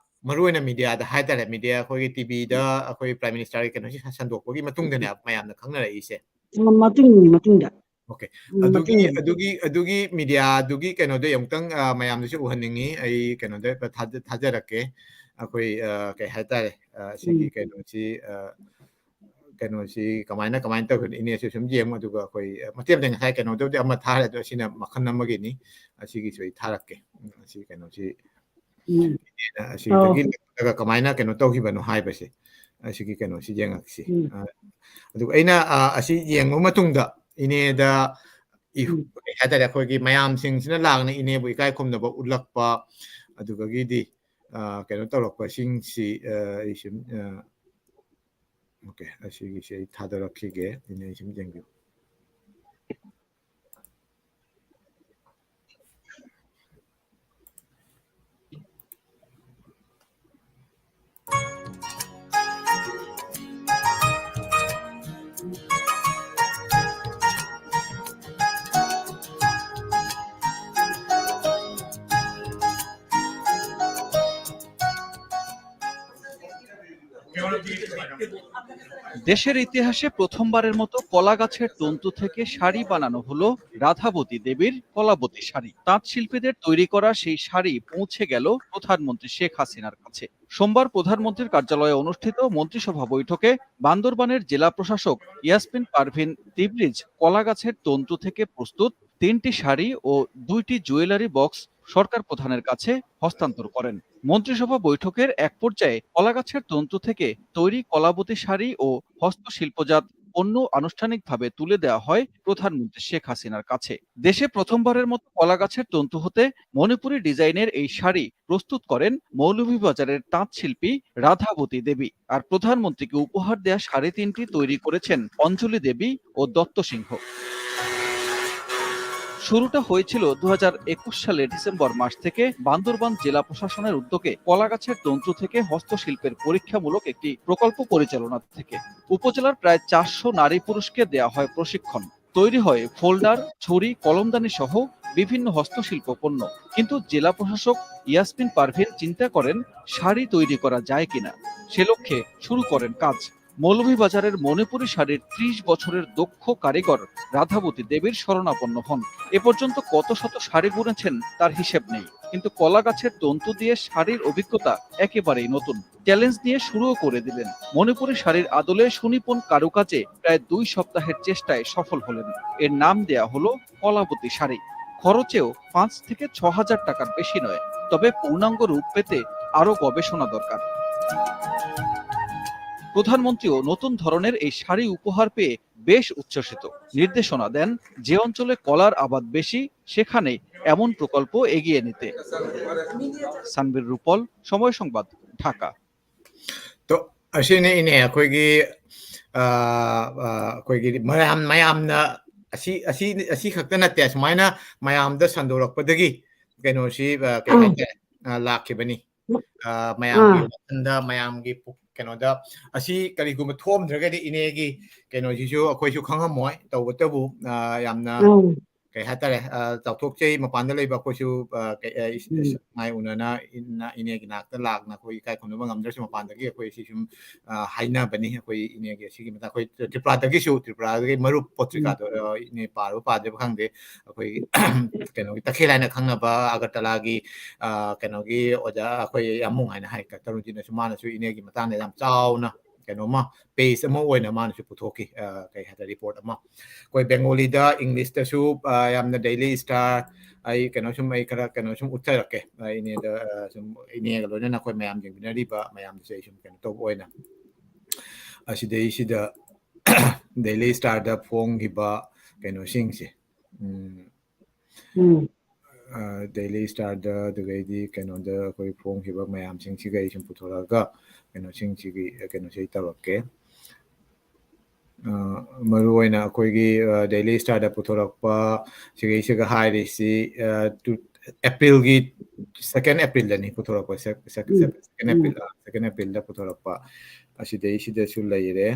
ꯃꯔꯨ ꯑꯣꯏꯅ media ꯗ ꯍꯥꯏꯇꯥꯔꯦ, media ꯑꯩꯈꯣꯏꯒꯤ T V ꯗ ꯑꯩꯈꯣꯏ Prime Minister ꯒꯤ ꯀꯩꯅꯣꯁꯤ ꯁꯟꯗꯣꯛꯄꯒꯤ ꯃꯇꯨꯡꯗꯅꯦ ꯃꯌꯥꯝꯅ ꯈꯪꯅꯔꯛꯏꯁꯦ꯫ ꯎꯝ, ꯃꯇꯨꯡ, ꯃꯇꯨꯡꯗ꯫ Okay. ꯎꯝ, ꯑꯗꯨꯒꯤ, ꯃꯇꯨꯡꯗ꯫ ꯑꯗꯨꯒꯤ, ꯑꯗꯨꯒꯤ media ꯗꯨꯒꯤ ꯀꯩꯅꯣꯗꯣ ꯑꯃꯨꯛꯇꯪ, ꯑ, ꯃꯌꯥꯝꯗꯁꯨ ꯎꯍꯟꯅꯤꯡꯉꯤ꯫ ꯑꯩ ꯀꯩꯅꯣꯗ ꯊꯥꯖ-, ꯊꯥꯖꯔꯛꯀꯦ꯫ ꯑꯩꯈꯣꯏ, ꯑ, ꯀꯩ ꯍꯥꯏꯇꯥꯔꯦ, ꯑ, ꯁꯤꯒꯤ ꯎꯝ꯫ ꯀꯩꯅꯣꯁꯤ, ꯑ, ꯀꯩꯅꯣꯁꯤ ꯀꯃꯥꯏꯅ, ꯀꯃꯥꯏꯅ ꯇꯧꯒꯅꯤ? ꯏꯅꯦꯁꯨ ꯁꯨꯝ ꯌꯦꯡꯉꯨ, ꯑꯗꯨꯒ ꯑꯩꯈꯣꯏ, ꯑ, ꯃꯇꯦꯛ ꯑꯃꯇ ꯉꯁꯥꯏ ꯀꯩꯅꯣꯗꯕꯨꯗꯤ ꯑꯃ ꯊꯥꯔꯦ, ꯑꯗꯣ ꯑꯁꯤꯅ ꯃꯈꯜ ꯑꯃꯒꯤꯅꯤ꯫ ꯑꯁꯤꯒꯤꯁꯨ ꯑꯩ ꯊꯥꯔꯛꯀꯦ꯫ ꯎꯝ, ꯑꯁꯤ ꯀꯩꯅꯣꯁꯤ, ꯎꯝ꯫ ꯑꯁꯤꯗꯒꯤ ꯂꯧꯔꯒ ꯀꯃꯥꯏꯅ ꯀꯩꯅꯣ ꯇꯧꯈꯤꯕꯅꯣ ꯍꯥꯏꯕꯁꯦ꯫ ꯑꯁꯤꯒꯤ ꯀꯩꯅꯣꯁꯤ ꯌꯦꯡꯉꯛꯁꯤ꯫ ꯎꯝ꯫ ꯑ, ꯑꯗꯨꯒ ꯑꯩꯅ, ꯑ, ꯑꯁꯤ ꯌꯦꯡꯕ ꯃꯇꯨꯡꯗ ꯏꯅꯦꯗ ꯏ-, ꯎꯝ꯫ ꯀꯩ ꯍꯥꯏꯇꯥꯔꯦ, ꯑꯩꯈꯣꯏꯒꯤ ꯃꯌꯥꯝꯁꯤꯡꯁꯤꯅ ꯂꯥꯛꯅ ꯏꯅꯦꯕꯨ ꯏꯀꯥꯏ ꯈꯨꯝꯅꯕ ꯎꯠꯂꯛꯄ, ꯑꯗꯨꯗꯒꯤꯗꯤ, ꯑ, ꯀꯩꯅꯣ ꯇꯧꯔꯛꯄꯁꯤꯡꯁꯤ, ꯑ, ꯑꯩ ꯁꯨꯝ, ꯑ, OK, ꯑꯁꯤꯒꯤꯁꯦ ꯑꯩ ꯊꯥꯗꯣꯔꯛꯈꯤꯒꯦ, ꯏꯅꯦ ꯁꯨꯝ ꯌꯦꯡꯕꯤꯌꯨ꯫ দেশের ইতিহাসে প্রথমবারের মতো কলা গাছের তন্তু থেকে শাড়ি বানানো হলো রাধাবতী দেবীর কলাবতী শাড়ি। তাঁত শিল্পীদের তৈরি করা সেই শাড়ি পৌঁছে গেল প্রধানমন্ত্রী শেখ হাসিনার কাছে। সোমবার প্রধানমন্ত্রীর কার্যালয়ে অনুষ্ঠিত মন্ত্রিসভা বৈঠকে বান্দরবানের জেলা প্রশাসক ইয়াসমিন পারভিন তিবরিজ কলা গাছের তন্তু থেকে প্রস্তুত তিনটি শাড়ি ও দুইটি জুয়েলারি বক্স সরকার প্রধানের কাছে হস্তান্তর করেন। মন্ত্রিসভা বৈঠকের এক পর্যায়ে কলাগাছের তন্তু থেকে তৈরি কলাবতী শাড়ি ও হস্তশিল্পজাত পণ্য আনুষ্ঠানিকভাবে তুলে দেওয়া হয় প্রধানমন্ত্রী শেখ হাসিনার কাছে। দেশে প্রথমবারের মতো কলাগাছের তন্তু হতে মণিপুরি ডিজাইনের এই শাড়ি প্রস্তুত করেন মৌলভীবাজারের তাঁত শিল্পী রাধাবতী দেবী। আর প্রধানমন্ত্রীকে উপহার দেয়া শাড়ি তিনটি তৈরি করেছেন অঞ্জলি দেবী ও দত্ত সিংহ। শুরুটা হয়েছিল দু হাজার একুশ সালের ডিসেম্বর মাস থেকে বান্দরবান জেলা প্রশাসনের উদ্যোগে কলাগাছের তন্তু থেকে হস্তশিল্পের পরীক্ষামূলক একটি প্রকল্প পরিচালনা থেকে। উপজেলার প্রায় চারশো নারী পুরুষকে দেয়া হয় প্রশিক্ষণ। তৈরি হয় ফোল্ডার, ছড়ি, কলমদানি সহ বিভিন্ন হস্তশিল্প পণ্য। কিন্তু জেলা প্রশাসক ইয়াসমিন পারভিন চিন্তা করেন শাড়ি তৈরি করা যায় কিনা, সে লক্ষ্যে শুরু করেন কাজ। মৌলভীবাজারের মণিপুরী শাড়ির ত্রিশ বছরের দক্ষ কারিগর রাধাবতী দেবীর শরণাপন্ন হন। এ পর্যন্ত কত শত শাড়ি বুনেছেন তার হিসেব নেই, কিন্তু কলা গাছের তন্তু দিয়ে শাড়ির অভিজ্ঞতা একেবারেই নতুন। চ্যালেঞ্জ নিয়ে শুরুও করে দিলেন। মণিপুরী শাড়ির আদলে সুনিপুণ কারুকাজে প্রায় দুই সপ্তাহের চেষ্টায় সফল হলেন। এর নাম দেয়া হলো কলাবতী শাড়ি। খরচেও পাঁচ থেকে ছ হাজার টাকার বেশি নয়, তবে পূর্ণাঙ্গ রূপ পেতে আরও গবেষণা দরকার। প্রধানমন্ত্রীও নতুন ধরনের এই শাড়ি উপহার পেয়ে বেশ উচ্ছ্বসিত। নির্দেশনা দেন যে অঞ্চলে কলার আবাদ বেশি, সেখানেই এমন প্রকল্প এগিয়ে নিতে। সানভীর রূপল, সময় সংবাদ, ঢাকা। ꯇꯣ, ꯑꯁꯤꯅꯤ ꯏꯅꯦ ꯑꯩꯈꯣꯏꯒꯤ ꯑ, ꯑ, ꯑꯩꯈꯣꯏꯒꯤ ꯃꯌꯥꯝ ꯃꯌꯥꯝꯅ ꯑꯁꯤ ꯑꯁꯤ ꯑꯁꯤ ꯈꯛꯇ ꯅꯠꯇꯦ, ꯑꯁꯨꯃꯥꯏꯅ ꯃꯌꯥꯝꯗ ꯁꯟꯗꯣꯔꯛꯄꯗꯒꯤ ꯀꯩꯅꯣꯁꯤ ꯑ, ꯀꯩ ꯍꯥꯏꯇꯥꯔꯦ, ꯑ, ꯂꯥꯛꯈꯤꯕꯅꯤ꯫ ꯑ, ꯃꯌꯥꯝꯒꯤ ꯋꯥꯈꯜꯗ, ꯃꯌꯥꯝꯒꯤ ꯄꯨꯛ- ꯀꯩꯅꯣꯗ ꯑꯁꯤ ꯀꯔꯤꯒꯨꯝꯕ ꯊꯣꯛꯑꯝꯗ꯭ꯔꯒꯗꯤ ꯏꯅꯦꯒꯤ ꯀꯩꯅꯣꯁꯤꯁꯨ ꯑꯩꯈꯣꯏꯁꯨ ꯈꯪꯉꯝꯃꯣꯏ꯫ ꯇꯧꯕꯇꯕꯨ ꯑ, ꯌꯥꯝꯅ ꯀꯩ ꯍꯥꯏꯇꯥꯔꯦ, ꯑ, ꯆꯥꯎꯊꯣꯛꯆꯩ꯫ ꯃꯄꯥꯟꯗ ꯂꯩꯕ ꯑꯩꯈꯣꯏꯁꯨ ꯑ, ꯀꯩ- ꯑ, ꯏꯁ- ꯏꯁ- ꯃꯥꯏ ꯎꯅꯅ ꯏꯟꯅ- ꯏꯅꯦꯒꯤ ꯅꯥꯛꯇ ꯂꯥꯛꯅ ꯑꯩꯈꯣꯏ ꯏꯀꯥꯏ ꯈꯨꯝꯅꯕ ꯉꯝꯗ꯭ꯔꯁꯨ ꯃꯄꯥꯟꯗꯒꯤ ꯑꯩꯈꯣꯏ ꯁꯤ ꯁꯨꯝ ꯑ, ꯍꯥꯏꯅꯕꯅꯤ꯫ ꯑꯩꯈꯣꯏ ꯏꯅꯦꯒꯤ ꯑꯁꯤꯒꯤ ꯃꯇꯥꯡ ꯑꯩꯈꯣꯏ ꯇ꯭ꯔꯤꯄꯨꯔꯥꯗꯒꯤꯁꯨ, ꯇ꯭ꯔꯤꯄꯨꯔꯥꯗꯒꯤ ꯃꯔꯨꯞ ꯄꯣꯠꯇ꯭ꯔꯤꯀꯥꯗꯣ ꯑ, ꯏꯅꯦ ꯄꯥꯔꯕ ꯄꯥꯗ꯭ꯔꯤꯕ ꯈꯪꯗꯦ꯫ ꯑꯩꯈꯣꯏꯒꯤ ꯀꯩꯅꯣꯒꯤ ꯇꯈꯦꯜ ꯍꯥꯏꯅ ꯈꯪꯅꯕ ꯑꯒꯔꯇꯂꯥꯒꯤ ꯑ, ꯀꯩꯅꯣꯒꯤ ꯑꯣꯖꯥ ꯑꯩꯈꯣꯏ ꯌꯥꯝꯃꯨꯡ ꯍꯥꯏꯅ ꯍꯥꯏ, ꯀꯇꯔꯨꯟꯖꯤꯅꯁꯨ, ꯃꯥꯅꯁꯨ ꯏꯅꯦꯒꯤ ꯃꯇꯥꯡꯗ ꯌꯥꯝ ꯆꯥꯎꯅ ꯀꯩꯅꯣꯃ ꯄꯦꯖ ꯑꯃ ꯑꯣꯏꯅ ꯃꯥꯅꯁꯨ ꯄꯨꯊꯣꯛꯈꯤ꯫ ꯑ, ꯀꯩ ꯍꯥꯏꯇꯥꯔꯦ, ꯔꯤꯄꯣꯔꯠ ꯑꯃ꯫ ꯑꯩꯈꯣꯏ ꯕꯦꯡꯒꯣꯂꯤꯗ, ꯏꯪꯂꯤꯁꯇꯁꯨ ꯑ, ꯌꯥꯝꯅ ꯗꯦꯂꯤ ꯁ꯭ꯇꯥꯔ, ꯑꯩ ꯀꯩꯅꯣ ꯁꯨꯝ ꯑꯩ ꯈꯔ ꯀꯩꯅꯣ ꯁꯨꯝ ꯎꯠꯆꯔꯛꯀꯦ꯫ ꯑ, ꯏꯅꯦꯗ ꯑ, ꯁꯨꯝ ꯏꯅꯦꯒ ꯂꯣꯏꯅꯅ ꯑꯩꯈꯣꯏ ꯃꯌꯥꯝ ꯌꯦꯡꯃꯤꯟꯅꯔꯤꯕ ꯃꯌꯥꯝꯗꯁꯨ ꯑꯩ ꯁꯨꯝ ꯀꯩꯅꯣ ꯇꯧꯕ ꯑꯣꯏꯅ ꯑꯁꯤꯗꯩꯁꯤꯗ ꯗꯦꯂꯤ ꯁ꯭ꯇꯥꯔꯗ ꯐꯣꯡꯈꯤꯕ ꯀꯩꯅꯣꯁꯤꯡꯁꯦ, ꯎꯝ, ꯎꯝ ꯗꯦꯂꯤ ꯁ꯭ꯇꯥꯔꯗ, ꯑꯗꯨꯗꯒꯤꯗꯤ ꯀꯩꯅꯣꯗ ꯑꯩꯈꯣꯏ ꯐꯣꯡꯈꯤꯕ ꯃꯌꯥꯝꯁꯤꯡꯁꯤꯒ ꯑꯩ ꯁꯨꯝ ꯄꯨꯊꯣꯔꯛꯑꯒ ꯀꯩꯅꯣꯁꯤꯡꯁꯤꯒꯤ ꯀꯩꯅꯣꯁꯦ ꯑꯩ ꯇꯧꯔꯛꯀꯦ꯫ ꯑ, ꯃꯔꯨꯑꯣꯏꯅ ꯑꯩꯈꯣꯏꯒꯤ ꯗꯦꯂꯤ ꯁ꯭ꯇꯥꯔꯗ ꯄꯨꯊꯣꯔꯛꯄ ꯁꯤꯒꯩꯁꯤꯒ ꯍꯥꯏꯔꯤꯁꯤ, ꯑ, ꯇꯨ- ꯑꯦꯄ꯭ꯔꯤꯜꯒꯤ ꯁꯦꯀꯦꯟ ꯑꯦꯄ꯭ꯔꯤꯜꯗꯅꯤ ꯄꯨꯊꯣꯔꯛꯄ꯫ ꯁꯦꯀꯦꯟ ꯑꯦꯄ꯭ꯔꯤꯜ, ꯁꯦꯀꯦꯟ ꯑꯦꯄ꯭ꯔꯤꯜꯗ ꯄꯨꯊꯣꯔꯛꯄ꯫ ꯑꯁꯤꯗꯩꯁꯤꯗꯁꯨ ꯂꯩꯔꯦ꯫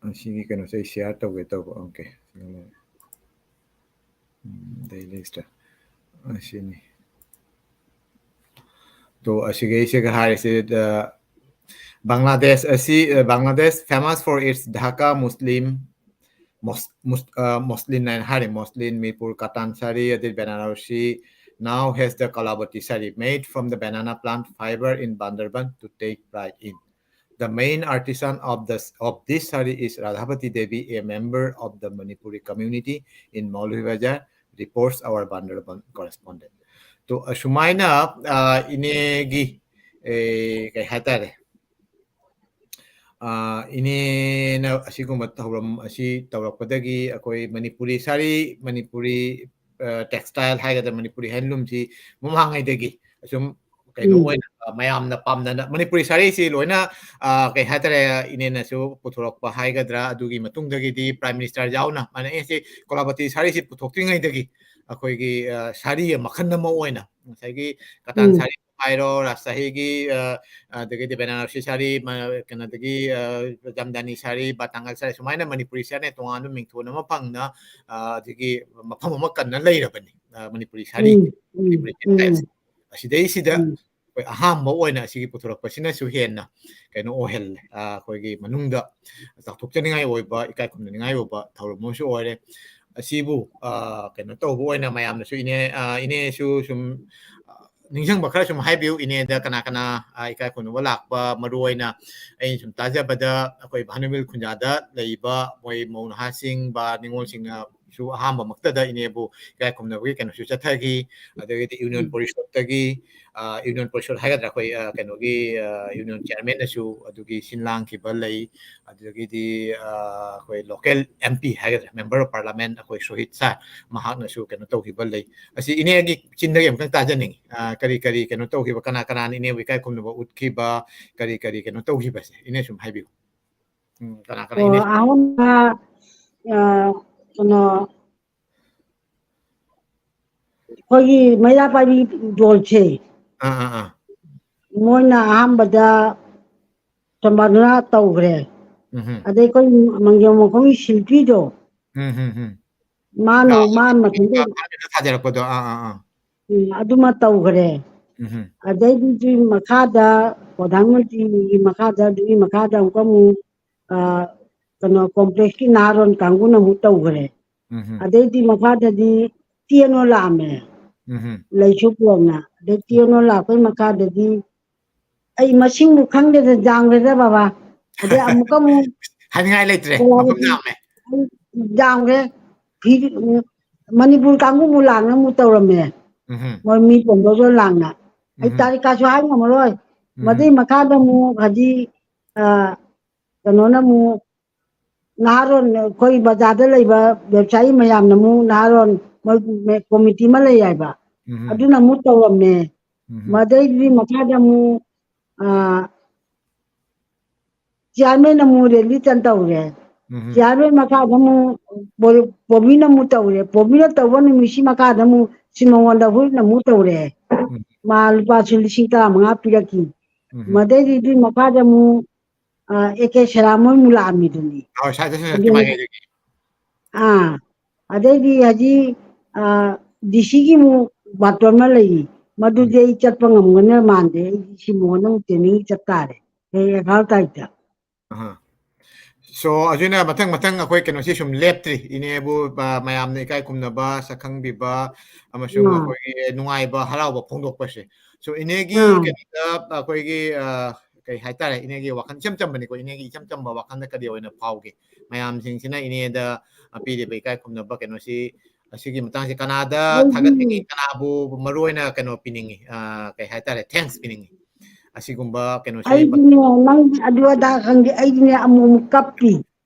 ꯑꯁꯤꯒꯤ ꯀꯩꯅꯣꯁꯦ ꯑꯩ ꯁꯤꯌꯥꯔ ꯇꯧꯒꯦ ꯇꯧꯕ꯫ ꯑꯣꯀꯦ, ꯗꯦꯂꯤ ꯁ꯭ꯇꯥꯔ ꯑꯁꯤꯅꯤ꯫ ꯇꯣ, ꯑꯁꯤꯒꯩꯁꯤꯒ ꯍꯥꯏꯔꯤꯁꯦ, ꯕꯪꯒ꯭ꯂꯥꯗꯦꯁ ꯑꯁꯤ, Bangladesh famous for its Dhaka Muslim, ꯃꯣꯁꯂꯤꯟ ꯍꯥꯏꯔꯦ, ꯃꯣꯁꯂꯤꯟ, ꯃꯤꯔꯄꯨꯔ ꯀꯇꯥꯟ ꯁꯥꯔꯤ, ꯑꯗꯩ ꯕꯦꯅꯥꯔꯁꯤ꯫ Now has the Kalavati sari made from the banana plant fiber in Bandarban to take pride in. The main artisan of the of this sari is Radhapati Devi, a member of the Manipuri community in Maulvibazar, reports our Bandarban correspondent. ꯇꯣ, ꯑꯁꯨꯃꯥꯏꯅ ꯑ, ꯏꯅꯦꯒꯤ ꯑꯦ, ꯀꯩ ꯍꯥꯏꯇꯥꯔꯦ, ꯑ, ꯏꯅꯦꯅ ꯑꯁꯤꯒꯨꯝꯕ ꯊꯧꯔꯝ ꯑꯁꯤ ꯇꯧꯔꯛꯄꯗꯒꯤ ꯑꯩꯈꯣꯏ ꯃꯅꯤꯄꯨꯔꯤ ꯁꯥꯔꯤ, ꯃꯅꯤꯄꯨꯔꯤ, ꯑ, textile ꯍꯥꯏꯒꯗ꯭ꯔꯥ, ꯃꯅꯤꯄꯨꯔꯤ handloomꯁꯤ ꯃꯃꯥꯡꯉꯩꯗꯒꯤ ꯑꯁꯨꯝ ꯀꯩꯅꯣ ꯎꯝ꯫ ꯑꯣꯏꯅ, ꯑ, ꯃꯌꯥꯝꯅ ꯄꯥꯝꯅꯅ ꯃꯅꯤꯄꯨꯔꯤ ꯁꯥꯔꯤꯁꯤ ꯂꯣꯏꯅ, ꯑ, ꯀꯩ ꯍꯥꯏꯇꯥꯔꯦ, ꯏꯅꯦꯅꯁꯨ ꯄꯨꯊꯣꯔꯛꯄ ꯍꯥꯏꯒꯗ꯭ꯔꯥ, ꯑꯗꯨꯒꯤ ꯃꯇꯨꯡꯗꯒꯤꯗꯤ Prime Minister ꯌꯥꯎꯅ, ꯃꯥꯅ ꯑꯦ ꯁꯤ ꯀꯣꯂꯥꯕꯇꯤ ꯁꯥꯔꯤꯁꯤ ꯄꯨꯊꯣꯛꯇ꯭ꯔꯤꯉꯩꯗꯒꯤ ꯑꯩꯈꯣꯏꯒꯤ, ꯑ, ꯁꯥꯔꯤ ꯃꯈꯜ ꯑꯃ ꯑꯣꯏꯅ ꯉꯁꯥꯏꯒꯤ ꯀꯇꯥꯟ ꯎꯝ꯫ ꯁꯥꯔꯤ ꯍꯥꯏꯔꯣ, ꯔꯥꯖꯁꯥꯍꯤꯒꯤ, ꯑ, ꯑꯗꯒꯤꯗꯤ ꯕꯦꯅꯥꯔꯁꯤ ꯁꯥꯔꯤ, ꯃ-, ꯀꯩꯅꯣꯗꯒꯤ, ꯑ, ꯖꯝꯗꯥꯅꯤ ꯁꯥꯔꯤ, ꯕꯥꯇꯥꯡꯒꯜ ꯁꯥꯔꯤ, ꯁꯨꯃꯥꯏꯅ ꯃꯅꯤꯄꯨꯔꯤ ꯁꯥꯔꯤ ꯇꯣꯉꯥꯟꯕ ꯃꯤꯡꯊꯣꯟ ꯑꯃ ꯐꯪꯅ, ꯑ, ꯑꯗꯒꯤ ꯃꯐꯝ ꯑꯃ ꯀꯟꯅ ꯂꯩꯔꯕꯅꯤ, ꯑ, ꯃꯅꯤꯄꯨꯔꯤ ꯁꯥꯔꯤ, ꯎꯝ, ꯎꯝ, ꯃꯅꯤꯄꯨꯔꯤ ꯎꯝ꯫ Textiles꯫ ꯑꯁꯤꯗꯩꯁꯤꯗ ꯎꯝ꯫ ꯑꯩꯈꯣꯏ ꯑꯍꯥꯟꯕ ꯑꯣꯏꯅ ꯑꯁꯤꯒꯤ ꯄꯨꯊꯣꯔꯛꯄꯁꯤꯅꯁꯨ ꯍꯦꯟꯅ ꯀꯩꯅꯣ ꯑꯣꯏꯍꯜꯂꯦ, ꯑ, ꯑꯩꯈꯣꯏꯒꯤ ꯃꯅꯨꯡꯗ ꯆꯥꯎꯊꯣꯛꯆꯅꯤꯡꯉꯥꯏ ꯑꯣꯏꯕ, ꯏꯀꯥꯏ ꯈꯨꯝꯅꯅꯤꯡꯉꯥꯏ ꯑꯣꯏꯕ ꯊꯧꯔꯝ ꯑꯃꯁꯨ ꯑꯣꯏꯔꯦ꯫ ꯑꯁꯤꯕꯨ, ꯑ, ꯀꯩꯅꯣ ꯇꯧꯕ ꯑꯣꯏꯅ ꯃꯌꯥꯝꯅꯁꯨ ꯏꯅꯦ, ꯑ, ꯏꯅꯦꯁꯨ ꯁꯨꯝ, ꯑ, ꯅꯤꯡꯁꯤꯡꯕ ꯈꯔ ꯁꯨꯝ ꯍꯥꯏꯕꯤꯌꯨ, ꯏꯅꯦꯗ ꯀꯅꯥ ꯀꯅꯥ, ꯑ, ꯏꯀꯥꯏ ꯈꯨꯝꯅꯕ ꯂꯥꯛꯄ, ꯃꯔꯨ ꯑꯣꯏꯅ ꯑꯩꯅ ꯁꯨꯝ ꯇꯥꯖꯕꯗ ꯑꯩꯈꯣꯏ ꯚꯥꯅꯨꯕꯤꯜ ꯈꯨꯟꯖꯥꯗ ꯂꯩꯕ ꯃꯣꯏ ꯃꯧ ꯅꯍꯥꯁꯤꯡ ꯕꯥ ꯅꯤꯉꯣꯜꯁꯤꯡꯅꯁꯨ ꯑꯍꯥꯟꯕꯃꯛꯇꯗ ꯏꯅꯦꯕꯨ ꯏꯀꯥꯏ ꯈꯨꯝꯅꯕꯒꯤ ꯀꯩꯅꯣꯁꯨ ꯆꯠꯊꯈꯤ꯫ ꯑꯗꯒꯤꯗꯤ Union ꯎꯝ꯫ Parishadꯇꯒꯤ, ꯑ, Union Parishad ꯍꯥꯏꯒꯗ꯭ꯔꯥ, ꯑꯩꯈꯣꯏ, ꯑ, ꯀꯩꯅꯣꯒꯤ, ꯑ, Union Chairmanꯅꯁꯨ ꯑꯗꯨꯒꯤ ꯁꯤꯟ ꯂꯥꯡꯈꯤꯕ ꯂꯩ꯫ ꯑꯗꯒꯤꯗꯤ, ꯑ, ꯑꯩꯈꯣꯏ local MP ꯍꯥꯏꯒꯗ꯭ꯔꯥ, Member of Parliament ꯑꯩꯈꯣꯏ ꯁꯣꯍꯤꯠ ꯁꯥꯔ, ꯃꯍꯥꯛꯅꯁꯨ ꯀꯩꯅꯣ ꯇꯧꯈꯤꯕ ꯂꯩ꯫ ꯑꯁꯤ ꯏꯅꯦꯒꯤ ꯆꯤꯟꯗꯒꯤ ꯑꯃꯨꯛꯇꯪ ꯇꯥꯖꯅꯤꯡꯉꯤ꯫ ꯑ, ꯀꯔꯤ ꯀꯔꯤ ꯀꯩꯅꯣ ꯇꯧꯈꯤꯕ, ꯀꯅꯥ ꯀꯅꯥꯅ ꯏꯅꯦꯕꯨ ꯏꯀꯥꯏ ꯈꯨꯝꯅꯕ ꯎꯠꯈꯤꯕ, ꯀꯔꯤ ꯀꯔꯤ ꯀꯩꯅꯣ ꯇꯧꯈꯤꯕꯁꯦ ꯏꯅꯦ ꯁꯨꯝ ꯍꯥꯏꯕꯤꯌꯨ꯫ ꯎꯝ, ꯀꯅꯥ ꯀꯅꯥ ꯑꯣ, ꯏꯅꯦ? ꯑꯍꯥꯟꯕ, ꯑ, ꯀꯩꯅꯣ, ꯑꯩꯈꯣꯏꯒꯤ ꯃꯩꯔꯥ ꯄꯥꯏꯕꯤ ꯗꯣꯜꯁꯦ, ꯑꯥ, ꯑꯥ, ꯑꯥ꯫ ꯃꯣꯏꯅ ꯑꯍꯥꯟꯕꯗ ꯁꯝꯕꯥꯗꯅ ꯇꯧꯈ꯭ꯔꯦ꯫ ꯎꯝ, ꯎꯝ꯫ ꯑꯗꯩ ꯑꯩꯈꯣꯏ ꯃꯪꯒꯦꯝ ꯃꯈꯣꯡꯒꯤ ꯁꯤꯜꯐꯤꯗꯣ, ꯎꯝ, ꯎꯝ, ꯎꯝ꯫ ꯃꯥꯅ, ꯀꯥ-, ꯃꯥ ꯃꯊꯟꯇ ꯀꯥ-, ꯀꯥ-, ꯊꯥꯖꯔꯛꯄꯗꯣ, ꯑꯥ, ꯑꯥ, ꯑꯥ꯫ ꯎꯝ, ꯑꯗꯨꯃ ꯇꯧꯈ꯭ꯔꯦ꯫ ꯎꯝ, ꯎꯝ꯫ ꯑꯗꯩꯗꯨꯒꯤ ꯃꯈꯥꯗ, ꯄ꯭ꯔꯙꯥꯟ ꯃꯟꯇ꯭ꯔꯤꯒꯤ ꯃꯈꯥꯗ, ꯑꯗꯨꯒꯤ ꯃꯈꯥꯗ ꯑꯃꯨꯛꯀ ꯑꯃꯨꯛ, ꯑ, ꯀꯩꯅꯣ, complexꯀꯤ ꯅꯍꯥꯔꯣꯟ ꯀꯥꯡꯕꯨꯅ ꯑꯃꯨꯛ ꯇꯧꯈ꯭ꯔꯦ꯫ ꯎꯝ, ꯎꯝ꯫ ꯑꯗꯩꯗꯤ ꯃꯈꯥꯗꯗꯤ ꯇꯦꯅꯣ ꯂꯥꯛꯑꯝꯃꯦ꯫ ꯎꯝ, ꯎꯝ꯫ ꯂꯩꯁꯨ ꯄꯣꯟꯅ꯫ ꯑꯗꯩ ꯇꯦꯅꯣ ꯂꯥꯛꯄꯩ ꯃꯈꯥꯗꯗꯤ ꯑꯩ ꯃꯁꯤꯡꯕꯨ ꯈꯪꯗꯦꯗ, ꯌꯥꯝꯈ꯭ꯔꯦꯗ ꯕꯕꯥ꯫ ꯑꯗꯩ ꯑꯃꯨꯛꯀ ꯑꯃꯨꯛ ꯍꯥꯏꯅꯤꯡꯉꯥꯏ ꯂꯩꯇ꯭ꯔꯦ, ꯃꯐꯝ ꯌꯥꯝꯃꯦ꯫ ꯌꯥꯝꯈ꯭ꯔꯦ꯫ ꯐꯤ-, ꯃꯅꯤꯄꯨꯔ ꯀꯥꯡꯕꯨ ꯑꯃꯨꯛ ꯂꯥꯛꯅ ꯑꯃꯨꯛ ꯇꯧꯔꯝꯃꯦ꯫ ꯎꯝ, ꯎꯝ꯫ ꯃꯣꯏ ꯃꯤ ꯄꯣꯟꯗꯧꯁꯨ ꯂꯥꯛꯅ꯫ ꯑꯩ ꯎꯝ, ꯎꯝ꯫ ꯇꯥꯔꯤꯛ ꯀꯥꯁꯨ ꯍꯥꯏ ꯉꯝꯃꯔꯣꯏ꯫ ꯎꯝ, ꯎꯝ꯫ ꯃꯗꯨꯏ ꯃꯈꯥꯗ ꯑꯃꯨꯛ ꯍꯧꯖꯤꯛ, ꯑ, ꯀꯩꯅꯣꯅ ꯑꯃꯨꯛ ꯅꯍꯥꯔꯣꯟ, ꯑꯩꯈꯣꯏ ꯕꯖꯥꯔꯗ ꯂꯩꯕ ꯕꯦꯕꯁꯥꯌꯤ ꯃꯌꯥꯝꯅ ꯑꯃꯨꯛ ꯅꯍꯥꯔꯣꯟ ꯃꯣꯏ ꯃꯦ-, ꯀꯣꯃꯤꯇꯤ ꯑꯃ ꯂꯩ ꯍꯥꯏꯕ, ꯎꯝ꯫ ꯑꯗꯨꯅ ꯑꯃꯨꯛ ꯇꯧꯔꯝꯃꯦ꯫ ꯎꯝ꯫ ꯃꯗꯩꯗꯤ ꯃꯈꯥꯗ ꯑꯃꯨꯛ, ꯑ, ꯆꯤꯌꯥꯔꯃꯦꯟ ꯑꯃꯨꯛ ꯔꯦꯂꯤꯇꯟ ꯇꯧꯔꯦ꯫ ꯎꯝ꯫ ꯆꯤꯌꯥꯔꯃꯦꯟ ꯃꯈꯥꯗ ꯑꯃꯨꯛ ꯕꯣ-, ꯕꯣꯕꯤꯅ ꯑꯃꯨꯛ ꯇꯧꯔꯦ꯫ ꯕꯣꯕꯤꯅ ꯇꯧꯕ ꯅꯨꯃꯤꯠꯁꯤ ꯃꯈꯥꯗ ꯑꯃꯨꯛ ꯁꯤꯃꯣꯟꯗ ꯍꯨꯏꯅ ꯑꯃꯨꯛ ꯇꯧꯔꯦ꯫ ꯎꯝ꯫ ꯃꯥ ꯂꯨꯄꯥ ꯁꯤ ꯂꯤꯁꯤꯡ ꯇꯔꯥꯃꯉꯥ ꯄꯤꯔꯛꯈꯤ꯫ ꯎꯝ꯫ ꯃꯗꯩꯗꯤ ꯑꯗꯨꯏ ꯃꯈꯥꯗ ꯑꯃꯨꯛ, ꯑ, ꯑꯦ ꯀꯦ ꯁꯦꯔꯥꯃꯣꯏ ꯑꯃꯨꯛ ꯂꯥꯛꯑꯝꯃꯤꯗꯨꯅꯤ꯫ ꯑ, ꯁꯥꯏꯗ ꯁꯥꯏꯗ ꯑꯗꯨ ꯇꯤꯃꯥꯏ ꯂꯩꯔꯦ꯫ ꯑꯥ, ꯑꯗꯩꯗꯤ ꯍꯧꯖꯤꯛ, ꯑ, ꯗꯤ ꯁꯤꯒꯤ ꯑꯃꯨꯛ ꯕꯥꯇꯣꯟ ꯑꯃ ꯂꯩꯔꯤ꯫ ꯃꯗꯨꯗꯤ ꯎꯝ꯫ ꯑꯩ ꯆꯠꯄ ꯉꯝꯒꯅꯤ ꯃꯥꯟꯗꯦ꯫ ꯑꯩ ꯁꯤꯃꯣꯟꯗ ꯑꯃꯨꯛ training ꯆꯠ ꯇꯥꯔꯦ꯫ ꯍꯌꯦꯡ ꯑꯦꯒꯥꯔꯣ ꯇꯥꯔꯤꯛꯇ꯫ ꯑꯍꯥ꯫ So, ꯑꯗꯨꯅ ꯃꯊꯪ ꯃꯊꯪ ꯑꯩꯈꯣꯏ ꯀꯩꯅꯣꯁꯤ ꯁꯨꯝ ꯂꯦꯞꯇ꯭ꯔꯤ꯫ ꯏꯅꯦꯕꯨ, ꯑ, ꯃꯌꯥꯝꯅ ꯏꯀꯥꯏ ꯈꯨꯝꯅꯕ, ꯁꯛꯈꯪꯕꯤꯕ, ꯑꯃꯁꯨꯡ ꯑꯥ꯫ ꯑꯩꯈꯣꯏꯒꯤ ꯅꯨꯡꯉꯥꯏꯕ, ꯍꯔꯥꯎꯕ ꯐꯣꯡꯗꯣꯛꯄꯁꯦ꯫ So, ꯏꯅꯦꯒꯤ ꯑꯥ꯫ ꯀꯩꯅꯣꯗ ꯑꯩꯈꯣꯏꯒꯤ, ꯑ, ꯀꯩ ꯍꯥꯏꯇꯥꯔꯦ, ꯏꯅꯦꯒꯤ ꯋꯥꯈꯜ ꯏꯆꯝ ꯆꯝꯕꯅꯤꯀꯣ, ꯏꯅꯦꯒꯤ ꯏꯆꯝ ꯆꯝꯕ ꯋꯥꯈꯜꯗ ꯀꯔꯤ ꯑꯣꯏꯅ ꯐꯥꯎꯒꯦ? ꯃꯌꯥꯝꯁꯤꯡꯁꯤꯅ ꯏꯅꯦꯗ, ꯑ, ꯄꯤꯔꯤꯕ ꯏꯀꯥꯏ ꯈꯨꯝꯅꯕ ꯀꯩꯅꯣꯁꯤ, ꯑꯁꯤꯒꯤ ꯃꯇꯥꯡꯁꯤ ꯀꯅꯥꯗ ꯑꯩꯗꯤ ꯊꯥꯒꯠꯅꯤꯡꯉꯤ? ꯀꯅꯥꯕꯨ ꯃꯔꯨ ꯑꯣꯏꯅ ꯀꯩꯅꯣ ꯄꯤꯅꯤꯡꯉꯤ? ꯑ, ꯀꯩ ꯍꯥꯏꯇꯥꯔꯦ, thanks ꯄꯤꯅꯤꯡꯉꯤ꯫ ꯑꯁꯤꯒꯨꯝꯕ ꯀꯩꯅꯣꯁꯤ ꯑꯩꯗꯤꯅꯦ, ꯅꯪ ꯑꯗꯨ ꯑꯗꯥ ꯈꯪꯗꯦ, ꯑꯩꯗꯤꯅꯦ ꯑꯃꯨꯛ ꯑꯃꯨꯛ ꯀꯞꯄꯤ꯫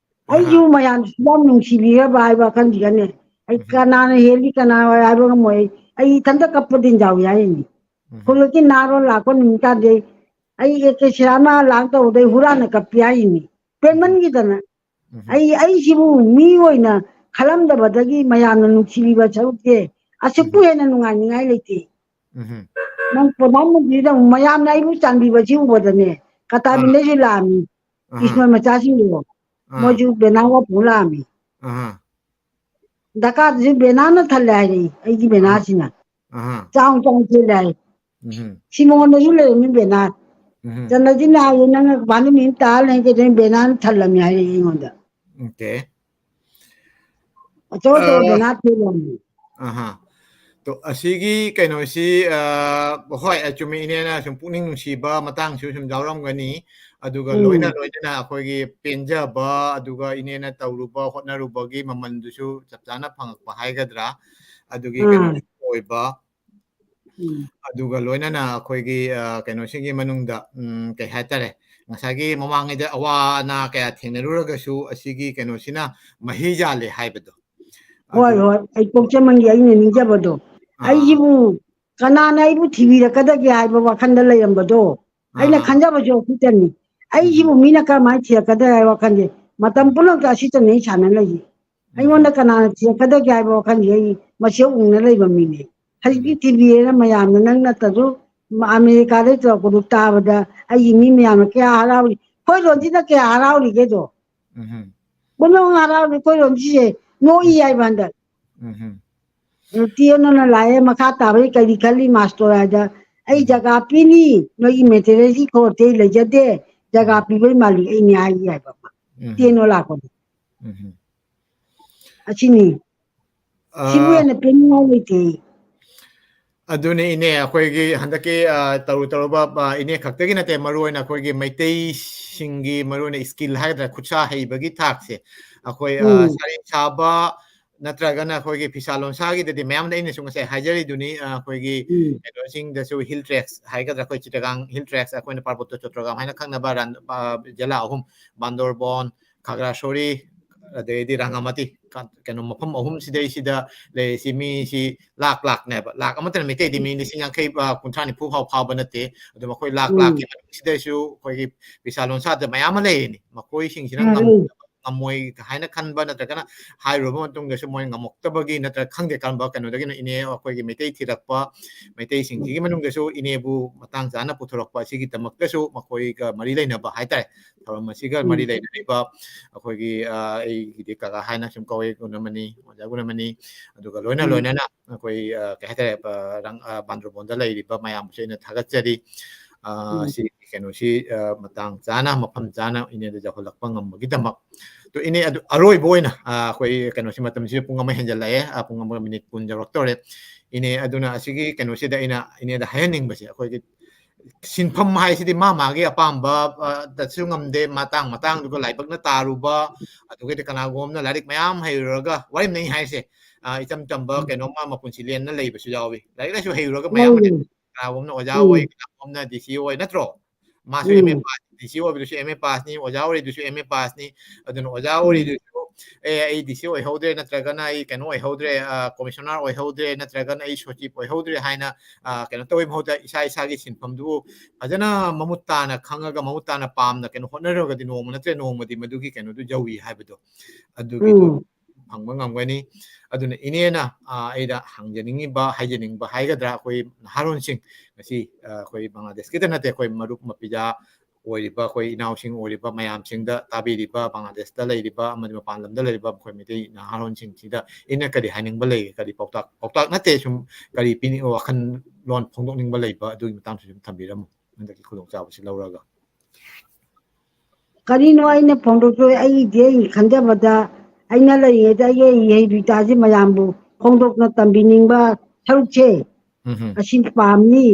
ꯑꯍꯥ꯫ ꯑꯩꯁꯨ ꯃꯌꯥꯝꯁꯨ ꯌꯥꯝ ꯅꯨꯡꯁꯤꯕꯤꯔꯕ ꯍꯥꯏꯕ ꯋꯥꯈꯜꯁꯤꯒꯅꯦ, ꯑꯩ ꯎꯝ꯫ ꯀꯅꯥꯅ ꯍꯦꯜꯂꯤ ꯀꯅꯥ ꯍꯥꯏꯕ ꯉꯝꯃꯣꯏ꯫ ꯑꯩ, ꯑꯩ ꯏꯊꯟꯇ ꯀꯞꯄꯗꯤ ꯌꯥꯎꯏ ꯍꯥꯏꯔꯤꯅꯤ꯫ ꯎꯝ꯫ ꯈꯨꯜꯂꯛꯀꯤ ꯅꯍꯥꯔꯣꯜ ꯂꯥꯛꯄ ꯅꯨꯃꯤꯠ ꯇꯥꯗꯦ꯫ ꯑꯩ ꯑꯦ ꯀꯦ ꯁꯤꯔꯥꯅ ꯂꯥꯛ ꯇꯧꯕꯗꯩ ꯍꯨꯔꯥꯟꯅ ꯀꯞꯄꯤ ꯍꯥꯏꯔꯤꯅꯤ꯫ ꯎꯝ꯫ ꯄꯦꯟꯃꯟꯈꯤꯗꯅ꯫ ꯎꯝ꯫ ꯑꯩ, ꯑꯩꯁꯤꯕꯨ ꯃꯤ ꯑꯣꯏꯅ ꯈꯜꯂꯝꯗꯕꯗꯒꯤ ꯃꯌꯥꯝꯅ ꯅꯨꯡꯁꯤꯕꯤꯕ ꯁꯔꯨꯛꯁꯦ ꯑꯁꯨꯛꯄꯨ ꯎꯝ꯫ ꯍꯦꯟꯅ ꯅꯨꯡꯉꯥꯏꯅꯤꯡꯉꯥꯏ ꯂꯩꯇꯦ꯫ ꯎꯝ꯫ ꯅꯪ ꯄ꯭ꯔꯙꯥꯟ ꯃꯟꯇ꯭ꯔꯤꯗ ꯑꯃꯨꯛ ꯃꯌꯥꯝꯅ ꯑꯩꯕꯨ ꯆꯥꯟꯕꯤꯕꯁꯤ ꯎꯕꯗꯅꯦ, ꯑꯥ꯫ ꯀꯇꯥꯃꯤꯟꯗꯁꯨ ꯂꯥꯛꯑꯝꯃꯤ꯫ ꯑꯥ꯫ ꯀ꯭ꯔꯤꯁꯅ ꯃꯆꯥꯁꯤꯡꯗꯣ, ꯑꯥ꯫ ꯃꯣꯏꯁꯨ ꯕꯦꯅꯥ ꯋꯥꯄꯨ ꯂꯥꯛꯑꯝꯃꯤ꯫ ꯑꯥ꯫ ꯗꯔꯀꯥꯔꯗꯨꯁꯨ ꯕꯦꯅꯥꯅ ꯊꯜꯂꯦ ꯍꯥꯏꯔꯛꯏ, ꯑꯩꯒꯤ ꯑꯥ꯫ ꯕꯦꯅꯥꯁꯤꯅ꯫ ꯑꯥ꯫ ꯆꯥꯎ ꯆꯥꯎ ꯊꯦꯠꯂꯦ ꯍꯥꯏ꯫ ꯎꯝ꯫ ꯁꯤꯃꯣꯟꯗꯁꯨ ꯂꯩꯔꯝꯃꯤ ꯕꯦꯅꯥ꯫ ꯎꯝ꯫ ꯆꯟꯗ꯭ꯔꯖꯤꯠꯅ ꯍꯥꯏꯌꯦ, "ꯅꯪꯅ ꯀꯃꯥꯏꯅ ꯃꯤ ꯑꯃ ꯇꯥꯔ ꯂꯩ ꯀꯩꯗꯧꯅꯤ?" ꯕꯦꯅꯥꯅ ꯊꯜꯂꯝꯃꯤ ꯍꯥꯏꯔꯛꯏ ꯑꯩꯉꯣꯟꯗ꯫ ꯑꯣꯀꯦ꯫ ꯑꯆꯧ ꯑꯆꯧꯕ ꯑ, ꯕꯦꯅꯥ ꯊꯦꯠꯂꯝꯃꯤ꯫ ꯑꯍꯥ꯫ ꯇꯣ, ꯑꯁꯤꯒꯤ ꯀꯩꯅꯣꯁꯤ, ꯑ, ꯍꯣꯏ, ꯑꯆꯨꯝꯃꯤ, ꯏꯅꯦꯅ ꯁꯨꯝ ꯄꯨꯛꯅꯤꯡ ꯅꯨꯡꯁꯤꯕ ꯃꯇꯥꯡꯁꯨ ꯁꯨꯝ ꯌꯥꯎꯔꯝꯒꯅꯤ꯫ ꯑꯗꯨꯒ ꯎꯝ꯫ ꯂꯣꯏꯅ ꯂꯣꯏꯅꯅ ꯑꯩꯈꯣꯏꯒꯤ ꯄꯦꯟꯖꯕ, ꯑꯗꯨꯒ ꯏꯅꯦꯅ ꯇꯧꯔꯨꯕ ꯍꯣꯠꯅꯔꯨꯕꯒꯤ ꯃꯃꯜꯗꯨꯁꯨ ꯆꯞ ꯆꯥꯅ ꯐꯪꯉꯛꯄ ꯍꯥꯏꯒꯗ꯭ꯔꯥ? ꯑꯗꯨꯒꯤ ꯑꯥ꯫ ꯀꯩꯅꯣꯁꯨ ꯑꯣꯏꯕ꯫ ꯎꯝ꯫ ꯑꯗꯨꯒ ꯂꯣꯏꯅꯅ ꯑꯩꯈꯣꯏꯒꯤ, ꯑ, ꯀꯩꯅꯣꯁꯤꯒꯤ ꯃꯅꯨꯡꯗ, ꯎꯝ, ꯀꯩ ꯍꯥꯏꯇꯥꯔꯦ, ꯉꯁꯥꯏꯒꯤ ꯃꯃꯥꯡꯉꯩꯗ ꯑꯋꯥ ꯑꯅꯥ ꯀꯌꯥ ꯊꯦꯡꯅꯔꯨꯔꯒꯁꯨ ꯑꯁꯤꯒꯤ ꯀꯩꯅꯣꯁꯤꯅ ꯃꯍꯤ ꯌꯥꯜꯂꯦ ꯍꯥꯏꯕꯗꯣ꯫ ꯍꯣꯏ, ꯑꯗꯨ ꯍꯣꯏ, ꯑꯩ ꯄꯣꯛꯆꯃꯟꯒꯤ ꯑꯩꯅ ꯅꯤꯡꯖꯕꯗꯣ, ꯑꯥ, ꯑꯩꯁꯤꯕꯨ ꯀꯅꯥꯅ ꯑꯩꯕꯨ ꯊꯤꯕꯤꯔꯛꯀꯗꯒꯦ ꯍꯥꯏꯕ ꯋꯥꯈꯜꯗ ꯂꯩꯔꯝꯕꯗꯣ, ꯑꯩꯅ ꯑꯥ, ꯈꯟꯖꯕꯁꯨ ꯑꯁꯤꯇꯅꯤ, ꯑꯩꯁꯤꯕꯨ ꯎꯝ, ꯃꯤꯅ ꯀꯔꯝꯍꯥꯏꯅ ꯊꯤꯔꯛꯀꯗꯒꯦ ꯍꯥꯏꯕ ꯋꯥꯈꯜꯁꯦ ꯃꯇꯝ ꯎꯝ, ꯄꯨꯝꯅꯃꯛꯇ ꯑꯁꯤꯇꯅꯤ ꯑꯩ ꯁꯥꯟꯅ ꯂꯩꯁꯦ꯫ ꯎꯝ, ꯑꯩꯉꯣꯟꯗ ꯀꯅꯥꯅ ꯊꯤꯔꯛꯀꯗꯒꯦ ꯍꯥꯏꯕ ꯋꯥꯈꯜꯁꯦ ꯑꯩ ꯃꯁꯤ ꯎꯅ ꯂꯩꯕ ꯃꯤꯅꯦ꯫ ꯍꯧꯖꯤꯛꯇꯤ ꯎꯝ, ꯊꯤꯕꯤꯔꯦꯅ ꯃꯌꯥꯝꯅ ꯅꯪ ꯅꯠꯇ꯭ꯔꯁꯨ ꯑꯃꯦꯔꯤꯀꯥꯗꯩ ꯇꯧꯔꯛꯄꯗꯨ ꯇꯥꯕꯗ ꯑꯩꯒꯤ ꯃꯤ ꯃꯌꯥꯝꯅ ꯀꯌꯥ ꯍꯔꯥꯎꯔꯤ, ꯑꯩꯈꯣꯏ ꯔꯣꯟꯁꯤꯅ ꯀꯌꯥ ꯍꯔꯥꯎꯔꯤꯒꯦꯗꯣ꯫ ꯎꯝ, ꯄꯨꯝꯅꯃꯛ ꯍꯔꯥꯎꯔꯤ, ꯑꯩꯈꯣꯏ ꯔꯣꯟꯁꯤꯁꯦ ꯅꯣꯛꯏ ꯍꯥꯏꯕ ꯍꯟꯗꯛ꯫ ꯎꯝ, ꯇꯦꯅꯣꯅ ꯂꯥꯛꯑꯦ, ꯃꯈꯥ ꯇꯥꯕꯗꯤ ꯀꯔꯤ ꯈꯜꯂꯤ ꯃꯥꯁꯇꯔ ꯍꯥꯏꯗ, ꯑꯩ ꯎꯝ, ꯖꯒꯥ ꯄꯤꯅꯤ, ꯅꯣꯏꯒꯤ ꯃꯦꯇꯔꯤꯌꯦꯜꯁꯤ ꯈꯣꯔꯇꯦ ꯂꯩꯖꯗꯦ, ꯖꯒꯥ ꯎꯝ, ꯄꯤꯕꯩ ꯃꯥꯜꯂꯤ ꯑꯩꯅꯦ ꯍꯥꯏꯒꯦ ꯍꯥꯏꯕ ꯑꯃ꯫ ꯎꯝ, ꯇꯦꯅꯣ ꯂꯥꯛꯄꯗ ꯎꯝ꯫ ꯑꯁꯤꯅꯤ꯫ ꯁꯤꯕꯨ ꯑ, ꯍꯦꯟꯅ ꯄꯦꯟꯅꯤꯡꯉꯥꯏ ꯂꯩꯇꯦ꯫ ꯑꯗꯨꯅꯤ ꯏꯅꯦ, ꯑꯩꯈꯣꯏꯒꯤ ꯍꯟꯗꯛꯀꯤ, ꯑ, ꯇꯧꯔꯨ ꯇꯧꯔꯨꯕ, ꯑ, ꯏꯅꯦ ꯈꯛꯇꯒꯤ ꯅꯠꯇꯦ, ꯃꯔꯨꯑꯣꯏꯅ ꯑꯩꯈꯣꯏꯒꯤ ꯃꯩꯇꯩꯁꯤꯡꯒꯤ ꯃꯔꯨꯑꯣꯏꯅ skill ꯍꯥꯏꯒꯗ꯭ꯔꯥ, ꯈꯨꯠꯁꯥ ꯍꯩꯕꯒꯤ ꯊꯥꯛꯁꯦ, ꯑꯩꯈꯣꯏ, ꯑ, ꯎꯝ꯫ ꯁꯥꯔꯤ ꯁꯥꯕ ꯅꯠꯇ꯭ꯔꯒꯅ ꯑꯩꯈꯣꯏꯒꯤ ꯐꯤꯁꯥ ꯂꯣꯟꯁꯥꯒꯤꯗꯗꯤ ꯃꯌꯥꯝꯗ ꯑꯩꯅꯁꯨ ꯉꯁꯥꯏ ꯍꯥꯏꯖꯔꯤꯗꯨꯅꯤ, ꯑ, ꯑꯩꯈꯣꯏꯒꯤ ꯎꯝ꯫ ꯀꯩꯅꯣꯁꯤꯡꯗꯁꯨ hill tracks ꯍꯥꯏꯒꯗ꯭ꯔꯥ, ꯑꯩꯈꯣꯏ ꯆꯤꯇꯒꯥꯡ hill tracks, ꯑꯩꯈꯣꯏꯅ ꯄꯥꯔꯕꯇ ꯆꯣꯇ꯭ꯔꯒꯥꯝ ꯍꯥꯏꯅ ꯈꯪꯅꯕ ꯔꯥꯟ-, ꯑ, ꯖꯤꯂꯥ ꯑꯍꯨꯝ, ꯕꯥꯟꯗꯣꯔꯕꯣꯟ, ꯈꯥꯒ꯭ꯔꯥꯁꯣꯔꯤ, ꯑꯗꯩꯗꯤ ꯔꯥꯉꯥꯃꯇꯤ, ꯀ-, ꯀꯩꯅꯣ ꯃꯐꯝ ꯑꯍꯨꯝꯁꯤꯗꯩꯁꯤꯗ ꯂꯩꯔꯤꯁꯤ ꯃꯤꯁꯤ ꯂꯥꯛ ꯂꯥꯛꯅꯦꯕ꯫ ꯂꯥꯛ ꯑꯃꯠꯇꯅ ꯃꯩꯇꯩꯗꯤ ꯃꯤ ꯂꯤꯁꯤꯡ ꯌꯥꯡꯈꯩ, ꯑ, ꯀꯨꯟꯊ꯭ꯔꯥ ꯅꯤꯐꯨ ꯐꯥꯎ ꯐꯥꯎꯕ ꯅꯠꯇꯦ꯫ ꯑꯗꯣ ꯃꯈꯣꯏ ꯂꯥꯛ ꯎꯝ꯫ ꯂꯥꯛꯀꯤ ꯃꯅꯨꯡꯁꯤꯗꯩꯁꯨ ꯑꯩꯈꯣꯏꯒꯤ ꯐꯤꯁꯥ ꯂꯣꯟꯁꯥꯗ ꯃꯌꯥꯝ ꯑꯃ ꯂꯩꯔꯤꯅꯤ꯫ ꯃꯈꯣꯏꯁꯤꯡꯁꯤꯅ ꯎꯝ, ꯉꯝ-, ꯎꯝ꯫ ꯉꯝꯃꯣꯏ ꯍꯥꯏꯅ ꯈꯟꯕ ꯅꯠꯇ꯭ꯔꯒꯅ ꯍꯥꯏꯔꯨꯔꯕ ꯃꯇꯨꯡꯗꯁꯨ ꯃꯣꯏ ꯉꯝꯃꯛꯇꯕꯒꯤ ꯅꯠꯇ꯭ꯔꯒ ꯈꯪꯗꯦ ꯀꯔꯝꯕ ꯀꯩꯅꯣꯗꯒꯤꯅꯣ ꯏꯅꯦ ꯑꯩꯈꯣꯏꯒꯤ ꯃꯩꯇꯩ ꯊꯤꯔꯛꯄ ꯃꯩꯇꯩꯁꯤꯡꯁꯤꯒꯤ ꯃꯅꯨꯡꯗꯁꯨ ꯏꯅꯦꯕꯨ ꯃꯇꯥꯡ ꯆꯥꯅ ꯄꯨꯊꯣꯔꯛꯄ ꯑꯁꯤꯒꯤꯗꯃꯛꯇꯁꯨ ꯃꯈꯣꯏꯒ ꯃꯔꯤ ꯂꯩꯅꯕ ꯍꯥꯏꯇꯥꯔꯦ꯫ ꯊꯧꯔꯝ ꯑꯁꯤꯒ ꯃꯔꯤ ꯎꯝ꯫ ꯂꯩꯅꯔꯤꯕ ꯑꯩꯈꯣꯏꯒꯤ, ꯑ, ꯑꯩꯒꯤꯗꯤ ꯀꯀꯥ ꯍꯥꯏꯅ ꯁꯨꯝ ꯀꯧꯋꯦ, ꯒꯨꯅꯃꯅꯤ, ꯑꯣꯖꯥ ꯒꯨꯅꯃꯅꯤ, ꯑꯗꯨꯒ ꯂꯣꯏꯅ ꯎꯝ꯫ ꯂꯣꯏꯅꯅ ꯑꯩꯈꯣꯏ, ꯑ, ꯀꯩ ꯍꯥꯏꯇꯥꯔꯦ, ꯑ, ꯔꯪ-, ꯑ, ꯕꯥꯟꯗ꯭ꯔꯣꯕꯣꯟꯗ ꯂꯩꯔꯤꯕ ꯃꯌꯥꯝꯕꯨꯁꯨ ꯑꯩꯅ ꯊꯥꯒꯠꯆꯔꯤ꯫ ꯑ, ꯎꯝ꯫ ꯁꯤ ꯀꯩꯅꯣꯁꯤ, ꯑ, ꯃꯇꯥꯡ ꯆꯥꯅ, ꯃꯐꯝ ꯆꯥꯅ ꯏꯅꯦꯗ ꯌꯧꯍꯜꯂꯛꯄ ꯉꯝꯕꯒꯤꯗꯃꯛ꯫ ꯑꯗꯣ ꯏꯅꯦ, ꯑꯗꯨ ꯑꯔꯣꯏꯕ ꯑꯣꯏꯅ, ꯑ, ꯑꯩꯈꯣꯏ ꯀꯩꯅꯣꯁꯤ ꯃꯇꯝꯁꯤꯗ ꯄꯨꯡ ꯑꯃ ꯍꯦꯟꯖꯜꯂꯛꯑꯦ, ꯑ, ꯄꯨꯡ ꯑꯃꯒ ꯃꯤꯅꯤꯠ ꯀꯨꯟ ꯌꯧꯔꯛꯇꯧꯔꯦ꯫ ꯏꯅꯦ, ꯑꯗꯨꯅ ꯑꯁꯤꯒꯤ ꯀꯩꯅꯣꯁꯤꯗ ꯑꯩꯅ ꯏꯅꯦꯗ ꯍꯥꯏꯍꯟꯅꯤꯡꯕꯁꯦ, ꯑꯩꯈꯣꯏꯒꯤ ꯁꯤꯟꯐꯝ ꯍꯥꯏꯁꯤꯗꯤ ꯃꯥ ꯃꯥꯒꯤ ꯑꯄꯥꯝꯕ, ꯑ, ꯗꯁꯨ ꯉꯝꯗꯦ, ꯃꯇꯥꯡ ꯃꯇꯥꯡꯗꯨꯒ ꯂꯥꯏꯕꯛꯅ ꯇꯥꯔꯨꯕ, ꯑꯗꯨꯒꯗꯤ ꯀꯅꯥꯒꯨꯝꯕ ꯑꯃꯅ ꯂꯥꯏꯔꯤꯛ ꯃꯌꯥꯝ ꯍꯩꯔꯨꯔꯒ, ꯋꯥꯔꯤꯅꯤ ꯑꯩ ꯍꯥꯏꯁꯦ, ꯑ, ꯏꯆꯝ ꯆꯝꯕ ꯎꯝ꯫ ꯀꯩꯅꯣꯝꯃ ꯃꯄꯨꯟꯁꯤ ꯂꯦꯟꯅ ꯂꯩꯕꯁꯨ ꯌꯥꯎꯏ꯫ ꯂꯥꯏꯔꯤꯛ ꯂꯥꯏꯁꯨ ꯍꯩꯔꯨꯔꯒ ꯃꯌꯥꯝ ꯑꯃ ꯂꯩ꯫ ꯂꯩ꯫ ꯀꯅꯥꯒꯨꯝꯕꯅ ꯑꯣꯖꯥ ꯎꯝ꯫ ꯑꯣꯏ, ꯀꯅꯥꯒꯨꯝꯕꯅ D C ꯑꯣꯏ, ꯅꯠꯇ꯭ꯔꯣ? ꯃꯥꯁꯨ M A um. pass, D C ꯑꯣꯏꯕꯗꯨꯁꯨ M A passꯅꯤ, ꯑꯣꯖꯥ ꯑꯣꯏꯔꯤꯗꯨꯁꯨ M A passꯅꯤ꯫ ꯑꯗꯨꯅ ꯑꯣꯖꯥ ꯎꯝ꯫ ꯑꯣꯏꯔꯤꯗꯨꯁꯨ, "ꯑꯦ, ꯑꯩ D C ꯑꯣꯏꯍꯧꯗ꯭ꯔꯦ, ꯅꯠꯇ꯭ꯔꯒꯅ ꯑꯩ ꯀꯩꯅꯣ ꯑꯣꯏꯍꯧꯗ꯭ꯔꯦ, ꯑ, commissioner ꯑꯣꯏꯍꯧꯗ꯭ꯔꯦ, ꯅꯠꯇ꯭ꯔꯒꯅ ꯑꯩ ꯁꯆꯤꯕ ꯑꯣꯏꯍꯧꯗ꯭ꯔꯦ" ꯍꯥꯏꯅ, ꯑ, ꯀꯩꯅꯣ ꯇꯧꯕꯩ ꯃꯍꯨꯠꯇ ꯏꯁꯥ ꯏꯁꯥꯒꯤ ꯁꯤꯟꯐꯝꯗꯨꯕꯨ ꯐꯖꯅ ꯃꯃꯨꯠ ꯇꯥꯅ ꯈꯪꯉꯒ, ꯃꯃꯨꯠ ꯇꯥꯅ ꯄꯥꯝꯅ ꯀꯩꯅꯣ ꯍꯣꯠꯅꯔꯒꯗꯤ ꯅꯣꯡꯃ ꯅꯠꯇ꯭ꯔ ꯅꯣꯡꯃꯗꯤ ꯃꯗꯨꯒꯤ ꯀꯩꯅꯣꯗꯨ ꯌꯧꯏ ꯍꯥꯏꯕꯗꯣ, ꯑꯗꯨꯒꯤꯗꯣ ꯎꯝ꯫ ꯐꯪꯕ ꯉꯝꯒꯅꯤ꯫ ꯑꯗꯨꯅ ꯏꯅꯦꯅ, ꯑ, ꯑꯩꯗ ꯍꯪꯖꯅꯤꯡꯉꯤꯕ, ꯍꯥꯏꯖꯅꯤꯡꯕ ꯍꯥꯏꯒꯗ꯭ꯔꯥ, ꯑꯩꯈꯣꯏ ꯅꯍꯥꯔꯣꯟꯁꯤꯡ ꯉꯁꯤ, ꯑ, ꯑꯩꯈꯣꯏ ꯕꯪꯒ꯭ꯂꯥꯗꯦꯁꯀꯤꯗ ꯅꯠꯇꯦ, ꯑꯩꯈꯣꯏ ꯃꯔꯨꯞ ꯃꯄꯤꯖꯥ ꯑꯣꯏꯔꯤꯕ, ꯑꯩꯈꯣꯏ ꯏꯅꯥꯎꯁꯤꯡ ꯑꯣꯏꯔꯤꯕ ꯃꯌꯥꯝꯁꯤꯡꯗ, ꯇꯥꯕꯤꯔꯤꯕ ꯕꯪꯒ꯭ꯂꯥꯗꯦꯁꯇ ꯂꯩꯔꯤꯕ ꯑꯃꯗꯤ ꯃꯄꯥꯟ ꯂꯝꯗ ꯂꯩꯔꯤꯕ ꯑꯩꯈꯣꯏ ꯃꯩꯇꯩ ꯅꯍꯥꯔꯣꯟꯁꯤꯡꯁꯤꯗ ꯏꯅ ꯀꯔꯤ ꯍꯥꯏꯅꯤꯡꯕ ꯂꯩꯒꯦ? ꯀꯔꯤ ꯄꯥꯎꯇꯥꯛ, ꯄꯥꯎꯇꯥꯛ ꯅꯠꯇꯦ, ꯁꯨꯝ ꯀꯔꯤ ꯄꯤꯅꯤꯡ-, ꯋꯥꯈꯜꯂꯣꯟ ꯐꯣꯡꯗꯣꯛꯅꯤꯡꯕ ꯂꯩꯕ, ꯑꯗꯨꯒꯤ ꯃꯇꯥꯡꯁꯨ ꯁꯨꯝ ꯊꯝꯕꯤꯔꯝꯃꯨ, ꯍꯟꯗꯛꯀꯤ ꯈꯨꯗꯣꯡꯆꯥꯕꯁꯤ ꯂꯧꯔꯒ꯫ ꯀꯔꯤꯅꯣ ꯑꯩꯅ ꯐꯣꯡꯗꯣꯛꯇꯣꯏ? ꯑꯩꯒꯤꯗꯤ ꯑꯩ ꯈꯟꯖꯕꯗ ꯑꯩꯅ ꯂꯩꯔꯤꯉꯩꯗ ꯑꯩꯒꯤ ꯏꯍꯩ ꯂꯨꯇꯥꯁꯦ ꯃꯌꯥꯝꯕꯨ ꯐꯣꯡꯗꯣꯛꯅ ꯇꯝꯕꯤꯅꯤꯡꯕ ꯁꯔꯨꯛꯁꯦ ꯎꯝ ꯍꯝ꯫ ꯑꯁꯤ ꯄꯥꯝꯃꯤ꯫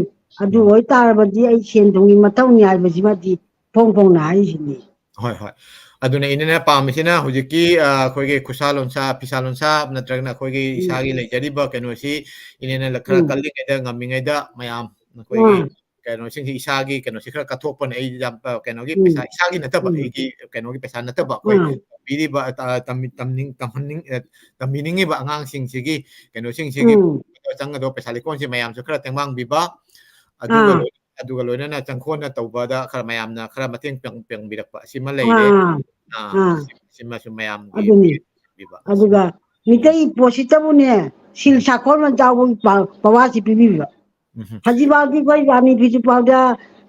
ꯑꯗꯨ ꯎꯝ꯫ ꯑꯣꯏꯇꯥꯔꯕꯗꯤ ꯑꯩ ꯁꯦꯟ ꯊꯨꯝꯒꯤ ꯃꯊꯧꯅꯤ ꯍꯥꯏꯕꯁꯤꯃꯗꯤ ꯐꯣꯡ ꯐꯣꯡꯅ ꯍꯥꯏꯔꯤꯁꯤꯅꯤ꯫ ꯍꯣꯏ, ꯍꯣꯏ꯫ ꯑꯗꯨꯅ ꯏꯅꯦꯅ ꯄꯥꯝꯃꯤꯁꯤꯅ ꯍꯧꯖꯤꯛꯀꯤ, ꯑ, ꯑꯩꯈꯣꯏꯒꯤ ꯈꯨꯠꯁꯥ ꯂꯣꯟꯁꯥ, ꯐꯤꯁꯥ ꯂꯣꯟꯁꯥ ꯅꯠꯇ꯭ꯔꯒꯅ ꯑꯩꯈꯣꯏꯒꯤ ꯎꯝ꯫ ꯏꯁꯥꯒꯤ ꯂꯩꯖꯔꯤꯕ ꯀꯩꯅꯣꯁꯤ ꯏꯅꯦꯅ ꯈꯔ ꯎꯝ꯫ ꯀꯜꯂꯤꯉꯩꯗ, ꯉꯝꯃꯤꯉꯩꯗ ꯃꯌꯥꯝ ꯑꯩꯈꯣꯏꯒꯤ ꯑꯥ꯫ ꯀꯩꯅꯣꯁꯤꯡꯁꯤ ꯏꯁꯥꯒꯤ ꯀꯩꯅꯣꯁꯤ ꯈꯔ ꯀꯠꯊꯣꯛꯄꯅ ꯑꯩ ꯌꯥꯝ, ꯑ, ꯀꯩꯅꯣꯒꯤ ꯎꯝ꯫ ꯄꯩꯁꯥ ꯏꯁꯥꯒꯤ ꯅꯠꯇꯕ, ꯎꯝ꯫ ꯑꯩꯒꯤ ꯀꯩꯅꯣꯒꯤ ꯄꯩꯁꯥ ꯅꯠꯇꯕ, ꯑꯩꯈꯣꯏ ꯑꯥ꯫ ꯇꯝꯕꯤꯔꯤꯕ, ꯑ, ꯇꯝ-, ꯇꯝꯅꯤꯡ-, ꯇꯝꯍꯟꯅꯤꯡ-, ꯑ, ꯇꯝꯕꯤꯅꯤꯡꯉꯤꯕ ꯑꯉꯥꯡꯁꯤꯡꯁꯤꯒꯤ ꯀꯩꯅꯣꯁꯤꯡꯁꯤꯒꯤ ꯎꯝ꯫ ꯆꯪꯒꯗꯧꯕ ꯄꯩꯁꯥ ꯂꯤꯀꯣꯟꯁꯦ ꯃꯌꯥꯝꯁꯨ ꯈꯔ ꯇꯦꯡꯕꯥꯡꯕꯤꯕ, ꯑꯗꯨꯒ ꯑꯥ꯫ ꯂꯣꯏ-, ꯑꯗꯨꯒ ꯂꯣꯏꯅꯅ ꯆꯪꯈꯣꯟꯅ ꯇꯧꯕꯗ ꯈꯔ ꯃꯌꯥꯝꯅ ꯈꯔ ꯃꯇꯦꯡ ꯄꯥꯡ-, ꯄꯥꯡꯕꯤꯔꯛꯄ ꯑꯁꯤꯃ ꯂꯩꯔꯦ꯫ ꯑꯥ꯫ ꯑꯥ, ꯑꯥ꯫ ꯁꯤꯃꯁꯨ ꯃꯌꯥꯝꯒꯤ ꯑꯗꯨꯅꯤ꯫ ꯄꯤꯕ꯫ ꯑꯗꯨꯒ ꯃꯤꯇꯩ ꯄꯣꯠꯁꯤꯇꯕꯨꯅꯦ, ꯁꯤꯜ ꯎꯝ꯫ ꯁꯥꯈꯣꯜ ꯑꯃ ꯆꯥꯎꯕꯒꯤ ꯄꯥ-, ꯄꯋꯥꯁꯤ ꯄꯤꯕꯤꯕ꯫ ꯎꯝ꯫ ꯍꯧꯖꯤꯛꯐꯥꯎꯗꯤ ꯑꯩꯈꯣꯏ ꯔꯥꯅꯤ ꯐꯤꯁꯨ ꯐꯥꯎꯗ,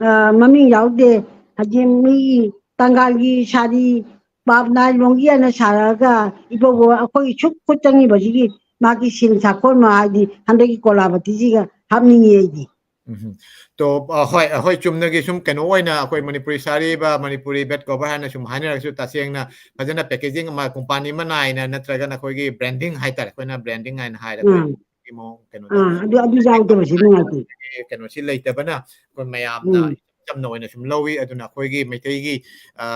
ꯑ, ꯃꯃꯤꯡ ꯌꯥꯎꯗꯦ꯫ ꯍꯧꯖꯤꯛ ꯃꯤꯒꯤ ꯇꯪꯒꯥꯜꯒꯤ ꯁꯥꯔꯤ, ꯄꯥꯞ ꯅꯥꯏ ꯂꯣꯡꯒꯤ ꯍꯥꯏꯅ ꯁꯥꯔꯛꯑꯒ ꯏꯕꯣꯕꯨ ꯑꯩꯈꯣꯏꯒꯤ ꯁꯨꯛ ꯈꯨꯠ ꯆꯪꯉꯤꯕꯁꯤꯒꯤ ꯃꯥꯒꯤ ꯁꯤꯜ ꯁꯥꯈꯣꯜ ꯑꯃ ꯍꯥꯏꯗꯤ ꯍꯟꯗꯛꯀꯤ ꯀꯣꯂꯥꯕꯇꯤꯁꯤꯒ ꯍꯥꯞꯅꯤꯡꯉꯤ ꯑꯩꯗꯤ꯫ ꯎꯝ꯫ ꯇꯣ, ꯑ, ꯍꯣꯏ, ꯑꯩꯈꯣꯏ ꯆꯨꯝꯅꯒꯤ ꯁꯨꯝ ꯀꯩꯅꯣ ꯑꯣꯏꯅ ꯑꯩꯈꯣꯏ ꯃꯅꯤꯄꯨꯔꯤ ꯁꯥꯔꯤ ꯕ ꯃꯅꯤꯄꯨꯔꯤ bed cover ꯍꯥꯏꯅ ꯁꯨꯝ ꯍꯥꯏꯅꯔꯒꯁꯨ ꯇꯁꯦꯡꯅ ꯐꯖꯅ packaging ꯑꯃ, ꯀꯣꯝꯄꯥꯅꯤ ꯑꯃ ꯅꯥꯏꯅ ꯅꯠꯇ꯭ꯔꯒꯅ ꯑꯩꯈꯣꯏꯒꯤ branding ꯍꯥꯏꯇꯥꯔꯦ, ꯑꯩꯈꯣꯏꯅ branding ꯍꯥꯏꯅ ꯍꯥꯏꯔꯒ ꯎꯝ꯫ ꯃꯑꯣꯡ ꯀꯩꯅꯣꯗ ꯑꯥ, ꯑꯗꯨ, ꯑꯗꯨ ꯌꯥꯎꯗꯕꯁꯤ ꯅꯨꯡꯉꯥꯏꯇꯦ꯫ ꯀꯩꯅꯣꯁꯤ ꯂꯩꯇꯕꯅ ꯑꯩꯈꯣꯏ ꯃꯌꯥꯝꯅ ꯎꯝ꯫ ꯏꯆꯝ ꯆꯝꯅ ꯑꯣꯏꯅ ꯁꯨꯝ ꯂꯧꯏ꯫ ꯑꯗꯨꯅ ꯑꯩꯈꯣꯏꯒꯤ ꯃꯩꯇꯩꯒꯤ, ꯑ,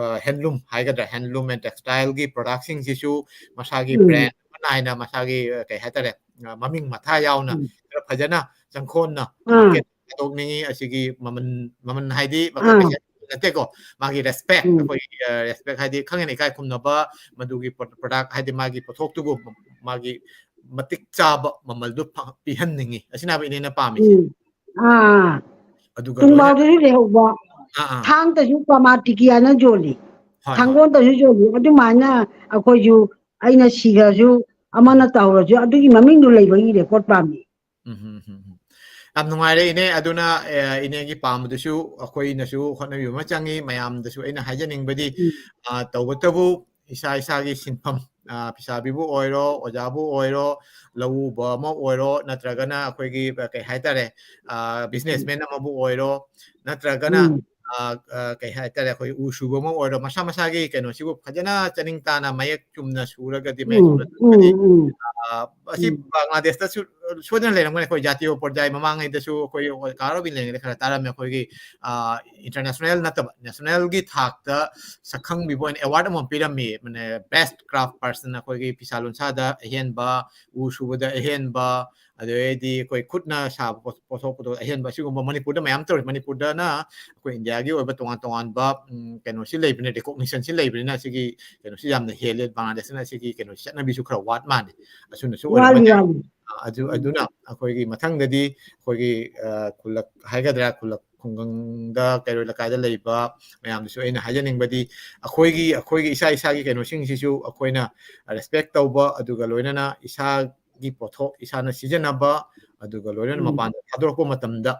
ꯑ, handloom ꯍꯥꯏꯒꯗ꯭ꯔꯥ, handloom and textileꯒꯤ productꯁꯤꯡꯁꯤꯁꯨ ꯃꯁꯥꯒꯤ ꯎꯝ꯫ brand ꯑꯃ ꯅꯥꯏꯅ ꯃꯁꯥꯒꯤ, ꯑ, ꯀꯩ ꯍꯥꯏꯇꯥꯔꯦ, ꯑ, ꯃꯃꯤꯡ ꯃꯊꯥ ꯌꯥꯎꯅ ꯎꯝ꯫ ꯈꯔ ꯐꯖꯅ ꯆꯪꯈꯣꯟꯅ ꯑꯥ꯫ market ꯊꯥꯗꯣꯛꯅꯤꯡꯉꯤ꯫ ꯑꯁꯤꯒꯤ ꯃꯃꯜ, ꯃꯃꯜ ꯍꯥꯏꯗꯤ ꯃꯈꯜ ꯑꯥ꯫ ꯄꯩꯁꯥ ꯅꯠꯇꯦꯀꯣ, ꯃꯥꯒꯤ respect, ꯎꯝ꯫ ꯑꯩꯈꯣꯏꯒꯤ, ꯑ, respect ꯍꯥꯏꯗꯤ ꯈꯪꯉꯦꯅ ꯏꯀꯥꯏ ꯈꯨꯝꯅꯕ, ꯃꯗꯨꯒꯤ pro-, product ꯍꯥꯏꯗꯤ ꯃꯥꯒꯤ ꯄꯣꯠꯊꯣꯛꯇꯨꯕꯨ ꯃꯥꯒꯤ ꯃꯇꯤꯛ ꯆꯥꯕ ꯃꯃꯜꯗꯨ ꯐ-, ꯄꯤꯍꯟꯅꯤꯡꯉꯤ꯫ ꯑꯁꯤꯅꯦꯕ ꯏꯅꯦꯅ ꯄꯥꯝꯃꯤꯁꯦ꯫ ꯎꯝ꯫ ꯑꯥ꯫ ꯑꯗꯨꯒ ꯇꯨꯡꯕꯥꯎꯗꯁꯨ ꯂꯩꯍꯧꯕ, ꯑꯥ, ꯑꯥ꯫ ꯊꯥꯡꯇꯁꯨ ꯄ꯭ꯔꯃꯥꯇꯤꯀꯤꯌꯥꯅ ꯌꯣꯜꯂꯤ, ꯍꯣꯏ, ꯍꯣꯏ꯫ ꯊꯥꯡꯒꯣꯟꯗꯁꯨ ꯌꯣꯜꯂꯤ꯫ ꯑꯗꯨꯃꯥꯏꯅ ꯑꯩꯈꯣꯏꯁꯨ, ꯑꯩꯅ ꯁꯤꯔꯁꯨ, ꯑꯃꯅ ꯇꯧꯔꯁꯨ, ꯑꯗꯨꯒꯤ ꯃꯃꯤꯡꯗꯨ ꯂꯩꯕꯒꯤ record ꯄꯥꯝꯃꯤ꯫ ꯎꯝ, ꯎꯝ, ꯎꯝ, ꯎꯝ꯫ ꯌꯥꯝ ꯅꯨꯡꯉꯥꯏꯔꯦ, ꯏꯅꯦ꯫ ꯑꯗꯨꯅ, ꯑꯦ, ꯏꯅꯦꯒꯤ ꯄꯥꯝꯕꯗꯨꯁꯨ ꯑꯩꯈꯣꯏꯅꯁꯨ ꯍꯣꯠꯅꯕꯤꯕ ꯑꯃ ꯆꯪꯉꯤ꯫ ꯃꯌꯥꯝꯗꯁꯨ ꯑꯩꯅ ꯍꯥꯏꯖꯅꯤꯡꯕꯗꯤ, ꯎꯝ꯫ ꯑ, ꯇꯧꯕꯇꯕꯨ ꯏꯁꯥ ꯏꯁꯥꯒꯤ ꯁꯤꯟꯐꯝ, ꯑ, ꯐꯤꯁꯥꯕꯤꯕꯨ ꯑꯣꯏꯔꯣ, ꯑꯣꯖꯥꯕꯨ ꯑꯣꯏꯔꯣ, ꯂꯧ ꯎꯕ ꯑꯃ ꯑꯣꯏꯔꯣ, ꯅꯠꯇ꯭ꯔꯒꯅ ꯑꯩꯈꯣꯏꯒꯤ, ꯑ, ꯀꯩ ꯍꯥꯏꯇꯥꯔꯦ, ꯑ, businessman ꯑꯃꯕꯨ ꯑꯣꯏꯔꯣ, ꯅꯠꯇ꯭ꯔꯒꯅ, ꯎꯝ꯫ ꯑ, ꯑ, ꯀꯩ ꯍꯥꯏꯇꯥꯔꯦ, ꯑꯩꯈꯣꯏ ꯎ ꯁꯨꯕ ꯑꯃ ꯑꯣꯏꯔꯣ, ꯃꯁꯥ ꯃꯁꯥꯒꯤ ꯀꯩꯅꯣꯁꯤꯕꯨ ꯐꯖꯅ ꯆꯅꯤꯡ ꯇꯥꯅ ꯃꯌꯦꯛ ꯆꯨꯝꯅ ꯁꯨꯔꯒꯗꯤ, ꯃꯌꯦꯛ ꯎꯝ, ꯆꯨꯝꯅ ꯎꯝ, ꯁꯨꯔꯒꯗꯤ, ꯎꯝ, ꯑ, ꯑꯁꯤ ꯎꯝ꯫ ꯕꯪꯒ꯭ꯂꯥꯗꯦꯁꯇꯁꯨ ꯁꯣꯏꯗꯅ ꯂꯩꯔꯝꯒꯅꯤ꯫ ꯑꯩꯈꯣꯏ ꯖꯥꯇꯤꯌꯣ ꯄꯔꯖꯥꯏ ꯃꯃꯥꯡꯉꯩꯗꯁꯨ ꯑꯩꯈꯣꯏ ꯀꯥ ꯔꯣꯕꯤꯟ ꯂꯩꯔꯤꯉꯩꯗ ꯈꯔ ꯇꯥꯔꯝꯃꯦ꯫ ꯑꯩꯈꯣꯏꯒꯤ, ꯑ, international ꯅꯠꯇꯕ, national ꯒꯤ ꯊꯥꯛꯇ ꯁꯛꯈꯪꯕꯤꯕ ꯑꯣꯏꯅ award ꯑꯃ ꯄꯤꯔꯝꯃꯤ꯫ ꯃꯥꯅꯦ, best craft person, ꯑꯩꯈꯣꯏꯒꯤ ꯐꯤꯁꯥ ꯂꯣꯟꯁꯥꯗ ꯑꯍꯦꯟꯕ, ꯎ ꯁꯨꯕꯗ ꯑꯍꯦꯟꯕ, ꯑꯗꯨꯗꯩꯗꯤ ꯑꯩꯈꯣꯏ ꯈꯨꯠꯅ ꯁꯥꯕ ꯄꯣꯠ-, ꯄꯣꯠꯊꯣꯛ ꯄꯣꯠꯊꯣꯛ ꯑꯍꯦꯟꯕ, ꯑꯁꯤꯒꯨꯝꯕ ꯃꯅꯤꯄꯨꯔꯗ ꯃꯌꯥꯝ ꯇꯧꯔꯤ꯫ ꯃꯅꯤꯄꯨꯔꯗꯅ ꯑꯩꯈꯣꯏ ꯏꯟꯗꯤꯌꯥꯒꯤ ꯑꯣꯏꯕ ꯇꯣꯉꯥꯟ ꯇꯣꯉꯥꯟꯕ, ꯎꯝ, ꯀꯩꯅꯣꯁꯤ ꯂꯩꯕꯅꯤꯅ, recognition ꯁꯤ ꯂꯩꯕꯅꯤꯅ, ꯑꯁꯤꯒꯤ ꯀꯩꯅꯣꯁꯤ ꯌꯥꯝꯅ ꯍꯦꯜꯂꯦ꯫ ꯕꯪꯒ꯭ꯂꯥꯗꯦꯁꯅ ꯑꯁꯤꯒꯤ ꯀꯩꯅꯣꯁꯤ ꯆꯠꯅꯕꯤꯁꯨ ꯈꯔ ꯋꯥꯠ ꯃꯥꯜꯂꯦ꯫ ꯑꯁꯨꯝꯅꯁꯨ ꯋꯥꯠꯂꯤ, ꯑꯣꯏꯔꯝꯒꯅꯤ꯫ ꯋꯥꯠꯂꯤ꯫ ꯑ, ꯑꯗꯨ, ꯑꯗꯨꯅ ꯑꯩꯈꯣꯏꯒꯤ ꯃꯊꯪꯗꯗꯤ ꯑꯩꯈꯣꯏꯒꯤ, ꯑ, ꯈꯨꯜꯂꯛ ꯍꯥꯏꯒꯗ꯭ꯔꯥ, ꯈꯨꯜꯂꯛ ꯈꯨꯡꯒꯪꯗ, ꯀꯩꯔꯣꯏ ꯂꯩꯀꯥꯏꯗ ꯂꯩꯕ ꯃꯌꯥꯝꯗꯁꯨ ꯑꯩꯅ ꯍꯥꯏꯖꯅꯤꯡꯕꯗꯤ, ꯑꯩꯈꯣꯏꯒꯤ, ꯑꯩꯈꯣꯏꯒꯤ ꯏꯁꯥ ꯏꯁꯥꯒꯤ ꯀꯩꯅꯣꯁꯤꯡꯁꯤꯁꯨ ꯑꯩꯈꯣꯏꯅ respect ꯇꯧꯕ, ꯑꯗꯨꯒ ꯂꯣꯏꯅꯅ ꯏꯁꯥꯒꯤ ꯄꯣꯠꯊꯣꯛ ꯏꯁꯥꯅ ꯁꯤꯖꯤꯟꯅꯕ, ꯑꯗꯨꯒ ꯂꯣꯏꯅꯅ ꯎꯝ꯫ ꯃꯄꯥꯟꯗ ꯊꯥꯗꯣꯔꯛꯄ ꯃꯇꯝꯗ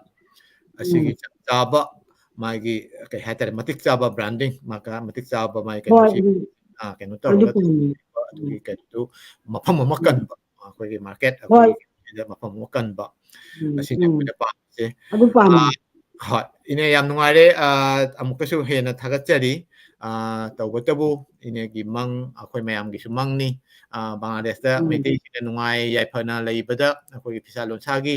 ꯑꯁꯤꯒꯤ ꯎꯝ꯫ ꯆꯞ ꯆꯥꯕ ꯃꯥꯒꯤ, ꯀꯩ ꯍꯥꯏꯇꯥꯔꯦ, ꯃꯇꯤꯛ ꯆꯥꯕ branding, ꯃꯥꯒ ꯃꯇꯤꯛ ꯆꯥꯕ ꯃꯥꯒꯤ ꯍꯣꯏ, ꯀꯩꯅꯣꯁꯤ, ꯎꯝ꯫ ꯑ, ꯀꯩꯅꯣ ꯑꯗꯨ ꯇꯧꯔꯒ ꯄꯥꯝꯃꯤ꯫ ꯑꯗꯨꯒꯤ ꯎꯝ꯫ ꯀꯩꯅꯣꯗꯨ ꯃꯐꯝ ꯑꯃ ꯎꯝ꯫ ꯀꯟꯕ, ꯑꯩꯈꯣꯏꯒꯤ market, ꯍꯣꯏ꯫ ꯑꯩꯈꯣꯏꯒꯤ ꯃꯐꯝ ꯑꯃ ꯀꯟꯕ, ꯎꯝ, ꯑꯁꯤꯅꯤ ꯎꯝ꯫ ꯑꯩꯈꯣꯏꯅ ꯄꯥꯝꯃꯤꯁꯦ꯫ ꯑꯗꯨ ꯄꯥꯝꯃꯤ꯫ ꯑ, ꯍꯣꯏ, ꯏꯅꯦ, ꯌꯥꯝ ꯅꯨꯡꯉꯥꯏꯔꯦ꯫ ꯑ, ꯑꯃꯨꯛꯀꯁꯨ ꯍꯦꯟꯅ ꯊꯥꯒꯠꯆꯔꯤ꯫ ꯑ, ꯇꯧꯕꯇꯕꯨ ꯏꯅꯦꯒꯤ ꯃꯪ ꯑꯩꯈꯣꯏ ꯃꯌꯥꯝꯒꯤꯁꯨ ꯃꯪꯅꯤ꯫ ꯑ, ꯕꯪꯒ꯭ꯂꯥꯗꯦꯁꯇ ꯎꯝ꯫ ꯃꯩꯇꯩꯁꯤꯡꯅ ꯅꯨꯡꯉꯥꯏ ꯌꯥꯏꯐꯅ ꯂꯩꯕꯗ ꯑꯩꯈꯣꯏꯒꯤ ꯐꯤꯁꯥ ꯂꯣꯟꯁꯥꯒꯤ,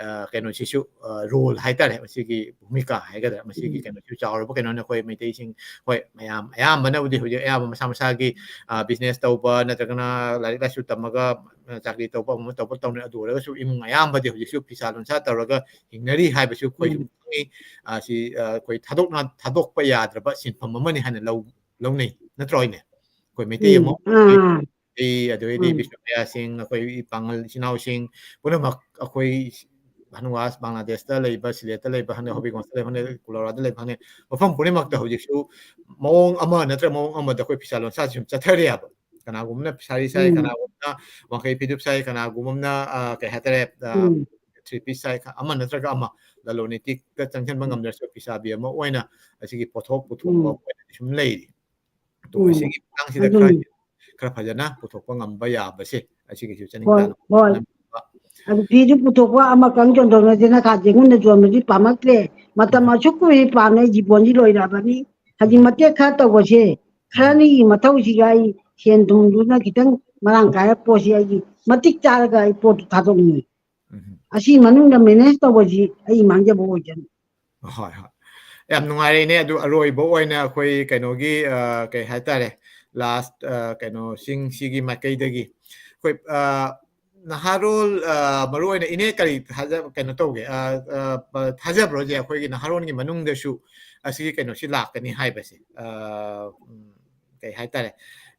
ꯑ, ꯀꯩꯅꯣꯁꯤꯁꯨ, ꯑ, role ꯍꯥꯏꯇꯥꯔꯦ, ꯃꯁꯤꯒꯤ ꯚꯨꯃꯤꯀꯥ ꯍꯥꯏꯒꯗ꯭ꯔꯥ, ꯃꯁꯤꯒꯤ ꯎꯝ꯫ ꯀꯩꯅꯣꯁꯨ ꯆꯥꯎꯔꯕ ꯀꯩꯅꯣꯅꯤ꯫ ꯑꯩꯈꯣꯏ ꯃꯩꯇꯩꯁꯤꯡ, ꯍꯣꯏ, ꯃꯌꯥꯝ ꯑꯌꯥꯝꯕꯅꯕꯨꯗꯤ ꯍꯧꯖꯤꯛ ꯑꯌꯥꯝꯕ ꯃꯁꯥ ꯃꯁꯥꯒꯤ, ꯑ, business ꯇꯧꯕ ꯅꯠꯇ꯭ꯔꯒꯅ ꯂꯥꯏꯔꯤꯛ ꯂꯥꯏꯁꯨ ꯇꯝꯃꯒ, ꯑ, ꯆꯥꯀꯔꯤ ꯇꯧꯕ, ꯑꯃ ꯇꯧꯕ ꯇꯧꯅꯩ꯫ ꯑꯗꯨ ꯑꯣꯏꯔꯒꯁꯨ ꯏꯃꯨꯡ ꯑꯌꯥꯝꯕꯗꯤ ꯍꯧꯖꯤꯛꯁꯨ ꯐꯤꯁꯥ ꯂꯣꯟꯁꯥ ꯇꯧꯔꯒ ꯍꯤꯡꯅꯔꯤ ꯍꯥꯏꯕꯁꯨ ꯑꯩꯈꯣꯏꯁꯨ ꯎꯝ꯫ ꯈꯪꯉꯤ꯫ ꯑ, ꯁꯤ, ꯑ, ꯑꯩꯈꯣꯏ ꯊꯥꯗꯣꯛꯅ-, ꯊꯥꯗꯣꯛꯄ ꯌꯥꯗ꯭ꯔꯕ ꯁꯤꯟꯐꯝ ꯑꯃꯅꯤ ꯍꯥꯏꯅ ꯂꯧ-, ꯂꯧꯅꯩ, ꯅꯠꯇ꯭ꯔꯣ ꯏꯅꯦ? ꯑꯩꯈꯣꯏ ꯃꯩꯇꯩ ꯎꯝ, ꯑꯃ ꯑꯥ, ꯑꯥ. ꯑꯩ, ꯑꯗꯨꯗꯩꯗꯤ ꯎꯝ꯫ ꯕꯤꯁꯅꯨꯄ꯭ꯔꯤꯌꯥ ꯁꯤꯡ, ꯑꯩꯈꯣꯏ ꯄꯥꯉꯜ ꯏꯆꯤꯟ ꯏꯅꯥꯎꯁꯤꯡ ꯄꯨꯝꯅꯃꯛ ꯑꯩꯈꯣꯏ ꯚꯥꯅꯨꯋꯥꯁ ꯕꯪꯒ꯭ꯂꯥꯗꯦꯁꯇ ꯂꯩꯕ, ꯁꯤꯂꯦꯠꯇ ꯂꯩꯕ ꯈꯪꯗꯦ, ꯎꯝ꯫ ꯍꯣꯕꯤꯒꯣꯟꯁꯇ ꯂꯩꯕ ꯈꯪꯗꯦ, ꯀꯣꯂꯣꯔꯥꯗꯣ ꯂꯩꯕ ꯈꯪꯗꯦ, ꯃꯐꯝ ꯄꯨꯝꯅꯃꯛꯇ ꯍꯧꯖꯤꯛꯁꯨ ꯃꯑꯣꯡ ꯑꯃ ꯅꯠꯇ꯭ꯔꯒ ꯃꯑꯣꯡ ꯑꯃꯗ ꯑꯩꯈꯣꯏ ꯐꯤꯁꯥ ꯂꯣꯟꯁꯥꯁꯤ ꯁꯨꯝ ꯆꯠꯊꯔꯤꯑꯕ꯫ ꯀꯅꯥꯒꯨꯝꯕꯅ ꯁꯥꯔꯤ ꯁꯥꯏ, ꯎꯝ꯫ ꯀꯅꯥꯒꯨꯝꯕꯅ ꯋꯥꯡꯈꯩ ꯐꯤꯗꯨꯞ ꯁꯥꯏ, ꯀꯅꯥꯒꯨꯝꯕꯅ, ꯑ, ꯀꯩ ꯍꯥꯏꯇꯥꯔꯦ, ꯑ, ꯎꯝ꯫ three piece ꯁꯥꯏ, ꯑꯃ ꯅꯠꯇ꯭ꯔꯒ ꯑꯃ ꯂꯂꯣꯟ ꯏꯇꯤꯛꯇ ꯆꯪꯁꯤꯟꯕ ꯎꯝ꯫ ꯉꯝꯗ꯭ꯔꯁꯨ ꯐꯤꯁꯥꯕꯤ ꯑꯃ ꯑꯣꯏꯅ ꯑꯁꯤꯒꯤ ꯄꯣꯠꯊꯣꯛ ꯄꯨꯊꯣꯛꯄ ꯎꯝ꯫ ꯑꯣꯏꯅ ꯁꯨꯝ ꯂꯩꯔꯤ꯫ ꯑꯗꯣ ꯎꯝ꯫ ꯑꯁꯤꯒꯤ ꯃꯇꯥꯡꯁꯤꯗ ꯈꯔ, ꯑꯗꯨꯅꯤ꯫ ꯈꯔ ꯐꯖꯅ ꯄꯨꯊꯣꯛꯄ ꯉꯝꯕ ꯌꯥꯕꯁꯦ ꯑꯁꯤꯒꯤꯁꯨ ꯆꯅꯤꯡ ꯍꯣꯏ, ꯇꯥꯅ ꯍꯣꯏ꯫ ꯍꯣꯠꯅꯕꯤꯕ꯫ ꯑꯗꯨ ꯐꯤꯁꯨ ꯄꯨꯊꯣꯛꯄ ꯑꯃꯈꯛ ꯆꯣꯟꯊꯣꯛꯅꯗꯅ ꯈꯥ ꯆꯦꯡꯒꯨꯝꯗ ꯆꯣꯟꯕꯗꯤ ꯄꯥꯝꯃꯛꯇ꯭ꯔꯦ꯫ ꯃꯇꯝ ꯎꯝ꯫ ꯑꯁꯨꯛ ꯀꯨꯏꯔꯦ ꯄꯥꯝꯃꯦ, ꯖꯤꯕꯣꯟꯁꯤ ꯂꯣꯏꯔꯛꯑꯕꯅꯤ꯫ ꯍꯧꯖꯤꯛ ꯎꯝ꯫ ꯃꯇꯦꯛ ꯈꯔ ꯇꯧꯕꯁꯦ, ꯈꯔ ꯎꯝ꯫ ꯑꯅꯤꯒꯤ ꯃꯊꯧꯁꯤꯒ ꯑꯩ ꯁꯦꯟ ꯊꯨꯝꯗꯨꯅ ꯈꯤꯇꯪ ꯃꯔꯥꯡ ꯀꯥꯏꯔ ꯄꯣꯠꯁꯤ ꯑꯩꯒꯤ ꯃꯇꯤꯛ ꯆꯥꯔꯒ ꯑꯩ ꯄꯣꯠꯇꯨ ꯊꯥꯗꯣꯛꯅꯤꯡꯉꯤ꯫ ꯎꯝ꯫ ꯑꯁꯤ ꯃꯅꯨꯡꯗ manage ꯇꯧꯕꯁꯤ ꯑꯩ ꯃꯥꯡꯖꯕ ꯑꯣꯏꯖꯅꯨ꯫ ꯍꯣꯏ, ꯍꯣꯏ꯫ ꯌꯥꯝ ꯅꯨꯡꯉꯥꯏꯔꯦ ꯏꯅꯦ꯫ ꯑꯗꯨ ꯑꯔꯣꯏꯕ ꯑꯣꯏꯅ ꯑꯩꯈꯣꯏ ꯀꯩꯅꯣꯒꯤ, ꯑ, ꯀꯩ ꯍꯥꯏꯇꯥꯔꯦ, last, ꯑ, ꯀꯩꯅꯣꯁꯤꯡꯁꯤꯒꯤ ꯃꯥꯏꯀꯩꯗꯒꯤ ꯑꯩꯈꯣꯏ, ꯑ, ꯅꯍꯥꯔꯣꯜ, ꯑ, ꯃꯔꯨ ꯑꯣꯏꯅ ꯏꯅꯦ ꯀꯔꯤ ꯊꯥꯖ-, ꯀꯩꯅꯣ ꯇꯧꯒꯦ? ꯑ, ꯑ, ꯊꯥꯖꯕ꯭ꯔꯣ ꯍꯧꯖꯤꯛ ꯑꯩꯈꯣꯏꯒꯤ ꯅꯍꯥꯔꯣꯜꯒꯤ ꯃꯅꯨꯡꯗꯁꯨ ꯑꯁꯤꯒꯤ ꯀꯩꯅꯣꯁꯤ ꯂꯥꯛꯀꯅꯤ ꯍꯥꯏꯕꯁꯦ? ꯑ, ꯎꯝ, ꯀꯩ ꯍꯥꯏꯇꯥꯔꯦ,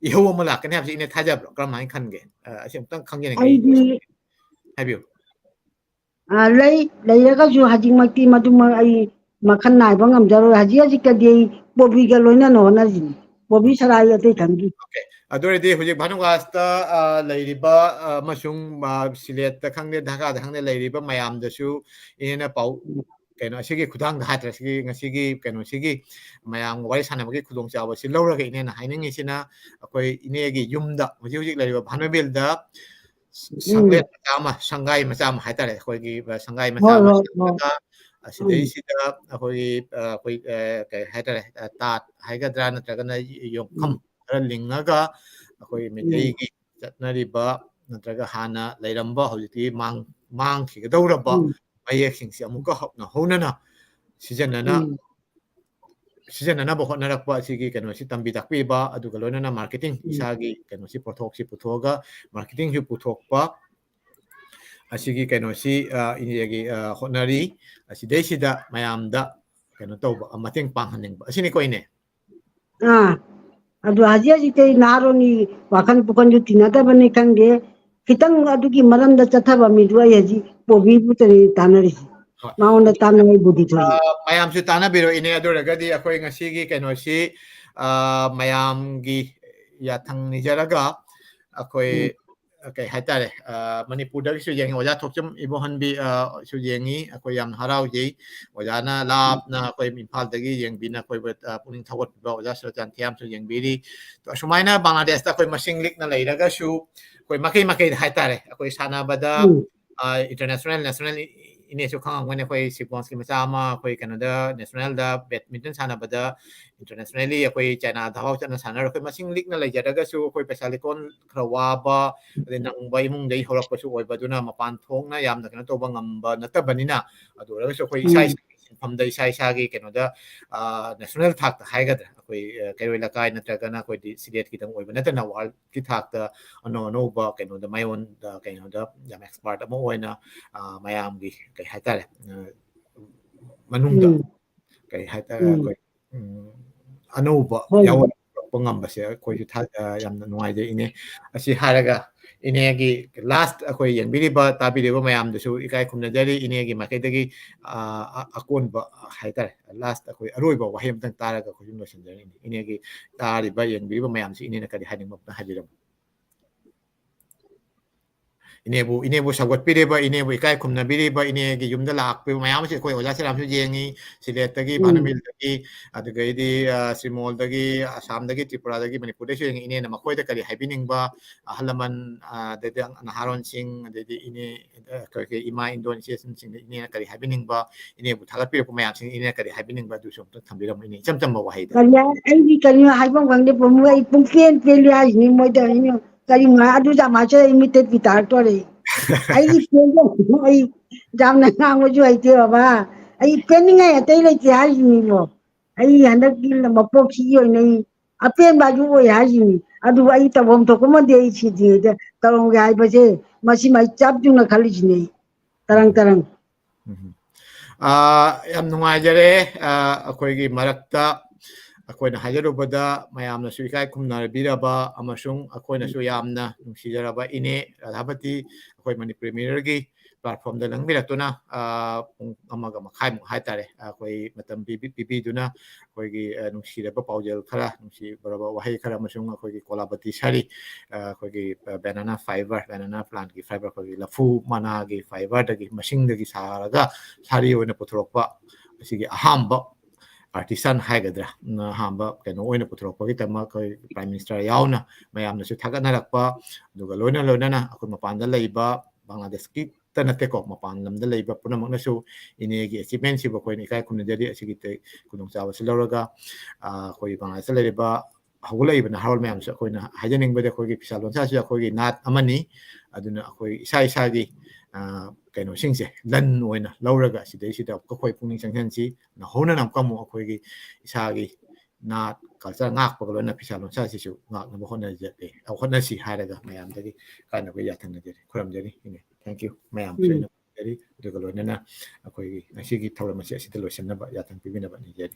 ꯏꯍꯧ ꯑꯃ ꯂꯥꯛꯀꯅꯤ ꯍꯥꯏꯕꯁꯤ ꯏꯅꯦ ꯊꯥꯖꯕ꯭ꯔꯣ? ꯀꯔꯝꯍꯥꯏꯅ ꯈꯟꯒꯦ? ꯑ, ꯑꯁꯤ ꯑꯃꯨꯛꯇꯪ ꯈꯪꯖꯅꯤꯡꯉꯤ ꯑꯩ꯫ ꯑꯩꯗꯤ ꯍꯥꯏꯕꯤꯌꯨ꯫ ꯑ, ꯂꯩ, ꯂꯩꯔꯒꯁꯨ ꯍꯧꯖꯤꯛꯃꯛꯇꯤ ꯃꯗꯨꯃꯛ ꯑꯩ ꯃꯈꯜ ꯅꯥꯏꯕ ꯉꯝꯖꯔꯣꯏ꯫ ꯍꯧꯖꯤꯛ ꯍꯧꯖꯤꯛꯇꯗꯤ ꯑꯩ ꯄꯣꯕꯤꯒ ꯂꯣꯏꯅꯅ ꯍꯣꯠꯅꯔꯤꯅꯤ꯫ ꯄꯣꯕꯤ ꯎꯝ꯫ ꯁꯔꯥꯏ ꯑꯇꯩ ꯊꯝꯗ꯭ꯔꯤ꯫ Okay꯫ ꯑꯗꯨ ꯑꯣꯏꯔꯗꯤ ꯍꯧꯖꯤꯛ ꯚꯥꯅꯨꯋꯥꯁꯇ, ꯑ, ꯂꯩꯔꯤꯕ, ꯑ, ꯑꯃꯁꯨꯡ, ꯑ, ꯁꯤꯂꯦꯠꯇ ꯈꯪꯗꯦ, ꯙꯥꯀꯥꯗ ꯈꯪꯗꯦ, ꯂꯩꯔꯤꯕ ꯃꯌꯥꯝꯗꯁꯨ ꯏꯅꯦꯅ ꯄꯥꯎ, ꯎꯝ꯫ ꯀꯩꯅꯣ, ꯑꯁꯤꯒꯤ ꯈꯨꯊꯥꯡꯗ ꯍꯥꯏꯇꯥꯔꯦ, ꯁꯤꯒꯤ ꯉꯁꯤꯒꯤ ꯀꯩꯅꯣꯁꯤꯒꯤ ꯃꯌꯥꯝꯒ ꯋꯥꯔꯤ ꯁꯥꯟꯅꯕꯒꯤ ꯈꯨꯗꯣꯡꯆꯥꯕꯁꯤ ꯂꯧꯔꯒ ꯏꯅꯦꯅ ꯍꯥꯏꯅꯤꯡꯉꯤꯁꯤꯅ ꯑꯩꯈꯣꯏ ꯏꯅꯦꯒꯤ ꯌꯨꯝꯗ ꯍꯧꯖꯤꯛ ꯍꯧꯖꯤꯛ ꯂꯩꯔꯤꯕ ꯚꯥꯅꯨꯕꯦꯜꯗ ꯎꯝ꯫ ꯁꯪꯂꯦꯟ ꯃꯆꯥ ꯑꯃ, ꯁꯪꯒꯥꯏ ꯃꯆꯥ ꯑꯃ ꯍꯥꯏꯇꯥꯔꯦ, ꯑꯩꯈꯣꯏꯒꯤ, ꯑ, ꯁꯪꯒꯥꯏ ꯃꯆꯥ ꯍꯣꯏ, ꯑꯃ ꯍꯣꯏ, ꯍꯣꯏ꯫ ꯁꯥꯔꯒ, ꯑꯁꯤꯗꯩꯁꯤꯗ ꯑꯩꯈꯣꯏꯒꯤ ꯑ, ꯑꯩꯈꯣꯏ ꯑ, ꯀꯩ ꯍꯥꯏꯇꯥꯔꯦ, ꯑ, ꯇꯥꯠ ꯍꯥꯏꯒꯗ꯭ꯔꯥ, ꯅꯠꯇ꯭ꯔꯒꯅ ꯌꯣꯡꯐꯝ ꯎꯝ. ꯈꯔ ꯂꯤꯡꯉꯒ ꯑꯩꯈꯣꯏ ꯎꯝ. ꯃꯩꯇꯩꯒꯤ ꯆꯠꯅꯔꯤꯕ ꯅꯠꯇ꯭ꯔꯒ ꯍꯥꯟꯅ ꯂꯩꯔꯝꯕ, ꯍꯧꯖꯤꯛꯇꯤ ꯃꯥꯡ ꯃꯥꯡꯈꯤꯒꯗꯧꯔꯕ ꯎꯝ. ꯃꯌꯦꯛꯁꯤꯡꯁꯦ ꯑꯃꯨꯛꯀ ꯍꯧꯅ ꯍꯧꯅꯅ ꯁꯤꯖꯤꯟꯅꯅ ꯎꯝ. ꯁꯤꯖꯤꯟꯅꯅꯕ ꯍꯣꯠꯅꯔꯛꯄ ꯑꯁꯤꯒꯤ ꯀꯩꯅꯣꯁꯤ ꯇꯝꯕꯤ ꯇꯥꯛꯄꯤꯕ, ꯑꯗꯨꯒ ꯂꯣꯏꯅꯅ ꯃꯥꯔꯀꯦꯇꯤꯡ, ꯎꯝ. ꯏꯁꯥꯒꯤ ꯀꯩꯅꯣꯁꯤ, ꯄꯣꯠꯊꯣꯛꯁꯤ ꯄꯨꯊꯣꯛꯑꯒ ꯃꯥꯔꯀꯦꯇꯤꯡꯁꯨ ꯄꯨꯊꯣꯛꯄ, ꯑꯁꯤꯒꯤ ꯀꯩꯅꯣꯁꯤ ꯑ, ꯏꯟꯗꯤꯌꯥꯒꯤ ꯑ, ꯍꯣꯠꯅꯔꯤ꯫ ꯑꯁꯤꯗꯩꯁꯤꯗ ꯃꯌꯥꯝꯗ ꯀꯩꯅꯣ ꯇꯧꯕ, ꯃꯇꯦꯡ ꯄꯥꯡꯍꯟꯅꯤꯡꯕ ꯑꯁꯤꯅꯤꯀꯣ, ꯏꯅꯦ꯫ ꯑꯥ, ꯑꯗꯨ ꯍꯧꯖꯤꯛ ꯍꯧꯖꯤꯛꯇꯤ ꯅꯍꯥꯔꯣꯜꯒꯤ ꯋꯥꯈꯜ ꯄꯨꯈꯟꯁꯨ ꯇꯤꯟꯅꯗꯕꯅꯤ ꯈꯪꯗꯦ, ꯈꯤꯇꯪ ꯑꯗꯨꯒꯤ ꯃꯔꯝꯗ ꯆꯠꯊꯕ ꯃꯤꯗꯨ ꯑꯩ ꯍꯧꯖꯤꯛ ꯄꯣꯕꯤꯕꯨꯇꯅꯤ ꯇꯥꯟꯅꯔꯤꯁꯦ꯫ ꯍꯣꯏ꯫ ꯃꯉꯣꯟꯗ ꯇꯥꯟꯅꯕꯩꯕꯨꯗꯤ ꯊꯣꯛꯏ꯫ ꯑ, ꯃꯌꯥꯝꯁꯨ ꯇꯥꯟꯅꯕꯤꯔꯣ, ꯏꯅꯦ꯫ ꯑꯗꯨ ꯑꯣꯏꯔꯒꯗꯤ ꯑꯩꯈꯣꯏ ꯉꯁꯤꯒꯤ ꯀꯩꯅꯣꯁꯤ, ꯑ, ꯃꯌꯥꯝꯒꯤ ꯌꯥꯊꯪ ꯅꯤꯖꯔꯒ ꯑꯩꯈꯣꯏ, ꯎꯝ. ꯑ, ꯀꯩ ꯍꯥꯏꯇꯥꯔꯦ, ꯑ, ꯃꯅꯤꯄꯨꯔꯗꯒꯤꯁꯨ ꯌꯦꯡꯉꯤ, ꯑꯣꯖꯥ ꯊꯣꯛꯆꯝ ꯏꯕꯣꯍꯟꯕꯤ, ꯑ, ꯁꯨ ꯌꯦꯡꯉꯤ꯫ ꯑꯩꯈꯣꯏ ꯌꯥꯝꯅ ꯍꯔꯥꯎꯖꯩ꯫ ꯑꯣꯖꯥꯅ ꯂꯥꯞꯅ ꯑꯩꯈꯣꯏ ꯏꯝꯐꯥꯜꯗꯒꯤ ꯌꯦꯡꯕꯤꯅ ꯑꯩꯈꯣꯏꯕꯨ, ꯑ, ꯄꯨꯛꯅꯤꯡ ꯊꯧꯒꯠꯄꯤꯕ ꯑꯣꯖꯥ ꯁꯨꯔꯆꯥꯟ ꯊꯤꯌꯥꯝꯁꯨ ꯌꯦꯡꯕꯤꯔꯤ꯫ ꯑꯗꯣ ꯑꯁꯨꯃꯥꯏꯅ ꯕꯪꯒ꯭ꯂꯥꯗꯦꯁꯇ ꯑꯩꯈꯣꯏ ꯃꯁꯤꯡ ꯂꯤꯛꯅ ꯂꯩꯔꯒꯁꯨ ꯑꯩꯈꯣꯏ ꯃꯥꯏꯀꯩ ꯃꯥꯏꯀꯩꯗ ꯍꯥꯏꯇꯥꯔꯦ, ꯑꯩꯈꯣꯏ ꯁꯥꯟꯅꯕꯗ, ꯎꯝ. ꯑ, ꯏꯟꯇꯔꯅꯦꯁꯅꯦꯜ, ꯅꯦꯁꯅꯦꯜ ꯏꯅꯦꯁꯨ ꯈꯪꯉꯝꯒꯅꯤ, ꯑꯩꯈꯣꯏ ꯁꯤꯕꯣꯟꯁꯀꯤ ꯃꯆꯥ ꯑꯃ ꯑꯩꯈꯣꯏ ꯀꯩꯅꯣꯗ ꯅꯦꯁꯅꯦꯜꯗ ꯕꯦꯗꯃꯤꯟꯇꯟ ꯁꯥꯟꯅꯕꯗ ꯏꯟꯇꯔꯅꯦꯁꯅꯦꯜꯂꯤ ꯑꯩꯈꯣꯏ ꯆꯥꯏꯅꯥꯗ ꯐꯥꯎ ꯆꯠꯅ ꯁꯥꯟꯅꯔ ꯑꯩꯈꯣꯏ ꯃꯁꯤꯡ ꯂꯤꯛꯅ ꯂꯩꯖꯔꯒꯁꯨ ꯑꯩꯈꯣꯏ ꯄꯩꯁꯥ ꯂꯩꯀꯣꯟ ꯈꯔ ꯋꯥꯕ, ꯑꯗꯩ ꯅꯪꯕ ꯏꯃꯨꯡꯗꯒꯤ ꯍꯧꯔꯛꯄꯁꯨ ꯑꯣꯏꯕ, ꯑꯗꯨꯅ ꯃꯄꯥꯟ ꯊꯣꯛꯅ ꯌꯥꯝꯅ ꯀꯩꯅꯣ ꯇꯧꯕ ꯉꯝꯕ ꯅꯠꯇꯕꯅꯤꯅ, ꯑꯗꯨ ꯑꯣꯏꯔꯒꯁꯨ ꯑꯩꯈꯣꯏ ꯏꯁꯥ ꯎꯝ. ꯏꯁꯥꯒꯤ ꯁꯤꯟꯐꯝꯗ ꯏꯁꯥ ꯏꯁꯥꯒꯤ ꯀꯩꯅꯣꯗ, ꯑ, ꯅꯦꯁꯅꯦꯜ ꯊꯥꯛꯇ ꯍꯥꯏꯒꯗ꯭ꯔꯥ, ꯑꯩꯈꯣꯏ, ꯑ, ꯀꯩꯔꯣꯏ ꯂꯩꯀꯥꯏ ꯅꯠꯇ꯭ꯔꯒꯅ ꯑꯩꯈꯣꯏꯗꯤ ꯁꯤꯗꯦꯠꯀꯤꯗꯪ ꯑꯣꯏꯕ ꯅꯠꯇꯅ ꯋꯥꯔꯜ ꯀꯤ ꯊꯥꯛꯇ ꯑꯅꯧ ꯑꯅꯧꯕ ꯀꯩꯅꯣꯗ ꯃꯌꯣꯟꯗ ꯀꯩꯅꯣꯗ ꯌꯥꯝ ꯑꯦꯛꯁꯄꯥꯔꯠ ꯑꯃ ꯑꯣꯏꯅ, ꯑ, ꯃꯌꯥꯝꯒꯤ ꯀꯩ ꯍꯥꯏꯇꯥꯔꯦ, ꯑ, ꯃꯅꯨꯡꯗ ꯎꯝ. ꯀꯩ ꯍꯥꯏꯇꯥꯔꯦ, ꯎꯝ. ꯑꯩꯈꯣꯏ, ꯎꯝ, ꯑꯅꯧꯕ ꯍꯣꯏ, ꯍꯣꯏ. ꯌꯥꯎꯍꯜꯂꯛꯄ ꯉꯝꯕꯁꯦ ꯑꯩꯈꯣꯏꯁꯨ ꯊꯥ-, ꯑ, ꯌꯥꯝꯅ ꯅꯨꯡꯉꯥꯏꯖꯩ, ꯏꯅꯦ꯫ ꯑꯁꯤ ꯍꯥꯏꯔꯒ ꯏꯅꯦꯒꯤ ꯂꯥꯁ ꯑꯩꯈꯣꯏ ꯌꯦꯡꯕꯤꯔꯤꯕ ꯇꯥꯕꯤꯔꯤꯕ ꯃꯌꯥꯝꯗꯨꯁꯨ ꯏꯀꯥꯏ ꯈꯨꯝꯅꯖꯔꯤ꯫ ꯏꯅꯦꯒꯤ ꯃꯥꯏꯀꯩꯗꯒꯤ, ꯑ, ꯑ, ꯑꯀꯣꯟꯕ ꯍꯥꯏꯇꯥꯔꯦ, ꯂꯥꯁ ꯑꯩꯈꯣꯏ ꯑꯔꯣꯏꯕ ꯋꯥꯍꯩ ꯑꯃꯇꯪ ꯇꯥꯔꯒ ꯑꯩꯈꯣꯏꯁꯨ ꯂꯣꯏꯁꯤꯟꯖꯔꯅꯤ꯫ ꯏꯅꯦꯒꯤ ꯇꯥꯔꯤꯕ ꯌꯦꯡꯕꯤꯔꯤꯕ ꯃꯌꯥꯝꯁꯤ ꯏꯅꯦꯅ ꯀꯔꯤ ꯍꯥꯏꯅꯤꯡꯕ ꯑꯝꯇ ꯍꯥꯏꯕꯤꯔꯝꯃꯨ꯫ ꯏꯅꯦꯕꯨ ꯏꯅꯦꯕꯨ ꯁꯧꯒꯠꯄꯤꯔꯤꯕ, ꯏꯅꯦꯕꯨ ꯏꯀꯥꯏ ꯈꯨꯝꯅꯕꯤꯔꯤꯕ, ꯏꯅꯦꯒꯤ ꯌꯨꯝꯗ ꯂꯥꯛꯄꯤꯕ ꯃꯌꯥꯝ ꯑꯃꯁꯨ ꯑꯩꯈꯣꯏ ꯑꯣꯖꯥ ꯁꯤꯔꯥꯝꯁꯨ ꯌꯦꯡꯉꯤ, ꯁꯤꯂꯦꯠꯇꯒꯤ, ꯎꯝ꯫ ꯚꯥꯅꯨꯃꯤꯜꯗꯒꯤ, ꯑꯗꯨꯗꯒꯤꯗꯤ, ꯑ, ꯁꯤꯃꯣꯜꯗꯒꯤ, ꯑꯁꯥꯝꯗꯒꯤ, ꯇ꯭ꯔꯤꯄꯨꯔꯥꯗꯒꯤ, ꯃꯅꯤꯄꯨꯔꯗꯩꯁꯨ ꯌꯦꯡꯉꯤ꯫ ꯏꯅꯦꯅ ꯃꯈꯣꯏꯗ ꯀꯔꯤ ꯍꯥꯏꯕꯤꯅꯤꯡꯕ, ꯑꯍꯜ ꯂꯃꯟ, ꯑ, ꯑꯗꯩꯗꯤ ꯅꯍꯥꯔꯣꯟꯁꯤꯡ, ꯑꯗꯩꯗꯤ ꯏꯅꯦ, ꯑ, ꯑꯩꯈꯣꯏꯒꯤ ꯏꯃꯥ ꯏꯟꯗꯣꯟ ꯏꯆꯦꯁꯤꯡꯁꯤꯡꯗ ꯏꯅꯦꯅ ꯀꯔꯤ ꯍꯥꯏꯕꯤꯅꯤꯡꯕ, ꯏꯅꯦꯕꯨ ꯊꯥꯒꯠꯄꯤꯔꯛꯄ ꯃꯌꯥꯝꯁꯤꯡ ꯏꯅꯦꯅ ꯀꯔꯤ ꯍꯥꯏꯕꯤꯅꯤꯡꯕ, ꯑꯗꯨꯁꯨ ꯑꯃꯨꯛꯇ ꯊꯝꯕꯤꯔꯝꯃꯨ, ꯏꯅꯦ, ꯏꯆꯝ ꯆꯝꯕ ꯋꯥꯍꯩꯗ꯫ ꯀꯔꯤ ꯍꯥꯏ-, ꯑꯩꯗꯤ ꯀꯔꯤꯅꯣ ꯍꯥꯏꯐꯝ ꯈꯪꯗꯦ, ꯄꯥꯕꯨꯡ, ꯑꯩ ꯄꯨꯡꯄꯦꯟ ꯄꯦꯜꯂꯤ ꯍꯥꯏꯁꯤꯅꯤ ꯃꯣꯏꯗ꯫ ꯑꯩꯅ ꯀꯔꯤ ꯉꯥ-, ꯑꯗꯨ ꯌꯥꯝ ꯍꯥꯏꯖꯔ ꯑꯩ ꯃꯤꯠꯇ ꯄꯤ ꯇꯥꯔꯛꯇꯣꯔꯦ꯫ ꯑꯩꯗꯤ ꯄꯦꯟꯖ-, ꯑꯩ ꯌꯥꯝꯅ ꯉꯥꯡꯕꯁꯨ ꯍꯩꯇꯦ ꯕꯕꯥ, ꯑꯩ ꯄꯦꯟꯅꯤꯡꯉꯥꯏ ꯑꯇꯩ ꯂꯩꯇꯦ ꯍꯥꯏꯁꯤꯅꯤꯕꯣ꯫ ꯑꯩ ꯍꯟꯗꯛꯀꯤ ꯃꯄꯣꯛꯁꯤꯒꯤ ꯑꯣꯏꯅ ꯑꯩ ꯑꯄꯦꯟꯕ ꯑꯗꯨ ꯑꯣꯏ ꯍꯥꯏꯁꯤꯅꯤ꯫ ꯑꯗꯨꯕꯨ ꯑꯩ ꯇꯧꯐꯝ ꯊꯣꯛꯄ ꯑꯃꯗꯤ ꯑꯩ ꯁꯤꯗ꯭ꯔꯤꯉꯩꯗ ꯇꯧꯔꯝꯒꯦ ꯍꯥꯏꯕꯁꯦ ꯃꯁꯤ ꯃꯩ ꯆꯞ ꯆꯨꯝꯅ ꯈꯜꯂꯤꯁꯤꯅꯦ ꯑꯩ꯫ ꯇꯔꯪ ꯇꯔꯪ꯫ ꯎꯝ꯫ ꯑꯥ, ꯌꯥꯝ ꯅꯨꯡꯉꯥꯏꯖꯔꯦ, ꯑꯥ, ꯑꯩꯈꯣꯏꯒꯤ ꯃꯔꯛꯇ ꯑꯩꯈꯣꯏꯅ ꯍꯥꯏꯖꯔꯨꯕꯗ ꯃꯌꯥꯝꯅꯁꯨ ꯏꯀꯥꯏ ꯈꯨꯝꯅꯕꯤꯔꯕ ꯑꯃꯁꯨꯡ ꯑꯩꯈꯣꯏꯅꯁꯨ ꯌꯥꯝꯅ ꯅꯨꯡꯁꯤꯖꯔꯕ ꯏꯅꯦ ꯔꯥꯙꯥꯕꯇꯤ ꯑꯩꯈꯣꯏ ꯃꯅꯤꯄꯨꯔꯤ ꯃꯤꯔꯔꯒꯤ platformꯗ ꯂꯪꯕꯤꯔꯛꯇꯨꯅ, ꯑꯥ, ꯄꯨꯡ ꯑꯃꯒ ꯃꯈꯥꯏꯃꯨꯛ ꯍꯥꯏꯇꯥꯔꯦ, ꯑꯩꯈꯣꯏ ꯃꯇꯝ ꯄꯤꯕꯤ-, ꯄꯤꯕꯤꯗꯨꯅ ꯑꯩꯈꯣꯏꯒꯤ, ꯑ, ꯅꯨꯡꯁꯤꯔꯕ ꯄꯥꯎꯖꯦꯜ ꯈꯔ, ꯅꯨꯡꯁꯤꯔꯕ ꯋꯥꯍꯩ ꯈꯔ ꯑꯃꯁꯨꯡ ꯑꯩꯈꯣꯏꯒꯤ ꯀꯣꯂꯥꯕꯇꯤ ꯁꯥꯔꯤ, ꯑ, ꯑꯩꯈꯣꯏꯒꯤ, ꯑ, banana fiber, banana plantꯀꯤ fiber, ꯑꯩꯈꯣꯏꯒꯤ ꯂꯐꯨ ꯃꯅꯥꯒꯤ fiberꯗꯒꯤ, ꯃꯁꯤꯡꯗꯒꯤ ꯁꯥꯔꯒ ꯁꯥꯔꯤ ꯑꯣꯏꯅ ꯄꯨꯊꯣꯔꯛꯄ ꯑꯁꯤꯒꯤ ꯑꯍꯥꯟꯕ artisan ꯍꯥꯏꯒꯗ꯭ꯔꯥ, ꯎꯝ, ꯑꯍꯥꯟꯕ ꯀꯩꯅꯣ ꯑꯣꯏꯅ ꯄꯨꯊꯣꯔꯛꯄꯒꯤꯗꯃꯛ ꯑꯩꯈꯣꯏ Prime Minister ꯌꯥꯎꯅ ꯃꯌꯥꯝꯅꯁꯨ ꯊꯥꯒꯠꯅꯔꯛꯄ, ꯑꯗꯨꯒ ꯂꯣꯏꯅ ꯂꯣꯏꯅꯅ ꯑꯩꯈꯣꯏ ꯃꯄꯥꯟꯗ ꯂꯩꯕ ꯕꯪꯒ꯭ꯂꯥꯗꯦꯁꯀꯤꯇ ꯅꯠꯇꯦꯀꯣ, ꯃꯄꯥꯟ ꯂꯝꯗ ꯂꯩꯕ ꯄꯨꯝꯅꯃꯛꯅꯁꯨ ꯏꯅꯦꯒꯤ achievementꯁꯤꯕꯨ ꯑꯩꯈꯣꯏꯅ ꯏꯀꯥꯏ ꯈꯨꯝꯅꯖꯔꯤ꯫ ꯑꯁꯤꯒꯤ ꯇꯦ-, ꯈꯨꯗꯣꯡꯆꯥꯕꯁꯤ ꯂꯧꯔꯒ, ꯑ, ꯑꯩꯈꯣꯏ ꯕꯪꯒ꯭ꯂꯥꯗꯦꯁꯇ ꯂꯩꯔꯤꯕ ꯍꯧꯒꯠꯂꯛꯏꯕ ꯅꯍꯥꯔꯣꯜ ꯃꯌꯥꯝꯁꯨ ꯑꯩꯈꯣꯏꯅ ꯍꯥꯏꯖꯅꯤꯡꯕꯗꯤ ꯑꯩꯈꯣꯏꯒꯤ ꯐꯤꯁꯥ ꯂꯣꯟꯁꯥꯁꯤ ꯑꯩꯈꯣꯏꯒꯤ ꯅꯥꯠ ꯑꯃꯅꯤ꯫ ꯑꯗꯨꯅ ꯑꯩꯈꯣꯏ ꯏꯁꯥ ꯏꯁꯥꯒꯤ, ꯑ, ꯀꯩꯅꯣꯁꯤꯡꯁꯦ ꯂꯟ ꯑꯣꯏꯅ ꯂꯧꯔꯒ ꯁꯤꯗꯩꯁꯤꯗ ꯑꯩꯈꯣꯏ ꯄꯨꯛꯅꯤꯡ ꯆꯪꯁꯤꯟꯁꯤ꯫ ꯅꯧꯍꯧꯅꯅ ꯑꯃꯨꯛꯀ ꯑꯃꯨꯛ ꯑꯩꯈꯣꯏꯒꯤ ꯏꯁꯥꯒꯤ ꯅꯥꯠ culture ꯉꯥꯛꯄꯒ ꯂꯣꯏꯅ ꯐꯤꯁꯥ ꯂꯣꯟꯁꯥꯁꯤꯁꯨ ꯉꯥꯛꯅꯕ ꯍꯣꯠꯅꯖꯒꯦ, ꯍꯣꯠꯅꯁꯤ ꯍꯥꯏꯔꯒ ꯃꯌꯥꯝꯗꯒꯤ ꯀꯥꯏꯅꯕ ꯌꯥꯊꯪ ꯅꯤꯖꯔꯤ, ꯈꯨꯔꯨꯝꯖꯔꯤ꯫ ꯏꯅꯦ, thank you꯫ ꯃꯌꯥꯝꯁꯨ ꯎꯝ꯫ ꯑꯩꯅ ꯈꯨꯔꯨꯝꯖꯔꯤ꯫ ꯑꯗꯨꯒ ꯂꯣꯏꯅꯅ ꯑꯩꯈꯣꯏꯒꯤ ꯉꯁꯤꯒꯤ ꯊꯧꯔꯝ ꯑꯁꯤ ꯑꯁꯤꯗ ꯂꯣꯏꯁꯤꯟꯅꯕ ꯌꯥꯊꯪ ꯄꯤꯕꯤꯅꯕ ꯅꯤꯖꯔꯤ꯫